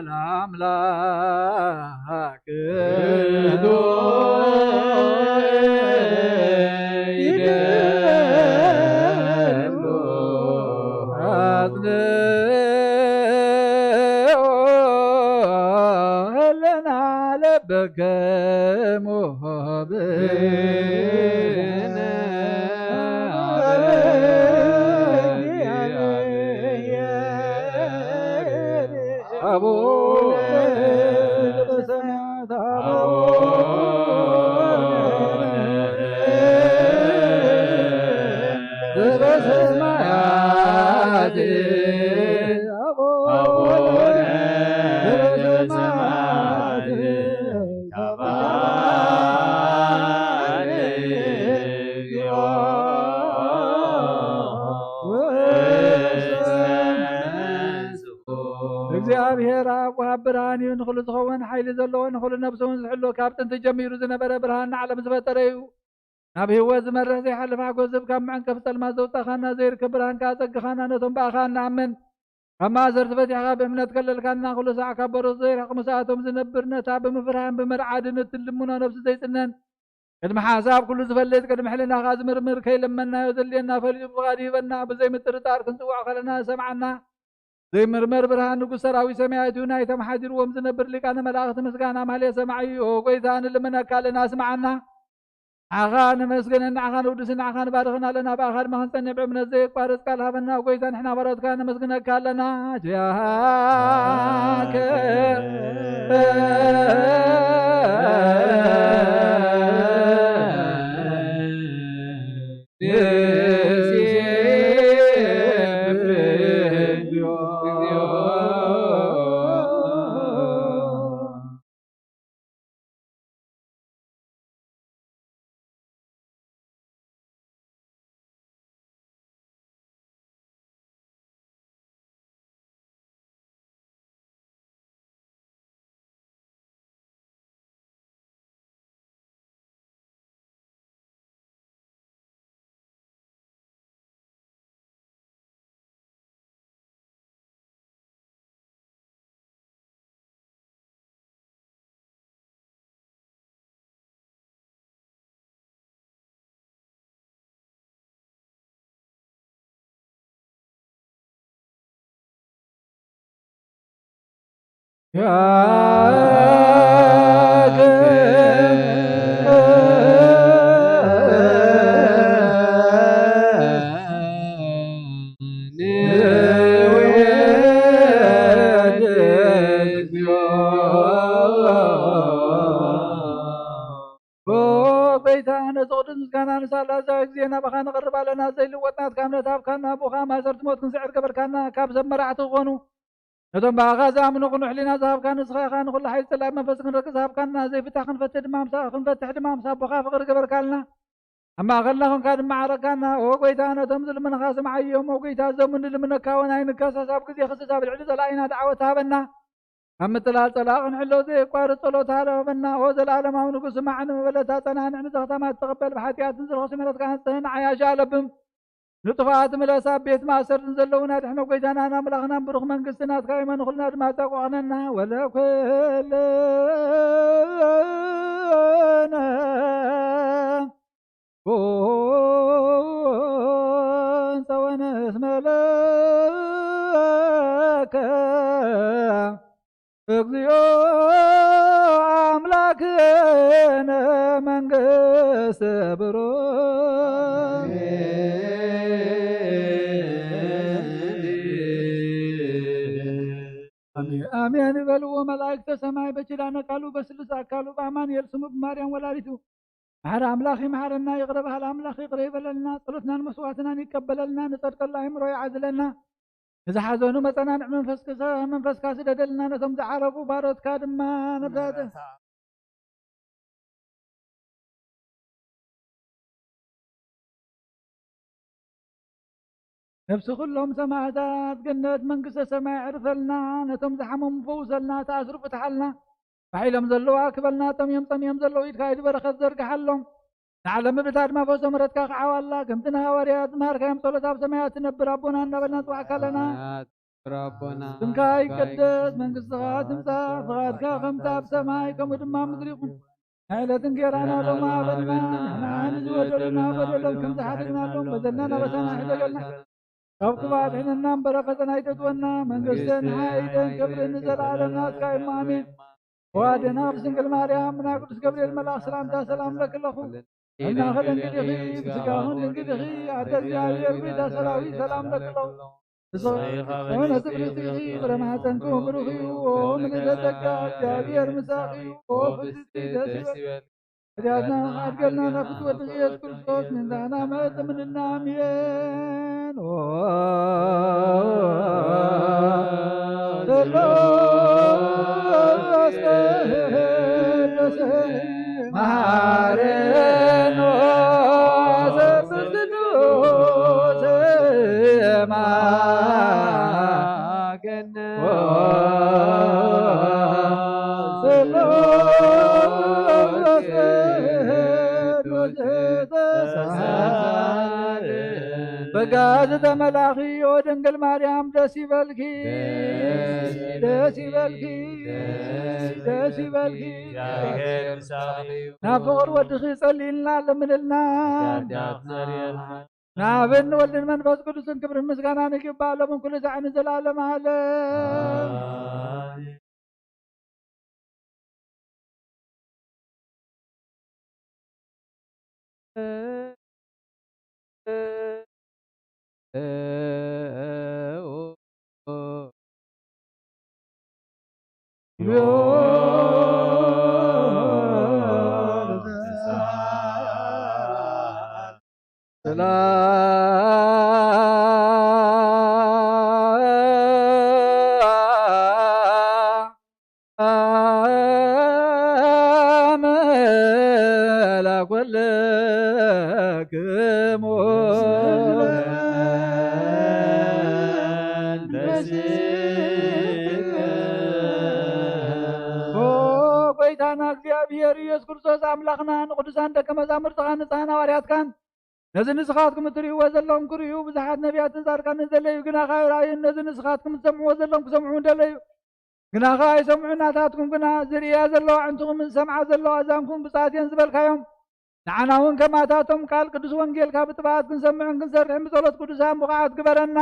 ለአምላክ። አቡነ ዘበሰማያት አቡነ ዘበሰማያት አቡነ ዘበሰማያት እግዚኣብሔር ኣብ ወሃብ ብርሃን እዩ፣ ንኹሉ ዝኸውን ሓይሊ ዘለዎ፣ ንኹሉ ነብሱ እውን ዝሕሉ፣ ካብ ጥንቲ ጀሚሩ ዝነበረ፣ ብርሃን ንዓለም ዝፈጠረ እዩ። ናብ ህይወት ዝመርሕ ዘይሓልፍ ሓጎስ ዝህብ፣ ካብ መዐንቀፊ ጸልማት ዘውጻኻና፣ ዘይርከብ ብርሃን ከኣ ጸግኻና፣ ነቶም ብኣኻ እንኣምን ካብ ማእሰርቲ ፈቲሕኻ ብእምነት ከለልካና፣ ኩሉ ሳዕ ካብ በረቱ ዘይርሕቕ ምሳኣቶም ዝነብር፣ ነታ ብምፍርሃን ብምርዓድን እትልምኖ ነብሲ ዘይጽነን፣ ቅድሚ ሓሳብ ኩሉ ዝፈልጥ፣ ቅድሚ ሕልናኻ ዝምርምር፣ ከይለመንናዮ ዘድልየና ፈሊጡ ብፍቓዱ ይህበና። ብዘይ ምጥርጣር ክንጽውዖ ከለና ዝሰምዓና ዘይምርመር ብርሃን ንጉስ ሰራዊት ሰማያት እዩ። ናይቶም ሓዲርዎም ዝነብር ሊቃነ መላእኽቲ ምስጋና ማህሌ ሰማዒ እዩ። ኦ ጎይታ፣ ንልምነካ ኣለና፣ ስምዓና። ንዓኻ ነመስግንን ንዓኻ ነውድስን ንዓኻ ንባርኽን ኣለና። ብኣኻ ድማ ክንጸንዕ ብእምነት ዘየቋርጽ ቃል ሃበና። ኦ ጎይታ፣ ንሕና ባሮትካ ነመስግነካ ኣለና። ኪያከ ንሴብሕ እግዚኦ። ኦ ጎይታ፣ ነዚ ቅዱስ ምስጋና ንሳላ ዛዊ ግዜ ናባኻ ንቐርብ ኣለና። ዘይልወጥ ናትካ እምነት ሃብካና፣ ብኡኻ ማእሰርቲ ሞት ክንስዕር ገበርካና። ካብ ሰብ መራሕቲ ክኾኑ ነቶም ብኣኻ ዝኣምኑ ቅኑዕ ሕሊና ዝሃብካ ንስኻ ኢኻ። ንኹሉ ሓይሊ ጸላኢ መንፈስ ክንረቂ ዝሃብካና፣ ዘይፍታሕ ክንፈትሕ ድማ ምሳ-፣ ክንፈትሕ ድማ ምስ ኣቦኻ ፍቕሪ ገበርካልና። ኣብ ማእከልና ኾንካ ድማ ዓረካና። ኦ ጎይታ፣ ነቶም ዝልምንኻ ስምዓዮም። ኦ ጎይታ፣ እዞም ንልምነካ እውን ኣይንከሰስ። ኣብ ግዜ ክስስ ኣብ ልዕሊ ጸላኢና ደዓወት ሃበና። ካብ ምጥላል ጸላኢ ክንሕሎ ዘየቋርጽ ጸሎት ሃበና። ኦ ዘለኣለማዊ ንጉስ፣ ስማዕ፣ ንመበለታ ጸናንዕ፣ ንዘኽታማት ተቐበል፣ ብሓጢኣትን ዝረኽሱ ምሕረትካ ንጽህን ዓያሻ ኣለብም። ንጥፋኣት ምለስ፣ ኣብ ቤት ማእሰርትን ዘለዉን ኣድሕኖ። ጎይታናን ኣምላኽናን ብሩኽ መንግስቲ ናትካ እመን፣ ንኹልና ድማ ጻቋ ኾነና። ወለኩልነ ኩን ጸወነ እስመ ለከ እግዚኦ አምላክነ መንግስት ብሩክ። አሜን፣ አሜን ይበልዎ መላእክተ ሰማይ በኪዳነ ቃሉ በስሉስ አካሉ በአማኑኤል ስሙ በማርያም ወላዲቱ ማሕረ ኣምላኽ ይምሓረና፣ ይቕረ በሃል ኣምላኽ ይቕረ ይበለልና፣ ጸሎትናን መስዋዕትናን ይቀበለልና፣ ንጸድቀሉ ኣእምሮ ይዓድለና፣ ንዝሓዘኑ መጸናንዒ መንፈስ ክሰ-፣ መንፈስካ ስደደልና፣ ነቶም ዝዓረፉ ባሮትካ ድማ ነብሳት ነብሲ ኩሎም ሰማዕታት ገነት መንግስተ ሰማይ ኣዕርፈልና፣ ነቶም ዝሓመሙ ፈውሰልና፣ ተኣስሩ ፍትሓልና፣ ባሕ ኢሎም ዘለዉ ኣክበልና፣ ጠምዮም ጸምዮም ዘለዉ ኢድካ ኢድ በረኸት ዘርግሓሎም። ንዓለም ምድሪ ድማ ፈውሰ ምሕረትካ ክዓዋላ፣ ከምቲ ንሃዋርያት ዝመሃርካዮም ጸሎት ኣብ ሰማያት ትነብር ኣቦና እናበልና ንጽዋዕካ ኣለና። ሰማያት ትነብር ኣቦና፣ ስምካ ይቀደስ፣ መንግስትኻ ትምጻእ፣ ፍቓድካ ከምቲ ኣብ ሰማይ ከምኡ ድማ ኣብ ምድሪ ይኹን። ዕለት እንጌራና ሎሚ ሃበና፣ ንሕና ንዝበደሉና በደሎም ከም ዝሓደግናሎም በደልና ናበሳና ኣይሕደገልና። ካብ ክፉእ ኣድሕነና እምበር፣ ፈተና ኣይተእትወና። መንግስትን ሓይልን ክብርን ንዘለኣለም ናትካ እዩ። ኣሜን። ወኣዴና ቅድስት ድንግል ማርያም፣ ብናይ ቅዱስ ገብርኤል መልኣኽ ሰላምታ ሰላም ለኪ ኣለኹ። እናኸ ድንግል ኢኺ፣ ብስጋኹን ድንግል ኢኺ፣ ኣደ እግዚኣብሔር፣ ቤዛ ሰራዊት፣ ሰላም ለኪ ኣለኹ። ብስኽነ ጽብርት ኢኺ፣ ፍረ ማሕፀንኪ ብሩኽ እዩ። ኦ ምልዕተ ጸጋ፣ እግዚኣብሔር ምሳኺ እዩ። ኦ ፍስቲ ደስ ይበል። ኃጢአትና ሓድገልና ናብ ፍትወት ኢየሱስ ክርስቶስ ምንታና መጠምንና። ኣሜን። ኦ ስሉስ ቅዱስ መሐረነ። ኦ ስሉስ ቅዱስ መሐረነ። በጋ ዝተመላኺ ኦ ድንግል ማርያም ደስ ይበልኪ፣ ደስ ይበልኪ፣ ደስ ይበልኪ። ናብ ፍቕሪ ወድኺ ጸልይልና ለምንልና። ናብን ወልድን መንፈስ ቅዱስን ክብርን ምስጋናን ይግባእ፣ ሎምን ኩሉ ሳዕን ንዘለዓለመ ዓለም። ሰላም ለኩልክሙ። ኦ ጎይታና እግዚኣብሔር ኢየሱስ ክርስቶስ ኣምላኽና፣ ንቅዱሳን ደቀ መዛሙርትኻን ንጽሓን ሃዋርያትካን፣ ነዚ ንስኻትኩም እትርእይዎ ዘለኹም ክርእዩ፣ ብዙሓት ነቢያትን ጻድቃንን ደለዩ፣ ግናኸ ኣይረኣዩን። ነዚ ንስኻትኩም እትሰምዕዎ ዘለኹም ክሰምዑ ደለዩ፣ ግናኸ ኣይሰምዑን። ናታትኩም ግና ዝርእያ ዘለዋ ኣዕንትኹምን ዝሰምዓ ዘለዋ ኣእዛንኩም ብፅኣት እየን ዝበልካዮም፣ ንዓና እውን ከማታቶም ቃል ቅዱስ ወንጌልካ ብጥብዓት ክንሰምዕን ክንሰርሕን ብጸሎት ቅዱሳን ብቑዓት ግበረና።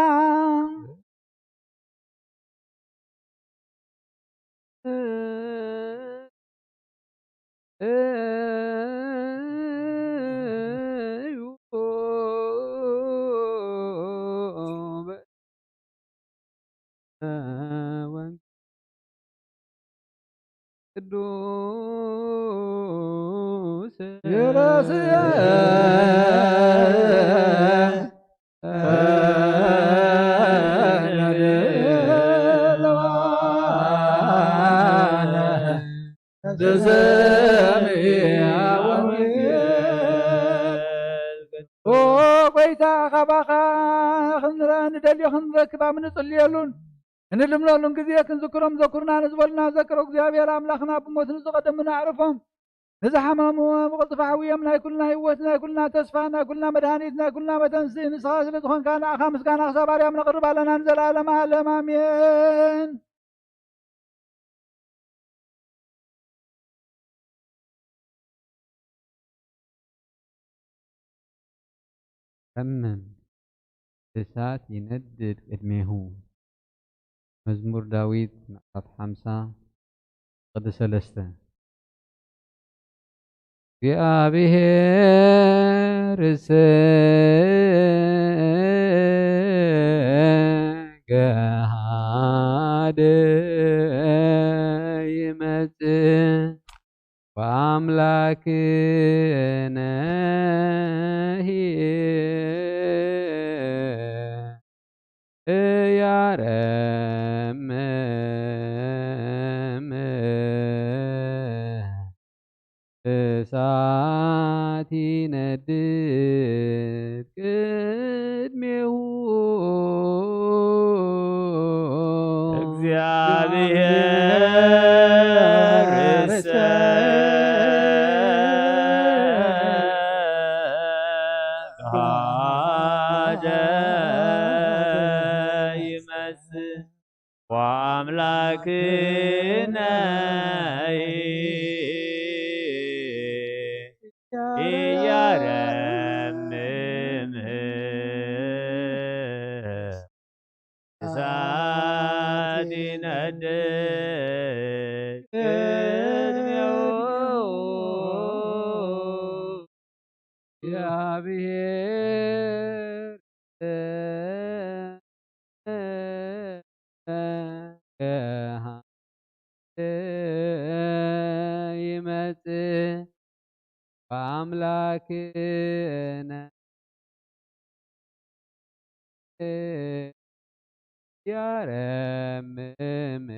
ቅዱስ ኦ ጎይታ፣ ካባኻ ክንረአ ንደልዮ፣ ክንረክብ ኣብ ንጽልየሉን እንልምነሉን ግዜ ክንዝክሮም ዘኩርና ንዝበሉና ዘክሮ እግዚኣብሔር ኣምላኽና፣ ብሞት ንዝቐደሙና ኣዕርፎም፣ ንዝሓመሙ ብቕልጥፋ ሕውዮም። ናይ ኩልና ህይወት፣ ናይ ኩልና ተስፋ፣ ናይ ኩልና መድሃኒት፣ ናይ ኩልና መተንስኢ ንስኻ ስለ ዝኾንካ ንኣኻ ምስጋና ክሳብ ኣርያም ነቕርብ ኣለና ንዘለኣለመ ዓለም ኣሜን። ተምም እሳት ይነድድ ቅድሜሁ። መዝሙር ዳዊት ምዕራፍ ሓምሳ ቕዲ ሰለስተ። እግዚኣብሔር እሰ ገሃደ ይመጽእ ወኣምላክነ እያረምም እሳት ይነድድ ቅድሜሁ። እግዚአብሔር እሰ ገሃደ ይመጽእ ወአምላክነ ኢያረምም እሳት ይነድድ ቅድሜሁ። እግዚአብሔር ይመጽእ ወአምላክነ ያረምም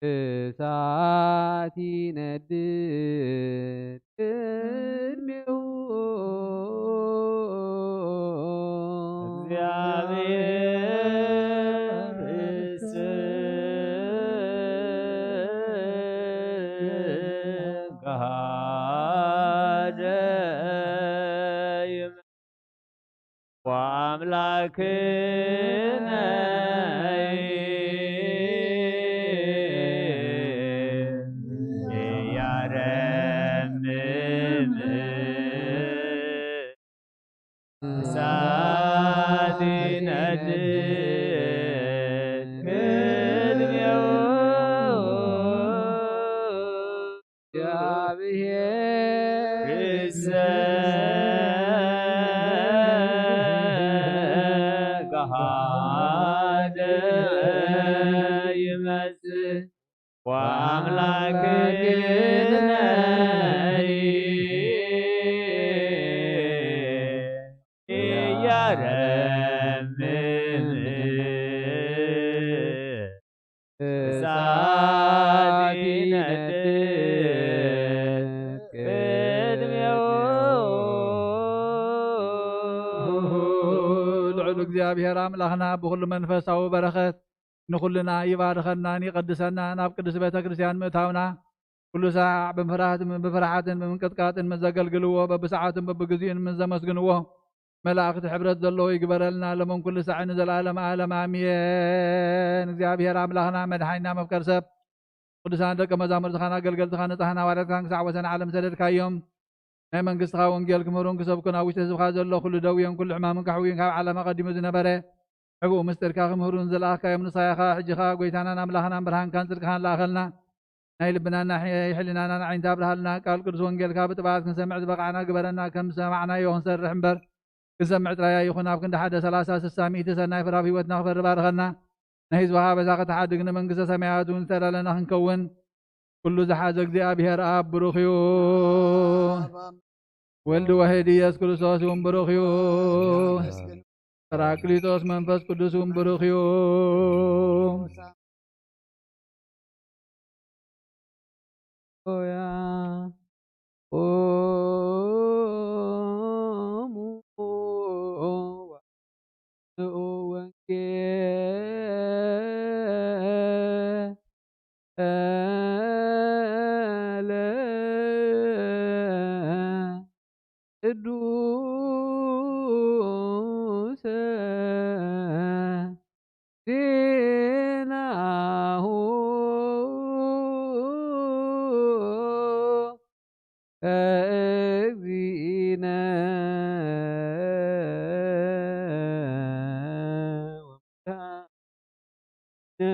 እሳት ይነድድ ቅድሜሁ። እግዚአብሔር እሰ ገሃደ ይመ- ወአምላክነ ኢያረምም እሳት ይነድድ ቅድሜሁ። እግዚአብሔር እሰ ገሃደ ይመጽእ ወአምላክነ ኢያረምም እሳት ይነድድ ቅድሜሁ። ልዑል እግዚኣብሔር ኣምላኽና ብኹሉ መንፈሳዊ በረኸት ንኹልና ይባርኸናን ይቐድሰናን ኣብ ቅድስቲ ቤተ ክርስቲያን ምእታውና ኩሉ ሳዕ ብምፍራህት-፣ ብፍርሓትን ብምንቅጥቃጥን ምስ ዘገልግልዎ በብሰዓቱን በብግዜኡን ምስ ዘመስግንዎ መላእኽቲ ሕብረት ዘለዎ ይግበረልና፣ ሎምን ኩሉ ሳዕ ንዘለዓለም ዓለም ኣሜን። እግዚኣብሔር ኣምላኽና መድሓኒና መፍቀር ሰብ፣ ቅዱሳን ደቀ መዛሙርትኻን ኣገልገልትኻን ንጽሓን ሃዋርያትካን ክሳዕ ወሰን ዓለም ሰደድካዮም። ናይ መንግስትኻ ወንጌል ክምህሩን ክሰብኩን ኣብ ውሽጢ ህዝብኻ ዘሎ ኩሉ ደውዮን ኩሉ ሕማምን ከሕውዩን ካብ ዓለም ኣቐዲሙ ዝነበረ ሕቡእ ምስጢርካ ክምህሩን ዝለኣኽካዮም ንስኻ ኢኻ። ሕጂ ኸኣ ጐይታናን ኣምላኽናን ብርሃንካን ጽድቅኻን ለኣኸልና። ናይ ልብናን ናይ ሕሊናናን ዓይኒ ኣብርሃልና። ቃል ቅዱስ ወንጌልካ ብጥብዓት ክንሰምዕ ዝበቓዕና ግበረና። ከም ዝሰማዕናዮ ክንሰርሕ እምበር፣ ክንሰምዕ ጥራይ ኣይኹን። ኣብ ክንዲ ሓደ፣ ሰላሳ፣ ስሳ፣ ሚእቲ ሰናይ ፍረ ኣብ ህይወትና ክፈሪ ባርኸና። ንህዝብኻ በዛ ከተሓድግ ንመንግስተ ሰማያት እውን ዝተዳለና ክንከውን ኩሉ ዝሓዘ እግዚኣብሔር ኣብ ብሩኽ እዩ። ወልድ ዋሕድ ኢየሱስ ክርስቶስ እውን ብሩኽ እዩ። ጳራቅሊጦስ መንፈስ ቅዱስ እውን ብሩኽ እዩ። ሆያ ኦሙ ወንጌል ቅዱስ ዜናሁ ለእግዚእነ ወመድኃኒነ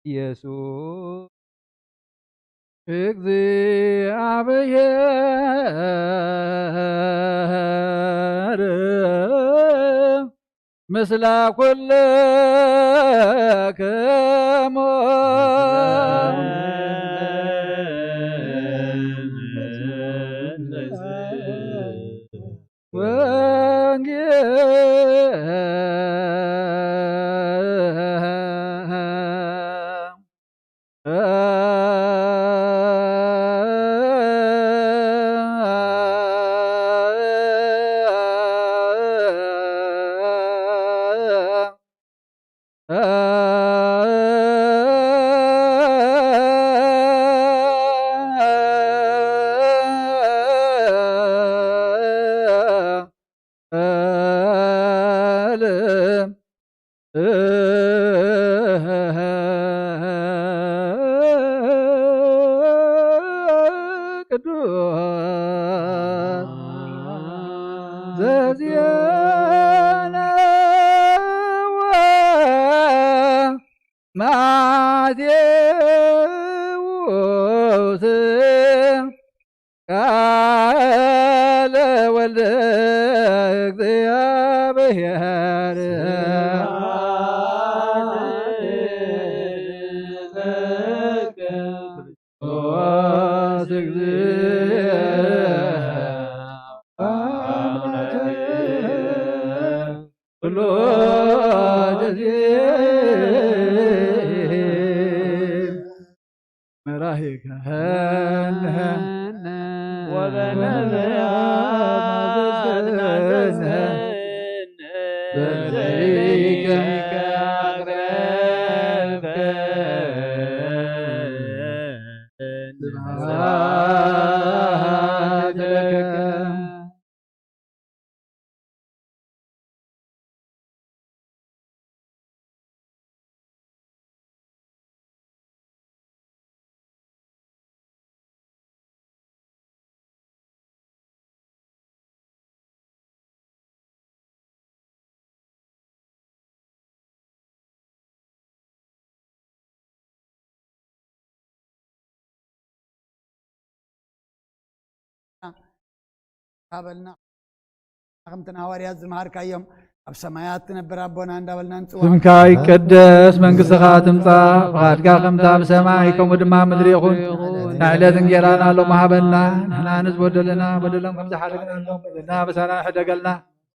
ኢየሱስ እግዚአብሔር ምስለ ኩልክሙ። ወንጌል ቅዱስ ዘዜነወ ማቴዎስ ቃለ ወልደ እግዚአብሔር። ስብሐት ለከ ክርስቶስ እግዚእ ኩሎ ጊዜ መራሂከ ወበነቢያት በዘይከ አቅረብከ ስብሐት ለከ። ሃበልና። ከምቲ ንሃዋርያት ዝመሃርካዮም፣ ኣብ ሰማያት ትነብር ኣቦና እንዳበልና ንጽውዓካ። ስምካ ይቀደስ፣ መንግስትኻ ትምጻእ፣ ፍቓድካ ከምታ ብሰማይ ከምኡ ድማ ምድሪ ይኹን። ናይ ዕለት እንጌራና ሎሚ ሃበና፣ ንሕና ንዝበደሉና በደሎም ከም ዝሓለና በደልና በሳና ሕደገልና፣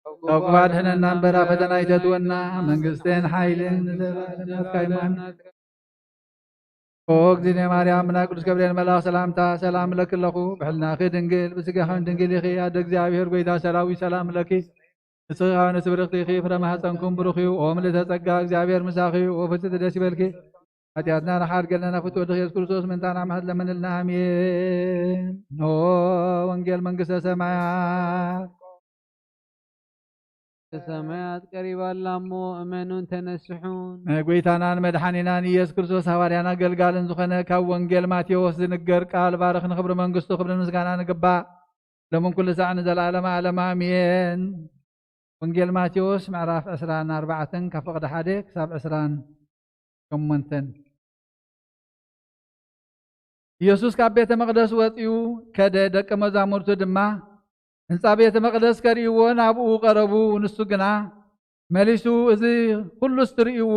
ካብ ክፉእ ኣድሕነና እምበር ኣብ ፈተና ኣይተእትወና፣ መንግስትን ሓይልን ንዘለኣለም ናትካ እዩ። ኦ እግዝእትየ ማርያም፣ ብናይ ቅዱስ ገብርኤል መልኣኽ ሰላምታ ሰላም እለኪ ኣለኹ። ብሕልናኺ ድንግል፣ ብስጋኺ ድንግል ኢኺ። ኣደ እግዚኣብሔር፣ ጎይታ ሰራዊት፣ ሰላም እለኪ። ንስኺ ከኣ ንእስቲ ብርኽቲ ኢኺ፣ ፍረ ማህፀንኩም ብሩኽ እዩ። ኦ ምልዕተ ጸጋ፣ እግዚኣብሔር ምሳኺ እዩ። ኦ ፍጽምቲ፣ ደስ ይበልኪ። ሓጢኣትና ንሓድገልና፣ ናብ ፍትወ ወድኺ ኢየሱስ ክርስቶስ ምእንታና ምሕረት ለምንልና። ኣሜን። ኦ ወንጌል መንግስተ ሰማያት። ሰማያት ቀሪባ ኣላ እሞ እመኑን ተነስሑን። ናይ ጎይታናን መድሓኒናን ኢየሱስ ክርስቶስ ሃዋርያን ኣገልጋልን ዝኾነ ካብ ወንጌል ማቴዎስ ዝንገር ቃል ባርኽ። ንኽብሪ መንግስቱ ክብርን ምስጋናን ይግባእ፣ ሎምን ኩሉ ሳዕ ንዘለዓለመ ዓለም ኣሜን። ወንጌል ማቴዎስ ምዕራፍ ዕስራን ኣርባዕተን ካብ ፍቕዲ ሓደ ክሳብ ዕስራን ሸሞንተን። ኢየሱስ ካብ ቤተ መቕደስ ወጺኡ ከደ፣ ደቀ መዛሙርቱ ድማ ህንጻ ቤተ መቕደስ ከርእይዎ ናብኡ ቀረቡ። ንሱ ግና መሊሱ፣ "እዚ ኹሉስ ትርእይዎ፣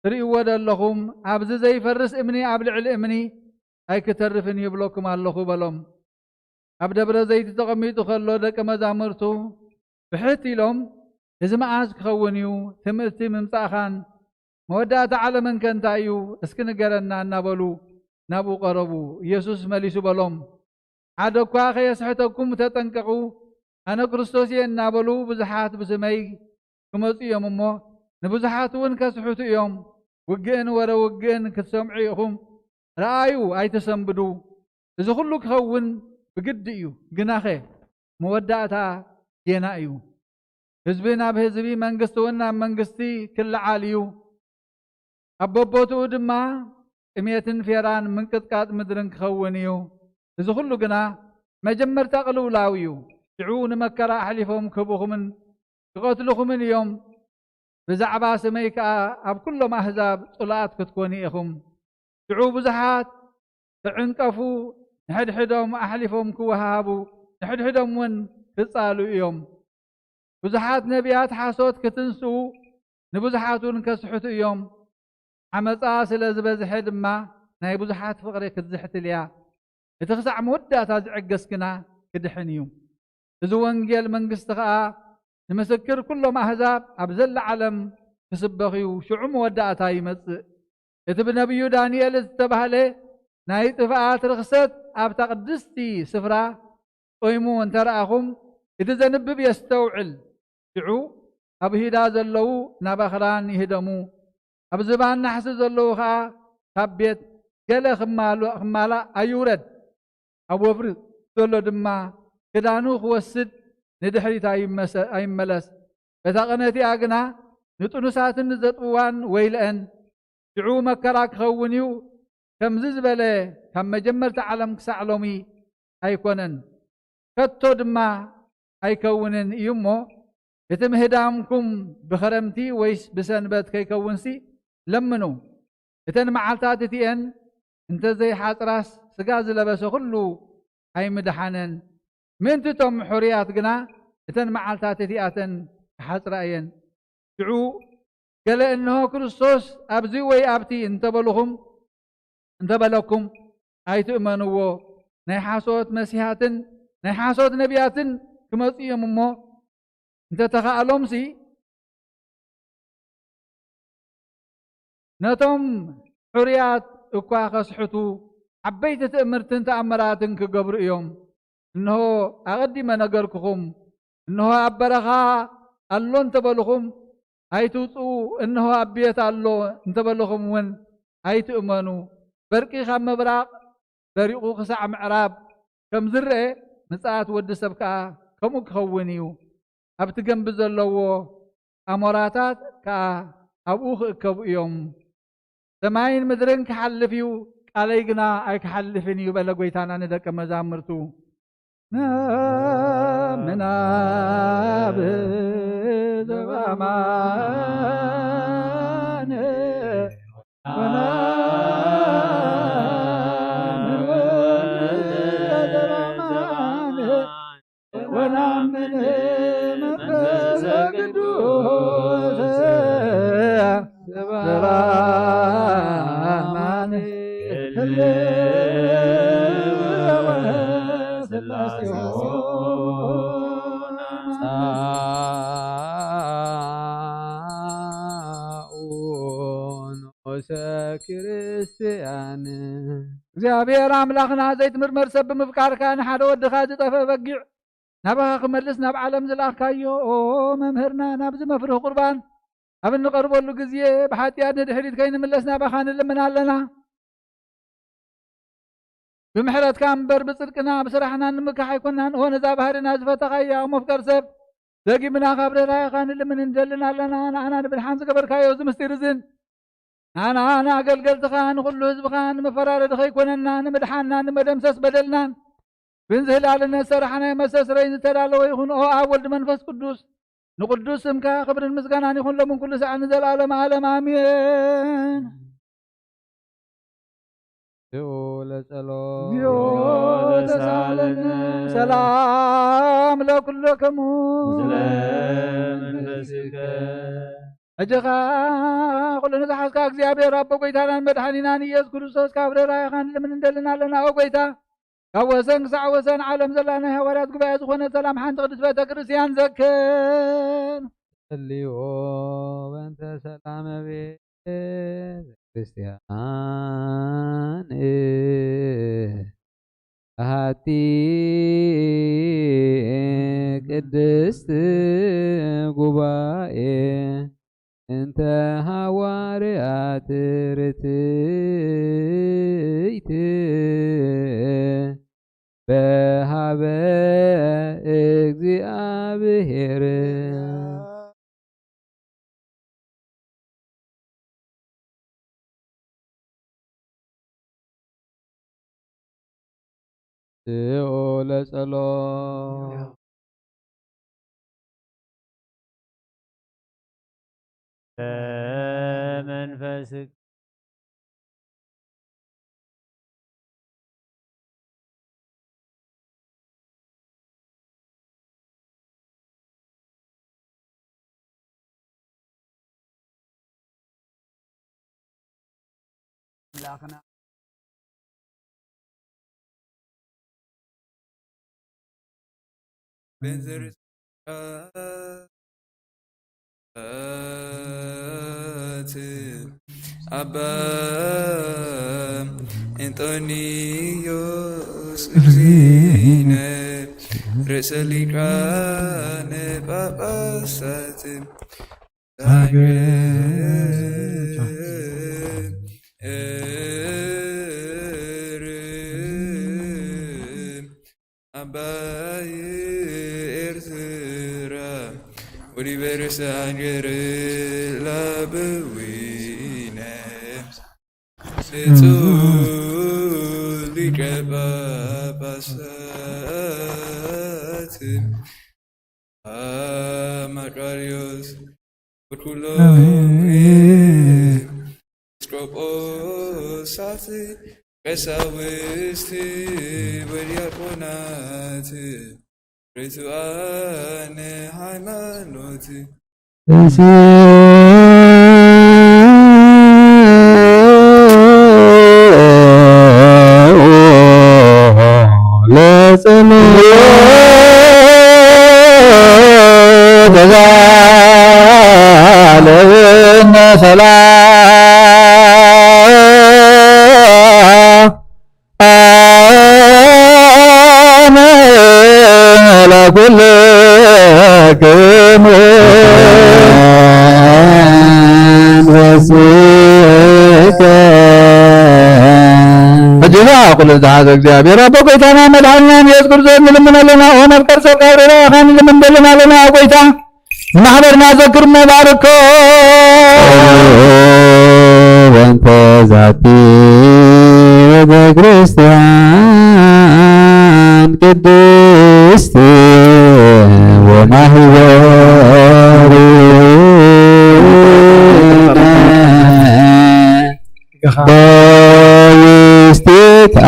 ትርእይዎ ዶ ኣለኹም? ኣብዚ ዘይፈርስ እምኒ ኣብ ልዕሊ እምኒ ኣይክተርፍን ይብለኩም ኣለኹ" በሎም። ኣብ ደብረ ዘይት ተቐሚጡ ከሎ ደቀ መዛሙርቱ ብሕት ኢሎም፣ "እዚ መኣዝ ክኸውን እዩ? ትምህርቲ ምምጻእኻን መወዳእታ ዓለምን ከ እንታይ እዩ? እስኪ ንገረና" እናበሉ ናብኡ ቀረቡ። ኢየሱስ መሊሱ በሎም፣ "ሓደ እኳ ከየስሕተኩም ተጠንቀቑ። ኣነ ክርስቶስ እየ" እናበሉ ብዙሓት ብስመይ ክመጹ እዮም እሞ፣ ንብዙሓት እውን ከስሕቱ እዮም። ውግእን ወረ ውግእን ክትሰምዑ ኢኹም። ረኣዩ፣ ኣይትሰንብዱ። እዚ ኹሉ ክኸውን ብግዲ እዩ። ግናኸ መወዳእታ ጌና እዩ። ህዝቢ ናብ ህዝቢ፣ መንግስቲ እውን ናብ መንግስቲ ክለዓል እዩ። ኣብ በቦትኡ ድማ ጥሜትን ፌራን ምንቅጥቃጥ ምድርን ክኸውን እዩ። እዚ ኹሉ ግና መጀመርታ ቅልውላው እዩ። ሽዑ ንመከራ ኣሕሊፎም ክህቡኹምን ክቐትልኹምን እዮም። ብዛዕባ ስመይ ከኣ ኣብ ኩሎም ኣህዛብ ጽሉኣት ክትኮኑ ኢኹም። ሽዑ ብዙሓት ክዕንቀፉ፣ ንሕድሕዶም ኣሕሊፎም ክወሃሃቡ፣ ንሕድሕዶም እውን ክጻሉ እዮም። ብዙሓት ነቢያት ሓሶት ክትንስኡ፣ ንብዙሓት እውን ከስሕቱ እዮም። ዓመጻ ስለ ዝበዝሐ ድማ ናይ ብዙሓት ፍቕሪ ክትዝሕትል እያ። እቲ ክሳዕ መወዳእታ ዝዕገስ ግና ክድሕን እዩ። እዚ ወንጌል መንግስቲ ኸኣ ንምስክር ኩሎም ኣህዛብ ኣብ ዘላ ዓለም ክስበኽ እዩ። ሽዑ መወዳእታ ይመጽእ። እቲ ብነቢዩ ዳንኤል ዝተባህለ ናይ ጥፍኣት ርኽሰት ኣብታ ቅድስቲ ስፍራ ጾይሙ እንተ ረኣኹም፣ እቲ ዘንብብ የስተውዕል። ሽዑ ኣብ ይሁዳ ዘለዉ ናብ ኣኽራን ይህደሙ። ኣብ ዝባን ናሕሲ ዘለዉ ኸኣ ካብ ቤት ገለ ክማሉ-፣ ክማላእ ኣይውረድ። ኣብ ወፍሪ ዘሎ ድማ ክዳኑ ክወስድ ንድሕሪት ኣይመሰ-፣ ኣይመለስ። በታ ቐነ እቲኣ ግና ንጥኑሳትን ንዘጥብዋን ወይለአን። ሽዑ መከራ ክኸውን እዩ። ከምዚ ዝበለ ካብ መጀመርታ ዓለም ክሳዕ ሎሚ ኣይኮነን፣ ከቶ ድማ ኣይከውንን እዩ እሞ፣ እቲ ምህዳምኩም ብኸረምቲ ወይስ ብሰንበት ከይከውንሲ ለምኑ። እተን መዓልታት እቲኤን እንተ ዘይሓጽራስ፣ ስጋ ዝለበሰ ኩሉ ኣይምድሓነን። ምእንቲ እቶም ሕሩያት ግና እተን መዓልታት እቲኣተን ክሓጽራ እየን። ሽዑ ገለ፣ "እንሆ ክርስቶስ ኣብዚ ወይ ኣብቲ" እንተበልኹም፣ እንተበለኩም፣ ኣይትእመንዎ። ናይ ሓሶት መሲሓትን ናይ ሓሶት ነቢያትን ክመጹ እዮም እሞ፣ እንተ ተኻእሎምሲ፣ ነቶም ሕሩያት እኳ ከስሕቱ፣ ዓበይቲ ትእምርትን ተኣምራትን ክገብሩ እዮም። እንሆ፣ ኣቐዲመ ነገርኩኹም። እንሆ፣ ኣብ በረኻ ኣሎ እንተበልኹም፣ ኣይትውጽኡ። እንሆ፣ ኣብ ቤት ኣሎ እንተበልኹም እውን፣ ኣይትእመኑ። በርቂ ካብ ምብራቕ በሪቑ ክሳዕ ምዕራብ ከም ዝረአ፣ ምጽኣት ወዲ ሰብ ከኣ ከምኡ ክኸውን እዩ። ኣብቲ ገምቢ ዘለዎ ኣሞራታት ከኣ ኣብኡ ክእከቡ እዮም። ሰማይን ምድርን ክሓልፍ እዩ፣ ቃለይ ግና ኣይክሓልፍን እዩ፣ በለ ጐይታና ንደቀ መዛሙርቱ። ናብ ምናብ ዘበኣማን ወናምን ወልድ ዘበኣማን ወናምን መንፈስ ቅዱስ ዘበኣማን ህልው ስላሴ ንዑሰ ክርስቲያን። እግዚኣብሔር ኣምላኽና ዘይትምርመር ሰብ ብምፍቃርካ ንሓደ ወድኻ ዝጠፍአ በጊዕ ናባኻ ክመልስ ናብ ዓለም ዝለኣኽካዮ፣ ኦ መምህርና፣ ናብዚ መፍርህ ቁርባን ኣብ እንቐርበሉ ግዜ ብሓጢኣት ንድሕሪት ከይንምለስ ናባኻ ንልምን ኣለና። ብምሕረትካ እምበር ብጽድቅና ብስራሕና ንምካሕ ኣይኮናን። ኦ ነዛ ባህርና ዝፈተኻያ፣ ኦ መፍቀር ሰብ፣ ደጊምና ካብ ርህራሄኻ ንልምን ንደልን ኣለና። ንኣና ንምድሓን ዝገበርካዮ እዚ ምስጢር እዝን፣ ንኣና ንኣገልገልትኻ ንኹሉ ህዝብኻ ንመፈራረዲ ከይኮነና፣ ንምድሓንና ንመደምሰስ በደልናን ብንዝህላልነት ሰራሕናዮ መስተስረይ ዝተዳለወ ይኹን። ኦ ኣብ ወልድ መንፈስ ቅዱስ ንቅዱስ ስምካ ክብርን ምስጋናን ይኹን ሎምን ኩሉ ሰዓት ንዘለዓለመ ዓለም ኣሜን። ስኡ ለጸሎት። እግዚኦ ተሳለነ። ሰላም ለኩልክሙ። ምስለ መንፈስከ። ሕጂ ኸኣ ኩሉ ንዝሓዝካ እግዚኣብሔር ኣቦ ጐይታናን መድሓኒናን ኢየሱስ ክርስቶስ ካብ ርህራሄኻ ንልምን እንደልን ኣለና። ኦ ጐይታ፣ ካብ ወሰን ክሳዕ ወሰን ዓለም ዘላ ናይ ሃዋርያት ጉባኤ ዝኾነት ሰላም ሓንቲ ቅድስት ቤተ ክርስቲያን ዘክር። ጸልዩ በእንተ ሰላመ ቤተ ክርስቲያን ኣሃቲ ቅድስት ጉባኤ እንተ ሃዋርያት ርትዕት በሃበ እግዚኣብሔር። ስኡ ለጸሎት። በመንፈስክ። ኣምላኽና። ኣባ እንጦንዮስ እግዚእነ ርእሰ ሊቃነ ጳጳሳት ሃገር ኣባይ ኤርትራ ወዲበ ርእሰ ሃገር ላበዊነ ብፁዕ ሊቀ ጳጳሳት መቃርዮስ ወኩሎም ኤጲስቆጶሳት ቀሳውስት ወዲያቆናት ርቱዓነ ሃይማኖት ሕጂ ኩሉ ዝሓዘ እግዚኣብሔር ኣቦ ጎይታና መድሓኒና ኢየሱስ ክርስቶስ ንልምን ኣለና። ኦ መፍቀር ሰብ ካብ ርራኻ ንልምን ደልን ኣለና ጎይታ ንማሕበርና ዘክር መባርኮ። በእንተ ዛቲ ቤተ ክርስቲያን ቅድስት ወማህበሩ በውስቴታ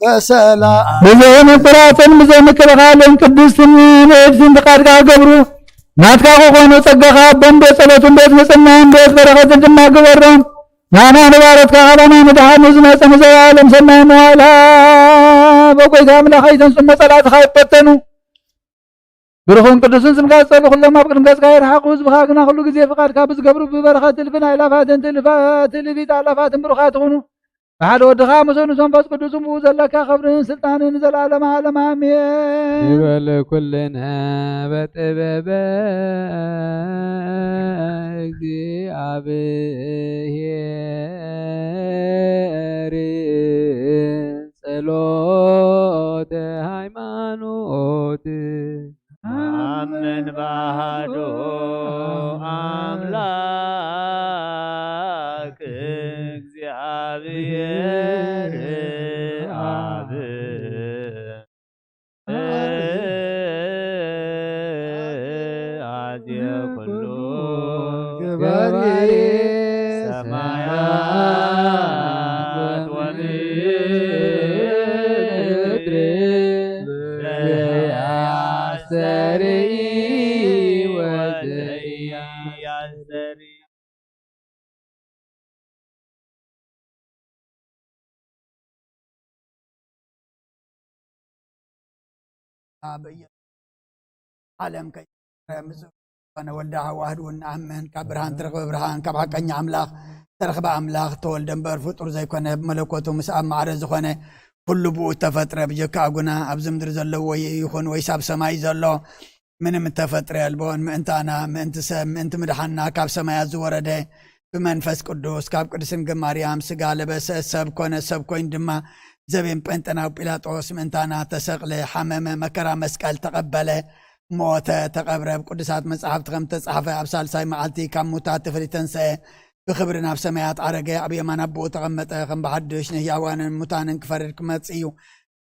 በሰላም ብዘይ ምፍራትን ብዘይ ምክልኻልን ቅድስትን ንእድስን ፍቃድካ ገብሩ። ናትካ ክኾኑ ጸጋኻ ኣቦን ቤት ጸሎትን ቤት ንጽህናን ቤት በረኸትን ድማ ግበሮም። ናና ንባረትካ ካባና ንድሓኑ ዝመጸ ንዘለዓለም ሰናይ መዋእላ በጎይታ ኣምላኽ ኣይተንስሞ ጸላእትኻ ይፈተኑ። ብሩኽን ቅዱስን ስምካ ዝጸሉ ኩሎም ኣብ ቅድሚ ገጽካ ይርሓቑ። ህዝብኻ ግና ኩሉ ግዜ ፍቓድካ ብዝገብሩ ብበረኸት ትልፍን ኣእላፋትን ትልፋ ትልፊት ኣእላፋትን ብሩኻት ይኹኑ። ብሓደ ወድኻ ምስኡ ንመንፈስ ቅዱስ ብኡ ዘለካ ክብርን ስልጣንን ንዘለዓለመ ዓለም ኣሜን። ይበል ኩልነ በጥበበ እግዚኣብሔር ጸሎተ ሃይማኖት። ኣምን ባሃዶ ኣምላክ እግዚኣብሔር ኣብ ኣዝየ ኩሉ ገባሪ ሰማያት ወምድሪ ዘያስተርኢ ወዘያስተርኢ። ዓለም ከይኮነ ወልደ ኣዋህድ እውን ንኣምን። ካብ ብርሃን ተረኽበ ብርሃን፣ ካብ ሓቀኛ ኣምላኽ ተረኽበ ኣምላኽ፣ ተወልደ እምበር ፍጡር ዘይኮነ፣ ብመለኮቱ ምስ ኣብ ማዕረ ዝኾነ ኩሉ ብኡ እተፈጥረ። ብጀካ ኣጉና ኣብዚ ምድሪ ዘለዎ ይኹን ወይስ ኣብ ሰማይ ዘሎ ምንም እተፈጥረ የልቦን። ምእንታና፣ ምእንቲ ሰብ፣ ምእንቲ ምድሓንና ካብ ሰማያት ዝወረደ ብመንፈስ ቅዱስ ካብ ቅድስት ድንግል ማርያም ስጋ ለበሰ፣ ሰብ ኮነ፣ ሰብ ኮይኑ ድማ ዘቤን ጴንጠናዊ ጲላጦስ ምእንታና ተሰቕለ፣ ሓመመ፣ መከራ መስቀል ተቐበለ፣ ሞተ፣ ተቐብረ። ብቅዱሳት መጻሕፍቲ ከም ተጻሕፈ ኣብ ሳልሳይ መዓልቲ ካብ ሙታት ተፈልዩ ተንሰአ፣ ብኽብሪ ናብ ሰማያት ዓረገ፣ ኣብ የማን ኣቦኡ ተቐመጠ። ከም ብሓድሽ ንህያዋንን ሙታንን ክፈርድ ክመጽእ እዩ።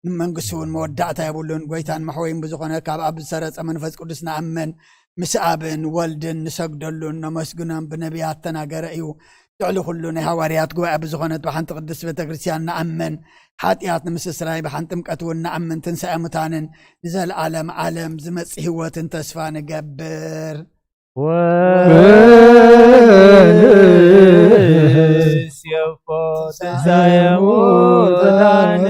ንመንግስቱ እውን መወዳእታ የብሉን። ጎይታን መሕወይን ብዝኾነ ካብ ኣብ ዝሰረጸ መንፈስ ቅዱስ ንኣምን። ምስ ኣብን ወልድን ንሰግደሉን ነመስግኖን ብነቢያት ተናገረ እዩ። ልዕሊ ኩሉ ናይ ሃዋርያት ጉባኤ ብዝኾነት ብሓንቲ ቅድስት ቤተ ክርስቲያን ንኣምን። ሓጢኣት ንምስስራይ ብሓንቲ ጥምቀት እውን ንኣምን። ትንሳኤ ሙታንን ንዘለዓለም ዓለም ዝመጽእ ህይወትን ተስፋ ንገብር። ወንሴፎ ትንሳኤ ሙታን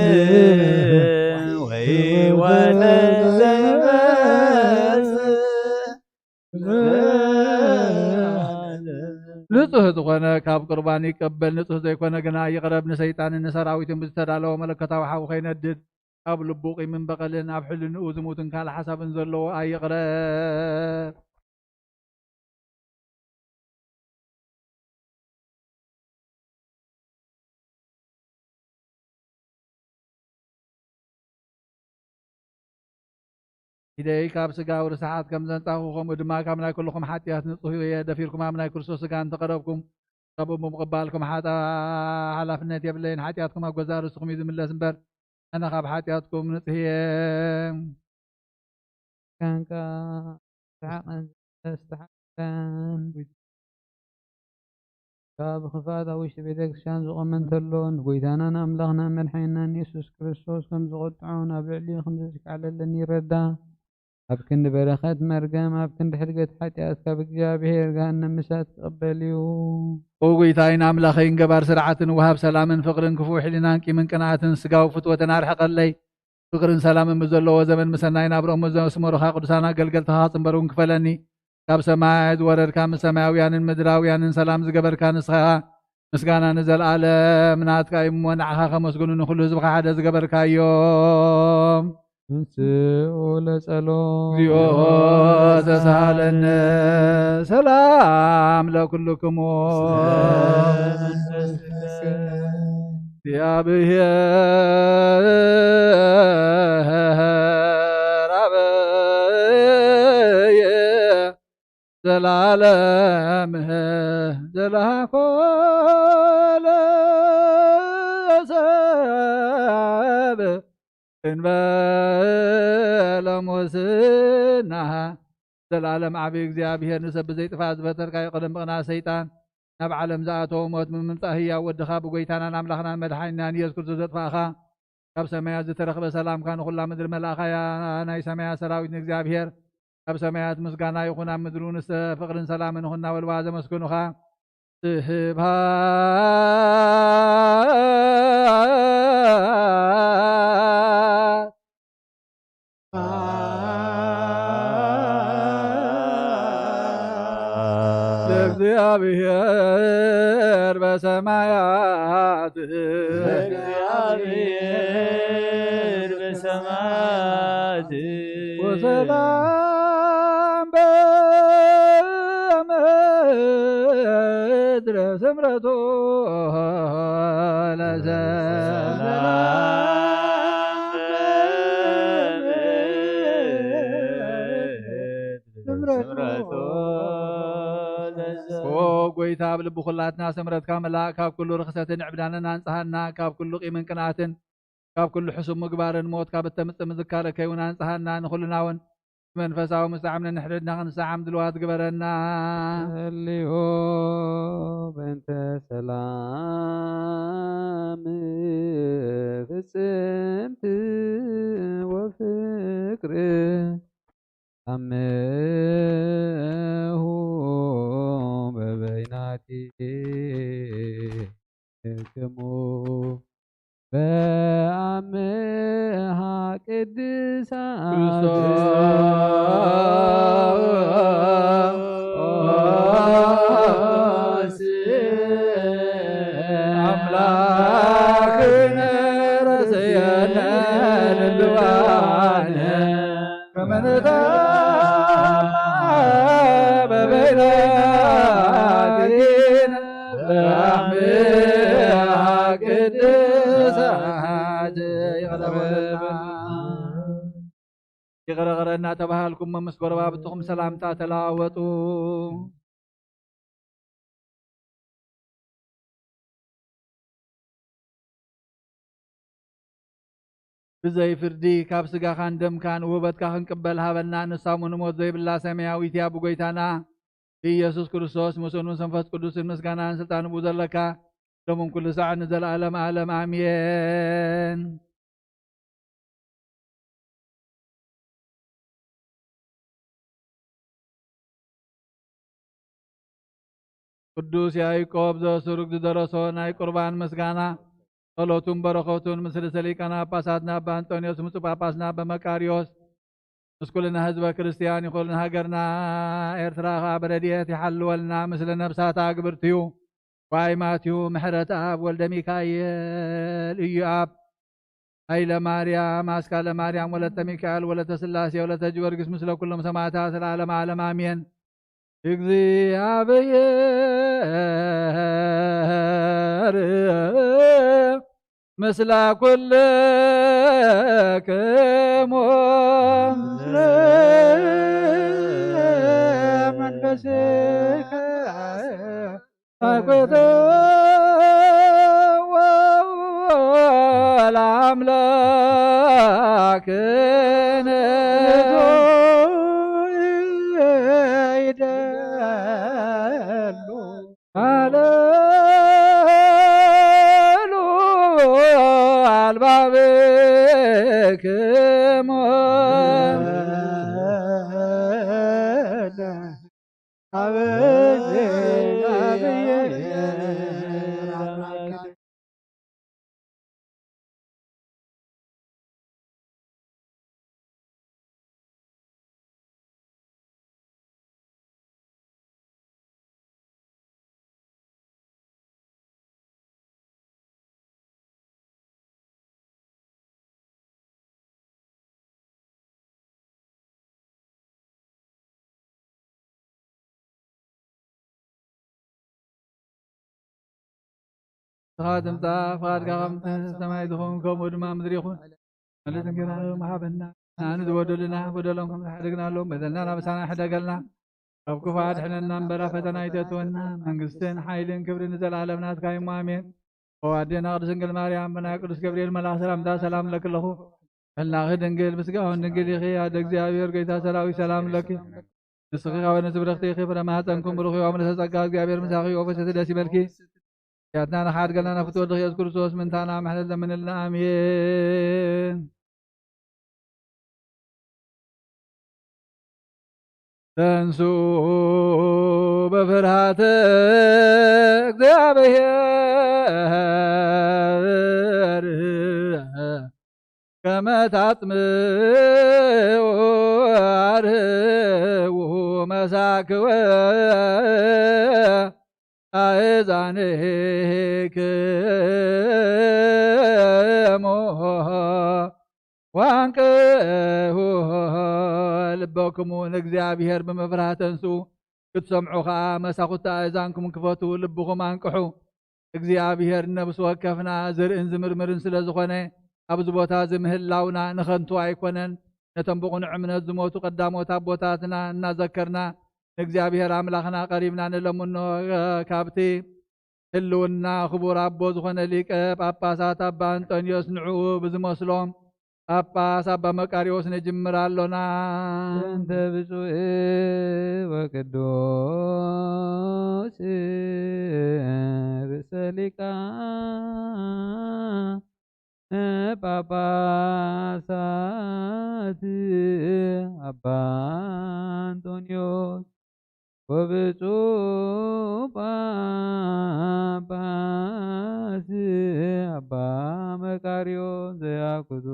ንጹህ ዝኾነ ካብ ቁርባን ይቀበል፣ ንጹህ ዘይኮነ ግና ይቕረብ። ንሰይጣንን ንሰራዊትን ብዝተዳለወ መለኮታዊ ሓዊ ከይነድድ፣ ኣብ ልቡ ቂምን በቐልን ኣብ ሕልንኡ ዝሙትን ካልእ ሓሳብን ዘለዎ ኣይቕረብ። ኢደይ ካብ ስጋዊ ርስሓት ከም ዘንጻኹ፣ ከምኡ ድማ ካብ ናይ ኩልኹም ሓጢኣት ንጹህ እየ። ደፊርኩም ኣብ ናይ ክርስቶስ ስጋ እንተቐረብኩም፣ ካብኡ ብምቕባልኩም ሓጣ ሓላፍነት የብለይን። ሓጢኣትኩም ኣብ ገዛእ ርእስኹም እዩ ዝምለስ እምበር፣ ኣነ ካብ ሓጢኣትኩም ንጹህ እየ። ካንካ ሰሓቕን ዘስተሓቅረን ካብ ክፍኣት ኣብ ውሽጢ ቤተ ክርስቲያን ዝቖመ እንተሎ፣ ንጎይታናን ኣምላኽናን መድሓኒናን የሱስ ክርስቶስ ከም ዝቖጥዖ፣ ናብ ልዕሊኡ ከም ዘሽካዕለለን ይረዳ። ኣብ ክንዲ በረኸት መርገም፣ ኣብ ክንዲ ሕድገት ሓጢኣት ካብ እግዚኣብሔር ገሃነም እሳት ክቕበል እዩ። ኦ ጎይታይን ኣምላኸይን፣ ገባር ስርዓትን ወሃብ ሰላምን ፍቕርን፣ ክፉእ ሕሊናን ቂምን ቅንኣትን ስጋዊ ፍትወትን ኣርሕቐለይ። ፍቕርን ሰላምን ብዘለዎ ዘመን፣ ምሰናይ ናብርኦም ዘስመሩኻ ቅዱሳን ኣገልገልትኻ ክጽንበሩ እውን ክፈለኒ። ካብ ሰማይ ዝወረድካ፣ ምስ ሰማያውያንን ምድራውያንን ሰላም ዝገበርካ ንስኻ፣ ምስጋና ንዘለኣለም ናትካ እዩ እሞ፣ ንዓኻ ከመስግኑ ንኹሉ ህዝብኻ ሓደ ዝገበርካዮም። እንስኡ ለጸሎት። እግዚኦ ተሳሃለነ። ሰላም ለኩልክሙ። እግዚአብሔር አበየ ዘላለም ዘላኮ ለሰብ እንበለ ሙስና። ዘላለም ዓቢ እግዚኣብሔር፣ ንሰብ ብዘይጥፋእ ዝበተርካዮ፣ ቅድሚ ምቕናእ ሰይጣን ናብ ዓለም ዝኣተወ ሞት ብምምጻእ ህያው ወድኻ ብጎይታናን ኣምላኽናን መድሓኒናን ኢየሱስ ክርስቶስ ዘጥፋእኻ፣ ካብ ሰማያት ዝተረኽበ ሰላምካ ንኹላ ምድሪ መላእኻያ። ናይ ሰማያት ሰራዊት ንእግዚኣብሔር ኣብ ሰማያት ምስጋና ይኹን፣ ኣብ ምድሪ እውን ፍቕርን ሰላምን ይኹን እናበልዋ ዘመስግኑኻ። ስብሐት ለእግዚኣብሔር በሰማያት። ለእግዚኣብሔር በሰማያት። ወሰላም በምድር ስምረቱ ለዘ- ሰላም በምድር ስምረቱ ለዘ- ኦ ጎይታ፣ ኣብ ልቢ ኩላትና ስምረትካ መላእ፣ ካብ ኩሉ ርኽሰትን ዕብዳንን ኣንጽሃና፣ ካብ ኩሉ ቂምን ቅንኣትን፣ ካብ ኩሉ ሕሱም ምግባርን ሞት ካብ እተምጽእ ምዝካረ ከይውን ኣንጽሃና፣ ንኹልና እውን ብመንፈሳዊ ምሳዕም ነንሕድሕድና ክንሰዓም ድልዋት ግበረና። ጸልዩ በእንተ ሰላም ፍጽምቲ ወፍቅር ኣምሁ በበይናቲክሙ በአምሃ ቅድሳት ክርስቶስ አምላክነ ረሰየነ ልልዋነ ከመ ንታመ በበይናቲነ በአምሃ ቅድሳት። ይቕረ በለና። ይቕረ ይቕረ እናተባሃልኩም ምስ ጎረባብትኹም ሰላምታ ተለዋወጡ። ብዘይ ፍርዲ ካብ ስጋኻን ደምካን ውህበትካ ክንቅበል ሃበና። ንሳ እውን ሞት ዘይብላ ሰማያዊት እያ። ብጎይታና ብኢየሱስ ክርስቶስ ምስኡን ምስ መንፈስ ቅዱስን ምስጋናን ስልጣን ብኡ ዘለካ ሎምን ኩሉ ሳዕ ንዘለኣለም ዓለም ኣሜን። ቅዱስ ያዕቆብ ዘስሩግ ዝደረሶ ናይ ቁርባን ምስጋና። ጸሎቱን በረኸቱን ምስ ርእሰ ሊቃነ ጳጳሳትና ኣባ ኣንጦንዮስ፣ ብፁዕ ጳጳስና ኣባ መቃርዮስ፣ ምስ ኩልና ህዝበ ክርስቲያን ይኹን። ሃገርና ኤርትራ ኸኣ ብረድኤት ይሓልወልና፣ ምስለ ነብሳታ ግብርትዩ። ዋይ ማትዩ፣ ምሕረት ኣብ፣ ወልደ ሚካኤል፣ እዩ ኣብ፣ ሃይለ ማርያም፣ ኣስካለ ማርያም፣ ወለተ ሚካኤል፣ ወለተ ስላሴ፣ ወለተ ጊዮርጊስ፣ ምስለ ኩሎም ሰማዕታት፣ ለዓለመ ዓለም ኣሜን። እግዚኣብሔር ምስለ ኩልክሙ። መንፈስከ አክብርዎ ለአምላክነ። ይደሉ። ሃሌሉ አልባብክሙ። ንስኻ ትምጻእ፣ ፍቓድካ ከም ሰማይ ትኹን፣ ከምኡ ድማ ምድሪ ይኹን። ዕለት እንጀራና ዮም ሃበና፣ ንዝበደሉና በደሎም ከም ዝሓደግናሎም በደልና ናበሳና ይሕደገልና፣ ካብ ክፉ ኣድሕነና እምበር ኣብ ፈተና ኣይተእትወና። መንግስትን ሓይልን ክብርን ንዘለኣለም ናትካ እዩሞ፣ ኣሜን። ኦ ኣዴና ቅድስት ድንግል ማርያም፣ ብናይ ቅዱስ ገብርኤል መልኣኽ ሰላምታ ሰላም እለኪ ኣለኹ። ህልናኺ ድንግል፣ ብስጋውን ድንግል ኢኺ። ኣደ እግዚኣብሔር፣ ጌታ ሰራዊት፣ ሰላም እለኪ። ንስኺ ካብ ኣንስቲ ብርኽቲ ኢኺ፣ ፍረ ማህፀንኩም ብሩኽ እዩ። ኣቡነ ጸጋ፣ እግዚኣብሔር ምሳኺ እዩ። ኦ ፈሰቲ ደስ ይበልኪ። ያትና ንሓድገልና ናብ ፍትወት ኢየሱስ ክርስቶስ ምንታና ምሕረት ለምንልና። ኣሜን። ተንሱ በፍርሃተ እግዚኣብሔር ከመ ታጽምኡ አርህዉ መሳክወ አእዛንክሙ ዋንቅሁ ልበክሙ ንእግዚኣብሔር ብምፍራህ ተንስኡ፣ ክትሰምዑ ኸኣ መሳኹቲ ኣእዛንኩም ክፈቱ፣ ልብኹም ኣንቅሑ። እግዚኣብሔር ንነብሲ ወከፍና ዝርእን ዝምርምርን ስለ ዝኾነ፣ ኣብዚ ቦታ እዚ ምህላውና ንኸንቱ ኣይኮነን። ነቶም ብቕኑዕ እምነት ዝሞቱ ቀዳሞት ኣቦታትና እናዘከርና፣ ንእግዚኣብሔር ኣምላኽና ቀሪብና ንለምኖ። ካብቲ ህልውና ክቡር ኣቦ ዝኾነ ሊቀ ጳጳሳት ኣባ ኣንጦንዮስ ንዕኡ ብዝመስሎ ጳጳስ ኣባ መቃርዮስ ንጅምር ኣሎና። በእንተ ብፁዕ ወቅዱስ ርእሰ ሊቃነ ጳጳሳት ኣባ ኣንጦንዮስ ወብፁዕ ጳጳስ ኣባ መቃርዮስ ዘያኩቱ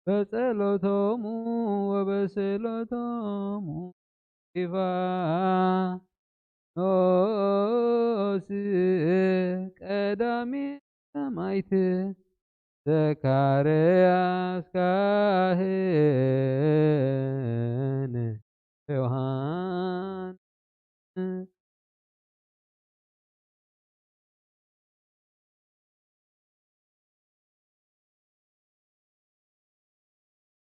በጸሎቶሙ ወበስእለቶሙ እስጢፋኖስ ቀዳሜ ሰማዕት ዘካርያስ ካህን ዮሃንስ።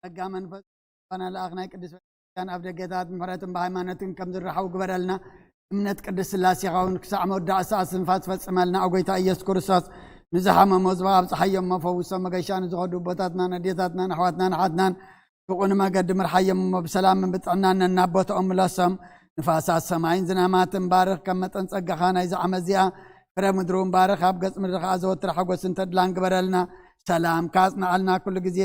ጸጋ መንፈስ ዝኾነ ልኣኽ ናይ ቅድስት ቤተክርስትያን ኣብ ደገታት ምሕረትን ብሃይማኖትን ከም ዝረሓው ግበረልና። እምነት ቅድስት ስላሴኻ እውን ክሳዕ መወዳእታ እስትንፋስ ፈጽመልና። ኣብ ጎይታ ኢየሱስ ክርስቶስ ንዝሓመሙ ህዝባ ኣብጽሓዮም እሞ ፈውሶም። መገሻ ንዝኸዱ ኣቦታትናን ኣዴታትናን ኣሕዋትናን ኣሓትናን ብቕኑ መገዲ ምርሓዮም እሞ ብሰላምን ብጥዕናን ነናቦትኦም ምለሶም። ንፋሳት ሰማይን ዝናማትን ባርኽ፣ ከም መጠን ጸጋኻ ናይዚ ዓመት እዚኣ ፍረ ምድሪ እውን ባርኽ። ኣብ ገጽ ምድሪ ኸኣ ዘወትር ሓጎስን ተድላን ግበረልና። ሰላምካ ኣጽንዓልና። ኩሉ ግዜ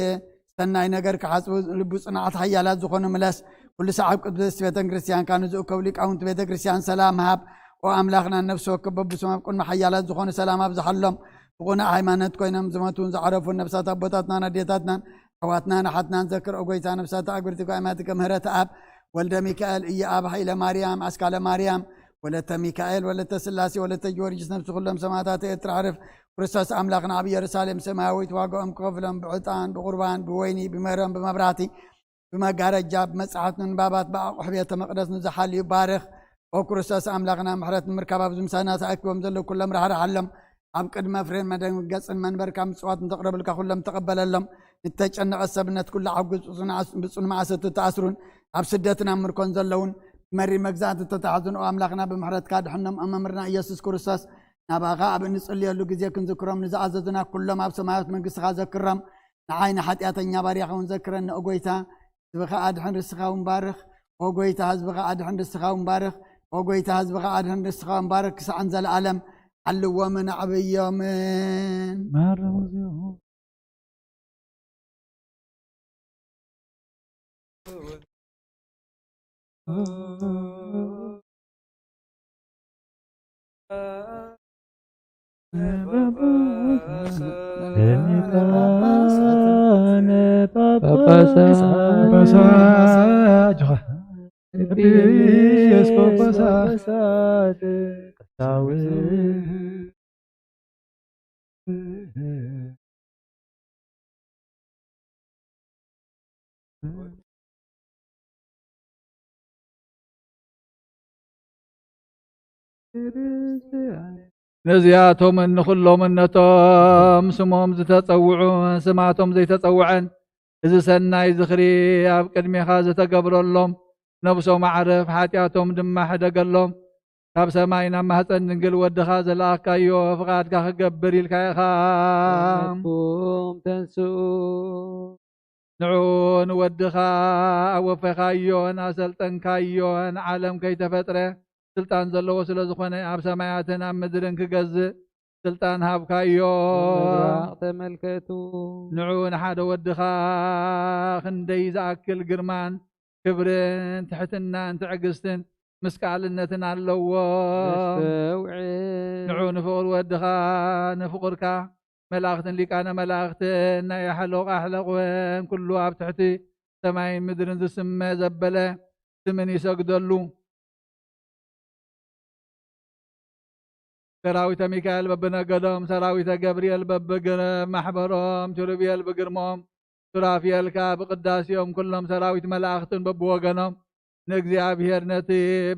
ሰናይ ነገር ክሓስቡ ልቡ ጽናዕት ሓያላት ዝኾኑ ምለስ። ኩሉ ሰዓብ ቅድስት ቤተ ክርስቲያንካ ንዝእከቡ ሊቃውንቲ ቤተ ክርስቲያን ሰላም ሃብ። ኦ ኣምላኽና፣ ነፍሲ ወከፍ በብስም ኣብ ቅድሚ ሓያላት ዝኾኑ ሰላም ኣብዝሓሎም። ብቕኑዕ ሃይማኖት ኮይኖም ዝሞቱን ዝዓረፉን ነፍሳት ኣቦታትናን ኣዴታትናን ኣሕዋትናን ኣሓትናን ዘክር። ኦ ጎይታ፣ ነፍሳት ኣእጉርቲ ጓይማትከ ምህረት ኣብ ወልደ ሚካኤል፣ ኢየኣብ፣ ሃይለ ማርያም፣ ኣስካለ ማርያም፣ ወለተ ሚካኤል፣ ወለተ ስላሴ፣ ወለተ ጊዮርጊስ፣ ነፍሲ ኩሎም ሰማዕታት ኤርትራ ዕርፍ። ክርስቶስ ኣምላኽና ኣብ ኢየሩሳሌም ሰማያዊት ዋጋኦም ክኸፍሎም ብዕጣን፣ ብቁርባን፣ ብወይኒ፣ ብመረም፣ ብመብራህቲ፣ ብመጋረጃ፣ ብመጻሕፍቲ ምንባባት፣ ብኣቑሑ ቤተ መቕደስ ንዝሓልዩ ባርኽ። ኦ ክርስቶስ ኣምላኽና፣ ምሕረት ንምርካብ ኣብዚ ምሳና ተኣኪቦም ዘለዉ ኩሎም ራሕርሓሎም። ኣብ ቅድሚ ፍሬን መደንገጽን መንበርካ ምጽዋት እንተቕረብልካ ኩሎም ተቐበለሎም። ንተጨነቐ ሰብነት ኩሉ ሓጉስ፣ ብጹእ ንኣስ-፣ ብጹእ ንመኣሰቱ ተኣስሩን ኣብ ስደትን ኣብ ምርኮን ዘለውን መሪ መግዛእቲ ተታሕዙን፣ ኦ ኣምላኽና፣ ብምሕረትካ ድሕኖም። ኦ መምህርና ኢየሱስ ክርስቶስ፣ ናባኻ ኣብ እንጽልየሉ ግዜ ክንዝክሮም ንዝኣዘዙና ኩሎም ኣብ ሰማያዊት መንግስትኻ ዘክሮም። ንዓይ ንሓጢኣተኛ ባርያኻ እውን ዘክረኒ፣ ኦ ጎይታ። ህዝብኻ ኣድሕን፣ ርስኻ እውን ባርኽ። ኦ ጎይታ፣ ህዝብኻ ኣድሕን፣ ርስኻ እውን ባርኽ። ኦ ጎይታ፣ ህዝብኻ ኣድሕን፣ ርስኻ እውን ባርኽ። ክሳዕን ዘለኣለም ዓልዎምን ኣዕብዮምን። ማረም እግዚኦ። ሊቃነ ጳጳሳት፣ ጳጳሳት፣ ኤጲስቆጶሳት፣ ቀሳውስት፣ ነዚኣቶምን ንኹሎምን ነቶም ስሞም ዝተጸውዑ፣ ስማቶም ዘይተጸውዐን፣ እዚ ሰናይ ዝኽሪ ኣብ ቅድሜኻ ዝተገብረሎም፣ ነብሶም ኣዕርፍ፣ ሓጢኣቶም ድማ ሕደገሎም። ካብ ሰማይ ናብ ማህፀን ድንግል ወድኻ ዘለኣካዮ ፍቓድካ ክገብር ኢልካ ኢኻ። ኩም ተንስኡ። ንዑ ንወድኻ ኣወፈኻዮን ኣሰልጠንካዮን፣ ዓለም ከይተፈጥረ ስልጣን ዘለዎ ስለ ዝኾነ፣ ኣብ ሰማያትን ኣብ ምድርን ክገዝእ ስልጣን ሃብካዮ። ምብራቕ ተመልከቱ። ንዑ ንሓደ ወድኻ ክንደይ ዝኣክል ግርማን ክብርን ትሕትናን ትዕግስትን ምስቃልነትን ኣለዎ። ነስተውዕል። ንዑ ንፍቕሪ ወድኻ፣ ንፍቕርካ መላእኽትን ሊቃነ መላእኽትን ናይ ኣሕለቕ ኣሕለቕ እውን ኩሉ ኣብ ትሕቲ ሰማይን ምድርን ዝስመ ዘበለ ስምን ይሰግደሉ። ሰራዊተ ሚካኤል በብነገዶም፣ ሰራዊተ ገብርኤል በብግረ ማሕበሮም፣ ኪሩቤል ብግርሞም፣ ሱራፊኤል ከኣ ብቅዳሴኦም፣ ኩሎም ሰራዊት መላእኽትን በብወገኖም ንእግዚኣብሔር ነቲ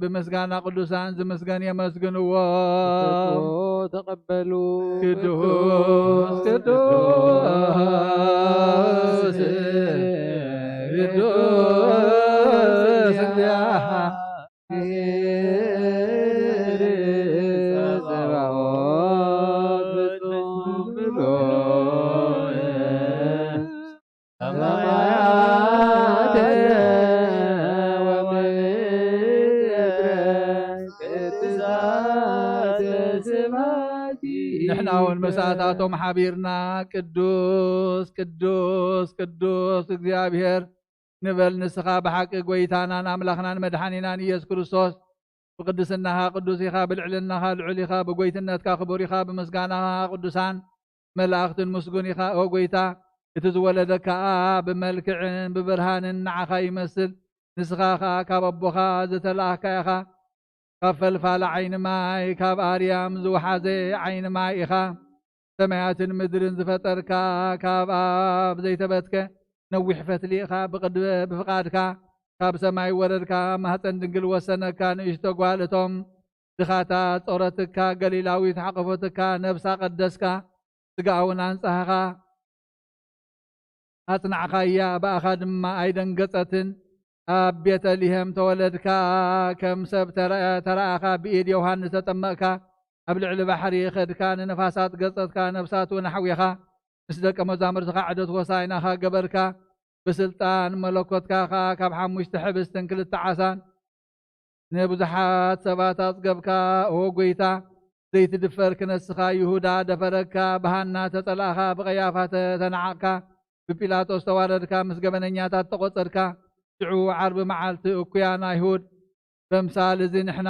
ብምስጋና ቅዱሳን ዝምስገን የመስግንዎ። ተቀበሉ። ቅዱስ ቅዱስ ቅዱስ እግዚአ ጸባኦት ፍጹም ብሎ ሰማያት ወምድር ቅድሳት ስማቲ። ንሕና እውን መሳእታቶም ሓቢርና ቅዱስ ቅዱስ ቅዱስ እግዚኣብሔር ንበል። ንስኻ ብሓቂ ጐይታናን ኣምላኽናን መድሓኒናን ኢየሱስ ክርስቶስ፣ ብቅድስናኻ ቅዱስ ኢኻ፣ ብልዕልናኻ ልዑል ኢኻ፣ ብጐይትነትካ ክቡር ኢኻ፣ ብምስጋናኻ ቅዱሳን መላእኽትን ምስጉን ኢኻ። ኦ ጐይታ፣ እቲ ዝወለደካ ከኣ ብመልክዕን ብብርሃንን ንዓኻ ይመስል። ንስኻ ከኣ ካብ ኣቦኻ ዝተላእካ ኢኻ። ካብ ፈልፋለ ዓይኒ ማይ፣ ካብ ኣርያም ዝወሓዘ ዓይኒ ማይ ኢኻ። ሰማያትን ምድርን ዝፈጠርካ፣ ካብ ኣብ ዘይተበትከ ነዊሕ ፈትሊ ኢኻ። ብቅድ-፣ ብፍቓድካ ካብ ሰማይ ወረድካ፣ ማህፀን ድንግል ወሰነካ። ንእሽቶ ጓል እቶም ድኻታት ጾረትካ፣ ገሊላዊት ሓቆፈትካ፣ ነብሳ ቀደስካ፣ ስጋኣ እውን ኣንጻህኻ። ኣጽናዕኻያ፣ ብኣኻ ድማ ኣይደንገጸትን። ኣብ ቤተልሔም ተወለድካ፣ ከም ሰብ ተረ-፣ ተረኣኻ፣ ብኢድ ዮሃንስ ተጠመቕካ፣ ኣብ ልዕሊ ባሕሪ ኸድካ፣ ንነፋሳት ገጸትካ፣ ነፍሳት እውን ኣሕዊኻ፣ ምስ ደቀ መዛሙርትኻ ዑደት ሆሳዕናኻ ገበርካ፣ ብስልጣን መለኮትካ ኸኣ ካብ ሓሙሽተ ሕብስትን ክልተ ዓሳን ንብዙሓት ሰባት ኣጽገብካ። ኦ ጐይታ፣ ዘይትድፈር ክነስኻ ይሁዳ ደፈረካ፣ ብሃና ተጸላእኻ፣ ብቐያፋ ተተናዓቕካ፣ ብጲላጦስ ተዋረድካ፣ ምስ ገበነኛታት ተቖጸርካ። ሽዑ ዓርቢ መዓልቲ እኩያን ኣይሁድ በምሳል እዚ ንሕና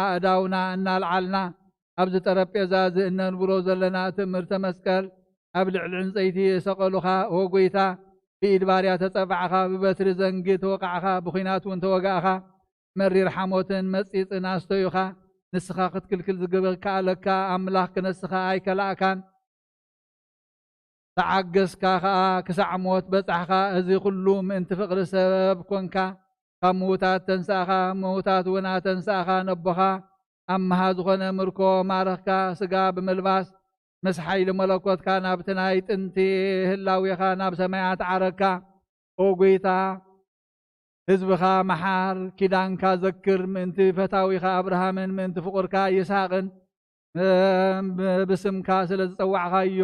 ኣእዳውና እናልዓልና ኣብዚ ጠረጴዛ እዚ እነንብሮ ዘለና ትእምርተ መስቀል ኣብ ልዕሊ ዕንፀይቲ የሰቐሉኻ። ኦ ጎይታ፣ ብኢድ ባርያ ተጸባዕኻ፣ ብበትሪ ዘንጊ ተወቃዕኻ፣ ብኹናት እውን ተወጋእኻ። መሪር ሓሞትን መጺጽን ኣስተዩኻ። ንስኻ ክትክልክል ዝግበ-፣ ከኣለካ ኣምላኽ ክነስኻ ኣይከላእካን። ተዓገስካ ኸኣ ክሳዕ ሞት በጻሕኻ። እዚ ኹሉ ምእንቲ ፍቕሪ ሰብ ኮንካ፣ ካብ ምዉታት ተንሳእኻ፣ ምዉታት እውን ኣተንሳእኻ። ነቦኻ ኣምሃ ዝኾነ ምርኮ ማረኽካ። ስጋ ብምልባስ ምስ ሓይሊ መለኮትካ ናብቲ ናይ ጥንቲ ህላዌኻ ናብ ሰማያት ዓረግካ። ኦ ጎይታ፣ ህዝብኻ መሓር፣ ኪዳንካ ዘክር፣ ምእንቲ ፈታዊኻ ኣብርሃምን ምእንቲ ፍቑርካ ይስሃቅን፣ ብ-፣ ብስምካ ስለ ዝጸዋዕካዮ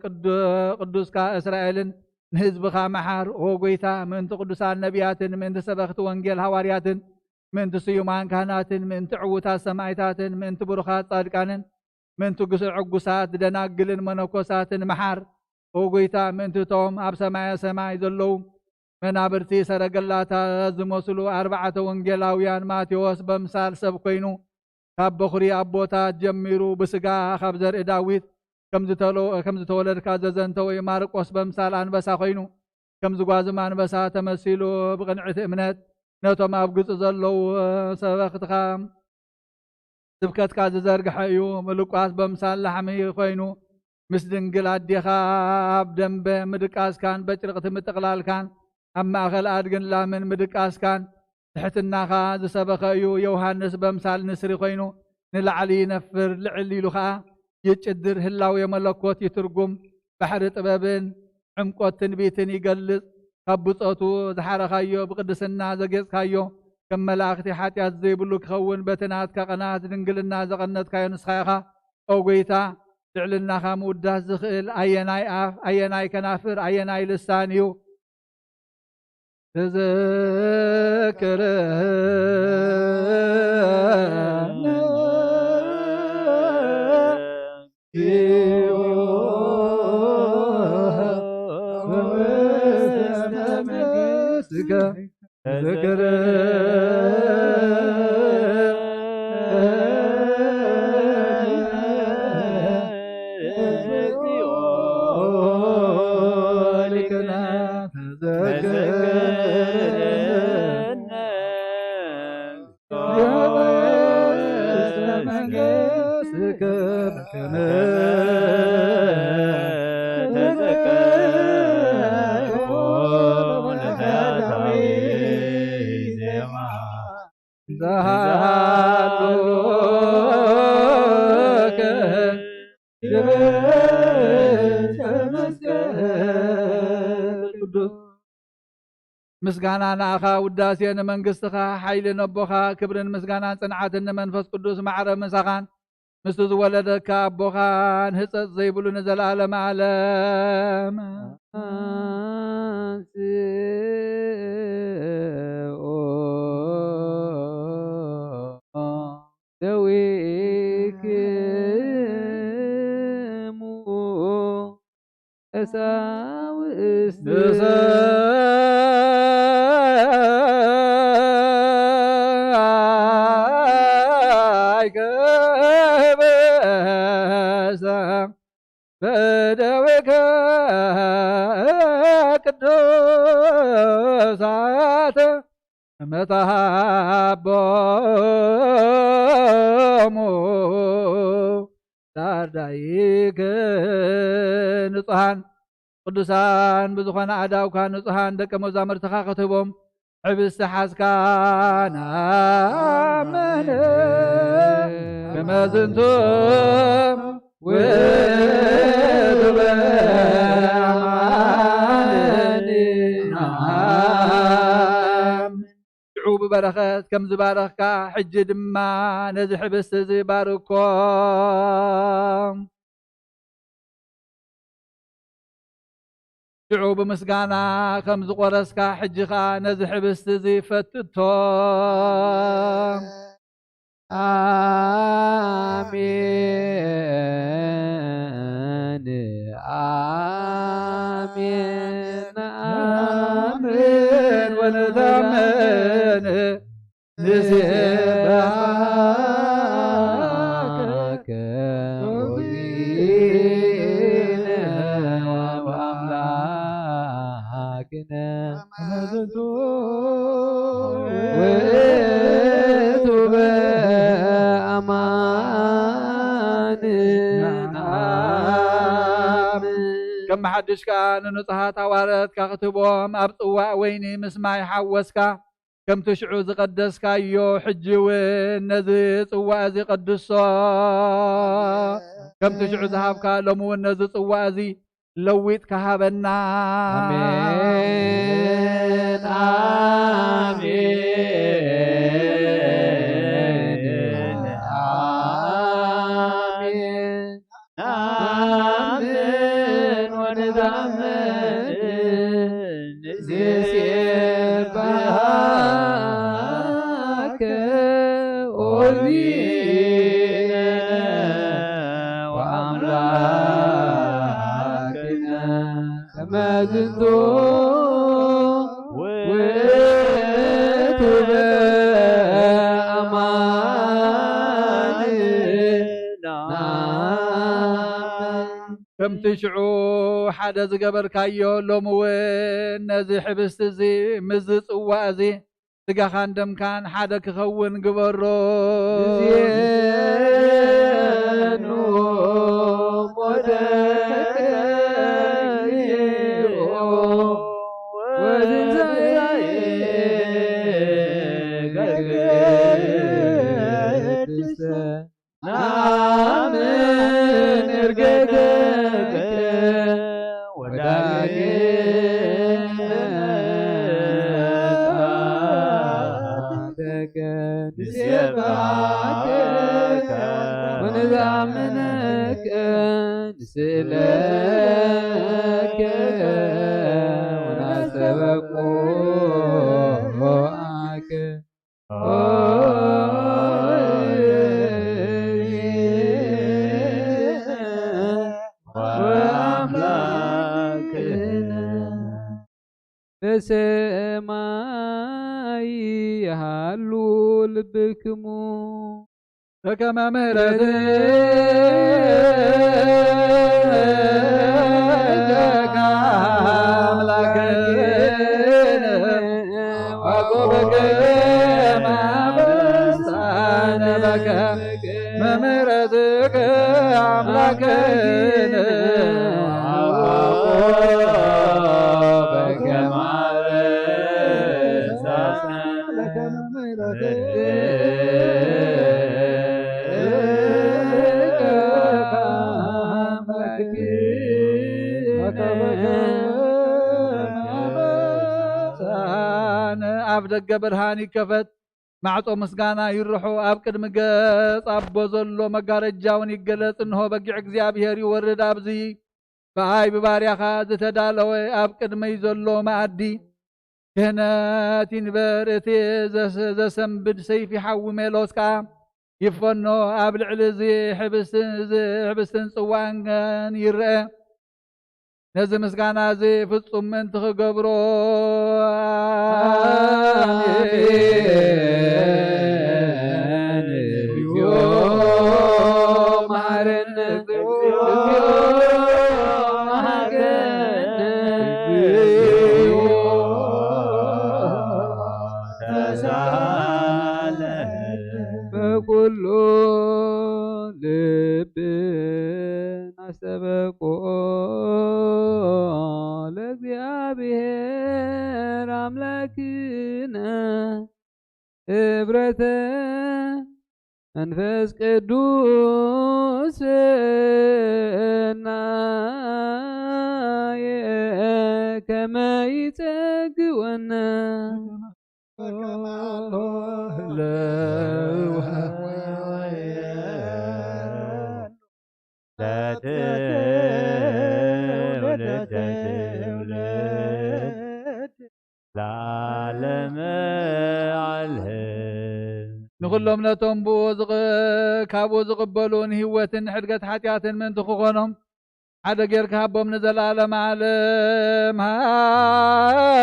ቅዱ-፣ ቅዱስካ እስራኤልን ንህዝብኻ መሓር። ኦ ጎይታ፣ ምእንቲ ቅዱሳን ነቢያትን ምእንቲ ሰበኽቲ ወንጌል ሃዋርያትን ምእንቲ ስዩማን ካህናትን ምእንቲ ዕዉታት ሰማዕታትን ምእንቲ ብሩኻት ጻድቃንን ምእንቲ ግስ-፣ ዕጉሳት ደናግልን መነኮሳትን መሓር። ኦ ጎይታ፣ ምእንቲ እቶም ኣብ ሰማየ ሰማይ ዘለዉ መናብርቲ ሰረገላታት ዝመስሉ ኣርባዕተ ወንጌላውያን ማቴዎስ በምሳል ሰብ ኮይኑ፣ ካብ በኹሪ ኣቦታት ጀሚሩ ብስጋ ካብ ዘርኢ ዳዊት ከም ዝተለ-፣ ከም ዝተወለድካ ዘዘንተወ፣ ማርቆስ በምሳል ኣንበሳ ኮይኑ፣ ከም ዝጓዝም ኣንበሳ ተመሲሉ ብቕንዕቲ እምነት ነቶም ኣብ ግብጺ ዘለዉ ሰበኽትኻ ስብከትካ ዝዘርግሐ እዩ። ምልቋስ በምሳል ላሕሚ ኮይኑ፣ ምስ ድንግል ኣዴኻ ኣብ ደንበ ምድቃስካን በጭርቕቲ ምጥቕላልካን፣ ኣብ ማእከል ኣድግን ላምን ምድቃስካን ትሕትናኻ ዝሰበኸ እዩ። ዮሃንስ በምሳል ንስሪ ኮይኑ፣ ንላዕሊ ይነፍር፣ ልዕል ኢሉ ኸኣ ይጭድር፣ ህላዌ መለኮት ይትርጉም። ባሕሪ ጥበብን ዕምቆት ትንቢትን ይገልጽ። ካብ ብጾቱ ዝሓረኻዮ፣ ብቅድስና ዘጌጽካዮ፣ ከም መላእኽቲ ሓጢኣት ዘይብሉ ክኸውን በቲ ናትካ ቅንኣት ድንግልና ዘቐነትካዮ ንስኻ ኢኻ። ኦ ጐይታ፣ ልዕልናኻ ምውዳስ ዝኽእል ኣየናይ ኣፍ፣ ኣየናይ ከናፍር፣ ኣየናይ ልሳን እዩ? ተዘክረነ ምስጋና ንኣኻ፣ ውዳሴ ንመንግስትኻ፣ ሓይሊ ነቦኻ፣ ክብርን ምስጋናን ጽንዓትን ንመንፈስ ቅዱስ፣ ማዕረ ምሳኻን ምስቲ ዝወለደካ ኣቦኻን ህጸጽ ዘይብሉ ንዘለኣለመ ዓለም። መታሃቦሙ ዳርዳይክ ንጹሃን ቅዱሳን ብዝኾነ ኣእዳውካ ንጹሃን ደቀ መዛሙርትኻ ክትህቦም ሕብስቲ ሓዝካ ንኣምን። ከመዝንቱ ውእቱ በማንና። ሽዑ ብበረኸት ከም ዝባረኽካ፣ ሕጂ ድማ ነዚ ሕብስቲ እዚ ባርኮ። ሽዑ ብምስጋና ከም ዝቖረስካ፣ ሕጂ ኸኣ ነዚ ሕብስቲ እዚ ፈትቶ። ኣሜን፣ ኣሜን፣ ኣሜን ወነታመን። ንሲ ከም ሓድሽ ከኣ ንንጹሃት ኣዋረትካ ክትህቦም ኣብ ጽዋእ ወይኒ ምስ ማይ ሓወስካ፣ ከምቲ ሽዑ ዝቐደስካዮ፣ ሕጂ እውን ነዚ ጽዋእ እዚ ቀድሶ። ከምቲ ሽዑ ዝሃብካ፣ ሎሚ እውን ነዚ ጽዋእ እዚ ለዊጥካ ሃበና። ኣሜን፣ ኣሜን፣ ኣሜን። ናምን ወንዛምን ንሴባከ ኦ እግዚእነ ወአምላክነ። ከመ ዝንቱ ውእቱ በአማን ናምን። ከምቲ ሽዑ ሓደ ዝገበርካዮ፣ ሎሚ እውን ነዚ ሕብስቲ እዚ ምስዚ ጽዋእ እዚ ስጋኻን ደምካን ሓደ ክኸውን ግበሮ። እዜኑ ሞተከ እግዚኦ ወትንሳኤከ ቅድስተ። ናምን እርገተከ ወዳግመ ምጽኣትከ ንሴብሐከ ወንዛምነከ ንስእለከ ወናስተበቁ ኣከ። በሰማይ ይሃሉ ልብክሙ። በከመ ምሕረትከ አምላክነ ወቁብከ ማበሳነ በከመ ምሕረትከ አምላክነ ወቁብከ ማበሳነ። ኣብ ደገ ብርሃን ይከፈት፣ ማዕጾ ምስጋና ይርሖ፣ ኣብ ቅድሚ ገጽ ኣቦ ዘሎ መጋረጃ እውን ይገለጽ። እንሆ በጊዕ እግዚኣብሔር ይወርድ ኣብዚ ብኣይ ብባርያኻ ዝተዳለወ ኣብ ቅድመይ ዘሎ መኣዲ ክህነት ይንበር። እቲ ዘስ-፣ ዘሰንብድ ሰይፊ ሓዊ ሜሎስ ከኣ ይፈኖ፣ ኣብ ልዕሊ እዚ ሕብስትን፣ እዚ ሕብስትን ጽዋእን ይርአ። ነዚ ምስጋና እዚ ፍጹም ምእንቲ ክገብሮ፣ ኣሜን። እግዚኦ መሐረነ፣ እግዚኦ መሐረነ፣ እግዚኦ ተሳለ። በኩሉ ልብ ናስተበቆ ለእግዚኣብሔር ኣምላክነ ህብረተ መንፈስ ቅዱስ ሰናየ ከመ ይጸግወነ። ለትውልድ ትውልድ ለዓለመ ዓለም። ንኹሎም ነቶም ብኡ ዝቕ-፣ ካብኡ ዝቕበሉ ንህይወትን ንሕድገት ሓጢኣትን ምእንቲ ክኾኖም ሓደ ጌርካ ሃቦም ንዘለዓለም ዓለም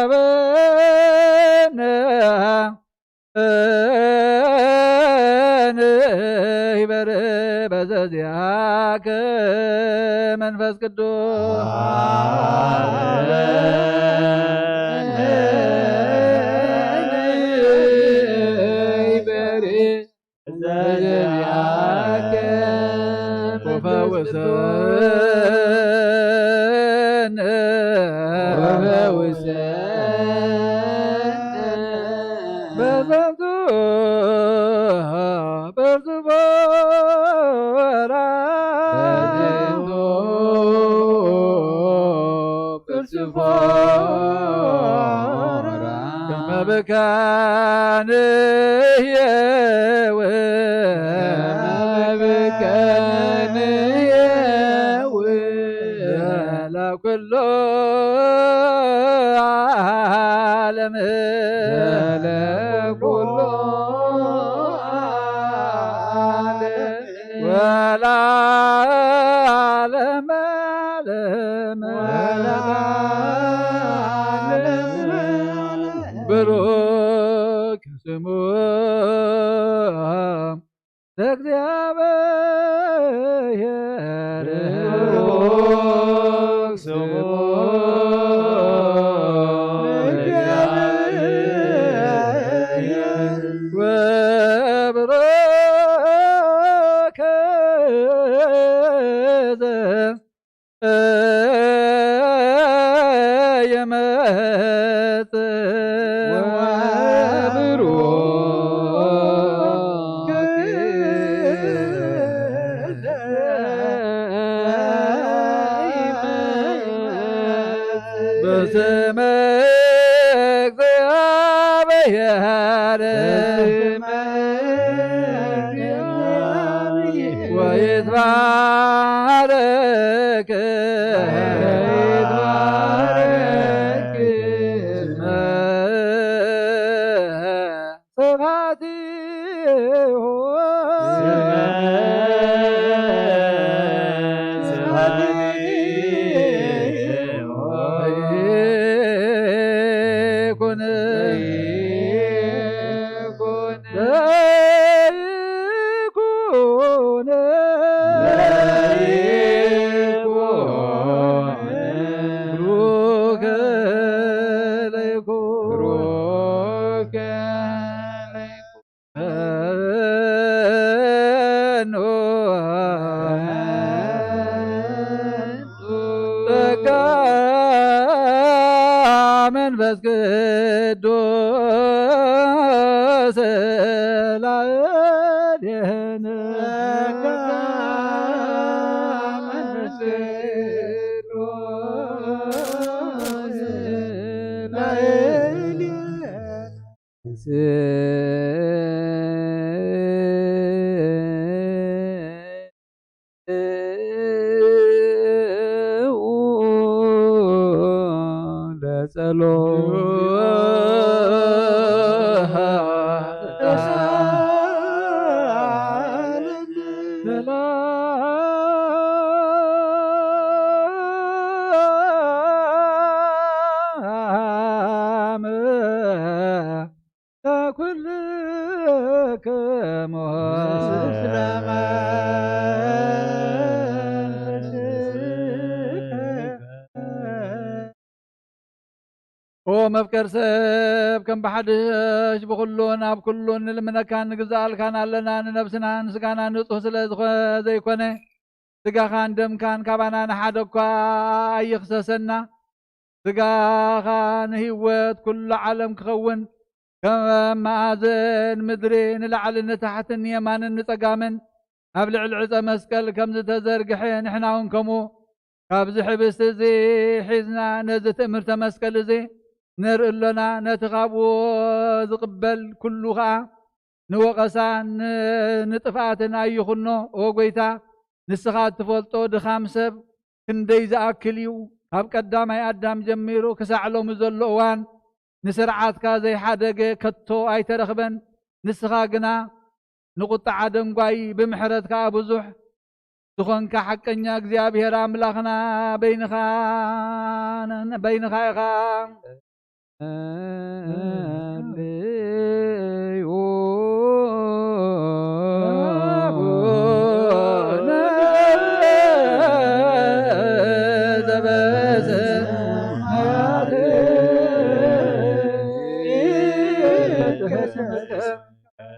ሃበነ። ንይበር በዘዚኣከ መንፈስ ቅዱስ። ይበር በዘዚኣከ መንፈስ ወፈውሰ ቅዱስ። ወፈውሰነ በዘንቱ ብርቱዕ ፎራ። በዘንቱ ብርቱዕ ፎራ። ከመ ብከ ንሕየው። ከመ ብከ ንሕየው። ለኩሉ ዓለም። ለኩሉ ዓለም። ወለዓለመ ዓለም። ወለዓለመ ዓለም። ብሩክ ስሙ ለእግዚኣብሔር። ብሩክ ስሙ ለእግዚኣብሔር። ወብሩክ ዘ- ይመጽእ። ወብሩክ በስመ እግዚአብሔር። ወይትባረክ። ወይትባረክ። ስመ ስብሐቲሁ። ስመ ስብሐቲሁ። ይኩን። ይኩን። ለይኩን። ለይኩን። ብሩክ ለይኩን። ብሩክ ለይኩን። ጸጋ መንፈስ ቅዱስ ላዕሌነ። ጸጋ መንፈስ ቅዱስ ላዕሌነ። ለኩልክሙ። ኦ መፍቀር ሰብ፣ ከም ብሓድሽ ብኹሉን ኣብ ኩሉን ንልምነካን ንግዛኣልካን ኣለና። ንነብስናን ስጋናን ንጹህ ስለ ዝኾ-፣ ዘይኮነ፣ ስጋኻን ደምካን ካባና ንሓደ እኳ ኣይኽሰሰና። ስጋኻ ንህይወት ኩሉ ዓለም ክኸውን፣ ከም መኣዝን ምድሪ ንላዕልን ንታሕትን ንየማንን ንጸጋምን ኣብ ልዕሊ ዕጸ መስቀል ከም ዝተዘርግሐ፣ ንሕና እውን ከምኡ ካብዚ ሕብስቲ እዚ ሒዝና ነዚ ትእምርተ መስቀል እዚ ነርኢ ኣሎና። ነቲ ካብኡ ዝቕበል ኩሉ ኸኣ ንወቐሳን ን-፣ ንጥፍኣትን ኣይኹኖ። ኦ ጐይታ፣ ንስኻ እትፈልጦ ድኻም ሰብ ክንደይ ዝኣክል እዩ። ካብ ቀዳማይ ኣዳም ጀሚሩ ክሳዕ ሎሚ ዘሎ እዋን ንስርዓትካ ዘይሓደገ ከቶ ኣይተረኽበን። ንስኻ ግና ንቁጥዓ ደንጓዪ፣ ብምሕረት ከኣ ብዙሕ ዝኾንካ ሓቀኛ እግዚኣብሔር ኣምላኽና በይንኻ፣ በይንኻ ኢኻ።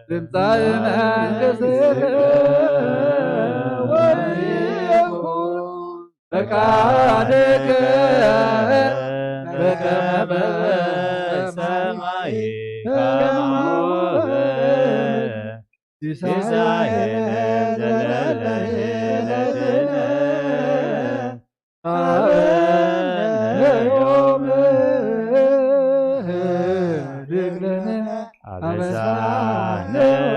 ትምጻእ መንግስትከ ወይኩን ፈቃድከ በከመ በሰማይ ከማሁ ሲሳየነ ዘለለዕለትነ ሀበነ ዮም ህድግ ለነ አበሳነ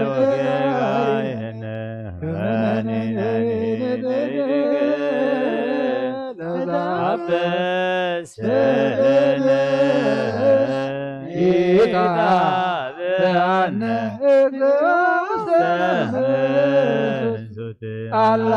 ወጌጋየነ ከመ ንሕነኒ ንሕደግ ለዘአበሰነ ኢታብአነ አላ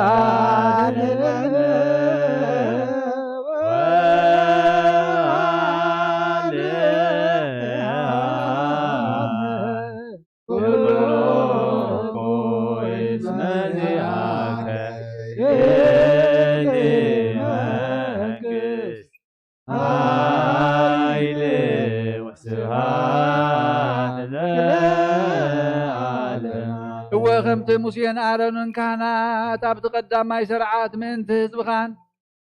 እወ፣ ከምቲ ሙሴን ኣሮንን ካህናት ኣብቲ ቀዳማይ ስርዓት ምእንቲ ህዝብኻን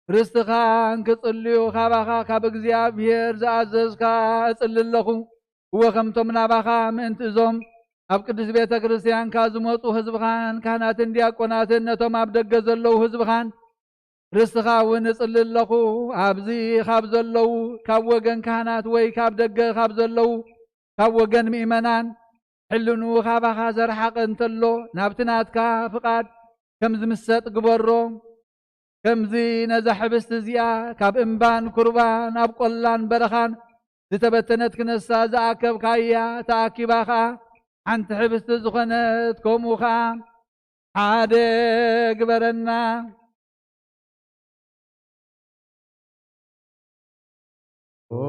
ርስትኻን ክጽልዩ ካባኻ ካብ እግዚኣብሔር ዝኣዘዝካ እጽሊ ኣለኹ። እወ፣ ከምቶም ናባኻ ምእንቲ እዞም ኣብ ቅድስት ቤተ ክርስቲያንካ ዝመጹ ህዝብኻን ካህናትን ዲያቆናትን ነቶም ኣብ ደገ ዘለዉ ህዝብኻን ርስትኻ እውን እጽሊ ኣለኹ። ኣብዚ ካብ ዘለዉ ካብ ወገን ካህናት ወይ ካብ ደገ ካብ ዘለዉ ካብ ወገን ምእመናን ሕልንኡ ካባኻ ዘርሓቐ እንተሎ ናብቲ ናትካ ፍቓድ ከም ዝምሰጥ ግበሮ። ከምዚ ነዛ ሕብስቲ እዚኣ ካብ እምባን ኩርባን ኣብ ቆላን በረኻን ዝተበተነት ክነሳ ዝኣከብካያ ተኣኪባ ኸኣ ሓንቲ ሕብስቲ ዝኾነት ከምኡ ኸኣ ሓደ ግበረና። ኦ፣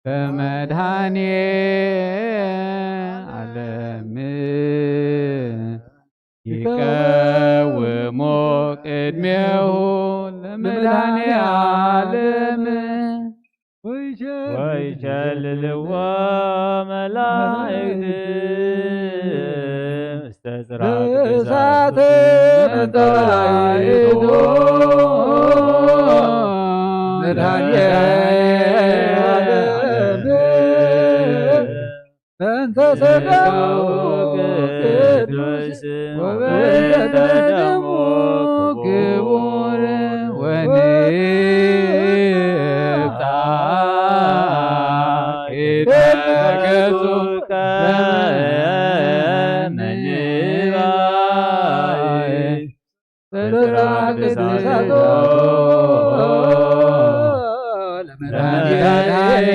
በመድኃኔ ዓለም ይቀውሞ ቅድሜሁ ለመድኃኔ ዓለም ወይሸልልዎ መላእክት ምስተ ጽርሐ ቅዱሳት መጠራይቱ መድኃኔ ዓለም በእንተ ሥጋሁ ቅዱስ ወበእንተ ደሙ ክቡር ወንብጻሕ ኪደገጹ ከመ ንባይ በስራ ቅዱሳቶ ለመድኃኔ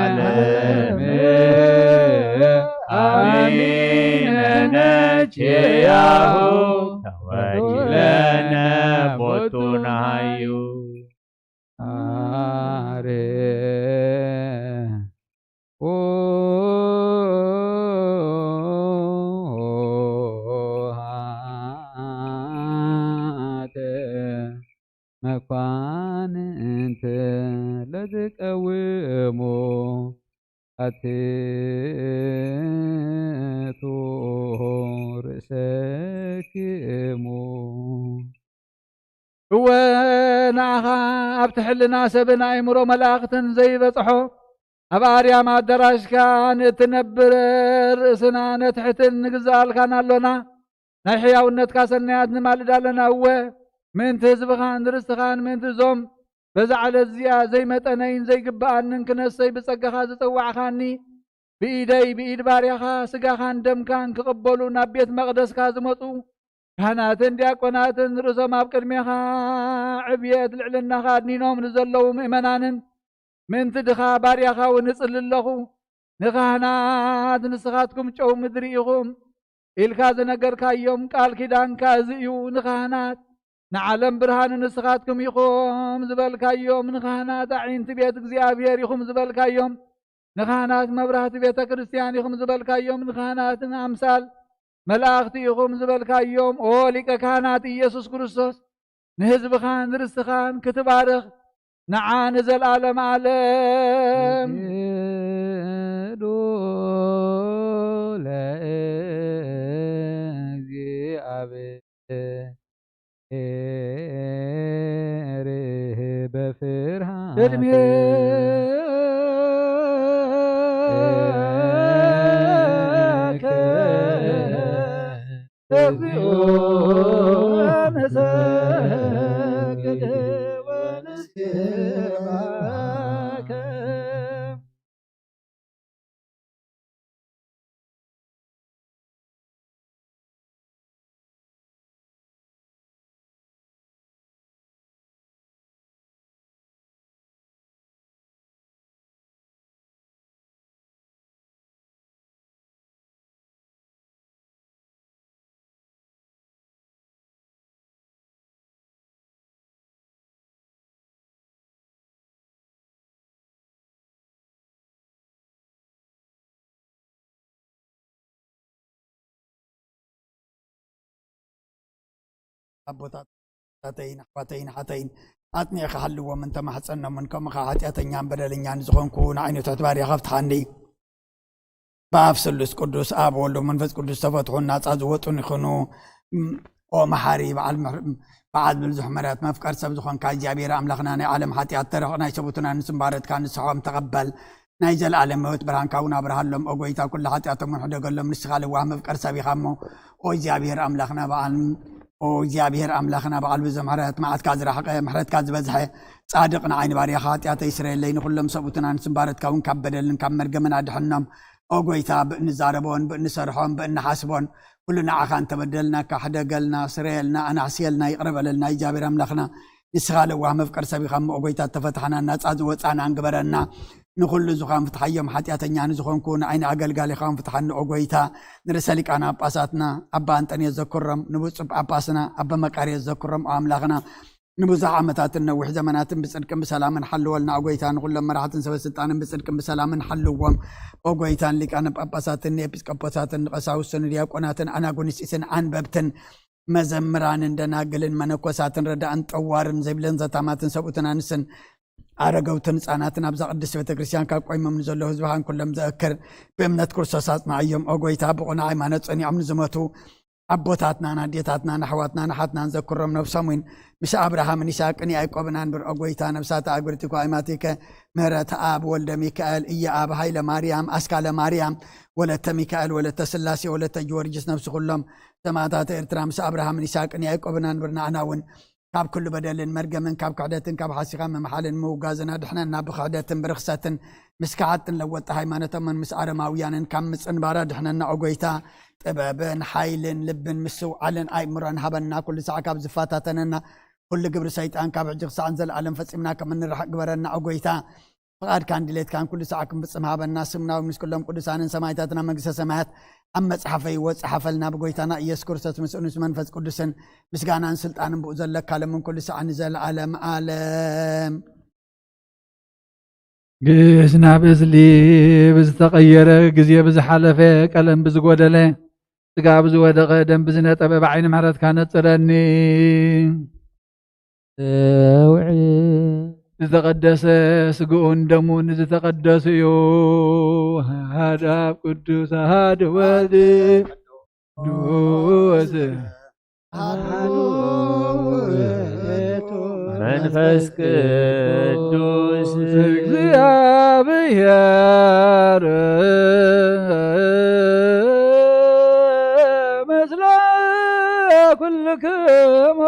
ዓለም አሚነ ነኪያሁ ተወኪለነ ቦቱ ነሃዩ። አሬ ኆኃት መኳንንት ለዝቀውሙ አትቱ ርእሰክሙ። እወ፣ ንኣኻ ኣብቲ ሕልና ሰብን ኣእምሮ መላእኽትን ዘይበጽሖ፣ ኣብ ኣርያም ኣዳራሽካ ንእትነብር ርእስና ነትሕትን ንግዝኣልካን ኣሎና። ናይ ሕያውነትካ ሰናያት ንማልድ ኣለና። እወ፣ ምእንቲ ህዝብኻን ርስትኻን፣ ምእንቲ እዞም በዛ ዕለት እዚኣ ዘይመጠነይን ዘይግብኣንን ክነሰይ ብጸጋኻ ዝጸዋዕኻኒ፣ ብኢደይ ብኢድ ባርያኻ ስጋኻን ደምካን ክቕበሉ ናብ ቤት መቕደስካ ዝመጹ ካህናትን ዲያቆናትን ርእሶም ኣብ ቅድሜኻ ዕብየት ልዕልናኻ ኣድኒኖም ንዘለዉ ምእመናንን ምእንቲ ድኻ ባርያኻ እውን እጽሊ ኣለኹ። ንኻህናት ንስኻትኩም ጨው ምድሪ ኢኹም ኢልካ ዝነገርካዮም ቃል ኪዳንካ እዚ እዩ። ንኻህናት ንዓለም ብርሃኑ ንስኻትኩም ኢኹም ዝበልካዮም፣ ንኻህናት ኣዒንቲ ቤት እግዚኣብሔር ኢኹም ዝበልካዮም፣ ንኻህናት መብራህቲ ቤተ ክርስቲያን ኢኹም ዝበልካዮም፣ ንኻህናት ኣምሳል መላእኽቲ ኢኹም ዝበልካዮም፣ ኦ ሊቀ ካህናት ኢየሱስ ክርስቶስ፣ ንህዝብኻን ርስትኻን ክትባርኽ ንዓ ንዘለዓለም ዓለም። ወኪሉ ለእግዚኣብሔር ሄር በፍርሃት ቅድሜከ እግዚኦ ንሰግድ ወንስግድ ኣቦታተይን ኣሕዋተይን ሓተይን ኣጥኒዕካ ሓልዎም እንተማሕፀኖምን ከምኡ ከዓ ሓጢኣተኛን በደለኛን ዝኾንኩ ንዓይኑ ትሕት ባርያ ከፍትሓኒ። ብኣብ ስሉስ ቅዱስ ኣብ ወልዶ መንፈስ ቅዱስ ተፈትሑ ናፃ ዝወጡን ይኹኑ። ኦ መሓሪ በዓል ብዙሕ ምሕረት መፍቀር ሰብ ዝኾንካ እግዚኣብሔር ኣምላኽና ናይ ዓለም ሓጢኣት ተረቕ ናይ ሰቡትና ንስምባረትካ ንስሖም ተቐበል። ናይ ዘለኣለም ህይወት ብርሃንካ እውን ኣብርሃሎም። ኦ ጎይታ ኩሉ ሓጢኣቶም እውን ሕደገሎም። ንስኻ ልዋህ መፍቀር ሰብ ኢኻ እሞ ኦ እግዚኣብሔር ኣምላኽና በዓል ኦ እግዚኣብሔር ኣምላኽና በዓል ብዙሕ ምሕረት መዓትካ ዝረሓቐ ምሕረትካ ዝበዝሐ ጻድቕ ንዓይኒ ባርያኻ ሓጢኣተይ ስረየለይ ንኹሎም ሰብኡትና ንስምባረትካ እውን ካብ በደልን ካብ መርገምን ኣድሕኖም። ኦ ጎይታ ብእንዛረቦን ብእንሰርሖን ብእንሓስቦን ኩሉ ንዓኻ እንተበደልናካ ሕደገልና ስረየልና ኣናሕስየልና ይቕረ በለልና እግዚኣብሔር ኣምላኽና። ንስኻ ለዋህ መፍቀር ሰብ ኢኻ እሞ ኦ ጎይታ ተፈታሕና ናፃ ዝወፃና እንግበረና። ንኹሉ ዝኻን ፍትሓዮም ሓጢኣተኛ ንዝኾንኩ ንዓይኒ ኣገልጋሊኻ ፍትሓኒ ኦ ጎይታ። ንርእሰ ሊቃነ ጳጳሳትና ኣባ ኣንጠንዮስ ዘክሮም ንብፁዕ ጳጳስና ኣባ መቃርዮስ ዘክሮም ኦ ኣምላኽና። ንብዙሕ ዓመታትን ነዊሕ ዘመናትን ብጽድቅን ብሰላምን ሓልወልና ኦ ጎይታ። ንኹሎም መራሕትን ሰበ ስልጣንን ብጽድቅን ብሰላምን ሓልዎም ኦ ጎይታ። ንሊቃነ ጳጳሳትን ንኤጲስቆጶሳትን ንቀሳውስትን ንዲያቆናትን ኣናጉንስጢስን ኣንበብትን መዘምራንን ደናግልን መነኮሳትን ረዳእን ጠዋርን ዘይብለን ዘታማትን ሰብኡትን ኣንስትን ኣረገውትን ህፃናትን ኣብዛ ቅድስት ቤተ ክርስቲያን ካብ ቆይሞም ንዘለዉ ህዝብኻን ኩሎም ዘእክር ብእምነት ክርስቶስ ኣጽንዓዮም ኦ ጎይታ። ብቑና ሃይማኖት ጸኒዖም ንዝመቱ ኣቦታትናን ኣዴታትናን ኣሕዋትናን ኣሓትናን ዘክሮም ነብሶም እውን ምስ ኣብርሃምን ይስሐቅን ያዕቆብን ኣንብር ኦ ጎይታ። ነብሳት ኣግብርቲኮ ኣይማቲከ ምህረት ኣብ ወልደ ሚካኤል እየ ኣብ ሃይለ ማርያም ኣስካለ ማርያም ወለተ ሚካኤል ወለተ ስላሴ ወለተ ጊዮርጊስ ነብሲ ኩሎም ሰማእታት ኤርትራ ምስ ኣብርሃምን ይስሐቅን ያዕቆብን ኣንብር ንዓና እውን ካብ ኩሉ በደልን መርገምን ካብ ክሕደትን ካብ ሓሲኻ ምምሓልን ምውጋዝን ኣድሕነና። ብክሕደትን ብርኽሰትን ምስ ከሓድትን ለወጥቲ ሃይማኖቶምን ምስ ኣረማውያንን ካብ ምጽንባር ኣድሕነና ኦ ጎይታ። ጥበብን ሓይልን ልብን ምስትውዓልን ኣእምሮን ሃበና። ኩሉ ሳዕ ካብ ዝፈታተነና ኩሉ ግብሪ ሰይጣን ካብ ሕጂ ክሳዕ ንዘለኣለም ፈጺምና ከም እንርሕቕ ግበረና ኦ ጎይታ። ፍቓድካን ድሌትካን ኩሉ ሳዕ ክንፍጽም ሃበና። ስምና እውን ምስ ኩሎም ቅዱሳንን ሰማዕታትና መንግስተ ሰማያት ኣብ መጽሓፈ ህይወት ጸሓፈልና። ብጎይታና ኢየሱስ ክርስቶስ ምስኡን ምስ መንፈስ ቅዱስን ምስጋናን ስልጣንን ብኡ ዘለካ ሎምን ኩሉ ሳዕ ንዘለኣለም ኣለም። ግእዝ ናብ እዝሊ ብዝተቐየረ ግዜ ብዝሓለፈ ቀለም ብዝጎደለ ስጋ ብዝወደቐ ደም ብዝነጠበ ብዓይኒ ምሕረትካ ነጽረኒ። ሰውዒ ዝተቐደሰ ስግኡን ደሙን ዝተቐደሱ እዩ። ሓደ ኣብ ቅዱስ ሓደ ወልድ ቅዱስ መንፈስ ቅዱስ እግዚኣብሔር ምስለ ኩልክሙ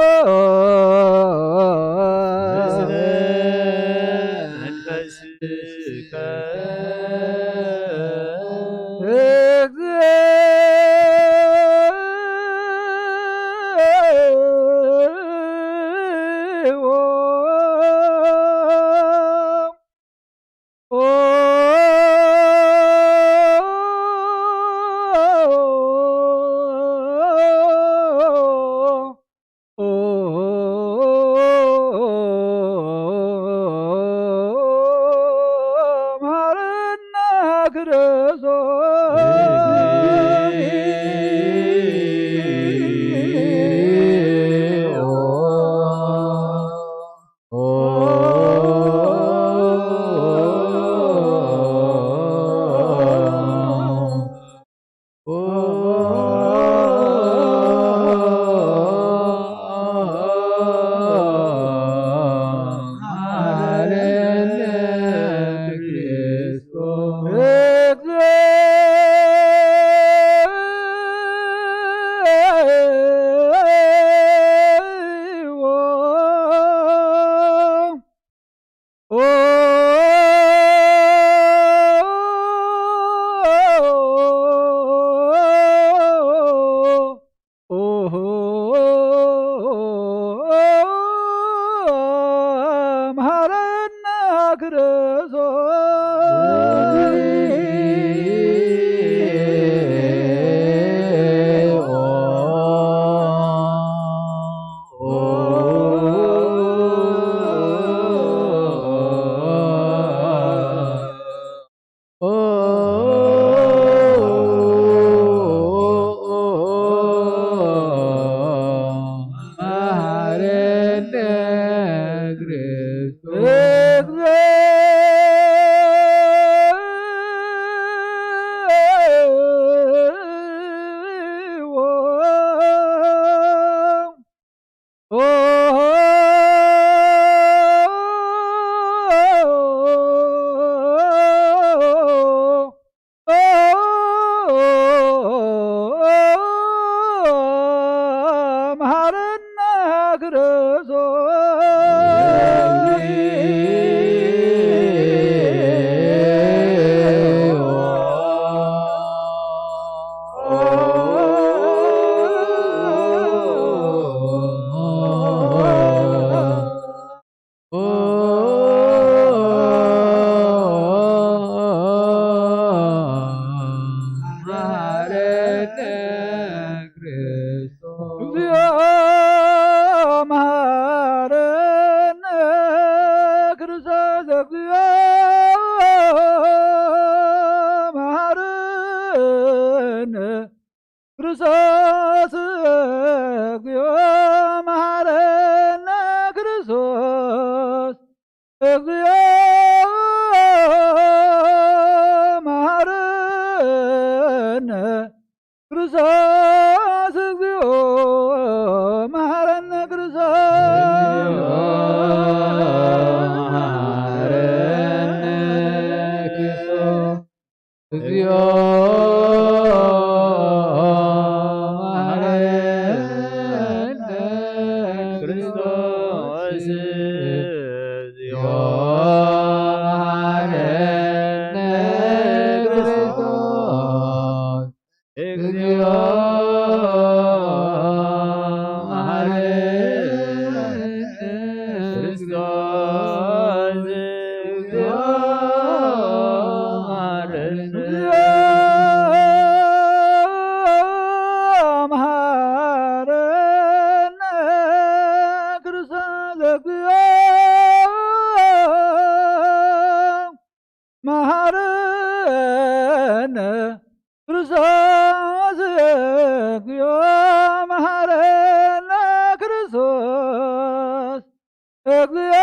እግዚኦ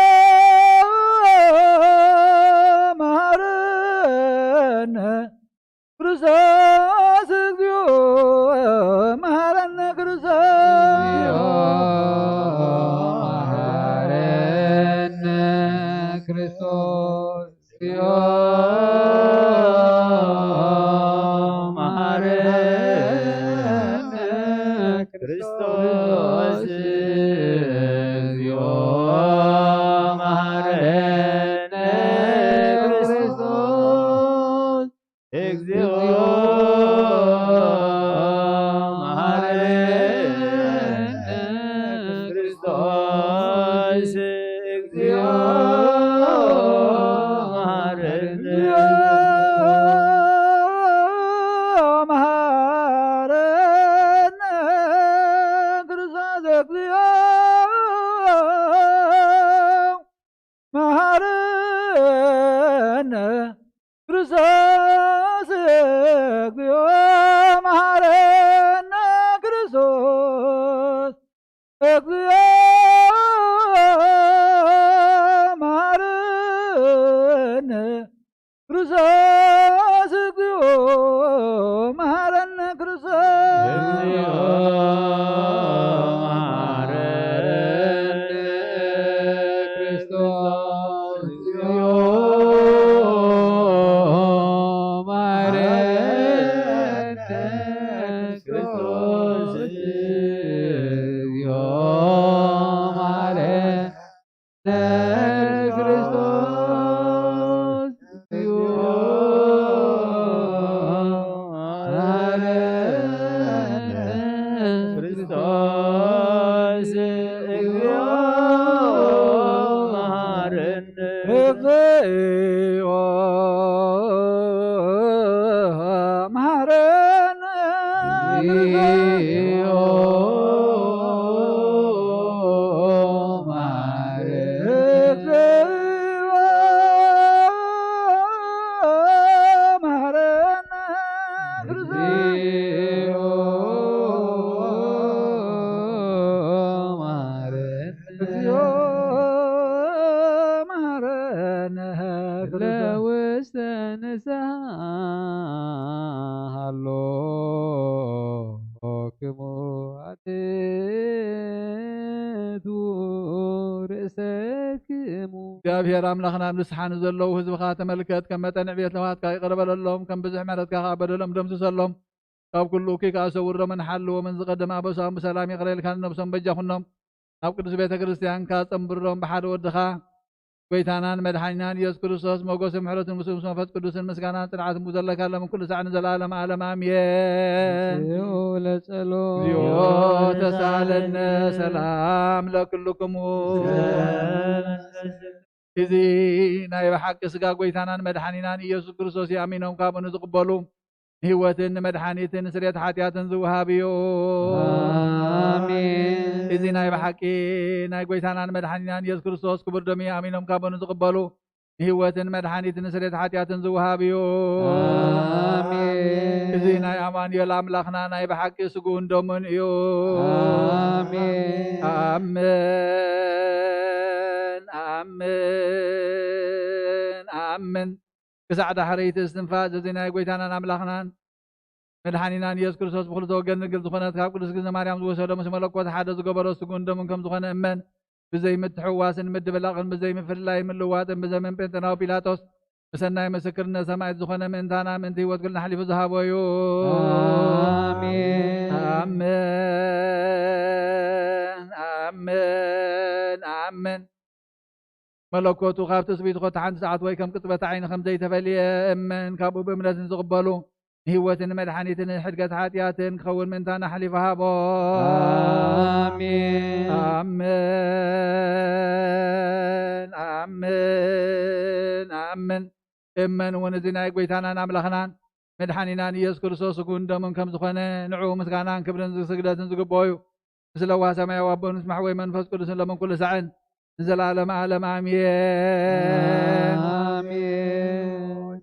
መሐረነ ክርስቶስ፣ እግዚኦ መሐረነ ክርስቶስ። እግዚኦ መሐረነ ክርስቶስ። እግዚኦ መሐረነ ክርስቶስ። እግዚኦ መሐረነ ክርስቶስ። እግዚኦ መሐረነ ክርስቶስ። እግዚኦ መሐረነ። መሐረነ ክርስቶስ። እግዚኦ መሐረነ ክርስቶስ። እግዚኦ መሐረነ ክርስቶስ። እግዚኦ መሐረነ ክርስቶስ። እግዚኦ መሐረነ ክርስቶስ። እግዚኦ መሐረነ ክርስቶስ። እግዚኦ መሐረነ ክርስቶስ። እግዚኦ መሐረነ ክርስቶስ። እግዚኦ መሐረነ ክርስቶስ። እግዚኦ መሐረነ። እግዚኦ መሐረነ። እግዚኦ መሐረነ። መሐረነ። እግዚኦ መሐረነ። እግዚኦ መሐረነ። ለውስተ ንስሐ ሃሎክሙ ኣትቱ ርእሰክሙ። እግዚኣብሔር ኣምላኽና፣ ኣብ ንስሓ ንዘለዉ ህዝብኻ ተመልከት፣ ከም መጠን ዕብየት ለውሃትካ ይቕረ በለሎም፣ ከም ብዝሒ ምሕረትካ ኸኣ በደሎም ደምስሰሎም። ካብ ኩሉ እኩይ ከኣ ሰውሮምን ሓልዎምን። ዝቐደመ ኣበሳኦም ብሰላም ይቕረ ኢልካ ንነብሶም በጃ ኩኖም። ናብ ቅዱስ ቤተ ክርስቲያንካ ጸንብሮም። ብሓደ ወድኻ ጎይታናን መድሓኒናን ኢየሱስ ክርስቶስ ሞገስን ምሕረትን ምስኡ ምስ መንፈስ ቅዱስን ምስጋናን ጽንዓትን ዘለካ ሎምን ኩሉ ሳዕ ንዘለዓለም ዓለም ኣሜን። ለጸሎ። እግዚኦ ተሳለነ ሰላም ለክልክሙ። እዚ ናይ ብሓቂ ስጋ ጎይታናን መድሓኒናን ኢየሱስ ክርስቶስ እዩ። ኣሚኖም ካብኡ ንዝቕበሉ ንህይወትን ንመድሓኒትን ንስርየት ሓጢኣትን ዝወሃብ እዩ። ኣሜን። እዚ ናይ ብሓቂ ናይ ጎይታናን መድሓኒናን ኢየሱስ ክርስቶስ ክቡር ደም እዩ። ኣሚኖም ካብኡ ንዝቕበሉ ንህይወትን መድሓኒትን ንስርየት ሓጢኣትን ዝወሃብ እዩ። ኣሜን። እዚ ናይ ኣማኑኤል ኣምላኽና ናይ ብሓቂ ስግኡን ደሙን እዩ። ኣሜን። ኣምን፣ ኣምን፣ ኣምን። ክሳዕ ዳሕረይቲ እስትንፋስ እዚ ናይ ጎይታናን ኣምላኽናን መድሓኒናን ኢየሱስ ክርስቶስ ብኽልተ ወገን ድንግል ዝኾነት ካብ ቅድስት ግዝነ ማርያም ዝወሰዶ ምስ መለኮት ሓደ ዝገበሮ ስግኡን ደሙን ከም ዝኾነ እመን። ብዘይ ምትሕዋስን ምድብላቕን ብዘይ ምፍልላይ ምልዋጥን ብዘመን ጴንጤናዊ ጲላጦስ ብሰናይ ምስክርነት ሰማዕት ዝኾነ ምእንታና ምእንቲ ህይወት ኩልና ኣሕሊፉ ዝሃቦ እዩ። ኣሜን። ኣሜን፣ ኣሜን፣ ኣሜን። መለኮቱ ካብ ትስብእቱ ኸቶ ሓንቲ ሰዓት ወይ ከም ቅጽበተ ዓይኒ ከም ዘይተፈልየ እመን። ካብኡ ብእምነት ንዝቕበሉ ንህይወትን መድሓኒትን ሕድገት ሓጢኣትን ክኸውን ምእንታና ኣሕሊፉ ሃቦ። ኣሜን። ኣሜን፣ ኣሜን፣ ኣሜን። እመን እውን እዚ ናይ ጎይታናን ኣምላኽናን መድሓኒናን ኢየሱስ ክርስቶስ ስግኡን ደሙን ከም ዝኾነ ንዕኡ ምስጋናን ክብርን ስግደትን ዝግብኦ እዩ። ምስለ ዋህ ሰማያዊ ኣቦን ምስ ማሕወይ መንፈስ ቅዱስን ሎምን ኩሉ ሳዕን ንዘለዓለመ ዓለም ኣሜን። ኣሜን።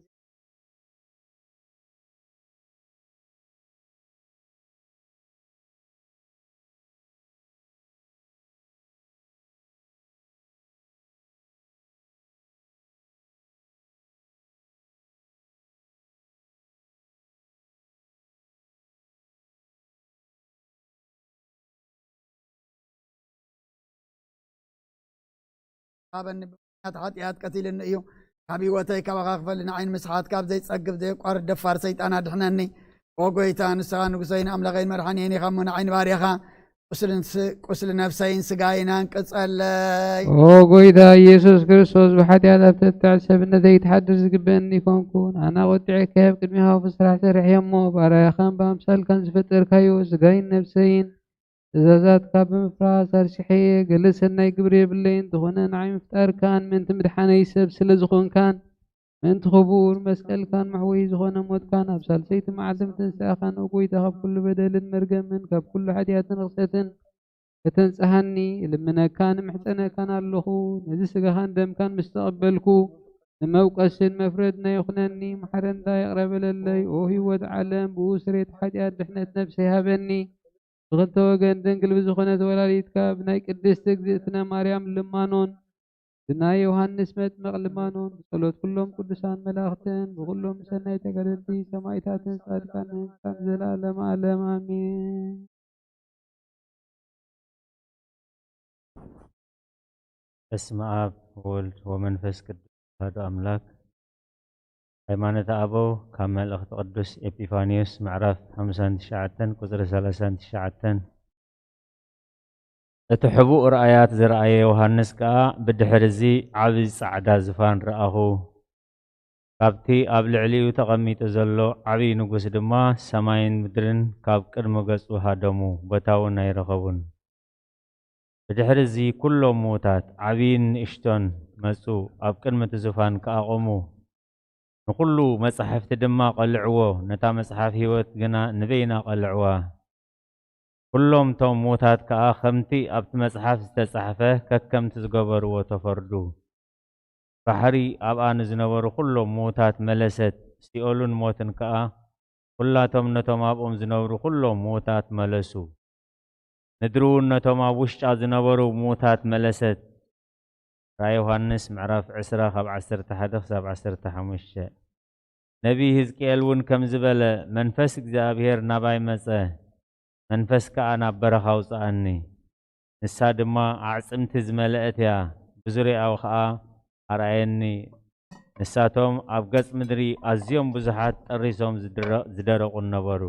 ሃበኒ፣ ብምኽንያት ሓጢኣት ቀቲልኒ እዩ። ካብ ህይወተይ ካባኻ ክፈሊ ንዓይን ምስሓት ካብ ዘይጸግብ ዘየቋርጥ ደፋር ሰይጣን ኣድሕነኒ። ኦ ጎይታ፣ ንስኻ ንጉሰይን ኣምላኸይን መድሓኒየይን ኢኻ እሞ ንዓይን ባርያኻ ቁስልን ስ-፣ ቁስሊ ነፍሰይን ስጋይን ኣንቅጸለይ። ኦ ጎይታ ኢየሱስ ክርስቶስ፣ ብሓጢኣት ኣብ ተትዕ ሰብነተይ ክትሓድር ዝግበአኒ ይኮንኩን። ኣነ ቆጢዐካ ኣብ ቅድሚኻ ክፉእ ስራሕ ሰሪሐ እሞ፣ ባርያኻን ብኣምሳልካን ዝፈጠርካዮ ስጋይን ነፍሰይን ትእዛዛትካ ብምፍራስ ኣርሲሐ እየ። ገለ ሰናይ ግብሪ የብለይን፣ እንተኾነ ንዓይ ምፍጣርካን ምእንቲ ምድሓነይ ሰብ ስለ ዝኾንካን ምእንቲ ክቡር መስቀልካን መሕወዪ ዝኾነ ሞትካን ኣብ ሳልሰይቲ መዓልቲ ምትንሳእኻን፣ ኦ ጎይታ፣ ካብ ኩሉ በደልን መርገምን ካብ ኩሉ ሓጢኣትን ርኽሰትን ከተንጽሃኒ እልምነካን እምሕጸነካን ኣለኹ። ነዚ ስጋኻን ደምካን ምስ ተቐበልኩ፣ ንመውቀስን መፍረድን ኣይኹነኒ። ማሕረንታ ይቕረ በለለይ። ኦ ህይወት ዓለም፣ ብኡ ስሬት ሓጢኣት ድሕነት ነፍሰይ ሃበኒ። ብኽልተ ወገን ድንግል ብዝኾነት ወላዲትካ፣ ብናይ ቅድስቲ እግዝእትነ ማርያም ልማኖን ብናይ ዮሃንስ መጥምቕ ልማኖን ብጸሎት ኩሎም ቅዱሳን መላእኽትን ብኩሎም ሰናይ ተጋደልቲ ሰማዕታትን ጻድቃንን ካብ ዘላለም ዓለም ኣሜን። በስመ ኣብ ወወልድ ወመንፈስ ቅዱስ ኣሐዱ ኣምላክ። ሃይማኖተ ኣበው ካብ መልእኽቲ ቅዱስ ኤጲፋንዮስ ምዕራፍ ሓምሳን ትሽዓተን ቁጽሪ ሰላሳን ትሽዓተን። እቲ ሕቡእ ራእያት ዝረኣየ ዮሃንስ ከኣ ብድሕሪ እዚ ዓቢ ጻዕዳ ዝፋን ረኣኹ። ካብቲ ኣብ ልዕሊኡ ተቐሚጡ ዘሎ ዓቢ ንጉስ ድማ ሰማይን ምድርን ካብ ቅድሚ ገጹ ሃደሙ፣ ቦታ እውን ኣይረኸቡን። ብድሕሪ እዚ ኩሎም ምዉታት፣ ዓቢይን ንእሽቶን፣ መጹ፣ ኣብ ቅድሚ እቲ ዝፋን ከኣ ቖሙ። ንኹሉ መጻሕፍቲ ድማ ቐልዕዎ፣ ነታ መጽሓፍ ህይወት ግና ንበይና ቐልዕዋ። ኩሎም እቶም ምዉታት ከኣ ከምቲ ኣብቲ መጽሓፍ ዝተጻሕፈ ከከምቲ ዝገበርዎ ተፈርዱ። ባሕሪ ኣብኣ ንዝነበሩ ኩሎም ምዉታት መለሰት፣ ሲኦልን ሞትን ከኣ ኩላቶም ነቶም ኣብኦም ዝነብሩ ኩሎም ምዉታት መለሱ። ምድሪ እውን ነቶም ኣብ ውሽጣ ዝነበሩ ምዉታት መለሰት። ራእይ ዮሃንስ ምዕራፍ ዕስራ ካብ ዓሰርተ ሓደ ክሳብ ዓሰርተ ሓሙሽተ። ነቢይ ህዝቅኤል እውን ከምዚ በለ፣ መንፈስ እግዚኣብሔር ናባይ መጸ፣ መንፈስ ከኣ ናብ በረኻ ኣውጽኣኒ። ንሳ ድማ ኣዕጽምቲ ዝመልአት እያ፣ ብዙርያኡ ኸኣ ኣርኣየኒ። ንሳቶም ኣብ ገጽ ምድሪ ኣዝዮም ብዙሓት ጠሪሶም ዝድረ-፣ ዝደረቑን ነበሩ።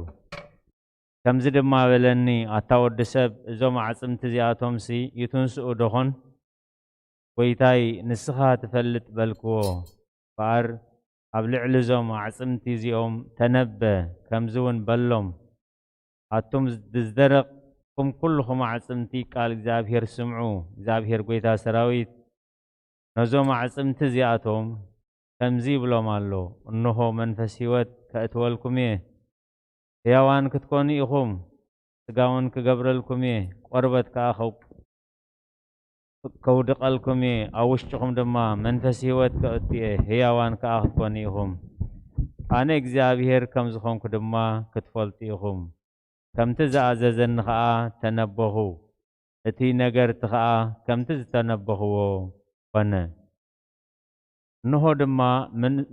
ከምዚ ድማ በለኒ፣ ኣታ ወዲ ሰብ፣ እዞም ኣዕጽምቲ እዚኣቶምሲ ይትንስኡ ደኾን? ጐይታይ፣ ንስኻ ትፈልጥ በልክዎ። እምበኣር ኣብ ልዕሊ እዞም ኣዕጽምቲ እዚኦም ተነበ፣ ከምዚ እውን በሎም፣ ኣቱም ብዝደረቕኩም ኩልኹም ኣዕጽምቲ ቃል እግዚኣብሄር ስምዑ። እግዚኣብሄር ጐይታ ሰራዊት ነዞም ኣዕጽምቲ እዚኣቶም ከምዚ ይብሎም ኣሎ፣ እንሆ መንፈስ ህይወት ከእትወልኩም እየ፣ ህያዋን ክትኮኑ ኢኹም፣ ስጋ እውን ክገብረልኩም እየ፣ ቆርበት ከኣ ከው-፣ ከውድቐልኩም እየ፣ ኣብ ውሽጥኹም ድማ መንፈስ ህይወት ከእቱ እየ፣ ህያዋን ከኣ ክትኮኑ ኢኹም። ኣነ እግዚኣብሄር ከም ዝኾንኩ ድማ ክትፈልጡ ኢኹም። ከምቲ ዝኣዘዘኒ ኸኣ ተነበኹ፣ እቲ ነገርቲ ኸኣ ከምቲ ዝተነበኽዎ ኮነ። እንሆ ድማ ምን-፣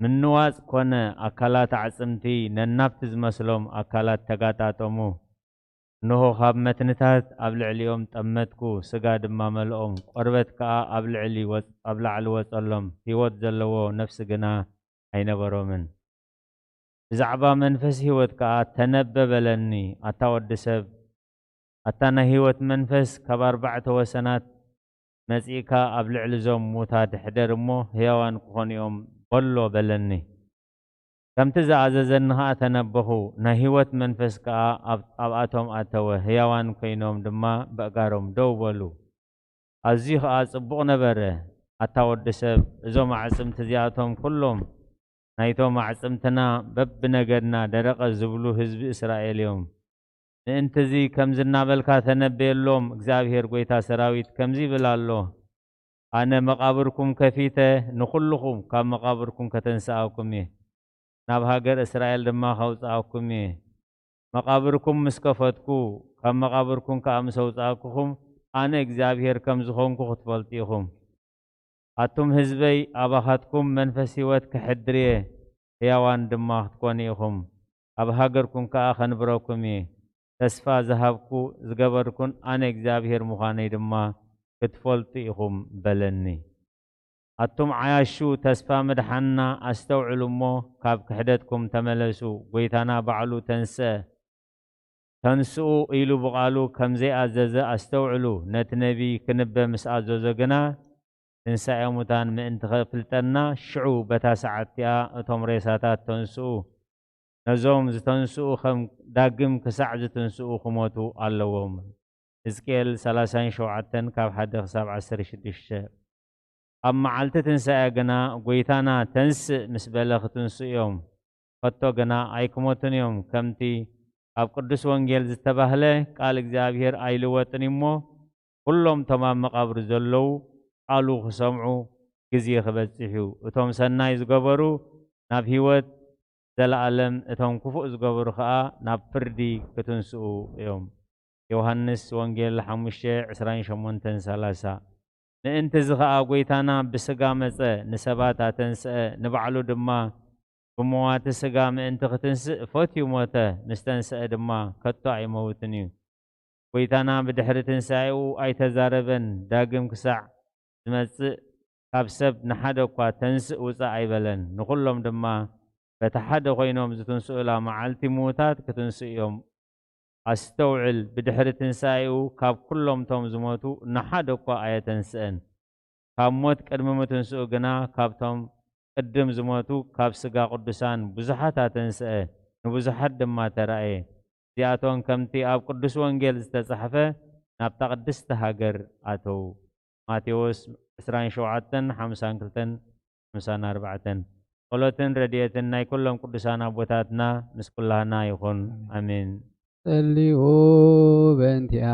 ምንዋጽ ኮነ፣ ኣካላት ኣዕጽምቲ ነናብቲ ዝመስሎም ኣካላት ተጋጣጠሙ። እንሆ ካብ መትንታት ኣብ ልዕሊኦም ጠመትኩ፣ ስጋ ድማ መልኦም፣ ቆርበት ከኣ ኣብ ልዕሊ ወጽ-፣ ኣብ ላዕሊ ወጸሎም፣ ህይወት ዘለዎ ነፍሲ ግና ኣይነበሮምን። ብዛዕባ መንፈስ ህይወት ከኣ ተነበ በለኒ፣ ኣታ ወዲ ሰብ፣ ኣታ ናይ ህይወት መንፈስ ካብ ኣርባዕተ ወሰናት መጺእካ ኣብ ልዕሊ እዞም ሙታት ሕደር እሞ ህያዋን ክኾኑ እዮም በሎ በለኒ። ከምቲ ዝኣዘዘኒ ኸኣ ተነበኹ፣ ናይ ህይወት መንፈስ ከኣ ኣብ-፣ ኣብኣቶም ኣተወ፣ ህያዋን ኮይኖም ድማ በእጋሮም ደው በሉ። ኣዝዩ ኸኣ ጽቡቕ ነበረ። ኣታ ወዲ ሰብ፣ እዞም ኣዕጽምቲ እዚኣቶም ኩሎም ናይቶም ኣዕጽምትና በብነገድና ደረቐ ዝብሉ ህዝቢ እስራኤል እዮም። ምእንቲ እዚ ከምዚ እናበልካ ተነበየሎም፣ እግዚኣብሄር ጐይታ ሰራዊት ከምዚ ይብል ኣሎ፣ ኣነ መቓብርኩም ከፊተ ንኹልኹም ካብ መቓብርኩም ከተንስኣኩም እየ፣ ናብ ሃገር እስራኤል ድማ ከውጽኣኩም እየ። መቓብርኩም ምስ ከፈትኩ፣ ካብ መቓብርኩም ከኣ ምስ ኣውጻእኩኹም፣ ኣነ እግዚኣብሄር ከም ዝኾንኩ ክትፈልጡ ኢኹም። ኣቱም ህዝበይ፣ ኣባኻትኩም መንፈስ ህይወት ክሕድር እየ፣ ህያዋን ድማ ክትኮኑ ኢኹም። ኣብ ሃገርኩም ከኣ ከንብረኩም እየ። ተስፋ ዝሃብኩ ዝገበርኩን ኣነ እግዚኣብሄር ምዃነይ ድማ ክትፈልጡ ኢኹም በለኒ። ኣቱም ዓያሹ ተስፋ ምድሓንና ኣስተውዕሉ እሞ ካብ ክሕደትኩም ተመለሱ። ጐይታና ባዕሉ ተንስአ። ተንስኡ ኢሉ ብቓሉ ከም ዘይኣዘዘ ኣስተውዕሉ። ነቲ ነቢይ ክንበ ምስ ኣዘዞ ግና ትንሳኤ ሙታን ምእንቲ ኸፍልጠና ሽዑ በታ ሰዓት እቲኣ እቶም ሬሳታት ተንስኡ። ነዞም ዝተንስኡ ኸም ዳግም ክሳዕ ዝትንስኡ ክሞቱ ኣለዎም። ሕዝቅኤል ሰላሳን ሸውዓተን ካብ ሓደ ክሳብ ዓሰርተ ሽዱሽተ። ኣብ መዓልቲ ትንሳኤ ግና ጐይታና ተንስእ ምስ በለ ክትንስኡ እዮም። ከቶ ግና ኣይክሞቱን እዮም። ከምቲ ኣብ ቅዱስ ወንጌል ዝተባህለ ቃል እግዚኣብሔር ኣይልወጥን እዩ እሞ ኩሎም እቶም ኣብ መቓብር ዘለዉ ቃሉ ክሰምዑ ግዜ ክበጽሕ እዩ። እቶም ሰናይ ዝገበሩ ናብ ህይወት ዘለኣለም፣ እቶም ክፉእ ዝገበሩ ኸኣ ናብ ፍርዲ ክትንስኡ እዮም። ዮሃንስ ወንጌል ሓሙሽተ ዕስራን ሸሞንተን ሰላሳ። ምእንቲ እዚ ኸኣ ጐይታና ብስጋ መጸ፣ ንሰባት ኣተንስአ፣ ንባዕሉ ድማ ብመዋቲ ስጋ ምእንቲ ክትንስእ ፈትዩ ሞተ፣ ምስ ተንስአ ድማ ከቶ ኣይመውትን እዩ። ጐይታና ብድሕሪ ትንሳኤኡ ኣይተዛረበን፣ ዳግም ክሳዕ ዝመጽእ ካብ ሰብ ንሓደ እኳ ተንስእ ውጻእ ኣይበለን። ንኹሎም ድማ በቲ ሓደ ኮይኖም ዝትንስኡላ መዓልቲ ምዉታት ክትንስኡ እዮም። ኣስተውዕል፣ ብድሕሪ ትንሳኤኡ ካብ ኩሎም እቶም ዝሞቱ ንሓደ እኳ ኣየተንስአን። ካብ ሞት ቅድሚ ምትንስኡ ግና ካብቶም ቅድም ዝሞቱ ካብ ስጋ ቅዱሳን ብዙሓት ኣተንስአ፣ ንብዙሓት ድማ ተራእየ። እዚኣቶም ከምቲ ኣብ ቅዱስ ወንጌል ዝተጻሕፈ ናብታ ቅድስቲ ሃገር ኣተዉ። ማቴዎስ ዕስራን ሸውዓተን፣ ሓምሳን ክልተን፣ ሓምሳን ኣርባዕተን። ጸሎትን ረድኤትን ናይ ኩሎም ቅዱሳን ኣቦታትና ምስ ኩላህና ይኹን። ኣሜን። ጸልዩ በእንቲኣነ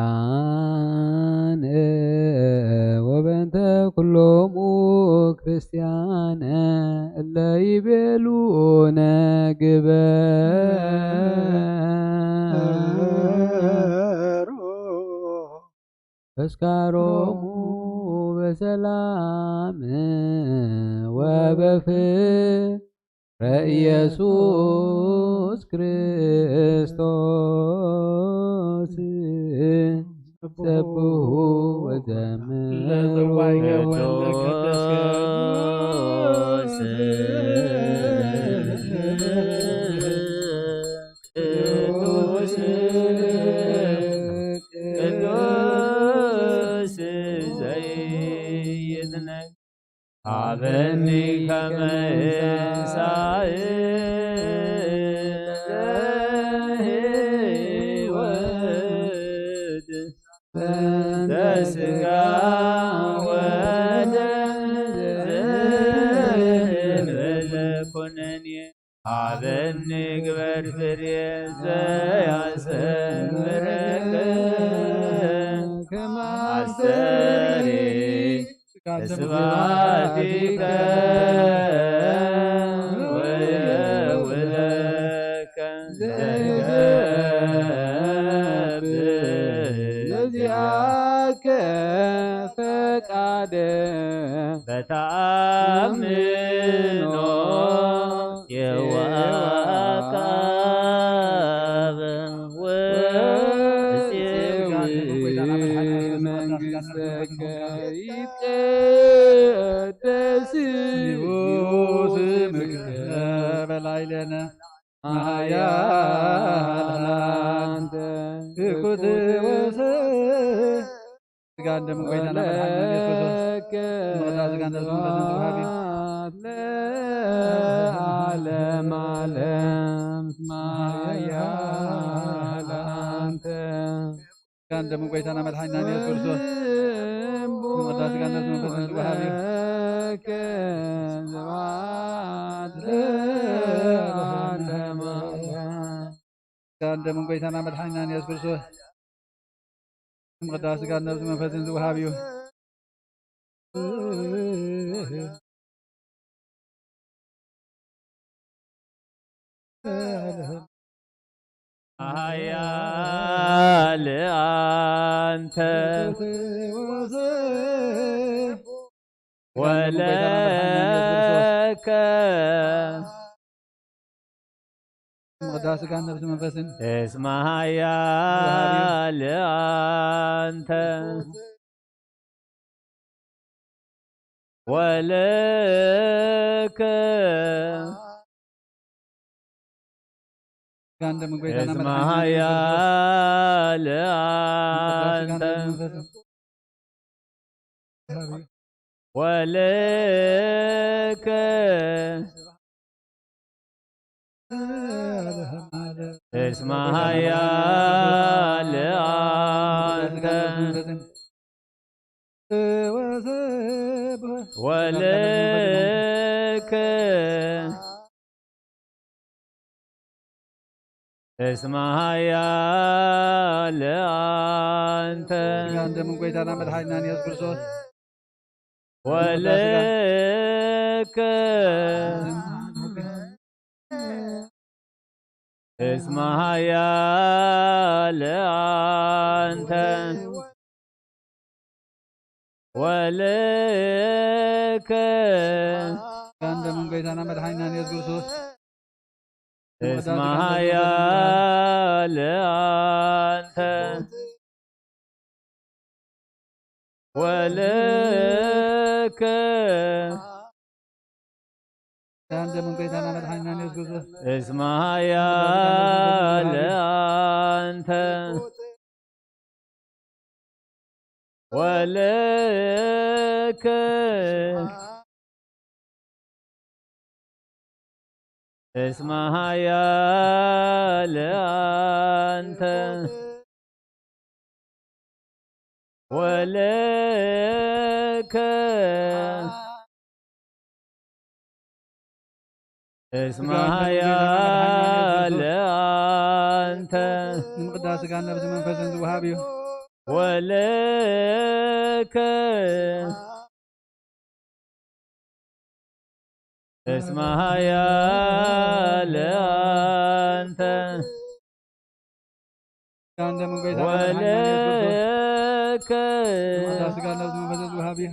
ወበእንተ ኩሎሙ ክርስቲያነ እለ ይቤሉነ ግበሩ ተስካሮሙ በሰላም ወበፍቅረ ኢየሱስ ክርስቶስ። ሰብሑ ወዘምሩ ለዘዋይገ ወልደ ቅዱስ ቅዱስ ቅዱስ ዘይትነግ ሃበኒ ከመ እንሳእ ለሕይወት በስጋ ወደም ዘእንበለ ኩነኔ። ሃበኒ ግበር ፍሬ ዘያስተምረከ ከመ ኣስተሪ ስብሐቲከ ወየውለከ ዘይገብር ለዚአከ ፈቃደ በተአምኖ የዋካበ ወእፄዊ መንግሥተከ ይትቀደስ ስምከ በላዕሌነ ኃያል አንተ ትኩት ወሰ ስጋን ደምን ጐይታና መድኃኒና ኢየሱስ ክርስቶስ። ስምረታ ስጋን ነፍስን መንፈስን ስብሐት ይሁን። ለዓለመ ዓለም እስመ ኃያል አንተ። ስጋን ደምን ጐይታና መድኃኒና ኢየሱስ ክርስቶስ። ስምረታ ስጋን ነፍስን መንፈስን ስብሐት ይሁን። ለከ ስብሐት ለዓለመ ዓለም። ስጋን ደምን ጐይታና መድኃኒና ኢየሱስ ክርስቶስ። ስም ቅዳሴ ስጋን ነፍስ መንፈስን ዝወሃብ እዩ። ኃያል አንተ ወለከ ቅዳሴ ስጋን ነፍስ መንፈስን እስመ ኃያል አንተ ወልከ ጋንደ ምግበይታና እስመ መድኃኒዓለም ኢየሱስ ኃያል አንተ። ወልከ እስመ ኃያል አንተ። ወልከ እስመ ኃያል አንተ። ስጋን ደምን ጎይታና መድኃኒናን ኢየሱስ ክርስቶስ። ወልከ እስመ ኃያል አንተ። ወልከ ስጋን ደምን ጎይታና መድኃኒናን ኢየሱስ ክርስቶስ። እስመ ኃያል አንተ። ወልከ ስጋን ደምን ጎይታና መድኃኒናን ኢየሱስ ክርስቶስ። እስመ ኃያል አንተ። ወልከ እስመ ኃያል አንተ። ወልከ እስመ ስጋን ደምን ጎይታና መድኃኒናን ኢየሱስ ኃያል ክርስቶስ። አንተ። ንምቅዳስ ስጋን ነብሲ መንፈስን ዝወሃብ እዩ። ወልከ እስመ ኃያል አንተ። ስጋን ደምን ጎይታና መድኃኒናን ኢየሱስ ክርስቶስ። ወልከ ንምቅዳስ ስጋን ነብሲ መንፈስን ዝወሃብ እዩ።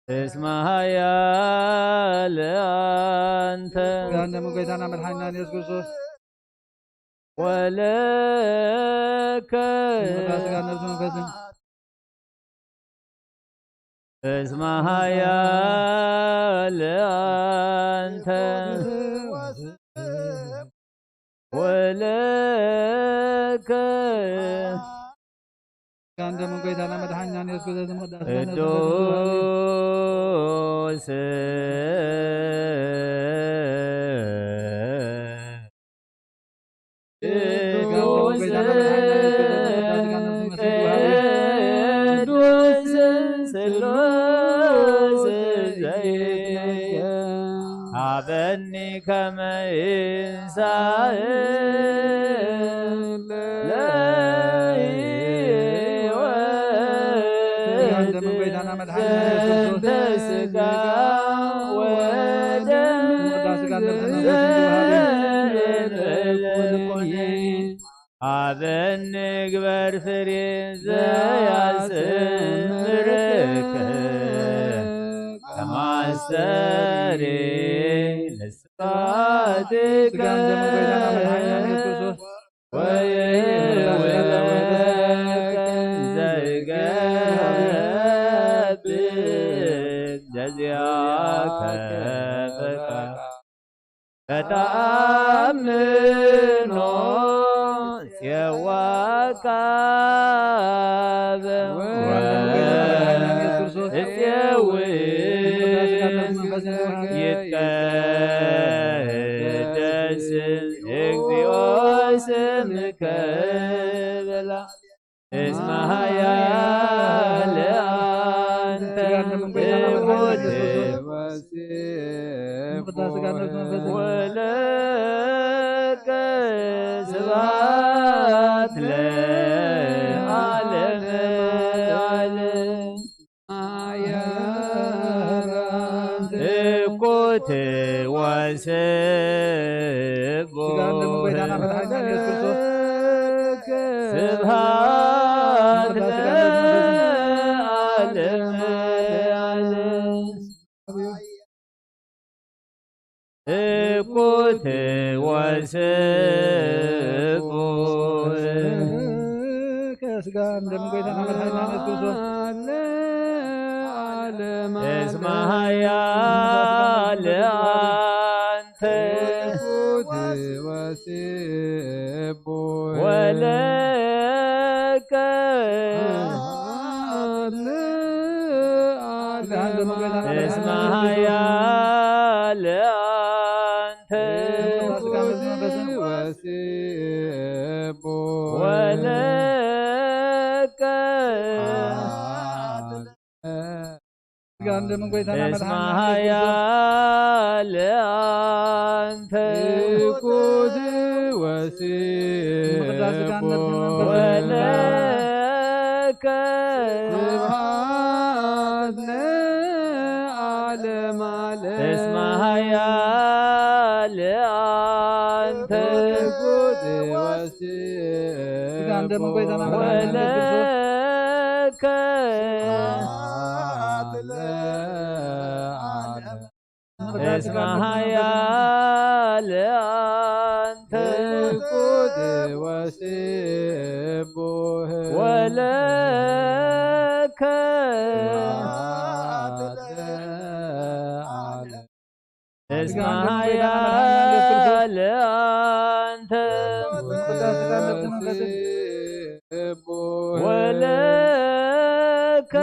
እስመ ኃያል አንተ። ስጋን ደምን ጎይታና መድኃኒናን ኢየሱስ ክርስቶስ። ወልከ ስጋ ነፍስ መንፈስን። እስመ ኃያል አንተ። ወልከ ስጋን ደምን ጎይታና መድኃኒናን ኢየሱስ ክርስቶስ። ቅዱስ ቅዱስ ስሉስ ዘይትነገር ሀበኒ ከመ ይንሳእ ለሕይወት ስጋን ደምን ጎይታና መድኃኒና ኢየሱስ ክርስቶስ። ዘንተ ስጋ ወደም ወዳ ስጋ ለብሰን ዘንተ ኩን። ሀበኒ ግበር ፍሬ ዘያስምርከ ከማስተሪ ለስፋትከ ስጋን ደምን ጎይታና መድኃኒና ኢየሱስ ክርስቶስ። ወይውለከ ዘይገብር ዘዚአከ ፈቃድ ከተአምኖ ፄዋካ ወእፄዊ ይትቀደስ እግዚኦ ስምከ በላ። እስመ ኃያል አንተ ትሑት ወለከ ስብሐት ለዓለመ ዓለም። እኩት ወስቡሕ ስጋን ደምን ጎይታና መድኃኒና ኢየሱስ ክርስቶስ። ስብሐት ለዓለመ ዓለም። እኩት ወስቡሕ ስጋን ደምን ጎይታና መድኃኒና ኢየሱስ ክርስቶስ። እስመ ኃያል አንተ ወለከ እስመ ኃያል አንተ ወለከ እስመ ኃያል አንተ ወለከ ስብሐት ለዓለመ ዓለም። እስመ ኃያል አንተ ወለከ እስመ ኃያል አንተ ወለከ እስመ ኃያል አንተ ወለከ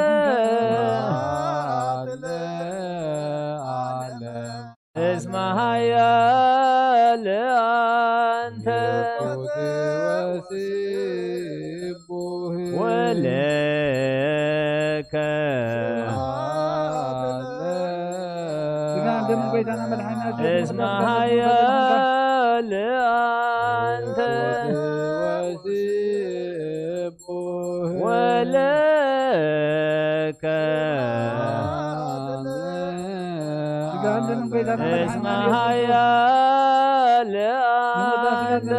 እስመ ኃያል አንተ ወለከ እስመ ኃያል አንተ ወለከ እስመ ኃያል አንተ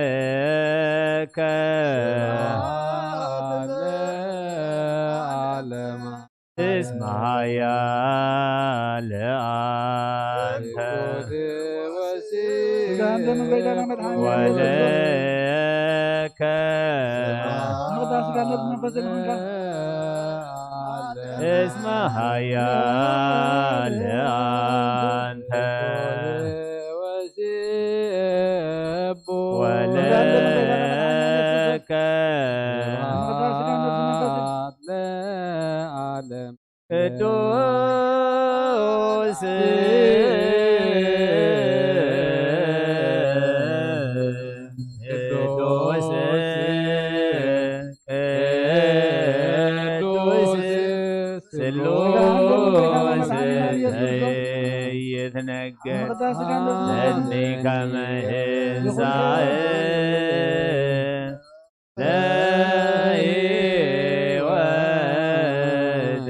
ወለከ እስመ ኃያል አንተ ወለከ እስመ ኃያል አንተ ወለከ ለዓለም ቅዱስ ቅዱስ ቅዱስ ስሉስ ይትነገር እኒ ከመ ህንሳኤ ለሕይወት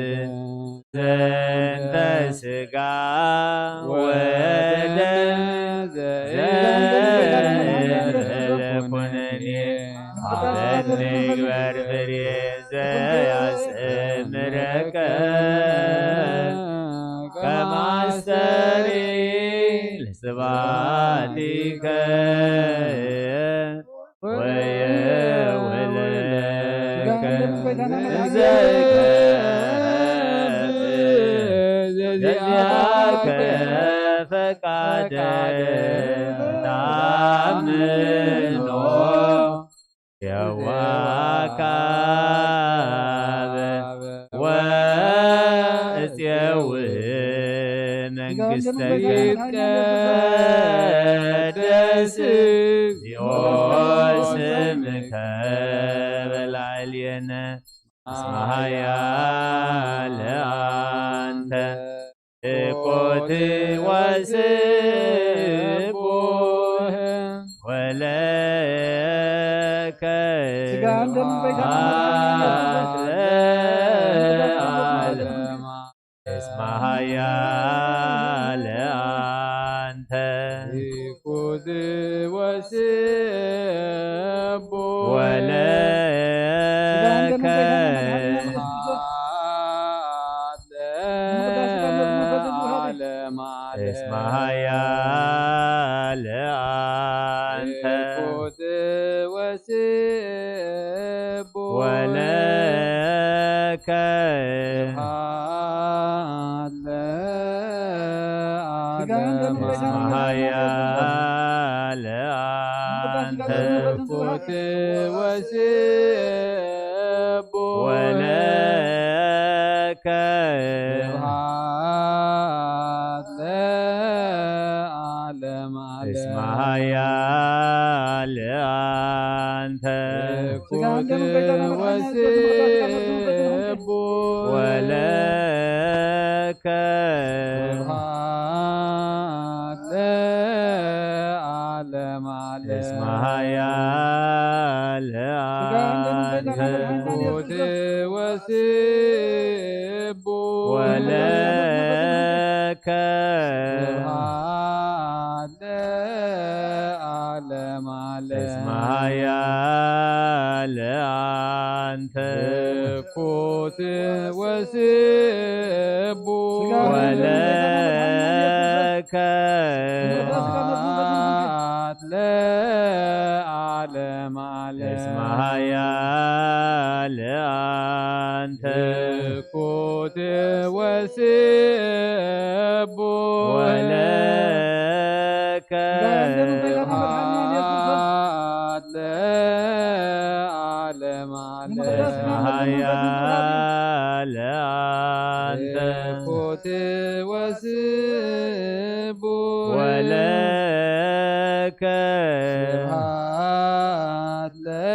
ዘንተ ሥጋ ወደም ዘእንበለ ኩነኔ ሀበ ንግበር ፍሬ ዘያስተምረከ ከመ አስተሪ ለስብሐቲከ ወየውለከ እንዘ ይከፍእ ዘዚአከ ፈቃደ ታምኖ የዋካ ወእፄው መንግሥተከ ይትቀደስ እግዚኦ ስምከ በላዕሌነ እስመ ኃያል አንተ ትኩት ወስቡሕ ወለከ ስጋን ደምን በይታ ስብሐት ለዓለመ እስመ ኃያል አንተ ትኩት ወስቡሕ ወለከ እስመ ኃያል አንተ ትኩት ወስቡሕ ወለከ ስብሐት ለዓለመ ዓለም። እስመ ኃያል አንተ። ስብሐት ወስቡ ወለከ ስብሐት ለዓለመ ዓለም። እስመ ኃያል አንተ። ስብሐት ወስቡ ወለከ ስብሐት ለዓለመ ዓለም። እስመ ኃያል አንተ። ስብሐት ወስቡ ወለከ ስብሐት ለዓለመ ዓለም። እስመ ኃያል አንተ። ስብሐት ወስቡ ወለከ ስብሐት ለዓለመ ዓለም። እስመ ኃያል አንተ። ስብሐት ወስቡ ወለከ ስብሐት ለዓለመ ዓለም። እስመ ኃያል አንተ። ስብሐት ወስቡ ወለከ ስብሐት ለዓለመ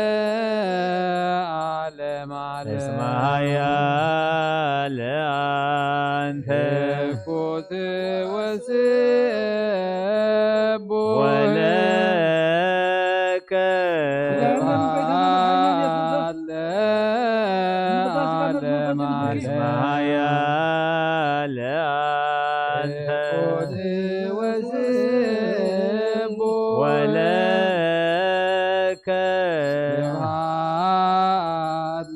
ዓለም። እስመ ኃያል አንተ። ስብሐት ወስቡ ወለከ ስብሐት ለዓለመ ዓለም። እስመ ኃያል አንተ። ስብሐት ወስቡ ወለከ ስብሐት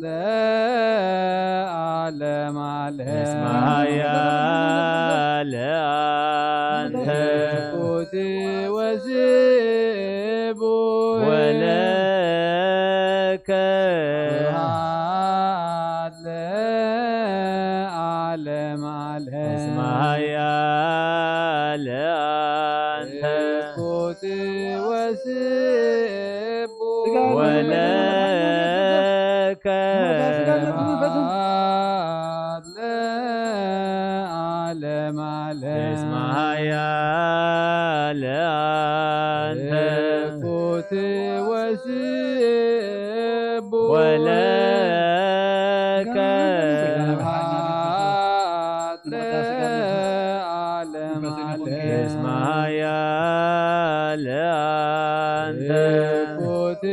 ለዓለመ ዓለም። እስመ ኃያል አንተ። ስብሐት ወስቡ ወለከ ስብሐት ለዓለመ ዓለም። እስመ ኃያል አንተ። ስብሐት ወስቡ ወለከ ስብሐት ለዓለመ ዓለም። እስመ ኃያል አንተ። ስብሐት ወስቡ ወለከ ስብሐት ለዓለመ ዓለም። እስመ ኃያል አንተ። ስብሐት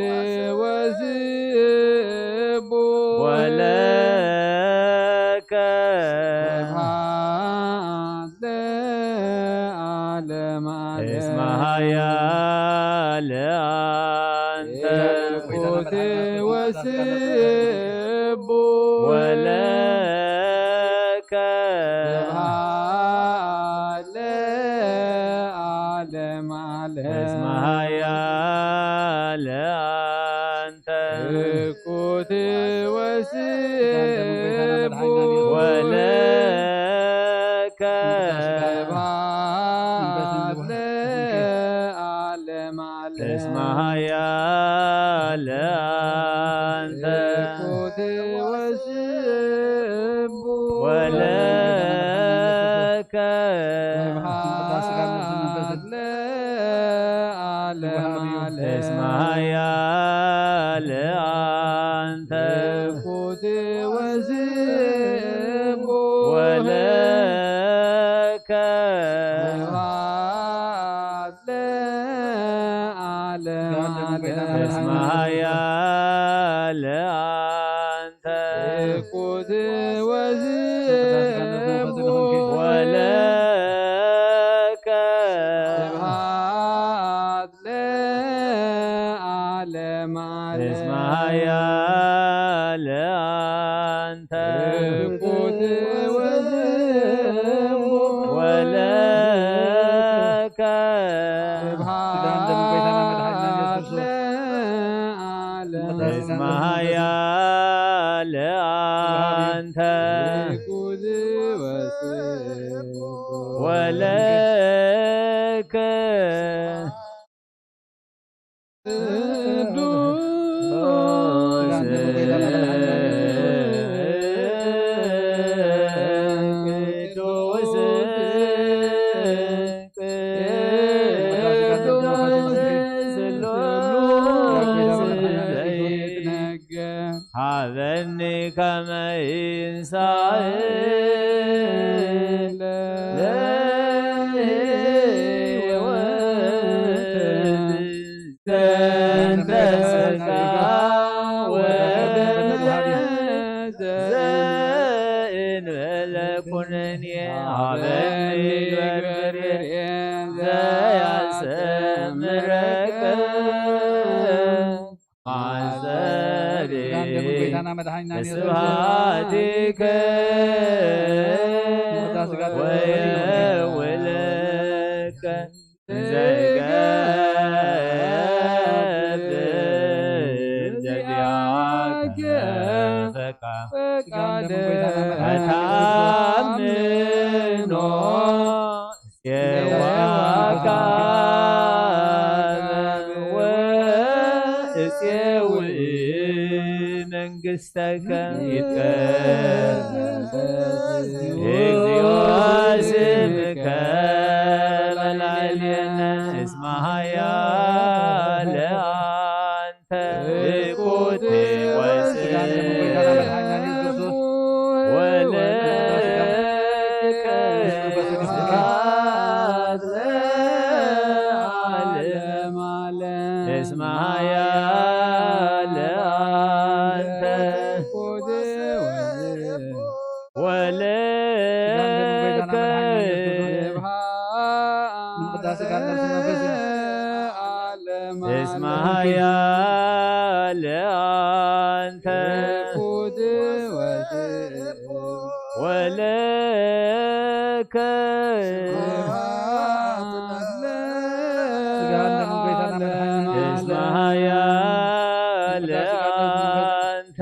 ወስቡ ወለከ ስብሐት ለዓለመ ዓለም። እስመ ኃያል አንተ። ስብሐት ወስቡ ወለከ ስብሐት ለዓለመ ዓለም። እስመ ኃያል አንተ። ስብሐት ወስቡ ወለከ ስብሐት ለዓለመ ዓለም። እስመ ኃያል አንተ። ስብሐት ወስቡ ወለከ ስብሐት ለዓለመ ዓለም። እስመ ኃያል አንተ። ስብሐት ወስቡ ወለከ ስብሐት ለዓለመ ዓለም። እስመ ኃያል አንተ። ስብሐት ወስቡ ወለከ ስብሐት ለዓለመ ዓለም። እስመ ኃያል አንተ። ስብሐት ወስቡ ወለከ ስብሐት ለዓለመ ዓለም። እስመ ኃያል ቅዱስ ቅዱስ ስሉስ ዘይትነገር ሃበኒ ከመ ይንሳእ ለሕይወት ዘንተ ስጋ ወደም ዘእንበለ ኩነኔ ሃበኒ በርበሬ ዘያስተምረከ ማሰሪ ኪዳን ደሙ ጌታና መድኃኒና ኢየሱስ ክርስቶስ ስብሐቲከ ወዳ ስጋ ወየውለከ ዘይገብር ዘዚአከ ፈቃድ ኪዳን ደሙ ጌታና መድኃኒና ኢየሱስ ክርስቶስ ፈታምኖ ሴዋካ ወእሴውኢ መንግሥተከ ይትቀደስ። እግዚኦ ስምከ በላዕሌነ እስመ ኃያል አንተ ትኩት ወስብሐት ወለከ ስብሐት ለዓለመ ዓለም። እስመ ኃያል አንተ ወለከ እስመ ኃያል አንተ ወለከ እስመ ኃያል አንተ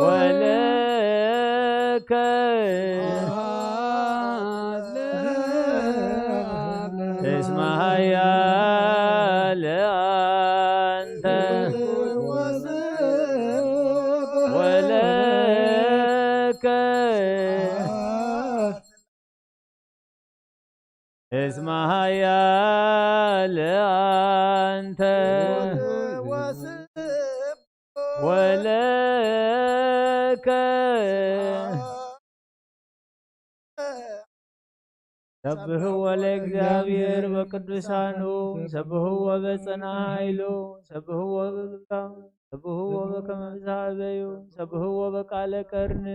ወለከ እስመ ኃያል አንተ ወለከ እስመ ኃያል አንተ ወለከ ሰብሕዎ ለእግዚኣብሔር በቅዱሳኑ፣ ሰብሕዎ በጽንዓ ኃይሉ፣ ሰብሕዎ በብርታቱ፣ ሰብሕዎ በከመ ብዝሃበዩ፣ ሰብሕዎ በቃለ ቀርኒ፣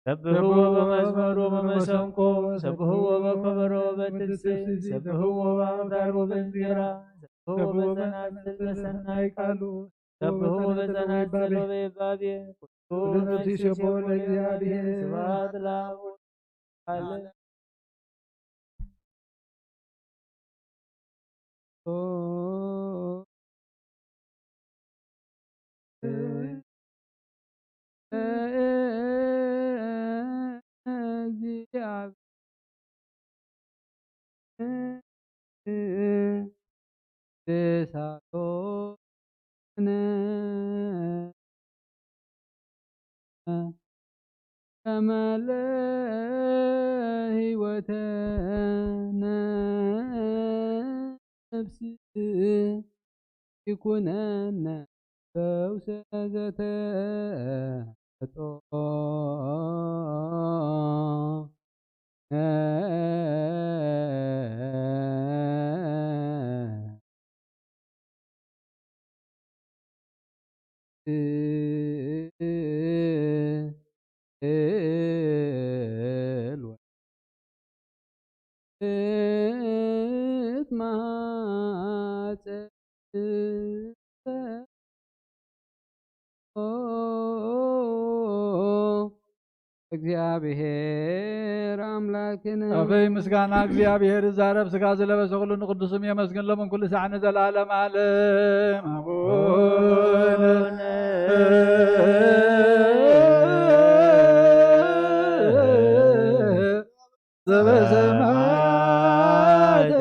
ሰብሕዎ በመዝሙር ወበመሰንቆ፣ ሰብሕዎ በከበሮ ወበትስብእት፣ ሰብሕዎ በአውታር ወበእንዚራ፣ ሰብሕዎ በጸናጽል በሰናይ ቃሉ፣ ሰብሕዎ በጸናጽል ወበይባቤ፣ ኩሉ ነፍሲ ይሴብሖ ለእግዚኣብሔር። ስብሐት ለአብ ወወልድ ወመንፈስ ቅዱስ። ከመ ለህይወተ ነፍስ ይኩነነ ፈውሰ ዘተፈጥኦ። እግዚኣብሔር ኣምላክነ። ኣበይ ምስጋና እግዚኣብሔር ይዛረብ፣ ሥጋ ዝለበሰ ኩሉ ንቅዱስም የመስግን፣ ሎምን ኩሉ ሳዕ ንዘለዓለም ዓለም። አቡነ ዘበሰማያት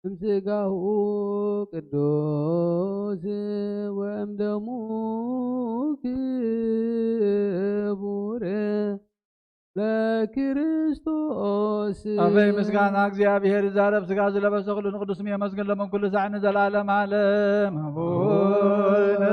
እምስጋሁ ቅዱስ ወእምደሙ ክቡር ለክርስቶስ። ኣበይ ምስጋና እግዚኣብሔር ይዛረብ፣ ስጋ ዝለበሰ ኩሉ ንቅዱስ ስሙ የመስግን፣ ለመን ኩሉ ሳዕ ንዘላለም ዓለም። ኣቡነ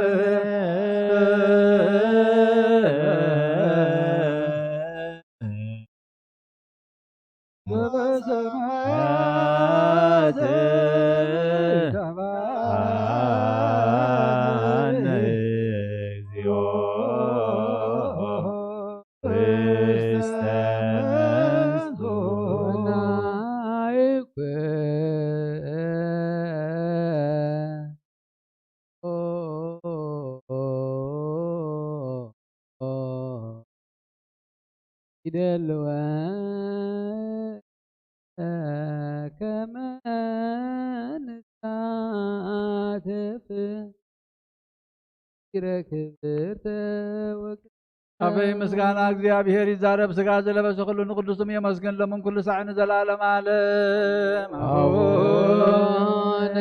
ይደልወ ከመ ንሳተፍ ይረክብ ተወግ ኣበይ ምስጋና እግዚኣብሔር ይዛረብ፣ ስጋ ዝለበሰ ኩሉ ንቅዱስ ስሙ የመስግን፣ ለምን ኩሉ ሳዕ ንዘላለም ዓለም። ኣቡነ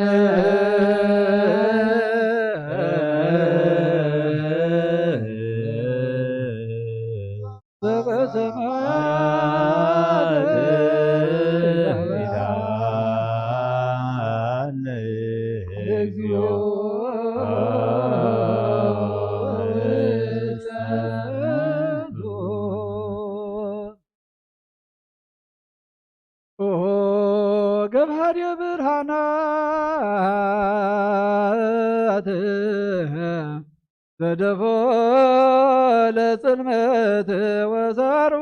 ኦ ገብሃርየ ብርሃናት ዘደፎ ለጽልመት ወሳሩ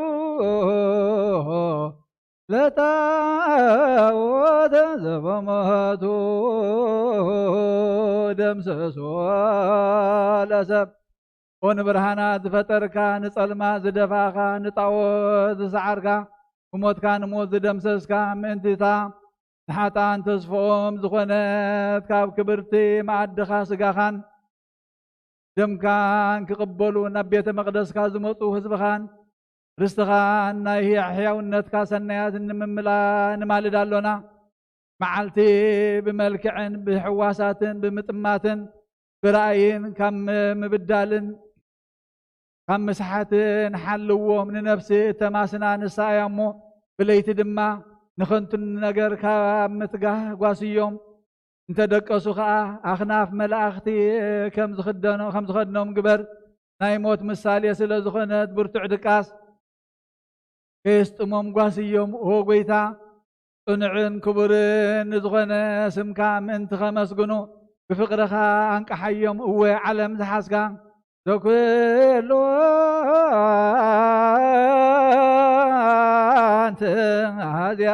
ለጣዖት ዘቦሞቱ ደምሰሶ ለሰብ ኦ ንብርሃናት ዝፈጠርካ፣ ንጸልማት ዝደፋእኻ፣ ንጣዖት ዝሰዓርካ፣ ብሞትካ ንሞት ዝደምሰስካ፣ ምእንቲታ ንሓጥኣን ተስፍኦም ዝኾነት ካብ ክብርቲ መኣድኻ ስጋኻን ደምካን ክቕበሉ ናብ ቤተ መቕደስካ ዝመጹ ህዝብኻን ርስትኻን ናይ ሕያውነትካ ሰናያት ንምምላእ ንማልድ ኣሎና። መዓልቲ ብመልክዕን ብሕዋሳትን ብምጥማትን ብራእይን ካብ ምብዳልን ካብ ምስሓትን ሓልዎም። ንነፍሲ እተማስና ንሳ እያ እሞ፣ ብለይቲ ድማ ንኸንቱ ነገር ካብ ምትጋህ ጓስዮም። እንተ ደቀሱ ኸኣ ኣኽናፍ መላእኽቲ ከም ዝኽደኖ-፣ ከም ዝኸድኖም ግበር። ናይ ሞት ምሳሌ ስለ ዝኾነት ብርቱዕ ድቃስ ከየስጥሞም ጓስዮም። ኦ ጐይታ፣ ጽኑዕን ክቡርን ንዝኾነ ስምካ ምእንቲ ኸመስግኑ ብፍቕርኻ ኣንቅሓዮም። እወ፣ ዓለም ዝሓዝካ ዘኩሉ ኣንተ ኣዝያ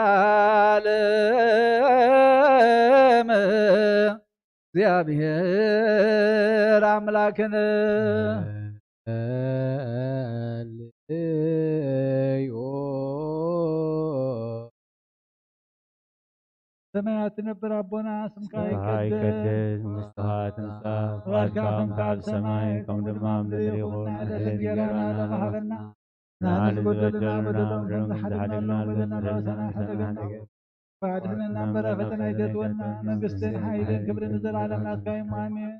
ዓለም እግዚኣብሔር ኣምላክን። ሰማያት ትነብር ኣቦና፣ ስምካ ይቀደስ፣ መንግስትኻ ትምጻእ፣ ፍቓድካ ከምቲ ኣብ ሰማይ ከም ድማ ኣብ ምድሪ ይኹን። ዕለት እንጀራና ሃበና፣ ንዓና ዝበደሉና በደሎም ከም ዝሓደግና በደልና፣ ንበሳና ሓደገና፣ ኣድሕነና እምበር ፈተና ኣይተእትወና፣ መንግስትን ሓይልን ክብርን ንዘለዓለም ናትካ እዩ። ኣሜን።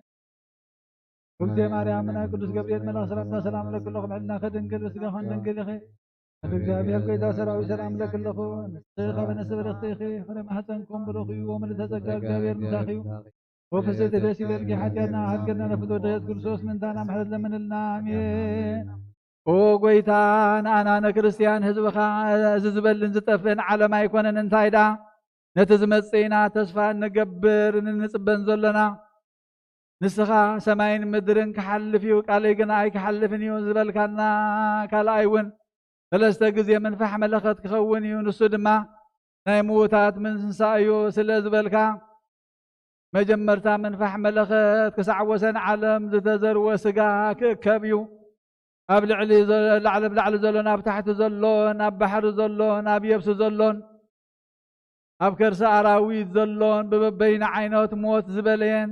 እግዜ ማርያም፣ ናይ ቅዱስ ገብርኤል መልኣኽ ሰላምታ ሰላም ለኪ ኣለኹ፣ ብሕልናኺ ድንግል፣ በስጋኽን ድንግል ኢኺ። ኣብ እግዚኣብሔር ጎይታ ሰራዊት ሰላም ለኪ ኣለኹ። ንስኺ ካብ ኣንስቲ ብርኽቲ ኢኺ፣ ፍረ ማህፀንኩም ብሩኽ እዩ። ወምልዕተ ጸጋ እግዚኣብሔር ምሳኺ እዩ። ወፍስሕቲ ደስ ይበልኪ፣ ሓጢኣትና ሃልገልና ነፍቶ ድሕረት ክርስቶስ ምእንታና ምሕረት ለምንልና። ኣሜን። ኦ ጎይታ፣ ንኣና ንክርስትያን ህዝብኻ እዚ ዝበልን ዝጠፍእን ዓለም ኣይኮነን። እንታይ ደኣ ነቲ ዝመጽእና ተስፋ እንገብር እንጽበን ዘሎና? ንስኻ ሰማይን ምድርን ክሓልፍ እዩ፣ ቃለይ ግና ኣይክሓልፍን እዩ ዝበልካና፣ ካልኣይ እውን ሰለስተ ግዜ ምንፋሕ መለኸት ክኸውን እዩ፣ ንሱ ድማ ናይ ምዉታት ምንሳእ እዩ ስለ ዝበልካ፣ መጀመርታ ምንፋሕ መለኸት ክሳዕ ወሰን ዓለም ዝተዘርወ ስጋ ክእከብ እዩ። ኣብ ልዕሊ ዘ-፣ ላዕሊ፣ ኣብ ላዕሊ ዘሎን ኣብ ታሕቲ ዘሎን ኣብ ባሕሪ ዘሎን ኣብ የብሲ ዘሎን ኣብ ከርሲ ኣራዊት ዘሎን ብበበይኑ ዓይነት ሞት ዝበለየን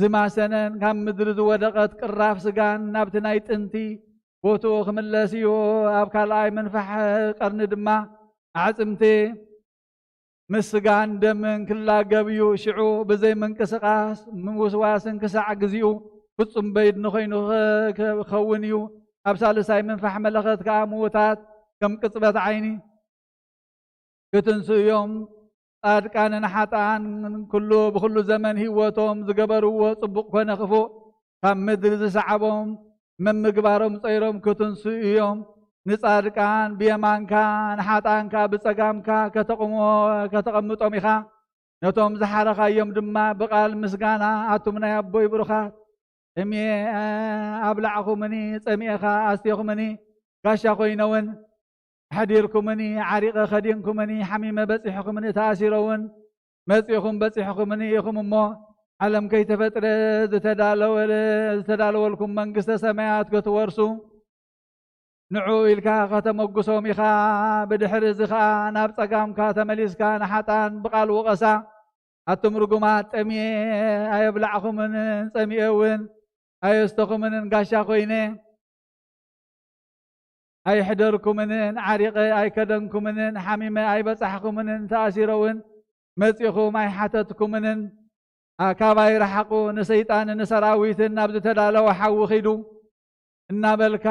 ዝማሰነን ካብ ምድሪ ዝወደቐት ቅራፍ ስጋን ናብቲ ናይ ጥንቲ ቦትኡ ክምለስ እዩ። ኣብ ካልኣይ ምንፋሕ ቀርኒ ድማ ኣዕጽምቲ ምስጋን ደምን ክላገብ እዩ። ሽዑ ብዘይ ምንቅስቓስ ምውስዋስን ክሳዕ ግዚኡ ፍጹም በይድኒ ኮይኑ ኸ-፣ ክኸውን እዩ። ኣብ ሳልሳይ ምንፋሕ መለኸት ከኣ ምዉታት ከም ቅጽበት ዓይኒ ክትንስኡ እዮም። ጻድቃንን ሓጥኣን ኩሉ ብኹሉ ዘመን ህይወቶም ዝገበርዎ ጽቡቕ ኮነ ክፉእ ካብ ምድሪ ዝሰዓቦም መምግባሮም ጸይሮም ክትንስኡ እዮም። ንጻድቃን ብየማንካ ንሓጥኣን ከኣ ብጸጋምካ ከተቕሞ-፣ ከተቐምጦም ኢኻ። ነቶም ዝሓረኻዮም ድማ ብቓል ምስጋና ኣቱም ናይ ኣቦይ ብሩኻት፣ እምየ ኣብላዕኹምኒ፣ ጸሚኤኻ ኣስቴኹምኒ፣ ጋሻ ኮይነ እውን ኣሕዲርኩምኒ፣ ዓሪቐ ከዲንኩምኒ፣ ሓሚመ በጺሕኩምኒ፣ ተኣሲረ እውን መጺኹም በጺሕኩምኒ ኢኹም እሞ፣ ዓለም ከይተፈጥረ ዝተዳለወለ-፣ ዝተዳለወልኩም መንግስተ ሰማያት ክትወርሱ ንዑ ኢልካ ከተመጉሶም ኢኻ። ብድሕሪ እዚ ኸኣ ናብ ጸጋምካ ተመሊስካ ንሓጣን ብቓል ወቐሳ፣ ኣቱም ርጉማት፣ ጠምየ ኣየብላዕኹምንን ጸሚኤ እውን ኣየስተኹምንን፣ ጋሻ ኮይነ ኣይሕደርኩምንን፣ ዓሪቐ ኣይከደንኩምንን፣ ሓሚመ ኣይበጻሕኩምንን፣ ተኣሲረ እውን መጺኹም ኣይሓተትኩምንን። ኣ-፣ ካባይ ረሓቑ፣ ንሰይጣንን ንሰራዊትን ናብ ዝተዳለወ ሓዊ ኺዱ እናበልካ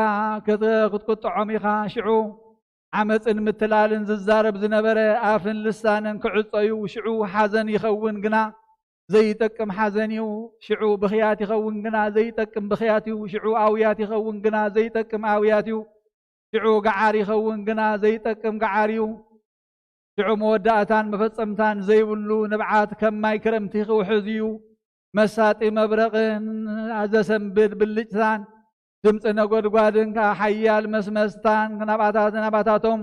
ክት-፣ ክትቁጥዖም ኢኻ። ሽዑ ዓመጽን ምትላልን ዝዛረብ ዝነበረ ኣፍን ልሳንን ክዕጾ እዩ። ሽዑ ሓዘን ይኸውን ግና ዘይጠቅም ሓዘን እዩ። ሽዑ ብኽያት ይኸውን ግና ዘይጠቅም ብኽያት እዩ። ሽዑ ኣውያት ይኸውን ግና ዘይጠቅም ኣውያት እዩ። ሽዑ ገዓር ይኸውን ግና ዘይጠቅም ገዓር እዩ። ሽዑ መወዳእታን መፈጸምታን ዘይብሉ ንብዓት ከም ማይ ክረምቲ ክውሕዝ እዩ። መሳጢ መብረቕን ዘሰንብድ ብልጭታን ድምፂ ነጎድጓድን ከኣ ሓያል መስመስታን ናባታት-፣ ናባታቶም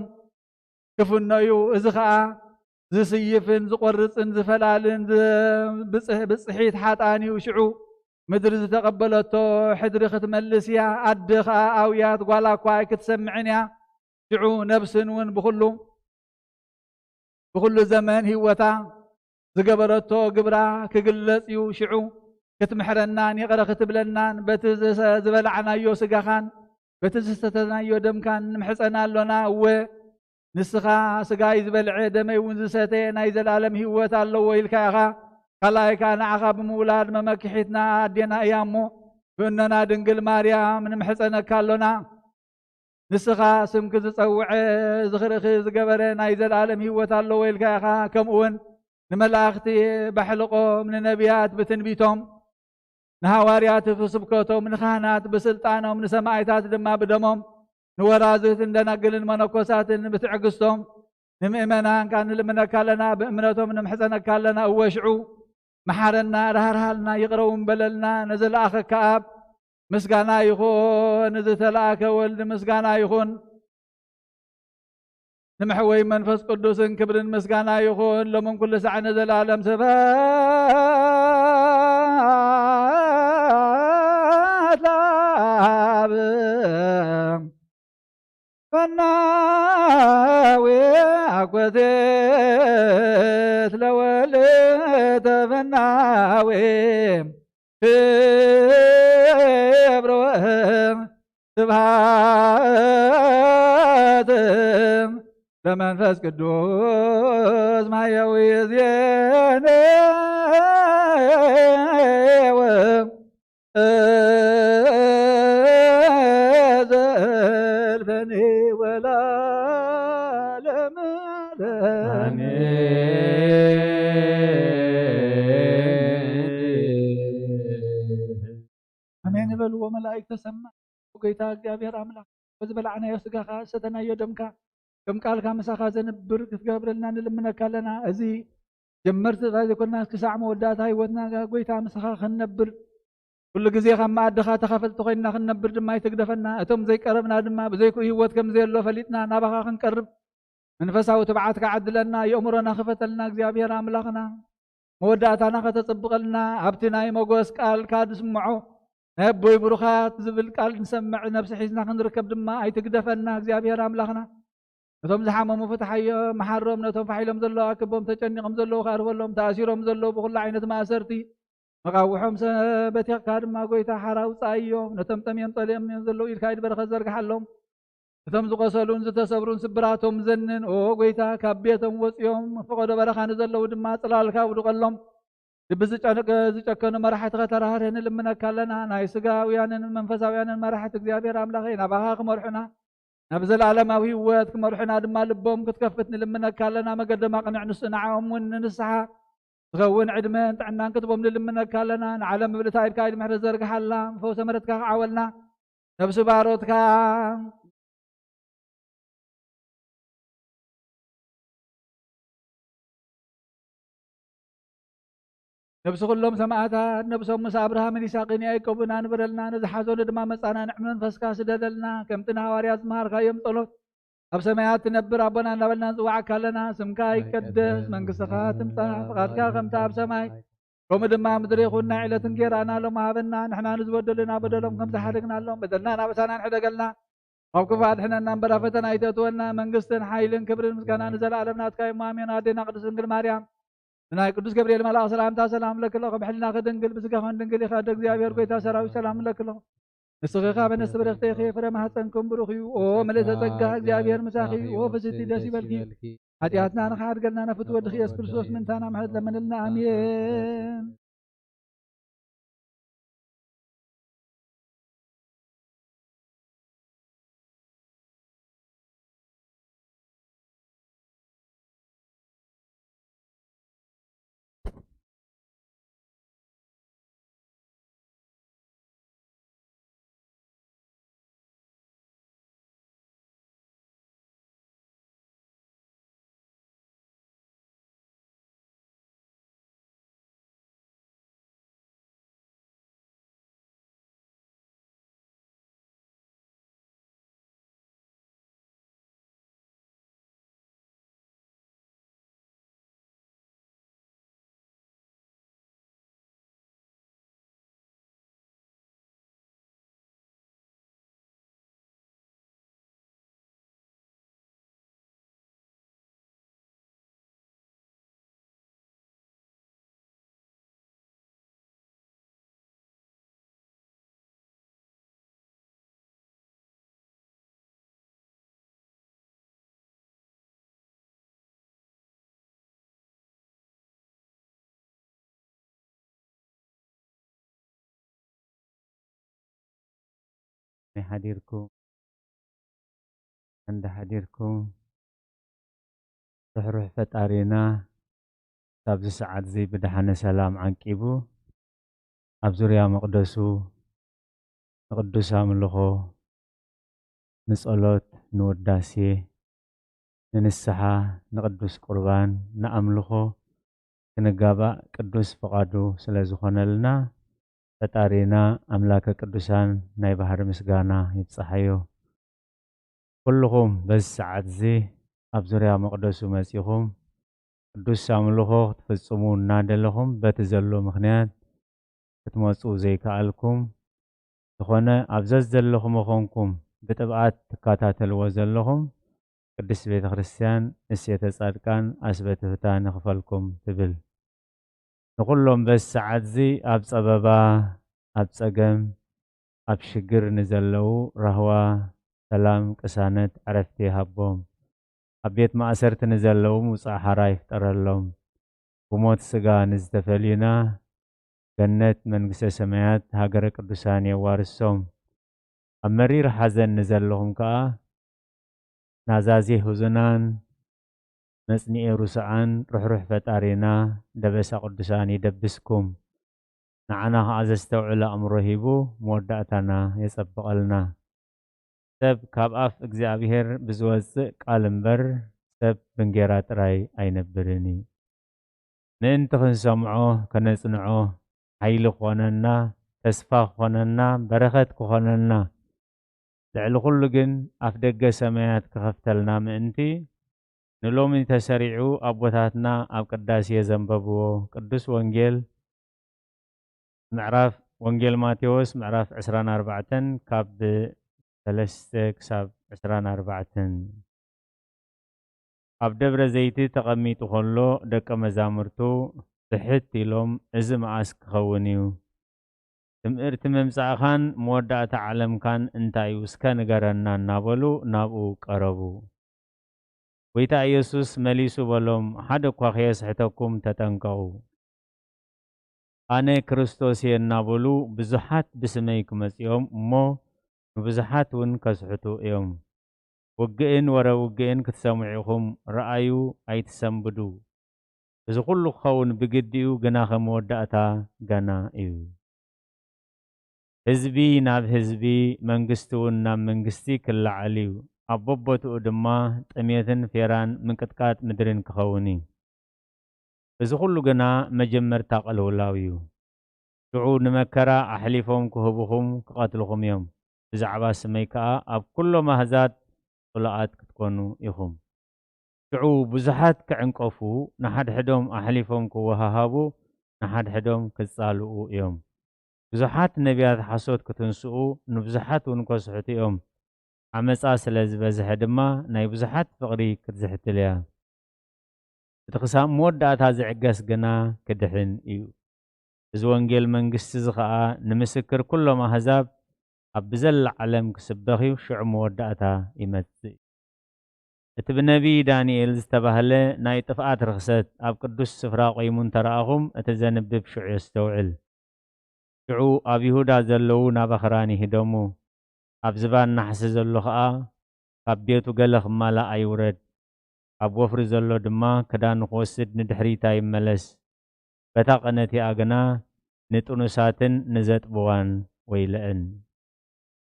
ክፍኖ እዩ። እዚ ኸኣ ዝስይፍን ዝቖርጽን ዝፈላልን ዝ-፣ ብጽሕ-፣ ብጽሒት ሓጣን እዩ። ሽዑ ምድሪ ዝተቐበለቶ ሕድሪ ክትመልስ እያ። ኣደ ኸኣ ኣውያት ጓላ እኳ ኣይክትሰምዕን እያ። ሽዑ ነብስን እውን ብኹሉ፣ ብኹሉ ዘመን ህይወታ ዝገበረቶ ግብራ ክግለጽ እዩ። ሽዑ ክትምሕረናን ይቕረ ክትብለናን በቲ ዝሰ-፣ ዝበላዕናዮ ስጋኻን በቲ ዝሰተናዮ ደምካን ንምሕጸና ኣሎና። እወ፣ ንስኻ ስጋይ ዝበልዐ ደመይ እውን ዝሰተየ ናይ ዘለኣለም ህይወት ኣለዎ ኢልካ ኢኻ። ካልኣይ ከኣ ንዓኻ ብምውላድ መመክሒትና ኣዴና እያ እሞ፣ ብእኖና ድንግል ማርያም ንምሕጸነካ ኣሎና። ንስኻ ስምኪ ዝጸውዐ ዝኽርኺ ዝገበረ ናይ ዘለኣለም ህይወት ኣለዎ ኢልካ ኢኻ። ከምኡ እውን ንመላእኽቲ በሕልቆም፣ ንነቢያት ብትንቢቶም፣ ንሃዋርያት ብስብከቶም፣ ንኻህናት ብስልጣኖም፣ ንሰማይታት ድማ ብደሞም፣ ንወራዝትን ደናግልን መነኮሳትን ብትዕግስቶም፣ ንምእመናን ከኣ ንልምነካ ኣለና፣ ብእምነቶም ንምሕጸነካ ኣለና። እወ ሽዑ መሓረና፣ ራህርሃልና፣ ይቕረ እውን በለልና። ነዘለኣኸካ ኣብ ምስጋና ይኹን፣ ንዝተላእከ ወልድ ምስጋና ይኹን። ንምሕወይ መንፈስ ቅዱስን ክብርን ምስጋና ይኹን፣ ሎምን ኩሉ ሳዕ ንዘለኣለም። ስብሐት ለኣብ ፈናዊ ኣኮቴት ለወልድ ተፈናዊ ክብር ወስብሐት ለመንፈስ ቅዱስ ማያዊ ዜኔው ዘልፈኒ ወላለም ዓለም። ኣሜን በሉ። ወመላእክተ ሰማይ፣ ጌታ እግዚኣብሔር ኣምላኽ፣ በዚ በላዕናዮ ስጋኻ ዝሰተናዮ ደምካ ከም ቃልካ ምሳኻ ዘንብር ክትገብረልና ንልምነካ ኣለና። እዚ ጀመርቲ ጥራይ ዘይኮንና፣ ክሳዕ መወዳእታ ህይወትና ጎይታ ምሳኻ ክንነብር፣ ኩሉ ግዜ ካብ መኣድኻ ተኻፈልቲ ኮይንና ክንነብር ድማ ኣይትግደፈና። እቶም ዘይቀረብና ድማ ብዘይክኡ ህይወት ከም ዘየሎ ፈሊጥና ናባኻ ክንቀርብ መንፈሳዊ ትብዓትካ ዓድለና። የእምሮና ክፈተልና እግዚኣብሔር ኣምላኽና። መወዳእታና ከተጽብቐልና፣ ኣብቲ ናይ መጎስ ቃልካ ዝስምዖ ናይ ኣቦይ ብሩኻት ዝብል ቃል ንሰምዕ ነብሲ ሒዝና ክንርከብ ድማ ኣይትግደፈና እግዚኣብሔር ኣምላኽና። ነቶም ዝሓመሙ ፍትሓዮም፣ መሓሮም። ነቶም ፋሕ ኢሎም ዘለዉ ኣክቦም፣ ተጨኒቖም ዘለዉ ከኣ ኣርፈሎም። ተኣሲሮም ዘለዉ ብኹሉ ዓይነት ማእሰርቲ መቓውሖም ሰ-፣ በቲቕካ ድማ ጎይታ ሓራ ኣውጽኣዮም። ነቶም ጠምዮም ጸሊኦም ዘለዉ ኢድካ ኢድ በረኸት ዘርግሓሎም። እቶም ዝቆሰሉን ዝተሰብሩን ስብራቶም ዘንን፣ ኦ ጎይታ፣ ካብ ቤቶም ወጺኦም ፈቐዶ በረኻ ንዘለዉ ድማ ጽላልካ ውድቐሎም። ልቢ ዝጨነቀ-፣ ዝጨከኑ መራሕቲ ከተራህርህ ንልምነካ ኣለና። ናይ ስጋውያንን መንፈሳውያንን መራሕቲ እግዚኣብሔር ኣምላኸይ ናባኻ ክመርሑና፣ ናብ ዘለኣለማዊ ህይወት ክመርሑና ድማ ልቦም ክትከፍት ንልምነካ ኣለና። መገዶም ኣቕንዕ፣ ንሱ ንዓኦም እውን ንንስሓ ዝኸውን ዕድመን ጥዕናን ክትቦም ንልምነካ ኣለና። ንዓለም ብልታ ኢድካ ኢድ ምሕረት ዘርግሓላ፣ ፈውሰ ምሕረትካ ክዓወልና፣ ነብሲ ባሮትካ ነብሲ ኩሎም ሰማዕታት፣ ነብሶም ምስ ኣብርሃምን ይስሐቅን ያዕቆብን ኣንብረልና። ነዚ ሓዘኑ ድማ መጻናንዕ መንፈስካ ስደደልና። ከምቲ ንሃዋርያት ዝመሃርካዮም ጸሎት፣ ኣብ ሰማያት ትነብር ኣቦና እናበልና ንጽዋዓካ ኣለና። ስምካ ይቀደስ፣ መንግስትኻ ትምጻእ፣ ፍቓድካ ከምቲ ኣብ ሰማይ ከምኡ ድማ ኣብ ምድሪ ይኹን። ናይ ዕለት እንጌራና ሎም ሃበና። ንሕና ንዝበደሉና በደሎም ከም ዝሓደግናሎም በደልና ናበሳና ንሕደገልና። ካብ ክፉ ኣድሕነና እምበር ኣብ ፈተና ኣይተእትወና። መንግስትን ሓይልን ክብርን ምስጋና ንዘለኣለም ናትካ እዩ። ኣሜን። ኣዴና ቅድስት ድንግል ማርያም፣ ብናይ ቅዱስ ገብርኤል መልኣኽ ሰላምታ ሰላም ለኪ ኣለኹ። ብሕልናኺ ድንግል፣ ብስጋኺ እውን ድንግል ኢኺ። ኣደ እግዚኣብሔር፣ ጎይታ ሰራዊት፣ ሰላም ለኪ ኣለኹ። ንስኺ ካብ ኣንስቲ ብርኽቲ ኢኺ፣ ፍረ ማህፀንኩም ብሩኽ እዩ። ኦ ምልእተ ጸጋ፣ እግዚኣብሔር ምሳኺ እዩ። ኦ ፍስቲ፣ ደስ ይበልኪ። ሓጢኣትና ንኽሓድገልና ነፍት ወድኺ የሱስ ክርስቶስ ምእንታና ምሕረት ለምንልና። ኣሜን። ናይ ሓዲርኩም፣ እንዳ ሓዲርኩም፣ ርሕሩሕ ፈጣሪና ካብዚ ሰዓት እዚ ብደሓነ ሰላም ዓንቂቡ፣ ኣብ ዙርያ መቕደሱ ንቅዱስ ኣምልኾ፣ ንጸሎት፣ ንውዳሴ፣ ንንስሓ፣ ንቅዱስ ቁርባን፣ ንኣምልኾ ክንጋባእ ቅዱስ ፍቓዱ ስለ ዝኾነልና፣ ፈጣሪና ኣምላከ ቅዱሳን ናይ ባህሪ ምስጋና ይብጽሓዮ። ኩልኹም በዚ ሰዓት እዚ ኣብ ዙርያ መቕደሱ መጺኹም ቅዱስ ኣምልኾ ክትፍጽሙ እናደለኹም በቲ ዘሎ ምኽንያት ክትመጹ ዘይከኣልኩም፣ ዝኾነ ኣብ ዘዘለኹም ኮንኩም ብጥብዓት ትከታተልዎ ዘለኹም ቅድስት ቤተ ክርስቲያን እሴተ ጻድቃን ኣስበ ትሕታ ንኽፈልኩም ትብል። ንኹሎም በዚ ሰዓት እዚ ኣብ ጸበባ፣ ኣብ ጸገም፣ ኣብ ሽግር ንዘለዉ ራህዋ፣ ሰላም፣ ቅሳነት፣ ዕረፍቲ ይሃቦም። ኣብ ቤት ማእሰርቲ ንዘለዉ ምውጻእ ሓራ ይፍጠረሎም። ብሞት ስጋ ንዝተፈልዩና ገነት መንግስተ ሰማያት ሃገረ ቅዱሳን የዋርሶም። ኣብ መሪር ሓዘን ንዘለኹም ከኣ ናዛዜ ህዙናን መጽንኤ ሩስዓን ርሕሩሕ ፈጣሪና ደበሳ ቅዱሳን ይደብስኩም። ንዓና ከኣ ዘስተውዕል ኣእምሮ ሂቡ መወዳእታና የጸብቐልና። ሰብ ካብ ኣፍ እግዚኣብሔር ብዝወጽእ ቃል እምበር ሰብ ብእንጌራ ጥራይ ኣይነብርን እዩ። ምእንቲ ክንሰምዖ፣ ከነጽንዖ፣ ሓይሊ ክኾነና፣ ተስፋ ክኾነና፣ በረኸት ክኾነና፣ ልዕሊ ኩሉ ግን ኣፍ ደገ ሰማያት ክኸፍተልና ምእንቲ፣ ንሎሚ ተሰሪዑ ኣቦታትና ኣብ ቅዳሴ ዘንበብዎ ቅዱስ ወንጌል ምዕራፍ፣ ወንጌል ማቴዎስ ምዕራፍ ዕስራን ኣርባዕተን ካብ ሰለስተ ክሳብ ዕስራን ኣርባዕተን። ኣብ ደብረ ዘይቲ ተቐሚጡ ኸሎ ደቀ መዛሙርቱ ብሕት ኢሎም፣ "እዚ መኣስ ክኸውን እዩ? ትምህርቲ ምምጻእኻን መወዳእታ ዓለምካን እንታይ እዩ? እስከ ንገረና እናበሉ ናብኡ ቀረቡ። ጐይታ ኢየሱስ መሊሱ በሎም፣ ሓደ እኳ ከየስሕተኩም ተጠንቀቑ። ኣነ ክርስቶስ እየ እናበሉ ብዙሓት ብስመይ ክመጽኦም እሞ ንብዙሓት እውን ከስሕቱ እዮም። ውግእን ወረ ውግእን ክትሰምዑ ኢኹም፣ ረኣዩ ኣይትሰንብዱ። እዚ ኩሉ ክኸውን ብግዲ እዩ፣ ግናኸ መወዳእታ ገና እዩ። ህዝቢ ናብ ህዝቢ፣ መንግስቲ እውን ናብ መንግስቲ ክለዓል እዩ። ኣብ በቦትኡ ድማ ጥሜትን ፌራን ምንቅጥቃጥ ምድርን ክኸውን እዩ። እዚ ኩሉ ግና መጀመርታ ቅልውላው እዩ። ሽዑ ንመከራ ኣሕሊፎም ክህቡኹም ክቐትልኹም እዮም። ብዛዕባ ስመይ ከኣ ኣብ ኩሎም ኣህዛብ ጽሉኣት ክትኮኑ ኢኹም። ሽዑ ብዙሓት ክዕንቀፉ፣ ንሓድሕዶም ኣሕሊፎም ክወሃሃቡ፣ ንሓድሕዶም ክጻልኡ እዮም። ብዙሓት ነቢያት ሓሶት ክትንስኡ፣ ንብዙሓት እውን ከስሕቱ እዮም። ዓመጻ ስለ ዝበዝሐ ድማ ናይ ብዙሓት ፍቕሪ ክትዝሕትል እያ። እቲ ክሳብ መወዳእታ ዝዕገስ ግና ክድሕን እዩ። እዚ ወንጌል መንግስቲ እዚ ኸኣ ንምስክር ኩሎም ኣህዛብ ኣብ ብዘላ ዓለም ክስበኽ እዩ፣ ሽዑ መወዳእታ ይመጽእ እዩ። እቲ ብነቢይ ዳንኤል ዝተባህለ ናይ ጥፍኣት ርኽሰት ኣብ ቅዱስ ስፍራ ቆይሙ እንተረኣኹም፣ እቲ ዘንብብ ሽዑ የስተውዕል። ሽዑ ኣብ ይሁዳ ዘለዉ ናብ ኣኽራን ይህደሙ። ኣብ ዝባን ናሕሲ ዘሎ ኸኣ ካብ ቤቱ ገለ ክማላእ ኣይውረድ። ኣብ ወፍሪ ዘሎ ድማ ክዳኑ ክወስድ ንድሕሪት ኣይመለስ። በታ ቐነቲኣ ግና ንጥኑሳትን ንዘጥብዋን ወይለአን።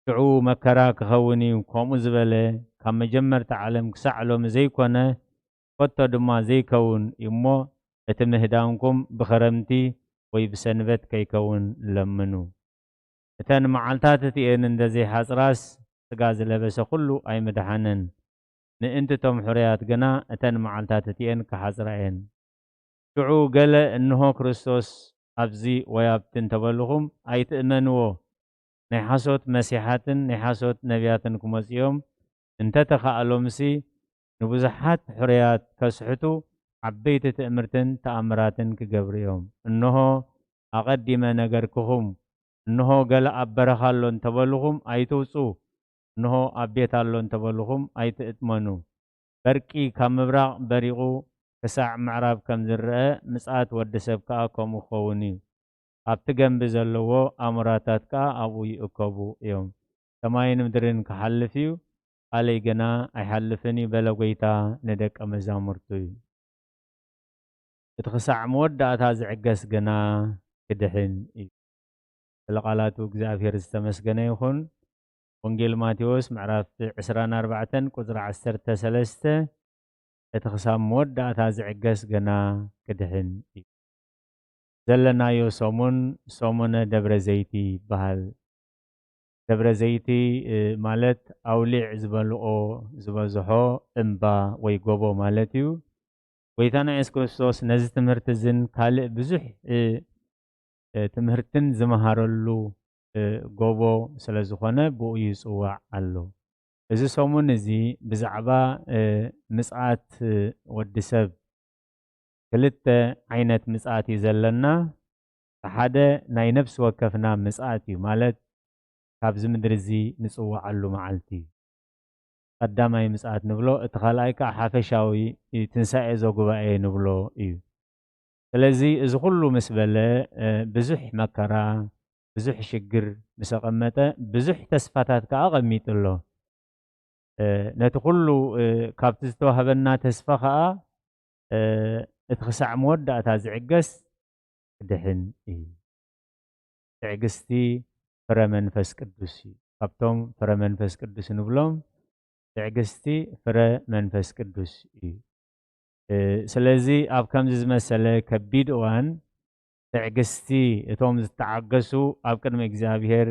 ሽዑ መከራ ክኸውን እዩ፣ ከምኡ ዝበለ ካብ መጀመርታ ዓለም ክሳዕ ሎሚ ዘይኮነ፣ ከቶ ድማ ዘይከውን እዩ እሞ፣ እቲ ምህዳንኩም ብኸረምቲ ወይ ብሰንበት ከይከውን ለምኑ። እተን መዓልታት እቲኤን እንደ ዘይሓጽራስ፣ ስጋ ዝለበሰ ኩሉ ኣይምድሓነን። ምእንቲ እቶም ሕሩያት ግና እተን መዓልታት እቲኤን ክሓጽራ እየን። ሽዑ ገለ፣ "እንሆ ክርስቶስ ኣብዚ ወይ ኣብቲ" እንተበልኹም ኣይትእመንዎ። ናይ ሓሶት መሲሓትን ናይ ሓሶት ነቢያትን ክመጹ እዮም። እንተ ተኻእሎምሲ ንብዙሓት ሕሩያት ከስሕቱ ዓበይቲ ትእምርትን ተኣምራትን ክገብሩ እዮም። እንሆ ኣቐዲመ ነገርክኹም። እንሆ ገለ ኣብ በረኻ ኣሎ እንተበልኹም ኣይትውጹ። እንሆ ኣብ ቤት ኣሎ እንተበልኹም ኣይትእመኑ። በርቂ ካብ ምብራቕ በሪቑ ክሳዕ ምዕራብ ከም ዝረአ፣ ምጽኣት ወዲ ሰብ ከኣ ከምኡ ክኸውን እዩ። ኣብቲ ገምቢ ዘለዎ ኣሞራታት ከኣ ኣብኡ ይእከቡ እዮም። ሰማይን ምድርን ክሓልፍ እዩ፣ ቃለይ ግና ኣይሓልፍን እዩ፣ በለ ጐይታ ንደቀ መዛሙርቱ እዩ። እቲ ክሳዕ መወዳእታ ዝዕገስ ግና ክድሕን እዩ። ስለ ቃላቱ እግዚኣብሔር ዝተመስገነ ይኹን። ወንጌል ማቴዎስ ምዕራፍ ዕስራን ኣርባዕተን ቁጽሪ ዓሰርተ ሰለስተ፣ እቲ ክሳብ መወዳእታ ዝዕገስ ግና ክድሕን እዩ። ዘለናዮ ሰሙን ሰሙነ ደብረ ዘይቲ ይበሃል። ደብረ ዘይቲ፣ እ፣ ማለት ኣውሊዕ ዝበልኦ ዝበዝሖ እምባ ወይ ጎቦ ማለት እዩ። ጐይታና የሱስ ክርስቶስ ነዚ ትምህርቲ እዝን ካልእ ብዙሕ፣ እ፣ እ፣ ትምህርትን ዝመሃረሉ፣ እ፣ ጎቦ ስለ ዝኾነ ብኡ ይጽዋዕ ኣሎ። እዚ ሰሙን እዚ ብዛዕባ፣ እ፣ ምጽኣት፣ እ፣ ወዲ ሰብ ክልተ ዓይነት ምጽኣት እዩ ዘለና። እቲ ሓደ ናይ ነፍሲ ወከፍና ምጽኣት እዩ፣ ማለት ካብዚ ምድሪ እዚ ንጽውዓሉ መዓልቲ። ቀዳማይ ምጽኣት ንብሎ፣ እቲ ካልኣይ ከኣ ሓፈሻዊ ትንሳኤ ዘጉባኤ ንብሎ እዩ። ስለዚ እዚ ኩሉ ምስ በለ፣ እ፣ ብዙሕ መከራ፣ ብዙሕ ሽግር ምስ ኣቐመጠ፣ ብዙሕ ተስፋታት ከኣ ኣቐሚጡ ኣሎ። እ፣ ነቲ ኩሉ፣ እ፣ ካብቲ ዝተዋህበና ተስፋ ከኣ፣ እ፣ እቲ ክሳዕ መወዳእታ ዝዕገስ ክድሕን እዩ። ትዕግስቲ ፍረ መንፈስ ቅዱስ እዩ። ካብቶም ፍረ መንፈስ ቅዱስ ንብሎም፣ ትዕግስቲ ፍረ መንፈስ ቅዱስ እዩ። እ፣ ስለዚ ኣብ ከምዚ ዝመሰለ ከቢድ እዋን ትዕግስቲ እቶም ዝተዓገሱ ኣብ ቅድሚ እግዚኣብሔር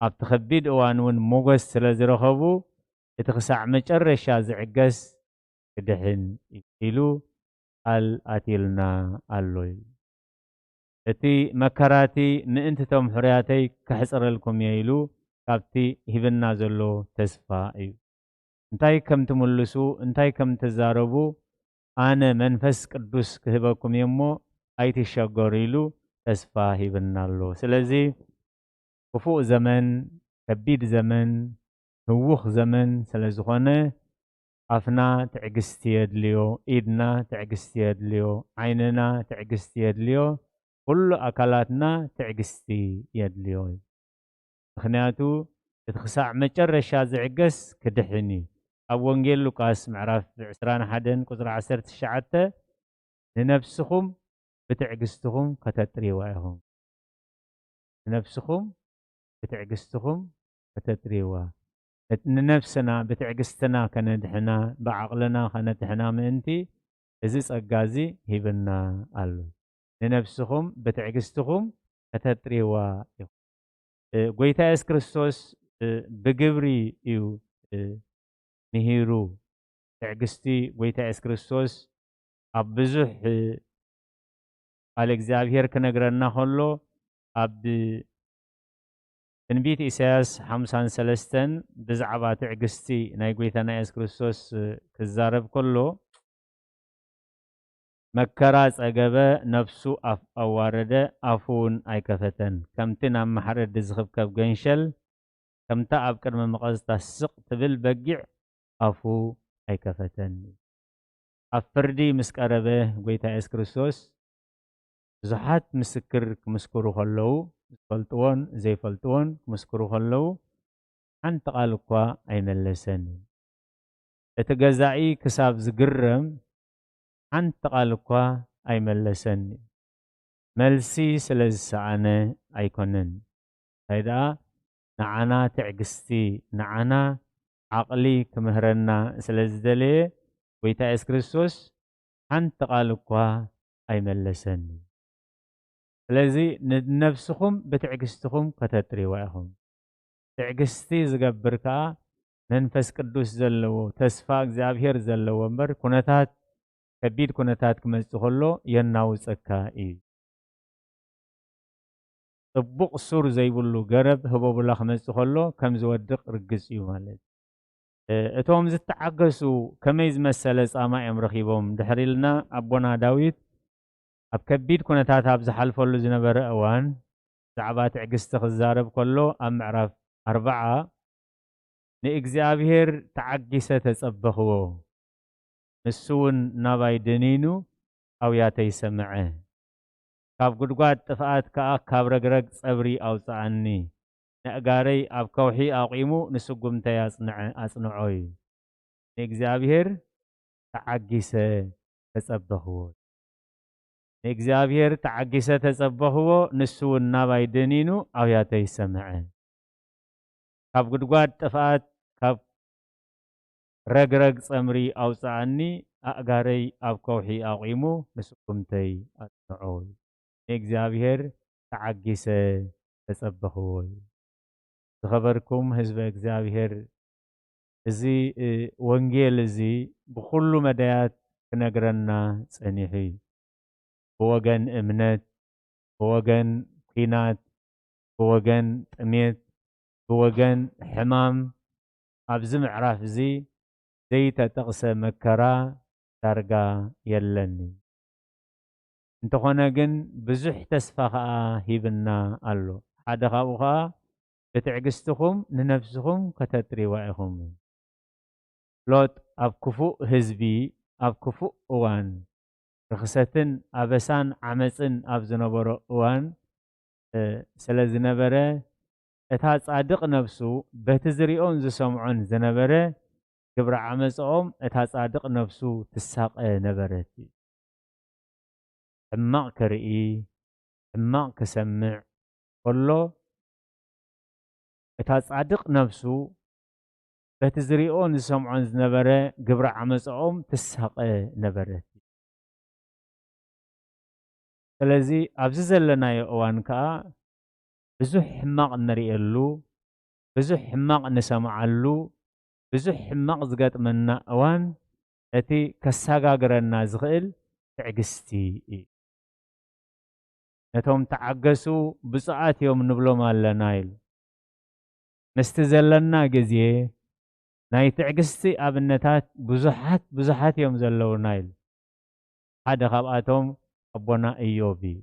ኣብቲ ከቢድ እዋን እውን ሞገስ ስለ ዝረኸቡ፣ እቲ ክሳዕ መጨረሻ ዝዕገስ ክድሕን ኢሉ ቃል ኣትዩልና ኣሎ ኢሉ። እቲ መከራ እቲ ምእንቲ እቶም ሕሩያተይ ከሕጽረልኩም እየ ኢሉ ካብቲ ሂብና ዘሎ ተስፋ እዩ። እንታይ ከም ትምልሱ፣ እንታይ ከም ትዛረቡ ኣነ መንፈስ ቅዱስ ክህበኩም እየ እሞ ኣይትሸገሩ ኢሉ ተስፋ ሂብና ኣሎ። ስለዚ ክፉእ ዘመን፣ ከቢድ ዘመን፣ ህውኽ ዘመን ስለ ዝኾነ ኣፍና ትዕግስቲ የድልዮ፣ ኢድና ትዕግስቲ የድልዮ፣ ዓይንና ትዕግስቲ የድልዮ፣ ኩሉ ኣካላትና ትዕግስቲ የድልዮ እዩ። ምኽንያቱ እቲ ክሳዕ መጨረሻ ዝዕገስ ክድሕን እዩ። ኣብ ወንጌል ሉቃስ ምዕራፍ ዕስራን ሓደን ቁጽሪ ዓሰርተ ትሽዓተ፣ "ንነፍስኹም ብትዕግስትኹም ከተጥርይዋ ኢኹም። ንነፍስኹም ብትዕግስትኹም ከተጥርይዋ።" እት-፣ ንነፍስና ብትዕግስትና ከነድሕና፣ ብዓቕልና ከነድሕና ምእንቲ እዚ ጸጋ እዚ ሂብና ኣሎ። "ንነፍስኹም ብትዕግስትኹም ከተጥርይዋ ኢኹም።" እ፣ ጎይታ የሱስ ክርስቶስ፣ እ፣ ብግብሪ እዩ፣ እ፣ ምሂሩ። ትዕግስቲ ጎይታ የሱስ ክርስቶስ ኣብ ብዙሕ፣ እ፣ ቃል እግዚኣብሔር ክነግረና ከሎ፣ ኣብ ትንቢት ኢሳያስ ሓምሳን ሰለስተን ብዛዕባ ትዕግስቲ ናይ ጎይታና የሱስ ክርስቶስ፣ እ፣ ክዛረብ ከሎ፣ "መከራ ጸገበ፣ ነፍሱ ኣፍ ኣዋረደ፣ ኣፉ እውን ኣይከፈተን። ከምቲ ናብ ማሕረዲ ዝኽብከብ ገንሸል፣ ከምታ ኣብ ቅድሚ መቐዝታ ስቕ ትብል በጊዕ ኣፉ ኣይከፈተን።" ኣብ ፍርዲ ምስ ቀረበ ጎይታ የሱስ ክርስቶስ ብዙሓት ምስክር ክምስክሩ ከለዉ፣ ዝፈልጥዎን ዘይፈልጥዎን ክምስክሩ ከለዉ፣ ሓንቲ ቃል እኳ ኣይመለሰን። እቲ ገዛኢ ክሳብ ዝግረም ሓንቲ ቃል እኳ ኣይመለሰን። መልሲ ስለ ዝሰኣነ ኣይኮነን። እንታይ ደኣ፣ ንዓና ትዕግስቲ፣ ንዓና ዓቕሊ ክምህረና ስለ ዝደለየ፣ ጎይታ የሱስ ክርስቶስ ሓንቲ ቃል እኳ ኣይመለሰን። ስለዚ ንነፍስኹም ብትዕግስትኹም ከተጥርይዋ ኢኹም። ትዕግስቲ ዝገብር ከኣ መንፈስ ቅዱስ ዘለዎ፣ ተስፋ እግዚኣብሔር ዘለዎ እምበር፣ ኩነታት፣ ከቢድ ኩነታት ክመጽእ ከሎ የናውጸካ እዩ። ጽቡቕ ሱር ዘይብሉ ገረብ ህቦብላ ክመጽእ ከሎ ከም ዝወድቕ ርግጽ እዩ ማለት እዩ። እ፣ እቶም ዝተዓገሱ ከመይ ዝመሰለ ጻማ እዮም ረኺቦም ድሕሪ ኢልና፣ ኣቦና ዳዊት ኣብ ከቢድ ኩነታት ኣብ ዝሓልፈሉ ዝነበረ እዋን፣ ብዛዕባ ትዕግስቲ ክዛረብ ከሎ፣ ኣብ ምዕራፍ ኣርብዓ፣ "ንእግዚኣብሔር ተዓጊሰ ተጸበኽዎ፣ ንሱ እውን ናባይ ደኒኑ ኣውያተይ ሰምዐ። ካብ ጉድጓድ ጥፍኣት ከኣ ካብ ረግረግ ጸብሪ ኣውጽኣኒ። ነእጋረይ ኣብ ከውሒ ኣቑሙ ንስጉምተይ ኣጽንዐ-፣ ኣጽንዖ እዩ። ንእግዚኣብሔር ተዓጊሰ ተጸበኽዎ። ንእግዚኣብሔር ተዓጊሰ ተጸበኽዎ፣ ንሱ እውን ናባይ ደኒኑ ኣውያተይ ሰምዐ። ካብ ጉድጓድ ጥፍኣት፣ ካብ ረግረግ ጸምሪ ኣውጽኣኒ፣ ኣእጋረይ ኣብ ከውሒ ኣቑሙ ንስጉምተይ ኣጽንዖ እዩ። ንእግዚኣብሔር ተዓጊሰ ተጸበኽዎ እዩ።" ዝኸበርኩም ህዝበ እግዚኣብሔር፣ እዚ፣ እ፣ ወንጌል እዚ ብኹሉ መዳያት ክነግረና ጸኒሑ እዩ። ብወገን እምነት፣ ብወገን ኲናት፣ ብወገን ጥሜት፣ ብወገን ሕማም፣ ኣብዚ ምዕራፍ እዚ ዘይተጠቕሰ መከራ ዳርጋ የለን። እንተኾነ ግን ብዙሕ ተስፋ ኸኣ ሂብና ኣሎ። ሓደ ካብኡ ኸኣ ብትዕግስትኹም ንነፍስኹም ከተጥርይዋ ኢኹም። ሎጥ ኣብ ክፉእ ህዝቢ፣ ኣብ ክፉእ እዋን፣ ርኽሰትን ኣበሳን ዓመጽን ኣብ ዝነበሮ እዋን፣ እ፣ ስለ ዝነበረ፣ እታ ጻድቕ ነፍሱ በቲ ዝሪኦን ዝሰምዖን ዝነበረ ግብሪ ዓመጽኦም እታ ጻድቕ ነፍሱ ትሳቐ ነበረት። ሕማቕ ክርኢ፣ ሕማቕ ክሰምዕ ከሎ፣ እታ ጻድቕ ነፍሱ በቲ ዝሪኦን ዝሰምዖን ዝነበረ ግብሪ ዓመጽኦም ትሳቐ ነበረት። ስለዚ ኣብዚ ዘለናዮ እዋን ከኣ ብዙሕ ሕማቕ እንርእየሉ፣ ብዙሕ ሕማቕ ንሰምዓሉ፣ ብዙሕ ሕማቕ ዝገጥመና እዋን፣ እቲ ከሰጋግረና ዝኽእል ትዕግስቲ እዩ። ነቶም ተዓገሱ ብፁዓት እዮም ንብሎም ኣለና ኢሉ። ምስቲ ዘለና ግዜ ናይ ትዕግስቲ ኣብነታት ብዙሓት፣ ብዙሓት እዮም ዘለውና ኢሉ። ሓደ ካብኣቶም ኣቦና እዮብ እዩ።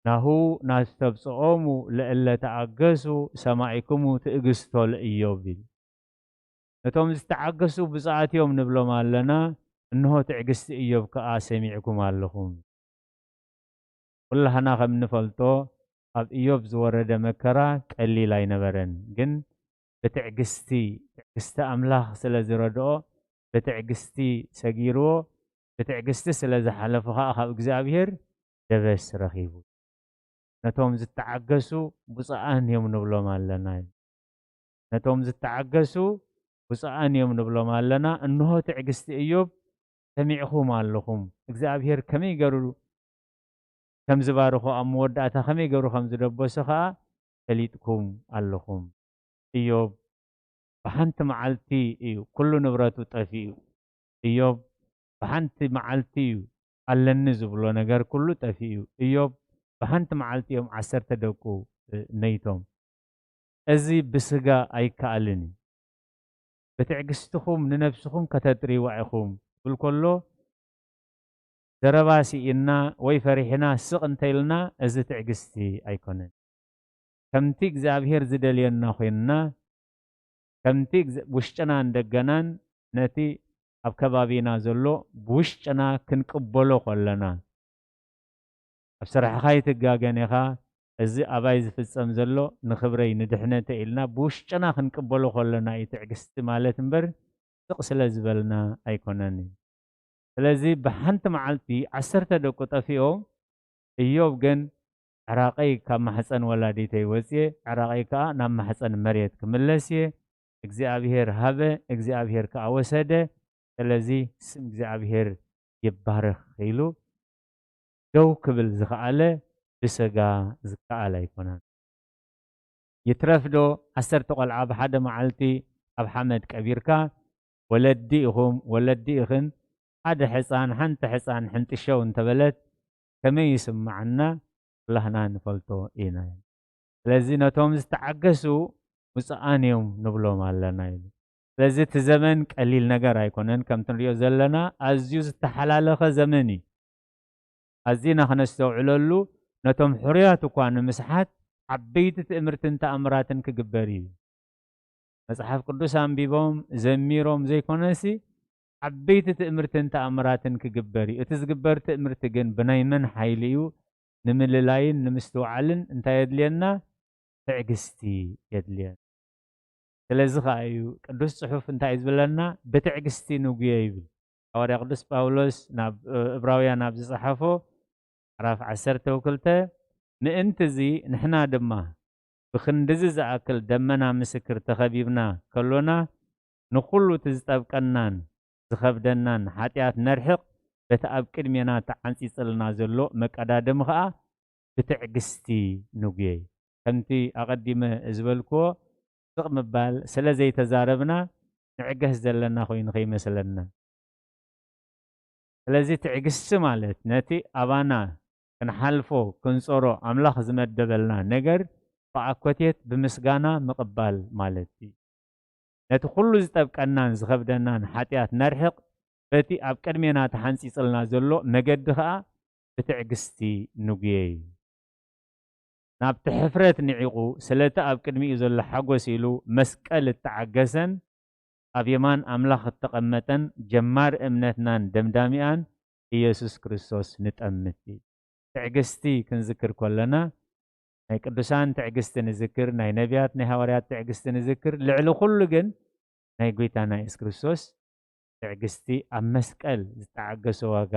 ናሁ ናስተብጽኦሙ ለእለ ተኣገሱ ሰማዒክሙ ትእግስቶ ለእዮብ ይብል። ነቶም ዝተዓገሱ ብፁዓት እዮም ንብሎም ኣለና፣ እንሆ ትዕግስቲ እዮብ ከኣ ሰሚዕኩም ኣለኹም። ኩላህና ከም እንፈልጦ ኣብ እዮብ ዝወረደ መከራ ቀሊል ኣይነበረን። ግን ብትዕግስቲ፣ ትዕግስቲ ኣምላኽ ስለ ዝረድኦ፣ ብትዕግስቲ ሰጊርዎ፣ ብትዕግስቲ ስለ ዝሓለፎ ኸኣ ካብ እግዚኣብሔር ደበስ ረኺቡ። ነቶም ዝተዓገሱ ብፁዓን እዮም ንብሎም ኣለና። ነቶም ዝተዓገሱ ብፁዓን እዮም ንብሎም ኣለና። እንሆ ትዕግስቲ እዮብ ሰሚዕኹም ኣለኹም። እግዚኣብሔር ከመይ ገሩ ከም ዝባርኾ፣ ኣብ መወዳእታ ከመይ ገሩ ከም ዝደበሶ ኸኣ ፈሊጥኩም ኣለኹም። እዮብ ብሓንቲ መዓልቲ እዩ ኩሉ ንብረቱ ጠፊኡ። እዮብ ብሓንቲ መዓልቲ እዩ ኣለኒ ዝብሎ ነገር ኩሉ ጠፊኡ። እዮብ ብሓንቲ መዓልቲ እዮም ዓሰርተ ደቁ፣ እ፣ ነይቶም። እዚ ብስጋ ኣይከኣልን እዩ። ብትዕግስትኹም ንነብስኹም ከተጥርይዋ ኢኹም ክብል ከሎ፣ ዘረባ ስኢንና ወይ ፈሪሕና ስቕ እንተኢልና፣ እዚ ትዕግስቲ ኣይኮነን። ከምቲ እግዚኣብሔር ዝደልየና ኮይንና፣ ከምቲ እግዝ-፣ ውሽጥናን ደገናን ነቲ ኣብ ከባቢና ዘሎ ብውሽጥና ክንቅበሎ ከለና፣ ኣብ ስራሕኻ ኣይትጋገን ኢኻ፣ እዚ ኣባይ ዝፍጸም ዘሎ ንኽብረይ ንድሕነተይ ኢልና ብውሽጥና ክንቅበሎ ከለና እዩ ትዕግስቲ ማለት እምበር፣ ስቕ ስለ ዝበልና ኣይኮነን እዩ። ስለዚ ብሓንቲ መዓልቲ ዓሰርተ ደቁ ጠፊኦም፣ እዮብ ግን ዕራቐይ ካብ ማሕፀን ወላዲተይ ወፅየ፣ ዕራቐይ ከዓ ናብ ማሕፀን መሬት ክምለስ እየ፣ እግዚኣብሔር ሃበ፣ እግዚኣብሔር ከዓ ወሰደ፣ ስለዚ ስም እግዚኣብሔር ይባረኽ ኢሉ ደው ክብል ዝኸኣለ ብስጋ ዝከኣል ኣይኮነን። ይትረፍ ዶ ዓሰርተ ቆልዓ ብሓደ መዓልቲ ኣብ ሓመድ ቀቢርካ፣ ወለዲ ኢኹም ወለዲ ኢኽን፣ ሓደ ሕፃን ሓንቲ ሕፃን ሕንጥሸው እንተበለት ከመይ ይስምዓና ኩላህና ንፈልጦ ኢና። ስለዚ ነቶም ዝተዓገሱ ብፁዓን እዮም ንብሎም ኣለና ኢሉ። ስለዚ እቲ ዘመን ቀሊል ነገር ኣይኮነን፣ ከምቲ ንሪኦ ዘለና ኣዝዩ ዝተሓላለኸ ዘመን እዩ። ኣዚና ክነስተውዕለሉ፣ ነቶም ሕሩያት እኳ ንምስሓት ዓበይቲ ትእምርትን ተኣምራትን ክግበር እዩ። መጽሓፍ ቅዱስ ኣንቢቦም ዘሚሮም ዘይኮነሲ፣ ዓበይቲ ትእምርትን ተኣምራትን ክግበር እዩ። እቲ ዝግበር ትእምርቲ ግን ብናይ መን ሓይሊ እዩ? ንምልላይን ንምስትውዓልን እንታይ የድልየና? ትዕግስቲ የድልየና። ስለዚ ኸኣ እዩ ቅዱስ ጽሑፍ እንታይ እዩ ዝብለና? ብትዕግስቲ ንጉየ ይብል። ሃዋርያ ቅዱስ ጳውሎስ ናብ፣ እ፣ እብራውያን ኣብ ዝጸሓፎ ምዕራፍ ዓሰርተ ወክልተ፣ ምእንቲ እዚ ንሕና ድማ ብኽንድዚ ዝኣክል ደመና ምስክር ተኸቢብና ከሎና፣ ንኹሉ እቲ ዝጠብቀናን ዝኸብደናን ሓጢኣት ነርሕቕ፣ በቲ ኣብ ቅድሜና ተዓንጺጽልና ዘሎ መቀዳድም ኸኣ ብትዕግስቲ ንጉየይ። ከምቲ ኣቐዲመ ዝበልክዎ፣ ስቕ ምባል ስለ ዘይተዛረብና ንዕገስ ዘለና ኮይኑ ከይመስለና። ስለዚ ትዕግስቲ ማለት ነቲ ኣባና ክንሓልፎ ክንጾሮ ኣምላኽ ዝመደበልና ነገር ብኣኮቴት ብምስጋና ምቕባል ማለት እዩ። ነቲ ኩሉ ዝጠብቀናን ዝኸብደናን ሓጢኣት ነርሕቕ፣ በቲ ኣብ ቅድሜና ተሓንጺጽልና ዘሎ መገዲ ኸኣ ብትዕግስቲ ንጉየይ። ናብቲ ሕፍረት ንዒቑ፣ ስለቲ ኣብ ቅድሚኡ ዘሎ ሓጎስ ኢሉ መስቀል እተዓገሰን ኣብ የማን ኣምላኽ እተቐመጠን ጀማሪ እምነትናን ደምዳሚኣን ኢየሱስ ክርስቶስ ንጠምት እዩ። ትዕግስቲ ክንዝክር ከለና፣ ናይ ቅዱሳን ትዕግስቲ ንዝክር፣ ናይ ነቢያት፣ ናይ ሃዋርያት ትዕግስቲ ንዝክር፣ ልዕሊ ኩሉ ግን ናይ ጐይታና የሱስ ክርስቶስ ትዕግስቲ ኣብ መስቀል ዝተዓገሶ ዋጋ፣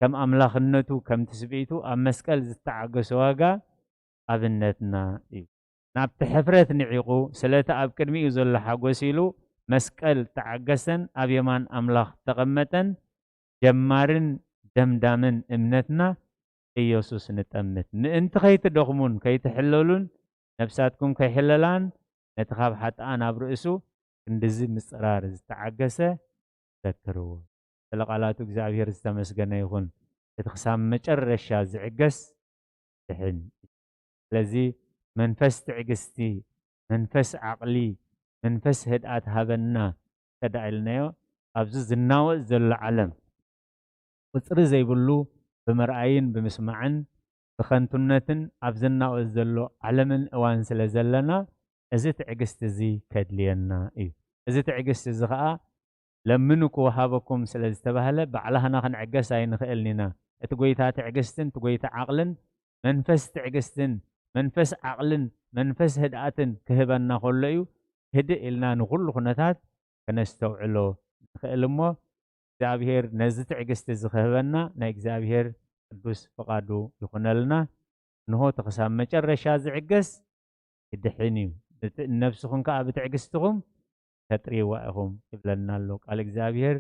ከም ኣምላኽነቱ፣ ከም ትስብእቱ ኣብ መስቀል ዝተዓገሶ ዋጋ ኣብነትና እዩ። ናብቲ ሕፍረት ንዒቑ፣ ስለቲ ኣብ ቅድሚኡ ዘሎ ሓጎስ ኢሉ መስቀል ተዓገሰን ኣብ የማን ኣምላኽ ተቐመጠን፣ ጀማርን ደምዳምን እምነትና ኢየሱስ ንጠምት። ምእንቲ ከይትደኽሙን ከይትሕለሉን፣ ነፍሳትኩም ከይሕለላን፣ ነቲ ካብ ሓጥኣን ኣብ ርእሱ ክንድዚ ምጽራር ዝተዓገሰ ዘክርዎ። ስለ ቃላቱ እግዚኣብሔር ዝተመስገነ ይኹን። እቲ ክሳብ መጨረሻ ዝዕገስ ድሕን። ስለዚ መንፈስ ትዕግስቲ፣ መንፈስ ዓቕሊ፣ መንፈስ ህድኣት ሃበና እንተ ደኣ ኢልናዮ፣ ኣብዚ ዝናወጽ ዘሎ ዓለም ቁጽሪ ዘይብሉ ብምርኣይን ብምስማዕን ብኸንቱነትን ኣብ ዝናወዝ ዘሎ ዓለምን እዋን ስለ ዘለና፣ እዚ ትዕግስቲ እዚ ከድልየና እዩ። እዚ ትዕግስቲ እዚ ኸኣ ለምኑ ክወሃበኩም ስለ ዝተባህለ፣ ባዕላህና ክንዕገስ ኣይንኽእልን ኢና። እቲ ጐይታ ትዕግስትን እቲ ጐይታ ዓቕልን፣ መንፈስ ትዕግስትን መንፈስ ዓቕልን መንፈስ ህድኣትን ክህበና ከሎ እዩ ህድእ ኢልና ንኹሉ ኩነታት ከነስተውዕሎ ንኽእል እሞ፣ እግዚኣብሔር ነዚ ትዕግስቲ እዚ ክህበና ናይ እግዚኣብሔር ቅዱስ ፍቓዱ ይኹነልና። እንሆ እቲ ክሳብ መጨረሻ ዝዕገስ ይድሕን እዩ። ብት-፣ ነፍስኹም ከኣ ብትዕግስትኹም ተጥርይዋ ኢኹም ይብለና ኣሎ ቃል እግዚኣብሔር።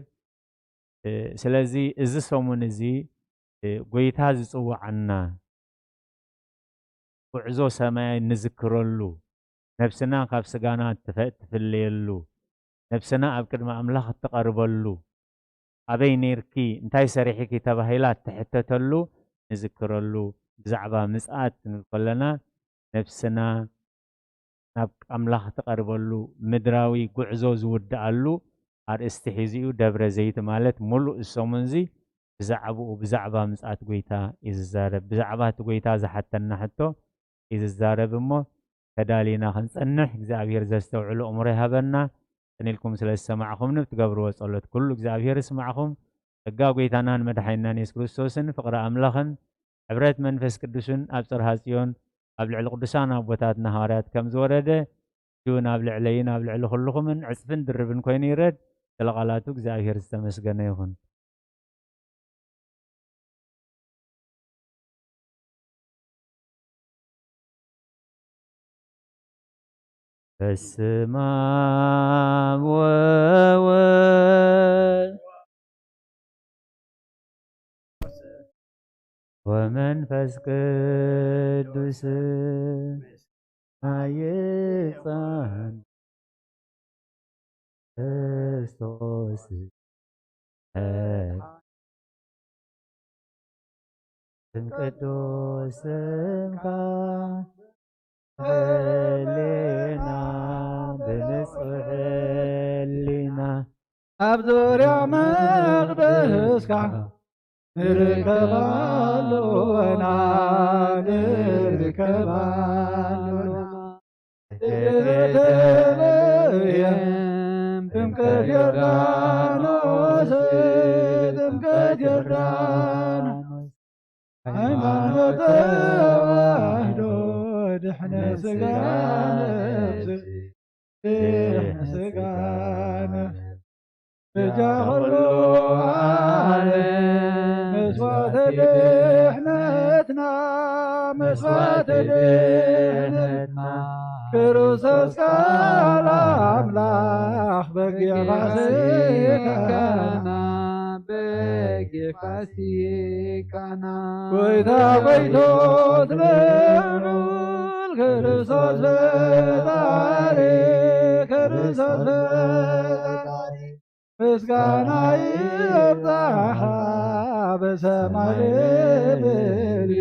እ፣ ስለዚ እዚ ሰሙን እዚ፣ እ፣ ጐይታ ዝጽውዓና ጉዕዞ ሰማይ ንዝክረሉ፣ ነፍስና ካብ ስጋና ትፈ-፣ ትፍለየሉ፣ ነፍስና ኣብ ቅድሚ ኣምላኽ እትቐርበሉ፣ ኣበይ ኔርኪ፣ እንታይ ሰሪሕኪ ተባሂላ እትሕተተሉ ንዝክረሉ፣ ብዛዕባ ምጽኣት ክንብል ከለና ነፍስና ናብ ኣምላኽ እትቐርበሉ ምድራዊ ጉዕዞ ዝውድኣሉ ኣርእስቲ ሒዙ እዩ። ደብረ ዘይት ማለት ሙሉእ ሰሙንዚ ብዛዕባኡ፣ ብዛዕባ ምጽኣት ጐይታ እዩ ዝዛረብ። ብዛዕባ እቲ ጐይታ ዝሓተና ሕቶ እዩ ዝዛረብ እሞ፣ ተዳሊና ክንጸንሕ እግዚኣብሔር ዘስተውዕሉ እምሮ ይሃበና። ጽን ኢልኩም ስለ ዝሰማዕኹምኒ፣ ብትገብርዎ ጸሎት ኩሉ እግዚኣብሔር ይስማዕኹም። ጸጋ ጐይታናን መድሓኒናን የሱስ ክርስቶስን ፍቕሪ ኣምላኽን ሕብረት መንፈስ ቅዱስን ኣብ ጽርሃ ጽዮን ኣብ ልዕሊ ቅዱሳን ኣቦታትና ሃዋርያት ከም ዝወረደ፣ እዩ ናብ ልዕለይን ኣብ ልዕሊ ኩልኹምን ዕጽፍን ድርብን ኮይኑ ይረድ። ስለ ቃላቱ እግዚኣብሔር ዝተመስገነ ይኹን። በስመ አብ ወወልድ ወመንፈስ ቅዱስ። ኣይጻን ክርስቶስ ስም ቅዱስ ስምካ፣ ህሌና ብንጹሕ ህሊና ኣብ ዙርያ መቕደስካ ንርከብ ኣሎና፣ ንርከብ ኣሎና። ቤተልሔም ጥምቀት ዮርዳኖስ፣ ጥምቀት ዮርዳኖስ፣ ሃይማኖት ተዋህዶ ድሕነት ስጋ ነፍሲ፣ ድሕነት ስጋ ነፍሲ። በጃ ኩሉ ዓለም መስዋዕተ ድሕነትና፣ መስዋዕተ ድሕነትና፣ ክርስቶስ ቃል ኣምላኽ በጊዕ ፋሲካና፣ በጊዕ ፋሲካና። ጎይታ ጎይቶት ልዑል ክርስቶስ ፈጣሪ፣ ክርስቶስ ፈጣሪ፣ ምስጋና ይብዛሓ በሰማይ ብምድሪ፣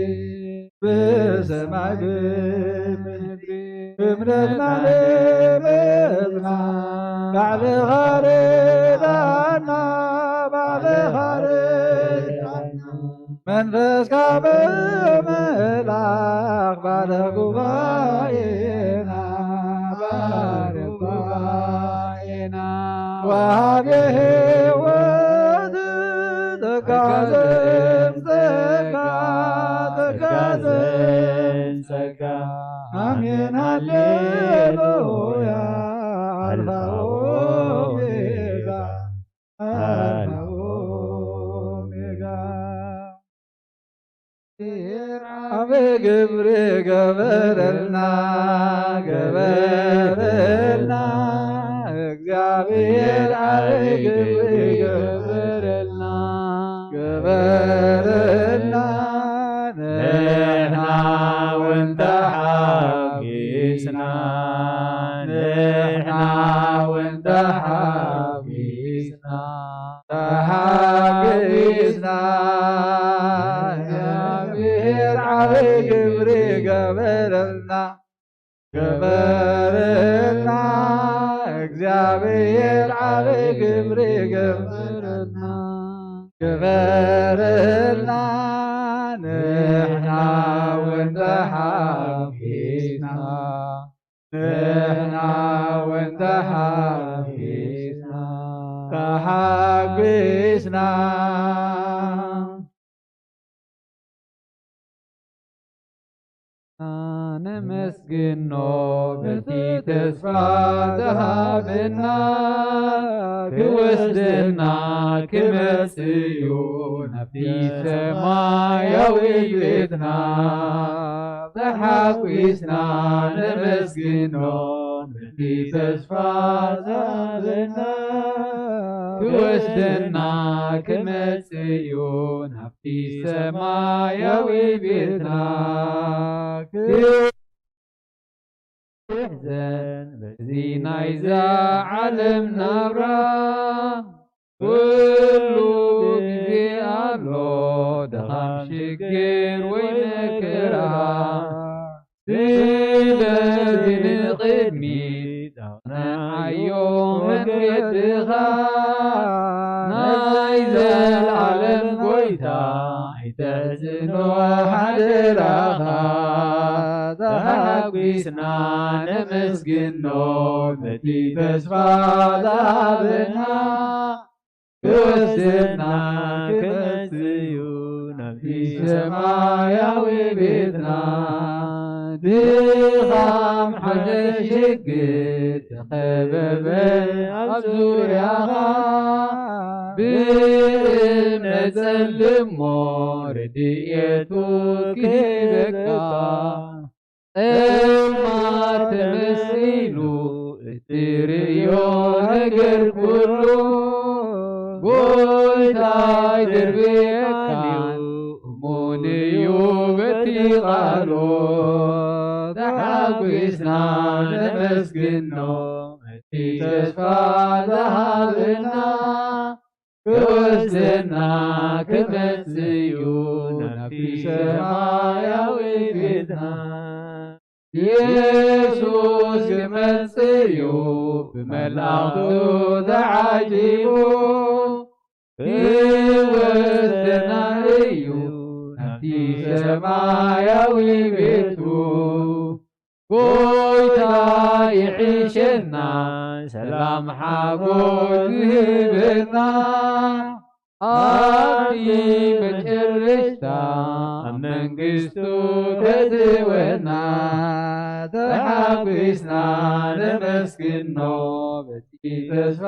በሰማይ ብምድሪ። እምነትና ንምጽና ባዕልኻ ርዳና፣ ባዕልኻ ርዳና። መንፈስካ ብምምላኽ ባርኽ ጉባኤና፣ ባርኽ ጉባኤና። ወሃቤ ሕይወት ጸጋ ዘምጸካ፣ ጸጋ ዘምጸካ። ኣሜን ሃሌሉያ። ኣልፋ ኦሜጋ፣ ኣልፋ ኦሜጋ። ዓቢ ግብሪ ገበረልና፣ ገበረልና። እግዚኣብሔር ዓቢ ግብሪ ገበረልና፣ ገበረልና። ንሕና እውን ተሓጒስና፣ ንሕና እውን ተሓጒስና። ተሓጒስና። እግዚኣብሔር ዓቢ ግብሪ ገበረልና፣ ገበረልና። እግዚኣብሔር ዓቢ ግብሪ ገበረልና፣ ገበረልና። ንሕና ተሓጒስና፣ ንሕና እውን ተሓጒስና፣ ተሓጒስና። ነመስግኖ በቲ ተስፋ ዝሃበና፣ ክወስደና ክመጽእ እዩ ናብቲ ሰማያዊ ቤትና። ተሓጒስና ነመስግኖ በቲ ተስፋ ዝሃበና፣ ክወስደና ክመጽእ እዩ ናብቲ ሰማያዊ ቤትና። ክሕዘን በዚ ናይዛ ዓለም ናብራ፣ ኩሉ ግዜ ኣሎ ድኻም፣ ሽግር ወይ መከራ። ስለዚ ንቕድሚት ኣቕንዓዮ መንገድኻ፣ ናይ ዘለዓለም ጎይታ ኣይተሕዝኖ ሓደራኻ። ተሓጒስና ነመስግኖ በቲ ተስፋ ዝሃበና፣ ክወስደና ክመጽእ እዩ ናብቲ ሰማያዊ ቤትና። ድኻም ሓዘን ሽግር ተኸበበ ኣብ ዙርያኻ፣ ብእምነት ጸልሞ ረድኤቱ ክህበካ። ጸልማት ተመሲሉ እትርእዮ ነገር ኩሉ፣ ጎይታ ኣይድርብየካን እዩ፣ እሙን እዩ በቲ ቃሉ። ተሓጒስና ነመስግኖ በቲ ተስፋ ዝሃበና፣ ክወስደና ክመጽእ እዩ ናብቲ ሰማያዊ ቤትና። የሱስ ክመጽእ እዩ ብመላእኽቱ ተዓጂቡ፣ ክወስደና እዩ ናብቲ ሰማያዊ ቤቱ። ጎይታ ይሕሸና፣ ሰላም ሓጎስ ይህበና፣ ኣብቲ መጨረሽታ ኣብ መንግስቱ ከእትወና። ተሓጒስና ነመስግኖ በቲ ተስፋ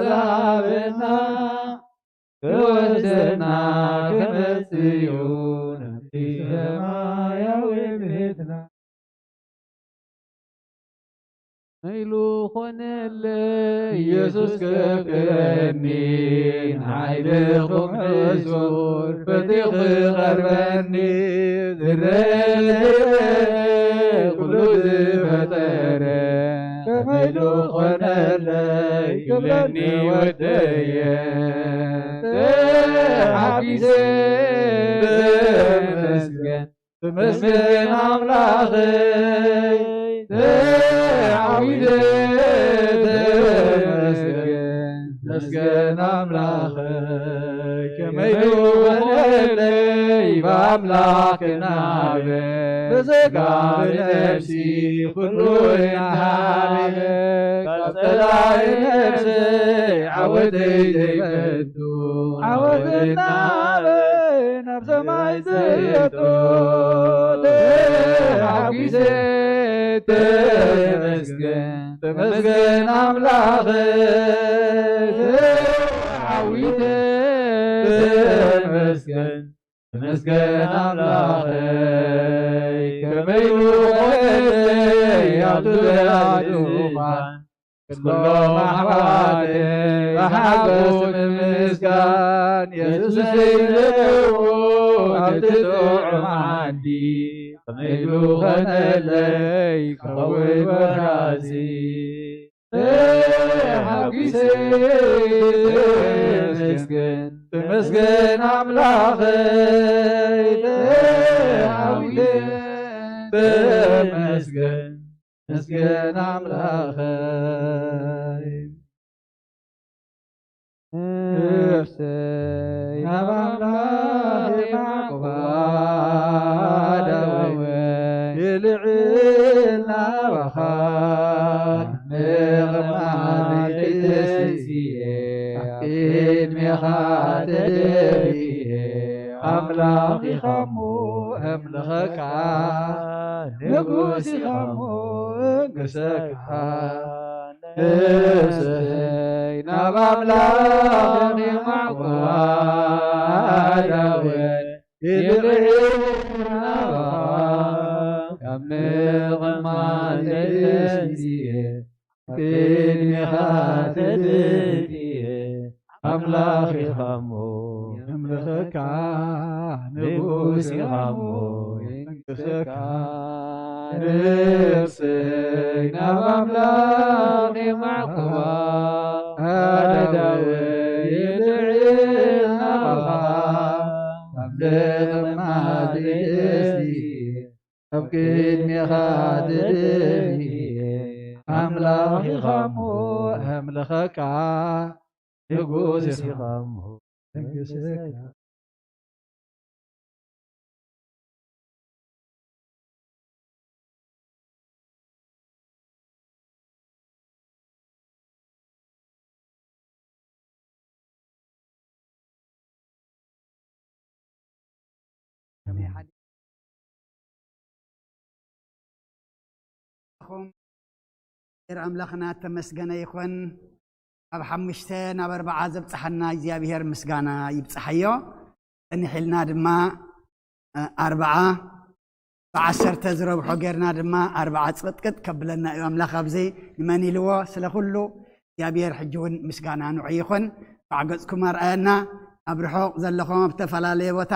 ዝሃበና፣ ክወስደና ክመጽእ እዩ ናብቲ ሰማያዊ ቤትና። ኢሉ ኾነለይ ኢየሱስ ከፍቅረኒ፣ ንዓይ ድኹም ሕሱር ፈትዩ ክቐርበኒ፣ ዝረአ ኩሉ ዝፈጠረ፣ ከመይ ኢሉ ኾነለይ ክብለኒ ወደየ። ተሓጒሰ ተመስገን፣ ተመስገን ኣምላኸይ፣ ተዓዊተ ተመስገን፣ ተመስገን ኣምላኸይ። ከመይ ክኾነለይ ብኣምላኽ ክናበ፣ ብስጋ ብነፍሲ ኩሉ ይንሃበ፣ ካብ ጸላኢ ነፍሰይ ዓወተይ ዘይፈቱ፣ ዓወት እናበ ናብ ሰማይ ዘእቶ። ተሓጒሰ ተመስገን፣ ተመስገን ኣምላኸ፣ ተዓዊተ ተመስገን፣ ተመስገን ኣምላኸይ። ከመይ ኢሉ ኾነለይ ኣብቲ ድንኳን፣ ኩሎም ኣሕዋተይ ብሓጎስ ምምስጋን፣ የሱሰይ ዝለዎ ኣብቲ ጥዑም ዓዲ፣ ከመይ ኢሉ ኾነለይ ክኸውን ወራሲ። ተሓጒሰ ተመስገን፣ ተመስገን ኣምላኸይ፣ ተሓጒሰ ተመስገን፣ ተመስገን ኣምላኸይ። ነፍሰይ ናብ ኣምላኽ የዕቁባ፣ ዳዊት እዚኤ ኣብ ቅድሜኻ ተደፊኤ፣ ኣምላኽ ኢኻ እሞ እምልኸካ፣ ንጉስ ኢኻ እሞ እንግሰካ። ነፍሰይ ናብ ኣምላኽ የማዕቁባ፣ ኣእዳወይ ይልዕል ናባኻ፣ ካብ ምቕማጥ ደስ እየ። ቅድሜኻ ተደፊኤ ኣምላኽ ኢኻ እሞ የምልኸካ፣ ንጉስ ኢኻ እሞ የንግሰካ። ነፍሰይ ናብ ኣምላኽ የማዕቁባ፣ ኣእዳወይ ይልዕል ናባኻ፣ ካብ ምቕማጥ ደስ እየ። ኣብ ቅድሜኻ ተደፊኤ ኣምላኽ ኢኻ እሞ ኣምልኸካ፣ ንጉስ ኢኻ እሞ ንግሰካ። ኣምላኽና ተመስገነ ይኹን። ኣብ ሓሙሽተ ናብ ኣርባዓ ዘብጽሓና እግዚኣብሔር ምስጋና ይብጽሓዮ። ጸኒሕ ኢልና ድማ፣ እ፣ ኣርባዓ ብዓሰርተ ዝረብሖ ጌርና ድማ ኣርባዓ ጽቕጥቅጥ ከብለና እዩ ኣምላኽ። ኣብዚ ንመን ኢልዎ? ስለ ኩሉ እግዚኣብሔር ሕጂ እውን ምስጋና ንዑ ይኹን። ባዕ ገጽኩም ኣርኣየና። ኣብ ርሑቕ ዘለኹም ኣብ ዝተፈላለየ ቦታ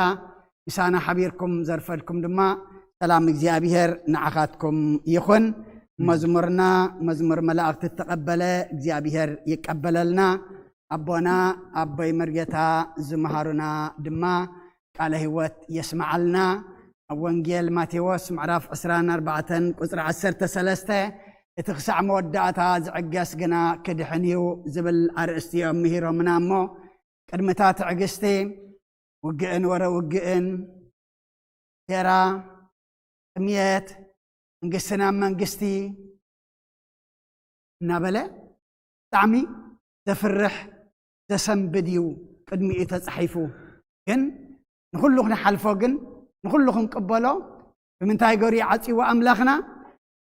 ምሳና ሓቢርኩም ዘርፈድኩም ድማ ሰላም እግዚኣብሔር ንዓኻትኩም ይኹን። መዝሙርና መዝሙር መላእኽቲ ዝተቐበለ እግዚኣብሔር ይቀበለልና። ኣቦና ኣቦይ መርጌታ ዝመሃሩና ድማ ቃለ ህይወት የስምዓልና። ኣብ ወንጌል ማቴዎስ ምዕራፍ ዕስራን ኣርባዕተን ቁጽሪ ዓሰርተ ሰለስተ፣ እቲ ክሳዕ መወዳእታ ዝዕገስ ግና ክድሕን እዩ ዝብል ኣርእስቲ እዮም ምሂሮምና እሞ፣ ቅድሚ እታ ትዕግስቲ ውግእን ወረ ውግእን፣ ሴራ፣ ጥምየት፣ መንግስቲ ናብ መንግስቲ እናበለ ብጣዕሚ ዘፍርሕ ዘሰንብድ እዩ ቅድሚኡ ተጻሒፉ። ግን ንኹሉ ክንሓልፎ ግን ንኹሉ ክንቅበሎ ብምንታይ ገሩ ይዓጽዎ ኣምላኽና?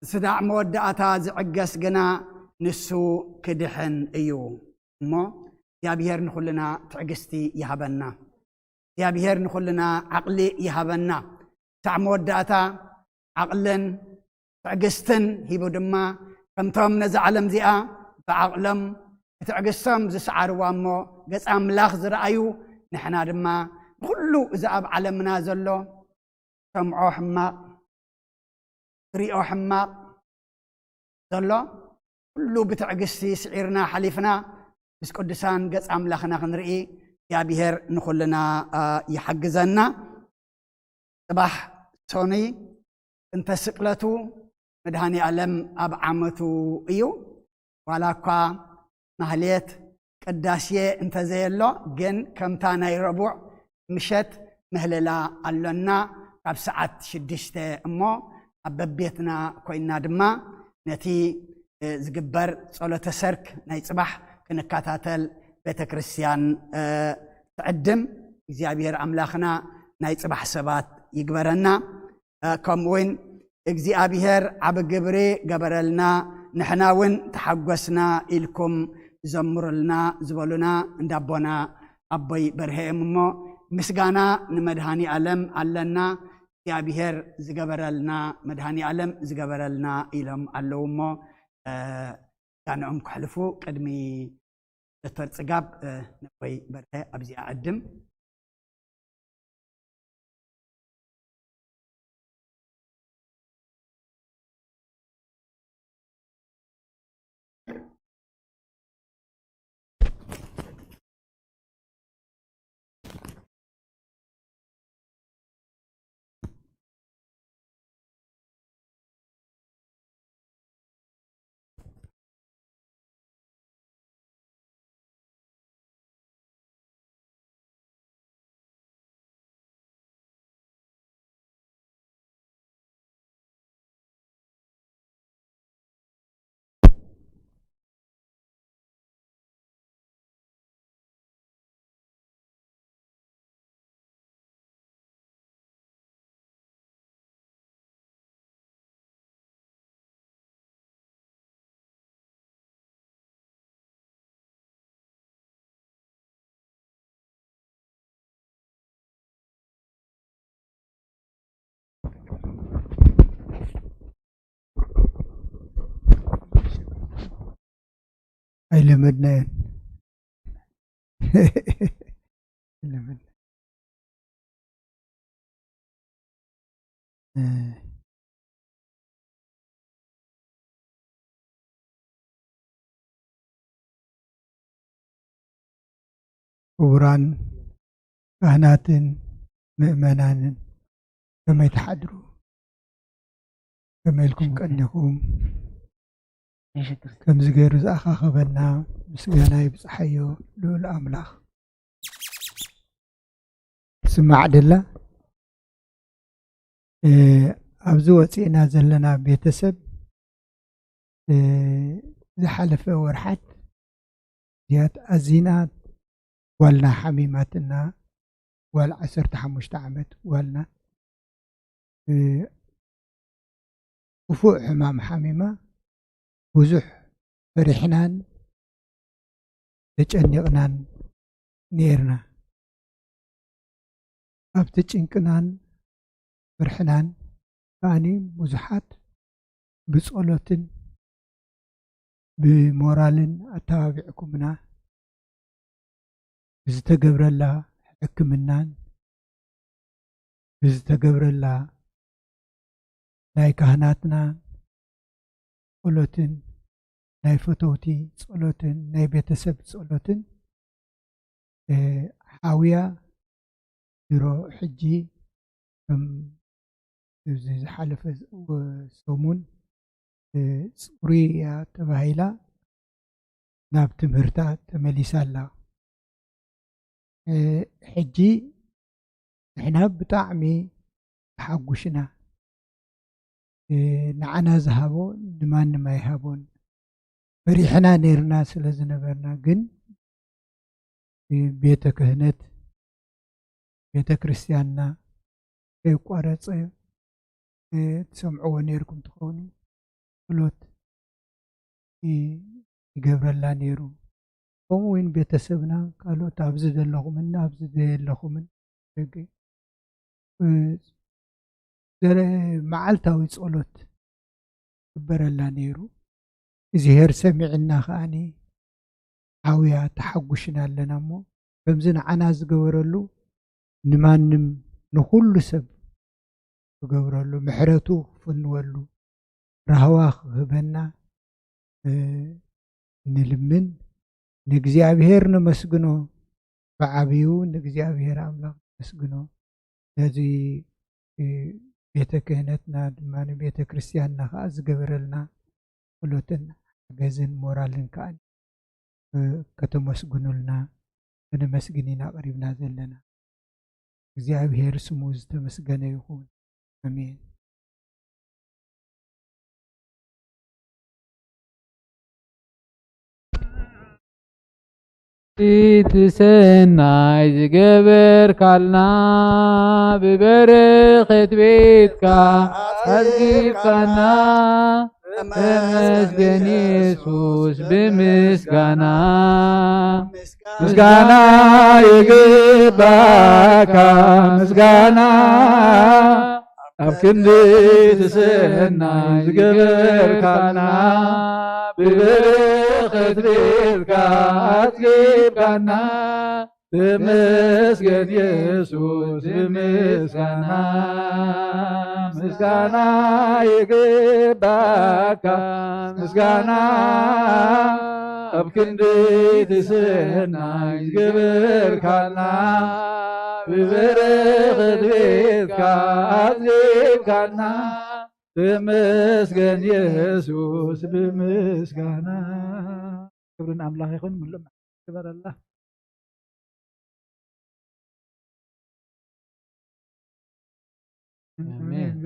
ስዳዕ መወዳእታ ዝዕገስ ግና ንሱ ክድሕን እዩ። እሞ እግዚኣብሔር ንኹልና ትዕግስቲ ይሃበና። እግዚኣብሔር ንኹልና ዓቕሊ ይሃበና። ክሳዕ መወዳእታ ዓቕልን ትዕግስትን ሂቡ ድማ፣ ከምቶም ነዛ ዓለም እዚኣ ብዓቕሎም ብትዕግስቶም ዝሰዓርዋ እሞ ገጽ ኣምላኽ ዝረኣዩ፣ ንሕና ድማ ንኹሉ እዚ ኣብ ዓለምና ዘሎ ሰምዖ ሕማቕ፣ ክሪኦ ሕማቕ ዘሎ ኩሉ ብትዕግስቲ ስዒርና ሓሊፍና ምስ ቅዱሳን ገጽ ኣምላኽና ክንርኢ እግዚኣብሔር ንኹልና፣ አ፣ ይሓግዘና። ጽባሕ ሶኒ እንተ ስቅለቱ መድሃኒ ኣለም ኣብ ዓመቱ እዩ። ዋላ እኳ ማህሌት ቅዳሴ እንተዘየሎ፣ ግን ከምታ ናይ ረቡዕ ምሸት ምህለላ ኣሎና ካብ ሰዓት ሽዱሽተ እሞ ኣብ በቤትና ኮይና ድማ ነቲ፣ እ፣ ዝግበር ጸሎተ ሰርክ ናይ ጽባሕ ክንከታተል ቤተ ክርስቲያን፣ እ፣ ትዕድም። እግዚኣብሔር ኣምላኽና ናይ ጽባሕ ሰባት ይግበረና። እ፣ ከምኡውን እግዚኣብሔር ዓቢ ግብሪ ገበረልና፣ ንሕና እውን ተሓጎስና ኢልኩም ዘምሩልና ዝበሉና እንዳቦና ኣቦይ በርሀ እዮም እሞ፣ ምስጋና ንመድሃኒ ኣለም ኣለና። እግዚኣብሔር ዝገበረልና፣ መድሃኒ ኣለም ዝገበረልና ኢሎም ኣለዉ እሞ፣ እ፣ ምስጋንኦም ከሕልፉ ቅድሚ ዶክተር ጽጋብ፣ እ፣ ነቦይ በርሀ ኣብዚኣ ዕድም። ኣይለመድናዮን። ኣይለመድና። እ፣ ክቡራን ካህናትን ምእመናንን፣ ከመይ ትሓድሩ? ከመይ ኢልኩም ቀኒኹም? ከምዚ ገይሩ ዝኣኻኸበና ምስጋና ይብጽሓዮ ልዑል ኣምላኽ። ትስማዕ ደላ? እ፣ ኣብዚ ወፂእና ዘለና ቤተሰብ፣ እ፣ ዝሓለፈ ወርሓት እዚኣት ኣዚና ጓልና ሓሚማትና፣ ጓል ዓሰርተ ሓሙሽተ ዓመት ጓልና፣ እ፣ ክፉእ ሕማም ሓሚማ ብዙሕ ፈሪሕናን ተጨኒቕናን ነይርና። ኣብቲ ጭንቅናን ፍርሕናን ከኣኒ ብዙሓት ብጸሎትን ብሞራልን ኣተባቢዕኩምና። ብዝተገብረላ ሕክምናን ብዝተገብረላ ናይ ካህናትና ጸሎትን ናይ ፈተውቲ ጸሎትን ናይ ቤተሰብ ጸሎትን፣ እ፣ ሓውያ ድሮ ሕጂ ከም እዚ ዝሓለፈ ወ-፣ ሰሙን፣ እ፣ ጽሩይ እያ ተባሂላ ናብ ትምህርታ ተመሊሳ ኣላ። እ፣ ሕጂ ንሕና ብጣዕሚ ተሓጉሽና። እ፣ ንዓና ዝሃቦ ንማንም ኣይሃቦን። ፈሪሕና ነይርና ስለ ዝነበርና ግን፣ እ፣ ቤተ ክህነት፣ ቤተ ክርስቲያንና ከይቋረጸ፣ እ፣ ትሰምዕዎ ነይርኩም ትኾኑ። ጸሎት ይ-፣ ይገብረላ ነይሩ። ከምኡ እውን ቤተሰብና ካልኦት ኣብዚ ዘለኹምን ኣብዚ ዘየለኹምን ደገ፣ እ፣ ዘረ-፣ መዓልታዊ ጸሎት ይግበረላ ነይሩ። እግዚኣብሔር ሰሚዕና ከኣኒ ሓውያ ተሓጉሽና ኣለና እሞ፣ ከምዚ ንዓና ዝገበረሉ ንማንም ንኹሉ ሰብ ክገብረሉ፣ ምሕረቱ ክፍንወሉ፣ ራህዋ ክህበና፣ እ፣ ንልምን፣ ንእግዚኣብሔር ነመስግኖ፣ ብዓቢኡ ንእግዚኣብሔር ኣምላኽ ነመስግኖ። ነዚ፣ እ፣ ቤተ ክህነትና ድማ ንቤተ ክርስቲያንና ከኣ ዝገበረልና ጸሎትን ሓገዝን ሞራልን ከኣ፣ እ፣ ከተመስግኑልና፣ ከነመስግን ኢና ቀሪብና ዘለና። እግዚኣብሔር ስሙ ዝተመስገነ ይኹን። ኣሜን። እቲ ሰናይ ዝገበርካልና፣ ብበረኸት ቤትካ ኣጽጊብካና። ተመስገን የሱስ ብምስጋና። ምስጋና ይግባካ ምስጋና፣ ኣብ ክንዲ ትስእና ዝገበርካና፣ ብበረኸት ቤትካ ኣጽጊብካና። ተመስገን የሱስ ብምስጋና፣ ምስጋና ይግባካ ምስጋና፣ ኣብ ክንዲ ትስእና ዝገበርካና፣ ብበረኸት ቤትካ ኣጽጊብካና። ተመስገን የሱስ ብምስጋና። ክብሪ ንኣምላኽ ይኹን። ምሉእ መዓልቲ ግበረላ። ኣሜን። ኣሜን።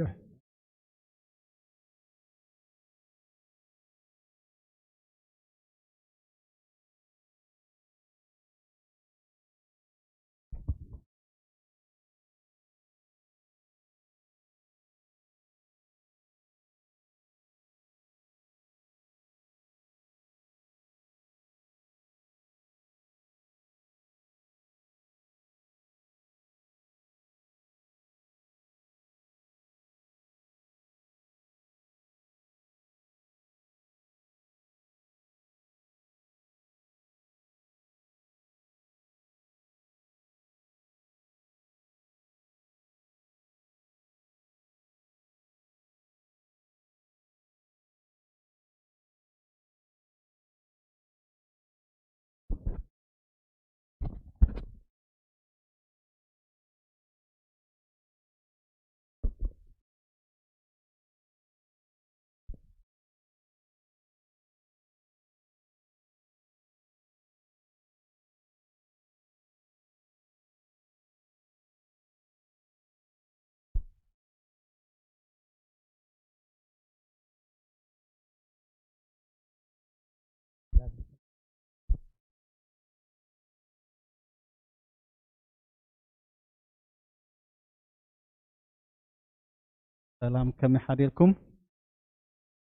ሰላም፣ ከመይ ሓዲርኩም?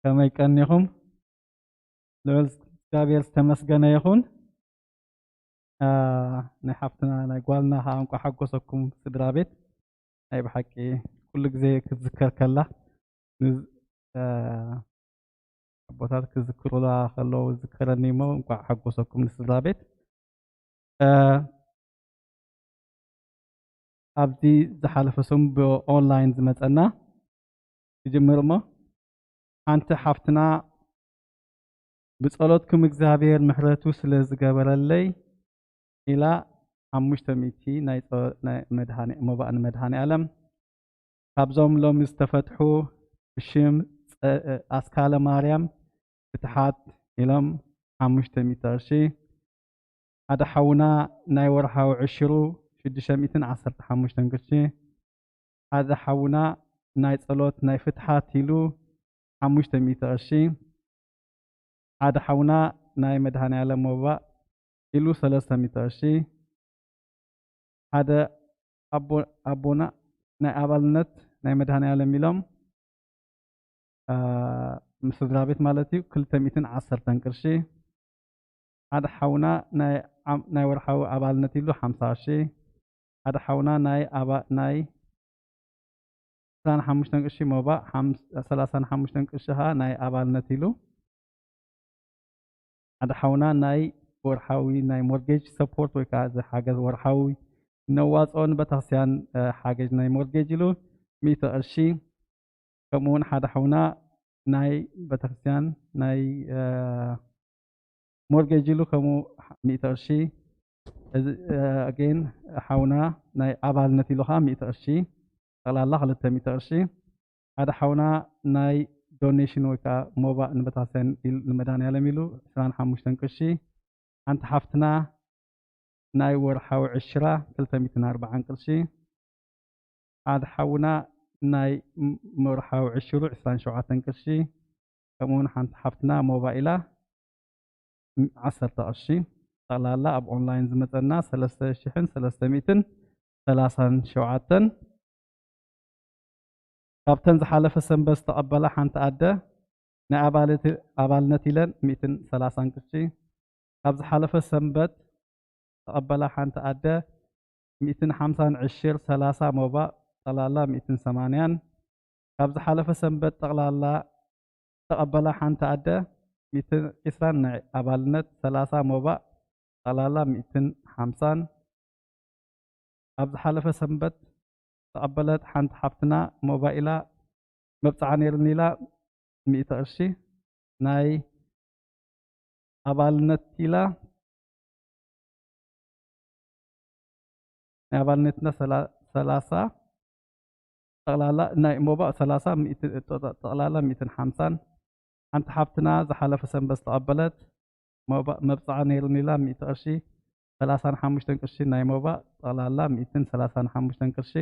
ከመይ ቀኒኹም? ልዑል እግዚኣብሔር ዝተመስገነ ይኹን። አ፣ ናይ ሓፍትና ናይ ጓልና ከዓ እንቋዕ ሓጎሰኩም ስድራ ቤት። ናይ ብሓቂ ኩሉ ግዜ ክትዝከር ከላ፣ ንዝ-፣ አ፣ ኣቦታት ክዝክሩላ ከለዉ ዝዝከረኒ እሞ፣ እንቋዕ ሓጎሰኩም ንስድራ ቤት። አ፣ ኣብዚ ዝሓለፈ ሰሙን ብኦንላይን ዝመጸና ይጅምር እሞ፣ ሓንቲ ሓፍትና ብጸሎትኩም እግዚኣብሔር ምሕረቱ ስለ ዝገበረለይ ኢላ ሓሙሽተ ሚእቲ ናይ ጸ-፣ ናይ መድሃኒ-፣ መባእ ንመድሃኒ ዓለም ካብዞም ሎሚ ዝተፈትሑ ብሽም ጸ-፣ ኣስካለ ማርያም ፍትሓት ኢሎም ሓሙሽተ ሚእቲ ቅርሺ፣ ሓደ ሓውና ናይ ወርሓዊ ዕሽሩ ሽዱሽተ ሚእትን ዓሰርተ ሓሙሽተን ቅርሺ፣ ሓደ ሓውና ናይ ጸሎት ናይ ፍትሓት ኢሉ ሓሙሽተ ሚእቲ ቅርሺ፣ ሓደ ሓውና ናይ መድሃኒ ዓለም መባእ ኢሉ ሰለስተ ሚእቲ ቅርሺ፣ ሓደ ኣቦ-፣ ኣቦና ናይ ኣባልነት ናይ መድሃኒ ዓለም ኢሎም፣ አ፣ ምስ ስድራ ቤት ማለት እዩ፣ ክልተ ሚእትን ዓሰርተን ቅርሺ። ሓደ ሓውና ናይ ዓም-፣ ናይ ወርሓዊ ኣባልነት ኢሉ ሓምሳ ቅርሺ። ሓደ ሓውና ናይ ኣባ-፣ ናይ ዕስራን ሓሙሽተን ቅርሺ መባእ፣ ሓምስ-፣ ሰላሳን ሓሙሽተን ቅርሺ ኸዓ ናይ ኣባልነት ኢሉ። ሓደ ሓውና ናይ ወርሓዊ ናይ ሞርጌጅ ሰፖርት ወይ ከዓ እዚ ሓገዝ ወርሓዊ ነዋፅኦ ንቤተክርስትያን፣ እ፣ ሓገዝ ናይ ሞርጌጅ ኢሉ ሚእቲ ቅርሺ። ከምኡ እውን ሓደ ሓውና ናይ ቤተክርስትያን ናይ፣ እ፣ ሞርጌጅ ኢሉ ከምኡ ሚእቲ ቅርሺ። እዚ፣ እ፣ ኣጌን ሓውና ናይ ኣባልነት ኢሉ ከዓ ሚእቲ ቅርሺ። ጠቕላላ ክልተ ሚእቲ ቅርሺ። ሓደ ሓውና ናይ ዶኔሽን ወይ ከዓ መባእ ንቤተክርስትያን ኢሉ፣ ንመድኃኔዓለም ኢሉ ዕስራን ሓሙሽተን ቅርሺ። ሓንቲ ሓፍትና ናይ ወርሓዊ ዕሽራ ክልተ ሚእትን ኣርባዓን ቅርሺ። ሓደ ሓውና ናይ ም-፣ ወርሓዊ ዕሽሩ ዕስራን ሸውዓተን ቅርሺ። ከምኡውን ሓንቲ ሓፍትና መባእ ኢላ ዓሰርተ ቅርሺ። ጠቕላላ ኣብ ኦንላይን ዝመጸና ሰለስተ ሽሕን ሰለስተ ሚእትን ሰላሳን ሸውዓተን። ካብተን ዝሓለፈ ሰንበት ዝተቐበላ ሓንቲ ኣደ ናይ ኣባልት-፣ ኣባልነት ኢለን ሚእትን ሰላሳን ቅርሺ። ካብ ዝሓለፈ ሰንበት ዝተቐበላ ሓንቲ ኣደ ሚእትን ሓምሳን ዕሽር ሰላሳ መባእ ጠቕላላ ሚእትን ሰማንያን። ካብ ዝሓለፈ ሰንበት ጠቕላላ ዝተቐበላ ሓንቲ ኣደ ሚእትን ዕስራን ናይ ኣባልነት ሰላሳ መባእ ጠቕላላ ሚእትን ሓምሳን። ኣብ ዝሓለፈ ሰንበት ዝተቐበለት ሓንቲ ሓፍትና መባእ ኢላ መብጽዓ ነይሩኒ ኢላ ሚእቲ ቅርሺ ናይ ኣባልነት ኢላ ናይ ኣባልነትና ሰላ-፣ ሰላሳ ጠቕላላ ናይ መባእ ሰላሳ ሚእቲ፣ ጠቕላላ ሚእትን ሓምሳን። ሓንቲ ሓፍትና ዝሓለፈ ሰንበት ዝተቐበለት መባእ፣ መብጽዓ ነይሩኒ ኢላ ሚእቲ ቅርሺ፣ ሰላሳን ሓሙሽተን ቅርሺ ናይ መባእ ጠቕላላ ሚእትን ሰላሳን ሓሙሽተን ቅርሺ።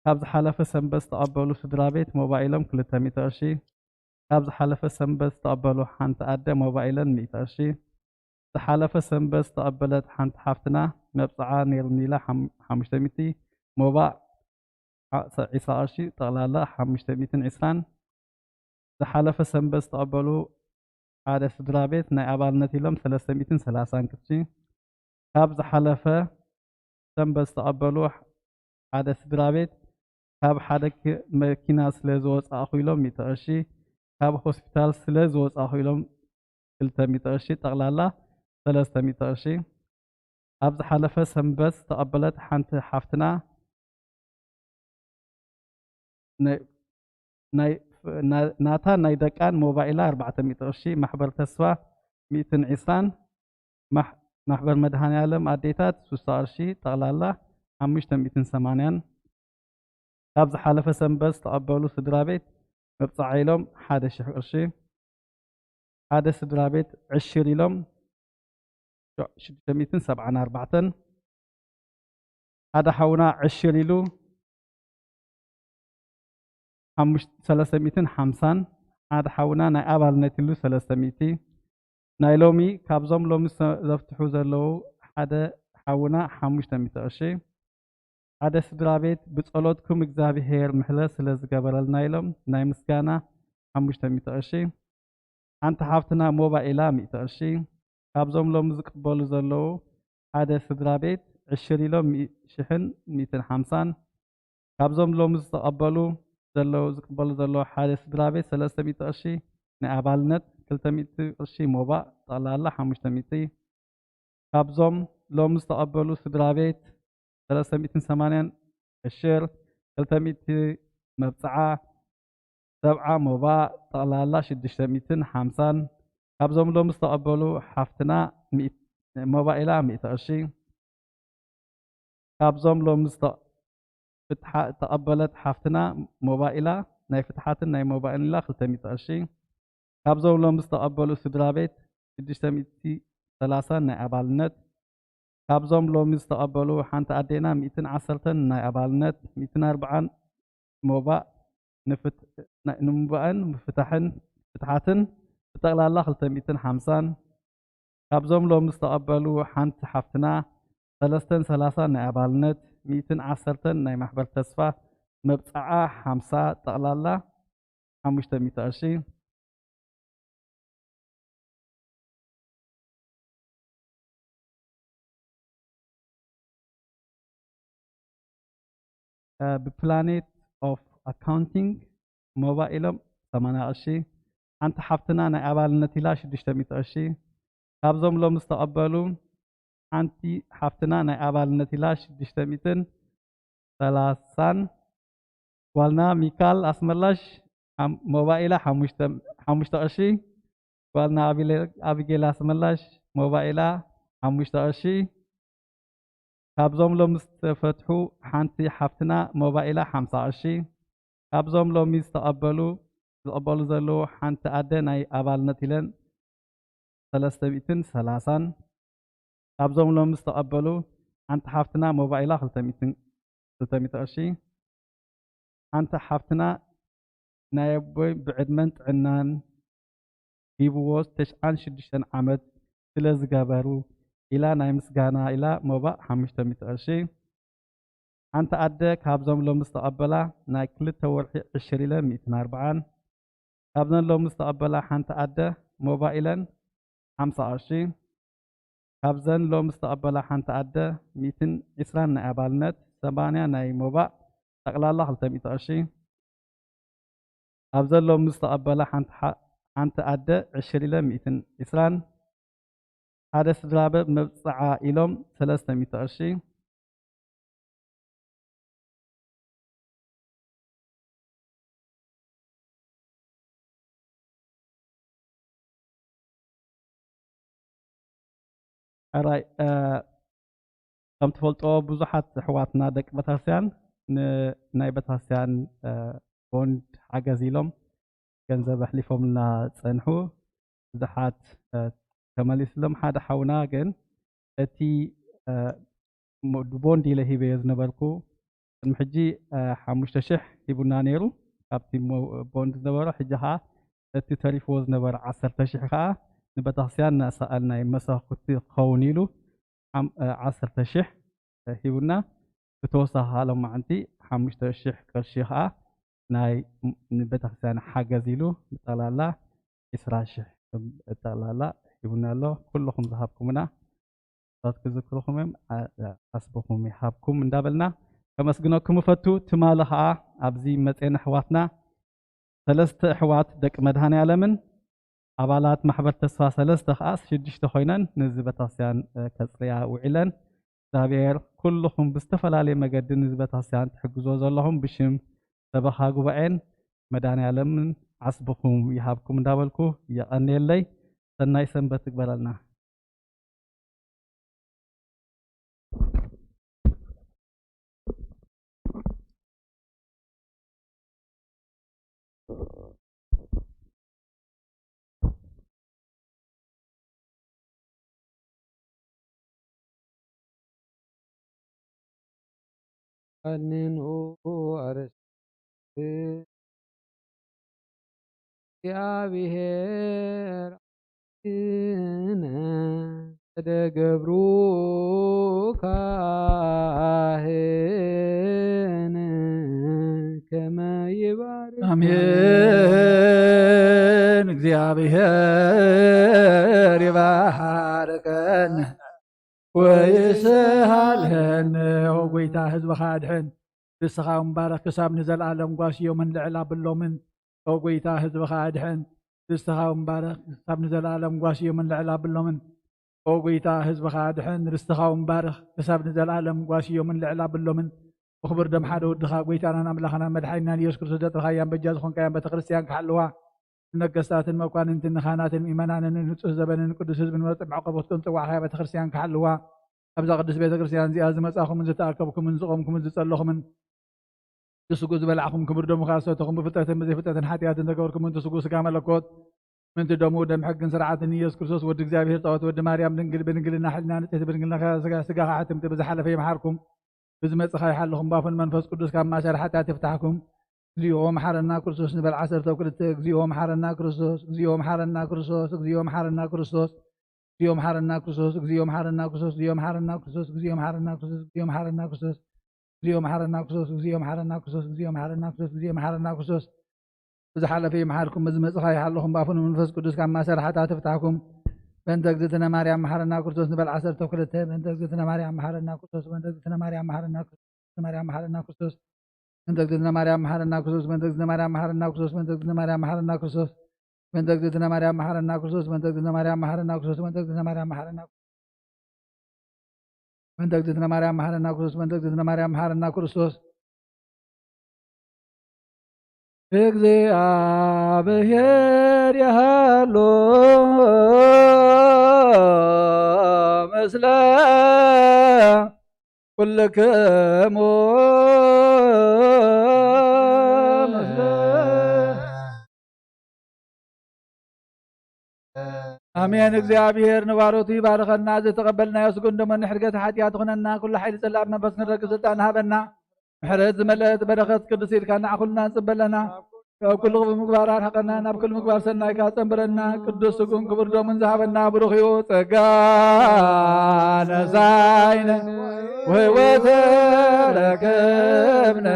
ካብ ዝሓለፈ ሰንበት ዝተቐበሉ ስድራ ቤት መባእ ኢሎም ክልተ ሚእቲ ቅርሺ። ካብ ዝሓለፈ ሰንበት ዝተቐበሉ ሓንቲ ኣደ መባእ ኢለን ሚእቲ ቅርሺ። ዝሓለፈ ሰንበት ዝተቐበለት ሓንቲ ሓፍትና መብጽዓ ነይሩኒ ኢላ ሓም-፣ ሓሙሽተ ሚእቲ መባእ ዓ-፣ ሰ-፣ ዒስራ ቅርሺ ጠቕላላ ሓሙሽተ ሚእትን ዕስራን። ዝሓለፈ ሰንበት ዝተቐበሉ ሓደ ስድራ ቤት ናይ ኣባልነት ኢሎም ሰለስተ ሚእትን ሰላሳን ቅርሺ። ካብ ዝሓለፈ ሰንበት ዝተቐበሉ ሓደ ስድራ ቤት ካብ ሓደ ክ-፣ መኪና ስለ ዝወጻእኹ ኢሎም ሚእቲ ቅርሺ፣ ካብ ሆስፒታል ስለ ዝወጻእኹ ኢሎም ክልተ ሚእቲ ቅርሺ፣ ጠቕላላ ሰለስተ ሚእቲ ቅርሺ። ኣብ ዝሓለፈ ሰንበት ዝተቐበለት ሓንቲ ሓፍትና ናይ፣ ናይ፣ ና-፣ ናታ ናይ ደቃን መባእ ኢላ ኣርባዕተ ሚእቲ ቅርሺ፣ ማሕበር ተስፋ ሚእትን ዕስራን፣ ማሕ-፣ ማሕበር መድኃኔዓለም ኣዴታት ሱሳ ቅርሺ፣ ጠቕላላ ሓሙሽተ ሚእትን ሰማንያን። ካብ ዝሓለፈ ሰንበት ዝተቐበሉ ስድራ ቤት መብጽዓ ኢሎም ሓደ ሽሕ ቅርሺ፣ ሓደ ስድራ ቤት ዕሽር ኢሎም ሽዱሽተ ሚእትን ሰብዓን ኣርባዕተን። ሓደ ሓውና ዕሽር ኢሉ ሓሙሽተ፣ ሰለስተ ሚእትን ሓምሳን። ሓደ ሓውና ናይ ኣባልነት ኢሉ ሰለስተ ሚእቲ። ናይ ሎሚ፣ ካብዞም ሎሚ ዘ-፣ ዘፍትሑ ዘለዉ ሓደ ሓውና ሓሙሽተ ሚእቲ ቅርሺ። ሓደ ስድራ ቤት ብጸሎትኩም እግዚኣብሔር ምሕረት ስለ ዝገበረልና ኢሎም ናይ ምስጋና ሓሙሽተ ሚእቲ ቅርሺ። ሓንቲ ሓፍትና ሞባይላ ሚእቲ ቅርሺ። ካብዞም ሎም ዝቅበሉ ዘለዉ ሓደ ስድራ ቤት ዕሽር ኢሎም ሚእ-፣ ሽሕን ሚእትን ሓምሳን። ካብዞም ሎም ዝተቐበሉ ዘለዉ፣ ዝቅበሉ ዘለዉ ሓደ ስድራ ቤት ሰለስተ ሚእቲ ቅርሺ ናይ ኣባልነት፣ ክልተ ሚእቲ ቅርሺ ሞባእ፣ ጠቕላላ ሓሙሽተ ሚእቲ። ካብዞም ሎም ዝተቐበሉ ስድራ ቤት ሰለስተ ሚእትን ሰማንያን ዕሽር፣ ክልተ ሚእቲ መብጽዓ፣ ሰብዓ ሞባእ፣ ጠቕላላ ሽዱሽተ ሚእትን ሓምሳን። ካብዞም ሎም ዝተቐበሉ ሓፍትና ሚእት-፣ ሞባይላ ሚእቲ ቅርሺ። ካብዞም ሎም ዝተ-፣ ፍትሓ-፣ እተቐበለት ሓፍትና ሞባይላ ናይ ፍትሓትን ናይ ሞባይላ ክልተ ሚእቲ ቅርሺ። ካብዞም ሎም ዝተቐበሉ ስድራ ቤት ሽዱሽተ ሚእቲ ሰላሳን ናይ ኣባልነት። ካብዞም ሎሚ ዝተቐበሉ ሓንቲ ኣዴና ሚእትን ዓሰርተን ናይ ኣባልነት፣ ሚእትን ኣርብዓን ሞባእ ንፍት-፣ ናይ-፣ ንምባእን ምፍታሕን፣ ፍትሓትን ብጠቕላላ ክልተ ሚእትን ሓምሳን። ካብዞም ሎሚ ዝተቐበሉ ሓንቲ ሓፍትና ሰለስተን ሰላሳን ናይ ኣባልነት፣ ሚእትን ዓሰርተን ናይ ማሕበር ተስፋ፣ መብጽዓ ሓምሳ፣ ጠቕላላ ሓሙሽተ ሚእቲ ቅርሺ። እ፣ ብፕላኔት ኦፍ ኣካውንቲንግ ሞባይሎም ሰማንያ ቅርሺ። ሓንቲ ሓፍትና ናይ ኣባልነት ኢላ ሽዱሽተ ሚእቲ ቅርሺ። ካብዞም ሎሚ ዝተቐበሉ ሓንቲ ሓፍትና ናይ ኣባልነት ኢላ ሽዱሽተ ሚእትን ሰላሳን። ጓልና ሚካል ኣስመላሽ ሓም-፣ ሞባይላ ሓሙሽተ፣ ሓሙሽተ ቅርሺ። ጓልና ኣቢለ-፣ ኣቢጌል ኣስመላሽ ሞባይላ ሓሙሽተ ቅርሺ። ካብዞም ሎሚ ዝተፈትሑ ሓንቲ ሓፍትና ሞባይላ ሓምሳ ቅርሺ። ካብዞም ሎሚ ዝተቐበሉ፣ ዝቐበሉ ዘለዉ ሓንቲ ኣደ ናይ ኣባልነት ኢለን ሰለስተ ሚእትን ሰላሳን። ካብዞም ሎሚ ዝተቐበሉ ሓንቲ ሓፍትና ሞባይላ ክልተ ሚእትን፣ ክልተ ሚእቲ ቅርሺ። ሓንቲ ሓፍትና ናይ ኣቦይ ብዕድመን ጥዕናን ሂብዎ ተሽዓን ሽዱሽተን ዓመት ስለ ዝገበሩ ኢላ ናይ ምስጋና ኢላ ሞባእ ሓሙሽተ ሚእቲ ቅርሺ። ሓንቲ ኣደ ካብዞም ሎሚ ዝተቐበላ ናይ ክልተ ወርሒ ዕሽር ኢለን ሚእትን ኣርብዓን። ካብዘን ሎሚ ዝተቐበላ ሓንቲ ኣደ ሞባእ ኢለን ሓምሳ ቅርሺ። ካብዘን ሎሚ ዝተቐበላ ሓንቲ ኣደ ሚእትን ዕስራን ናይ ኣባልነት፣ ሰማንያ ናይ ሞባእ፣ ጠቕላላ ክልተ ሚእቲ ቅርሺ። ካብዘን ሎሚ ዝተቐበላ ሓንቲ ሓ-፣ ሓንቲ ኣደ ዕሽር ኢለን ሚእትን ዕስራን። ሓደ ስድራ ቤት መብጽዓ ኢሎም ሰለስተ ሚእቲ ቅርሺ። ሕራይ፣ እ፣ ከም ትፈልጦ ብዙሓት ኣሕዋትና ደቂ ቤተክርስትያን ንናይ ቤተክርስትያን፣ እ፣ ቦንድ ሓገዝ ኢሎም ገንዘብ ኣሕሊፎምልና ጸንሑ። ብዙሓት፣ እ፣ ተመሊስሎም። ሓደ ሓውና ግን እቲ፣ እ፣ ሞ-፣ ቦንድ ኢለ ሂበዮ ዝነበርኩ ቅድሚ ሕጂ፣ እ፣ ሓሙሽተ ሽሕ ሂቡና ነይሩ ካብቲ ሞ-፣ ቦንድ ዝነበሮ። ሕጂ ኸኣ እቲ ተሪፍዎ ዝነበረ ዓሰርተ ሽሕ ኸኣ ንቤተክርስትያን እናሰኣልና መሳኹቲ ክኸውን ኢሉ ሓም-፣ እ፣ ዓሰርተ ሽሕ ሂቡና። ብተወሳኺ ኸኣ ሎማዓንቲ ሓሙሽተ ሽሕ ቅርሺ ኸኣ ናይ ም-፣ ንቤተክርስትያን ሓገዝ ኢሉ ብጠቕላላ ዕስራ ሽሕ ጠቕላላ ሂቡና ኣሎ። ኩልኹም ዝሃብኩምና ሰባት ክዝክርኹም እዮም። ዓ-፣ ዓስብኹም ይሃብኩም እንዳበልና ከመስግነኩም እፈቱ። ትማሊ ኸኣ ኣብዚ መጼና ኣሕዋትና ሰለስተ ኣሕዋት ደቂ መድኃኔ ዓለምን ኣባላት ማሕበር ተስፋ ሰለስተ ኸኣ ሽዱሽተ ኮይነን ነዚ ቤተክርስትያን፣ እ፣ ከጽርያ ውዒለን። እግዚኣብሔር ኩልኹም ብዝተፈላለየ መገዲ ነዚ ቤተክርስትያን ትሕግዞ ዘለኹም ብሽም ሰበኻ ጉባኤን መድኃኔ ዓለምን ዓስብኹም ይሃብኩም እንዳበልኩ የቐንየለይ። ሰናይ ሰንበት ይግበረልና። ቀንንኡ ኣርእስቲ እግዚኣብሔር ኣምላክነ ተደገብሩ ካህን ይን እግዚኣብሔር ይባርከን ወይስሃልህን። ኦ ጎይታ፣ ህዝብኻ ኣድሕን፣ ርስኻ ምባረኽ ክሳብ ንዘለኣለም ጓስዮምን ልዕል ኣብሎምን። ኦ ጎይታ፣ ህዝብኻ ኣድሕን፣ ርስኻ ምባረኽ ክሳብ ንዘለኣለም ጓስዮምን ልዕል ኣብሎምን። ኦ ጎይታ፣ ህዝብኻ ኣድሕን፣ ርስትኻ ምባረኽ ክሳብ ንዘለኣለም ጓስዮምን ልዕል ኣብሎምን። ብኽቡር ደም ሓደ ወድኻ፣ ጎይታናን ኣምላኽናን መድሓኒናን ኢየሱስ ክርስቶስ፣ ዘጥረኻያን በጃ ዝኾንካያን ቤተ ክርስቲያን ክሓልዋ፣ ንነገስታትን መኳንንትን ንኻህናትን ምእመናንን ንንጹህ ዘበንን ቅዱስ ህዝብን መርጽ መዕቆቦትኩም ዝጸዋዕኻያ ቤተ ክርስቲያን ክሓልዋ፣ ኣብዛ ቅዱስ ቤተ ክርስቲያን እዚኣ ዝመጻኹምን ዝተኣከብኩምን ዝቖምኩምን ዝጸለኹምን፣ እቲ ስጉ ዝበላዕኹም ክቡር ደሙ ከኣ ዝሰተኹም፣ ብፍጥረትን ብዘይፍጥረትን ሓጢኣትን ተገበርኩምን፣ እቲ ስጉ ስጋ መለኮት ምንቲ ደሙ ደም ሕግን ስርዓትን ኢየሱስ ክርስቶስ ወዲ እግዚኣብሔር ጸወት ወዲ ማርያም ድንግል ብድንግልና ሕልና ንጽሕቲ ብድንግልና ስጋ ስጋ ሕትምቲ ብዝሓለፈ ይምሓርኩም። ብዝመጽእ ይሓልኹም፣ ባፉን መንፈስ ቅዱስ ካብ ማእሰር ሓጢኣት ይፍታሕኩም። እግዚኦ መሓረና ክርስቶስ ንበል ዓሰርተ ክልተ። እግዚኦ መሓረና ክርስቶስ፣ እግዚኦ መሓረና ክርስቶስ፣ እግዚኦ መሓረና ክርስቶስ፣ እግዚኦ መሓረና ክርስቶስ፣ እግዚኦ መሓረና ክርስቶስ፣ እግዚኦ መሓረና ክርስቶስ፣ እግዚኦ መሓረና ክርስቶስ፣ እግዚኦ መሓረና ክርስቶስ፣ እግዚኦ መሓረና ክርስቶስ፣ እግዚኦ መሓረና ክርስቶስ፣ እግዚኦ መሓረና ክርስቶስ፣ እግዚኦ መሓረና ክርስቶስ። ብዝሓለፈ ይምሓርኩም፣ ብዝመጽእ ይሓልኹም፣ ባፉን መንፈስ ቅዱስ ካብ ማእሰር ሓጢኣት ይፍታሕኩም። በእንተ እግዝእትነ ማርያም መሓረና ክርስቶስ ንበል ዓሰርተ ክልተ። በእንተ እግዝእትነ ማርያም መሓረና ክርስቶስ፣ በእንተ እግዝእትነ ማርያም መሓረና ክርስቶስ፣ ማርያም መሓረና ክርስቶስ፣ በእንተ እግዝእትነ ማርያም መሓረና ክርስቶስ፣ በእንተ እግዝእትነ ማርያም መሓረና ክርስቶስ፣ በእንተ እግዝእትነ ማርያም መሓረና ክርስቶስ፣ በእንተ እግዝእትነ ማርያም መሓረና ክርስቶስ፣ በእንተ እግዝእትነ ማርያም መሓረና ክርስቶስ፣ በእንተ እግዝእትነ ማርያም መሓረና በእንተ እግዝእትነ ማርያም መሓረና ክርስቶስ፣ በእንተ እግዝእትነ ማርያም መሓረና ክርስቶስ። እግዚኣብሔር ይሃሉ ምስለ ኩልክሙ። ኣሜን። እግዚኣብሔር ንባሮቱ ይባርከና። ዝተቐበልናዮ ስግኡን ደሙን ንሕድገት ሓጢኣት ትኹነና፣ ኩሉ ሓይሊ ጸላእ መንፈስ ክንረግጽ ስልጣን ሃበና። ምሕረት ዝመልአት በረኸት ቅዱስ ኢድካ ንዓኹልና ንጽበለና። ካብ ኩሉ ክፉእ ምግባር ኣርሕቐና፣ ናብ ኩሉ ምግባር ሰናይካ ጸንብረና። ቅዱስ ስግኡን ክቡር ደሙን ዝሃበና ብሩኽ እዩ። ጸጋ ነሳይነ ወሕይወት ረከብነ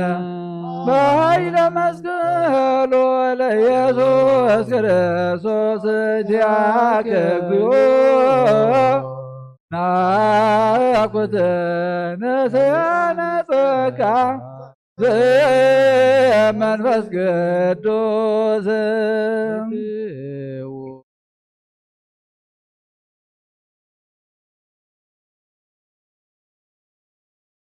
በኃይለ መስቀሉ ለኢየሱስ ክርስቶስ ኪያከ እግዚኦ ናኩትነ ሰያነ ጸጋ ዘመንፈስ ቅዱስ።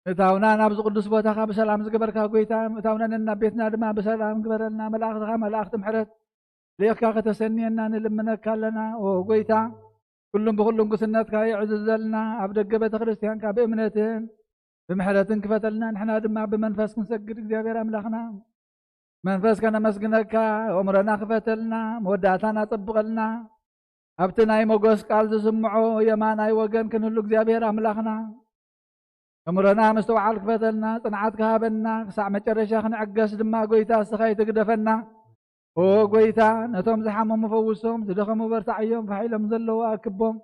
ምእታውና ናብዚ ቅዱስ ቦታኻ ብሰላም ዝገበርካ ጎይታ፣ ምእታውና ነናብ ቤትና ድማ ብሰላም ግበረልና። መላእኽትኻ መላእኽቲ ምሕረት ልኢኽካ ከተሰንየና ንልምነካ ኣለና። ኦ ጎይታ፣ ኩሉም ብኹሉም ጉስነትካ የዕዝዘልና። ኣብ ደገ ቤተ ክርስቲያንካ ብእምነትን ብምሕረትን ክፈተልና። ንሕና ድማ ብመንፈስ ክንሰግድ እግዚኣብሔር ኣምላኽና መንፈስ ከነመስግነካ፣ ኣእምሮና ክፈተልና፣ መወዳእታና ጸብቐልና። ኣብቲ ናይ ሞገስ ቃል ዝስምዖ የማናይ ወገን ክንህሉ እግዚኣብሔር ኣምላኽና ኣእምሮና ምስትውዓል ክፈተልና፣ ጽንዓት ክሃበና፣ ክሳዕ መጨረሻ ክንዕገስ ድማ ጎይታ እስኻ ይትግደፈና። ኦ ጎይታ፣ ነቶም ዝሓመሙ ፈውሶም፣ ዝደኸሙ በርታዓዮም፣ ፋሕ ኢሎም ዘለዉ ኣክቦም፣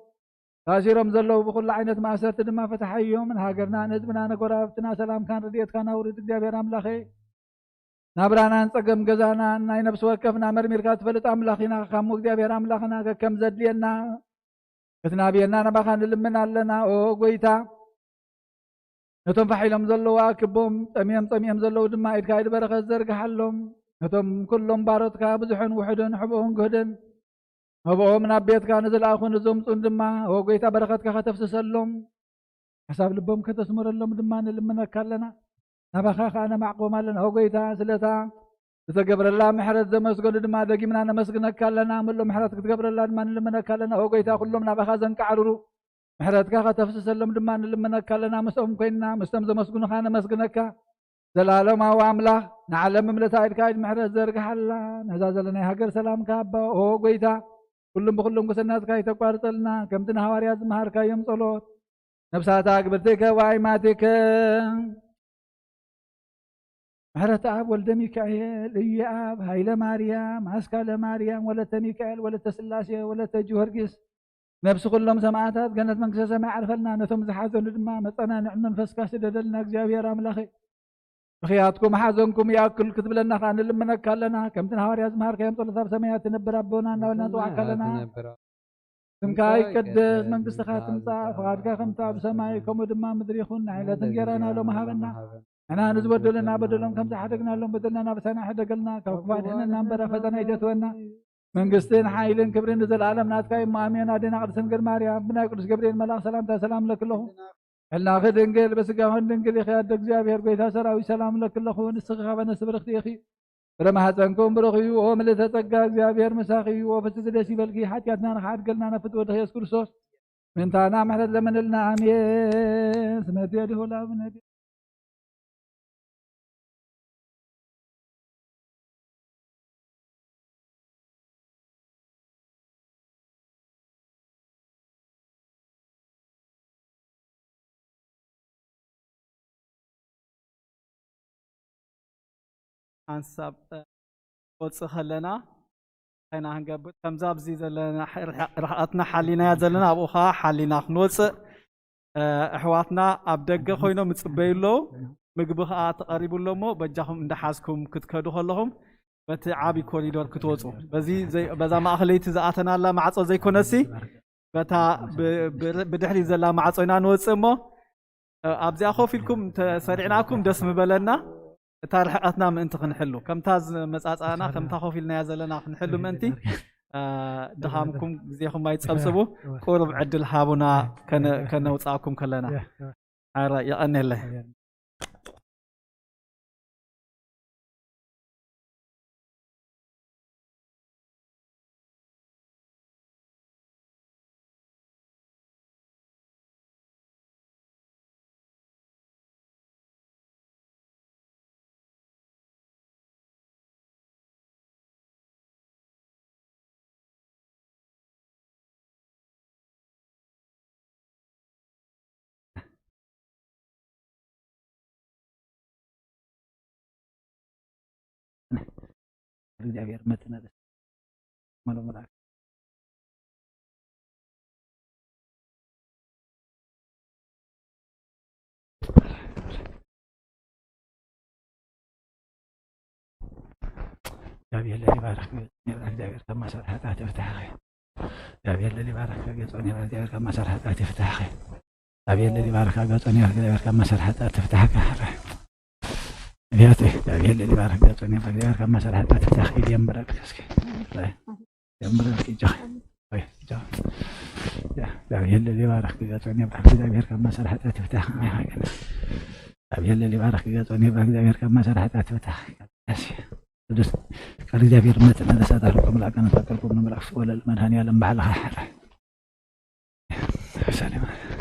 ታሲሮም ዘለዉ ብኹሉ ዓይነት ማእሰርቲ ድማ ፍትሓዮም። ንሃገርና፣ ንህዝብና፣ ንጎረባብትና ሰላምካን ረድኤትካን ኣውርድ እግዚኣብሔር ኣምላኸይ። ናብራናን ጸገም ገዛናን ናይ ነፍሲ ወከፍና መርሚርካ ትፈልጥ ኣምላኽ ኢና። ካሞ እግዚኣብሔር ኣምላኽና ከከም ዘድልየና ክትናብየና ናባኻ ንልምን ኣለና። ኦ ጎይታ፣ ነቶም ፋሕ ኢሎም ዘለዉ ኣክቦም፣ ጠምዮም ጸሚኦም ዘለዉ ድማ ኢድካ ኢድ በረኸት ዘርግሓሎም። ነቶም ኩሎም ባሮትካ ብዙሕን ውሑድን ሕቡእን ግህድን መብኦም ናብ ቤትካ ንዝለኣኹ ንዘምጹን ድማ፣ ኦ ጎይታ፣ በረኸትካ ከተፍስሰሎም፣ ሓሳብ ልቦም ከተስምረሎም ድማ ንልምነካ ኣለና። ናባኻ ኸኣ ነማዕቆም ኣለና። ኦ ጎይታ፣ ስለታ ዝተገብረላ ምሕረት ዘመስገኑ ድማ ደጊምና ነመስግነካ ኣለና። ምሉእ ምሕረት ክትገብረላ ድማ ንልምነካ ኣለና። ኦ ጎይታ፣ ኩሎም ናባኻ ዘንቃዕርሩ ምሕረትካ ከተፍስሰሎም ድማ ንልምነካ ኣለና። ምስኦም ኮይንና ምስቶም ዘመስግኑኻ ነመስግነካ። ዘላለማዊ ኣምላኽ፣ ንዓለም ብምልእታ ኢድካ ኢድ ምሕረት ዘርግሓላ። ነዛ ዘለናይ ሃገር ሰላምካ ሃባ። ኦ ጎይታ፣ ኩሉም ብኩሉም ጉስነትካ ይተቋርጸልና። ከምቲ ንሃዋርያት ዝመሃርካዮም ጸሎት፣ ነፍሳት ኣግብርቲከ ወኣይማቲከ ምሕረት ኣብ ወልደ ሚካኤል፣ እየ ኣብ፣ ሃይለ ማርያም፣ ኣስካለ ማርያም፣ ወለተ ሚካኤል፣ ወለተ ስላሴ፣ ወለተ ጊዮርጊስ፣ ነፍሲ ኩሎም ሰማዕታት ገነት መንግስተ ሰማይ ዓርፈልና። ነቶም ዝሓዘኑ ድማ መጸናንዒ መንፈስካ ስደደልና እግዚኣብሔር ኣምላኸ። ብኽያትኩም ሓዘንኩም ይኣክል ክትብለና ከኣ ንልምነካ ኣለና። ከምቲ ንሃዋርያ ዝመሃርካዮም ጸሎት ኣብ ሰማያት ትነብር ኣቦና እናበልና ንጽዋዕካ ኣለና። ትነብር ስምካ ይቀደስ፣ መንግስትኻ ትምጻእ፣ ፍቓድካ ከምቲ ኣብ ሰማይ ከምኡ ድማ ምድሪ ይኹን። ናይ ዕለት እንጌራና ሎሚ ሃበና። ንሕና ንዝበደሉና በደሎም ከም ዝሓደግናሎም በደልና ናበሳና ሕደገልና፣ ካብ ክፉእ ኣድሕነና እምበር ኣብ ፈተና ኣይተእትወና። መንግስትን ሓይልን ክብርን ንዘለኣለም ናትካ እዩ። እሞ ኣሜን። ኣዴና ቅድስት ድንግል ማርያም ብናይ ቅዱስ ገብርኤል መልኣኽ ሰላምታ ሰላም እለኪ ኣለኹ። ሕልናኺ ድንግል በስጋኺን ድንግል ኢኺ። ኣደ እግዚኣብሔር ጎይታ ሰራዊት ሰላም እለኪ ኣለኹ። ንስኺ ካብ ኣንስቲ ብርኽቲ ኢኺ። ፍረ ማሕፀንኩም ብሩኽ እዩ። ኦ ምልእተ ጸጋ እግዚኣብሔር ምሳኺ እዩ። ኦ ፍስቲ ደስ ይበልኪ። ሓጢኣትና ንኽሓድገልና ናብ ፍትወ ወድኺ የሱስ ክርስቶስ ምንታና ምሕረት ለምንልና። ኣሜን። ስመ ዲሁ ላብነ ሓንሳብ ወፅእ ከለና እንታይ ኢና ክንገብር? ከምዛ ኣብዚ ዘለና ርሕቀትና ሓሊናያ ዘለና ኣብኡ ከዓ ሓሊና ክንወፅእ። ኣሕዋትና ኣብ ደገ ኮይኖም ይፅበዩ ኣለዉ። ምግቢ ከዓ ተቐሪቡ ኣሎ እሞ በጃኹም እንዳሓዝኩም ክትከዱ ከለኹም በቲ ዓብዪ ኮሪዶር ክትወፁ፣ በዚ በዛ ማእኸለይቲ ዝኣተናላ ማዕፆ ዘይኮነሲ በታ ብድሕሪት ዘላ ማዕጾ ኢና ንወጽእ እሞ ኣብዚኣ ኮፍ ኢልኩም ተሰሪዕናኩም ደስ ምበለና። እታ ርሕቀትና ምእንቲ ክንሕሉ ከምታ ዝመጻጻና ከምታ ኮፍ ኢልናያ ዘለና ክንሕሉ ምእንቲ ድኻምኩም ግዜኹም ኣይትጸብጽቡ። ቁሩብ ዕድል ሃቡና ከነውጻእኩም ከለና። ኣረ የቐንየለይ። እግዚኣብሔር መጥነ መሎ መልኣክ እግዚኣብሔር ለሊ ባረክ። እግዚኣብሔር ካብ ማሰር ሓጢኣት ይፍታሕኺ። እግዚኣብሔር ለሊ ባረክ። ገጾ እግዚኣብሔር ካብ ማሰር ሓጢኣት ይፍታሕኺ። እግዚኣብሔር ለሊ ባረክ። ገጾ እግዚኣብሔር ካብ ማሰር ሓጢኣት ይፍታሕኺ። ነቢያት እግዚኣብሔር ለሊ ባረክ። ገጾ እግዚኣብሔር ካብ ማሰር ሓጢኣት ይፍታሕኺ። ኢድ የንበረልክ እስኪ። የንበረልክ እጃኺ። ወይ እጃኺ። ያ፣ እግዚኣብሔር ለሊ ባረክ። ገጾ ይባረክ። እግዚኣብሔር ካብ ማሰር ሓጢኣት ይፍታሕኺ። እግዚኣብሔር ለሊ ባረክ። ገጾ ይባረክ። እግዚኣብሔር ካብ ማሰር ሓጢኣት ይፍታሕኺ። ቅዱስ ቃል እግዚኣብሔር መጥነ ለሳት ኣርቆም ለኣቀነታቀልኩም ንመላእክት ወለል መድኃኔ ዓለም ባዕልኻ። ሰላም።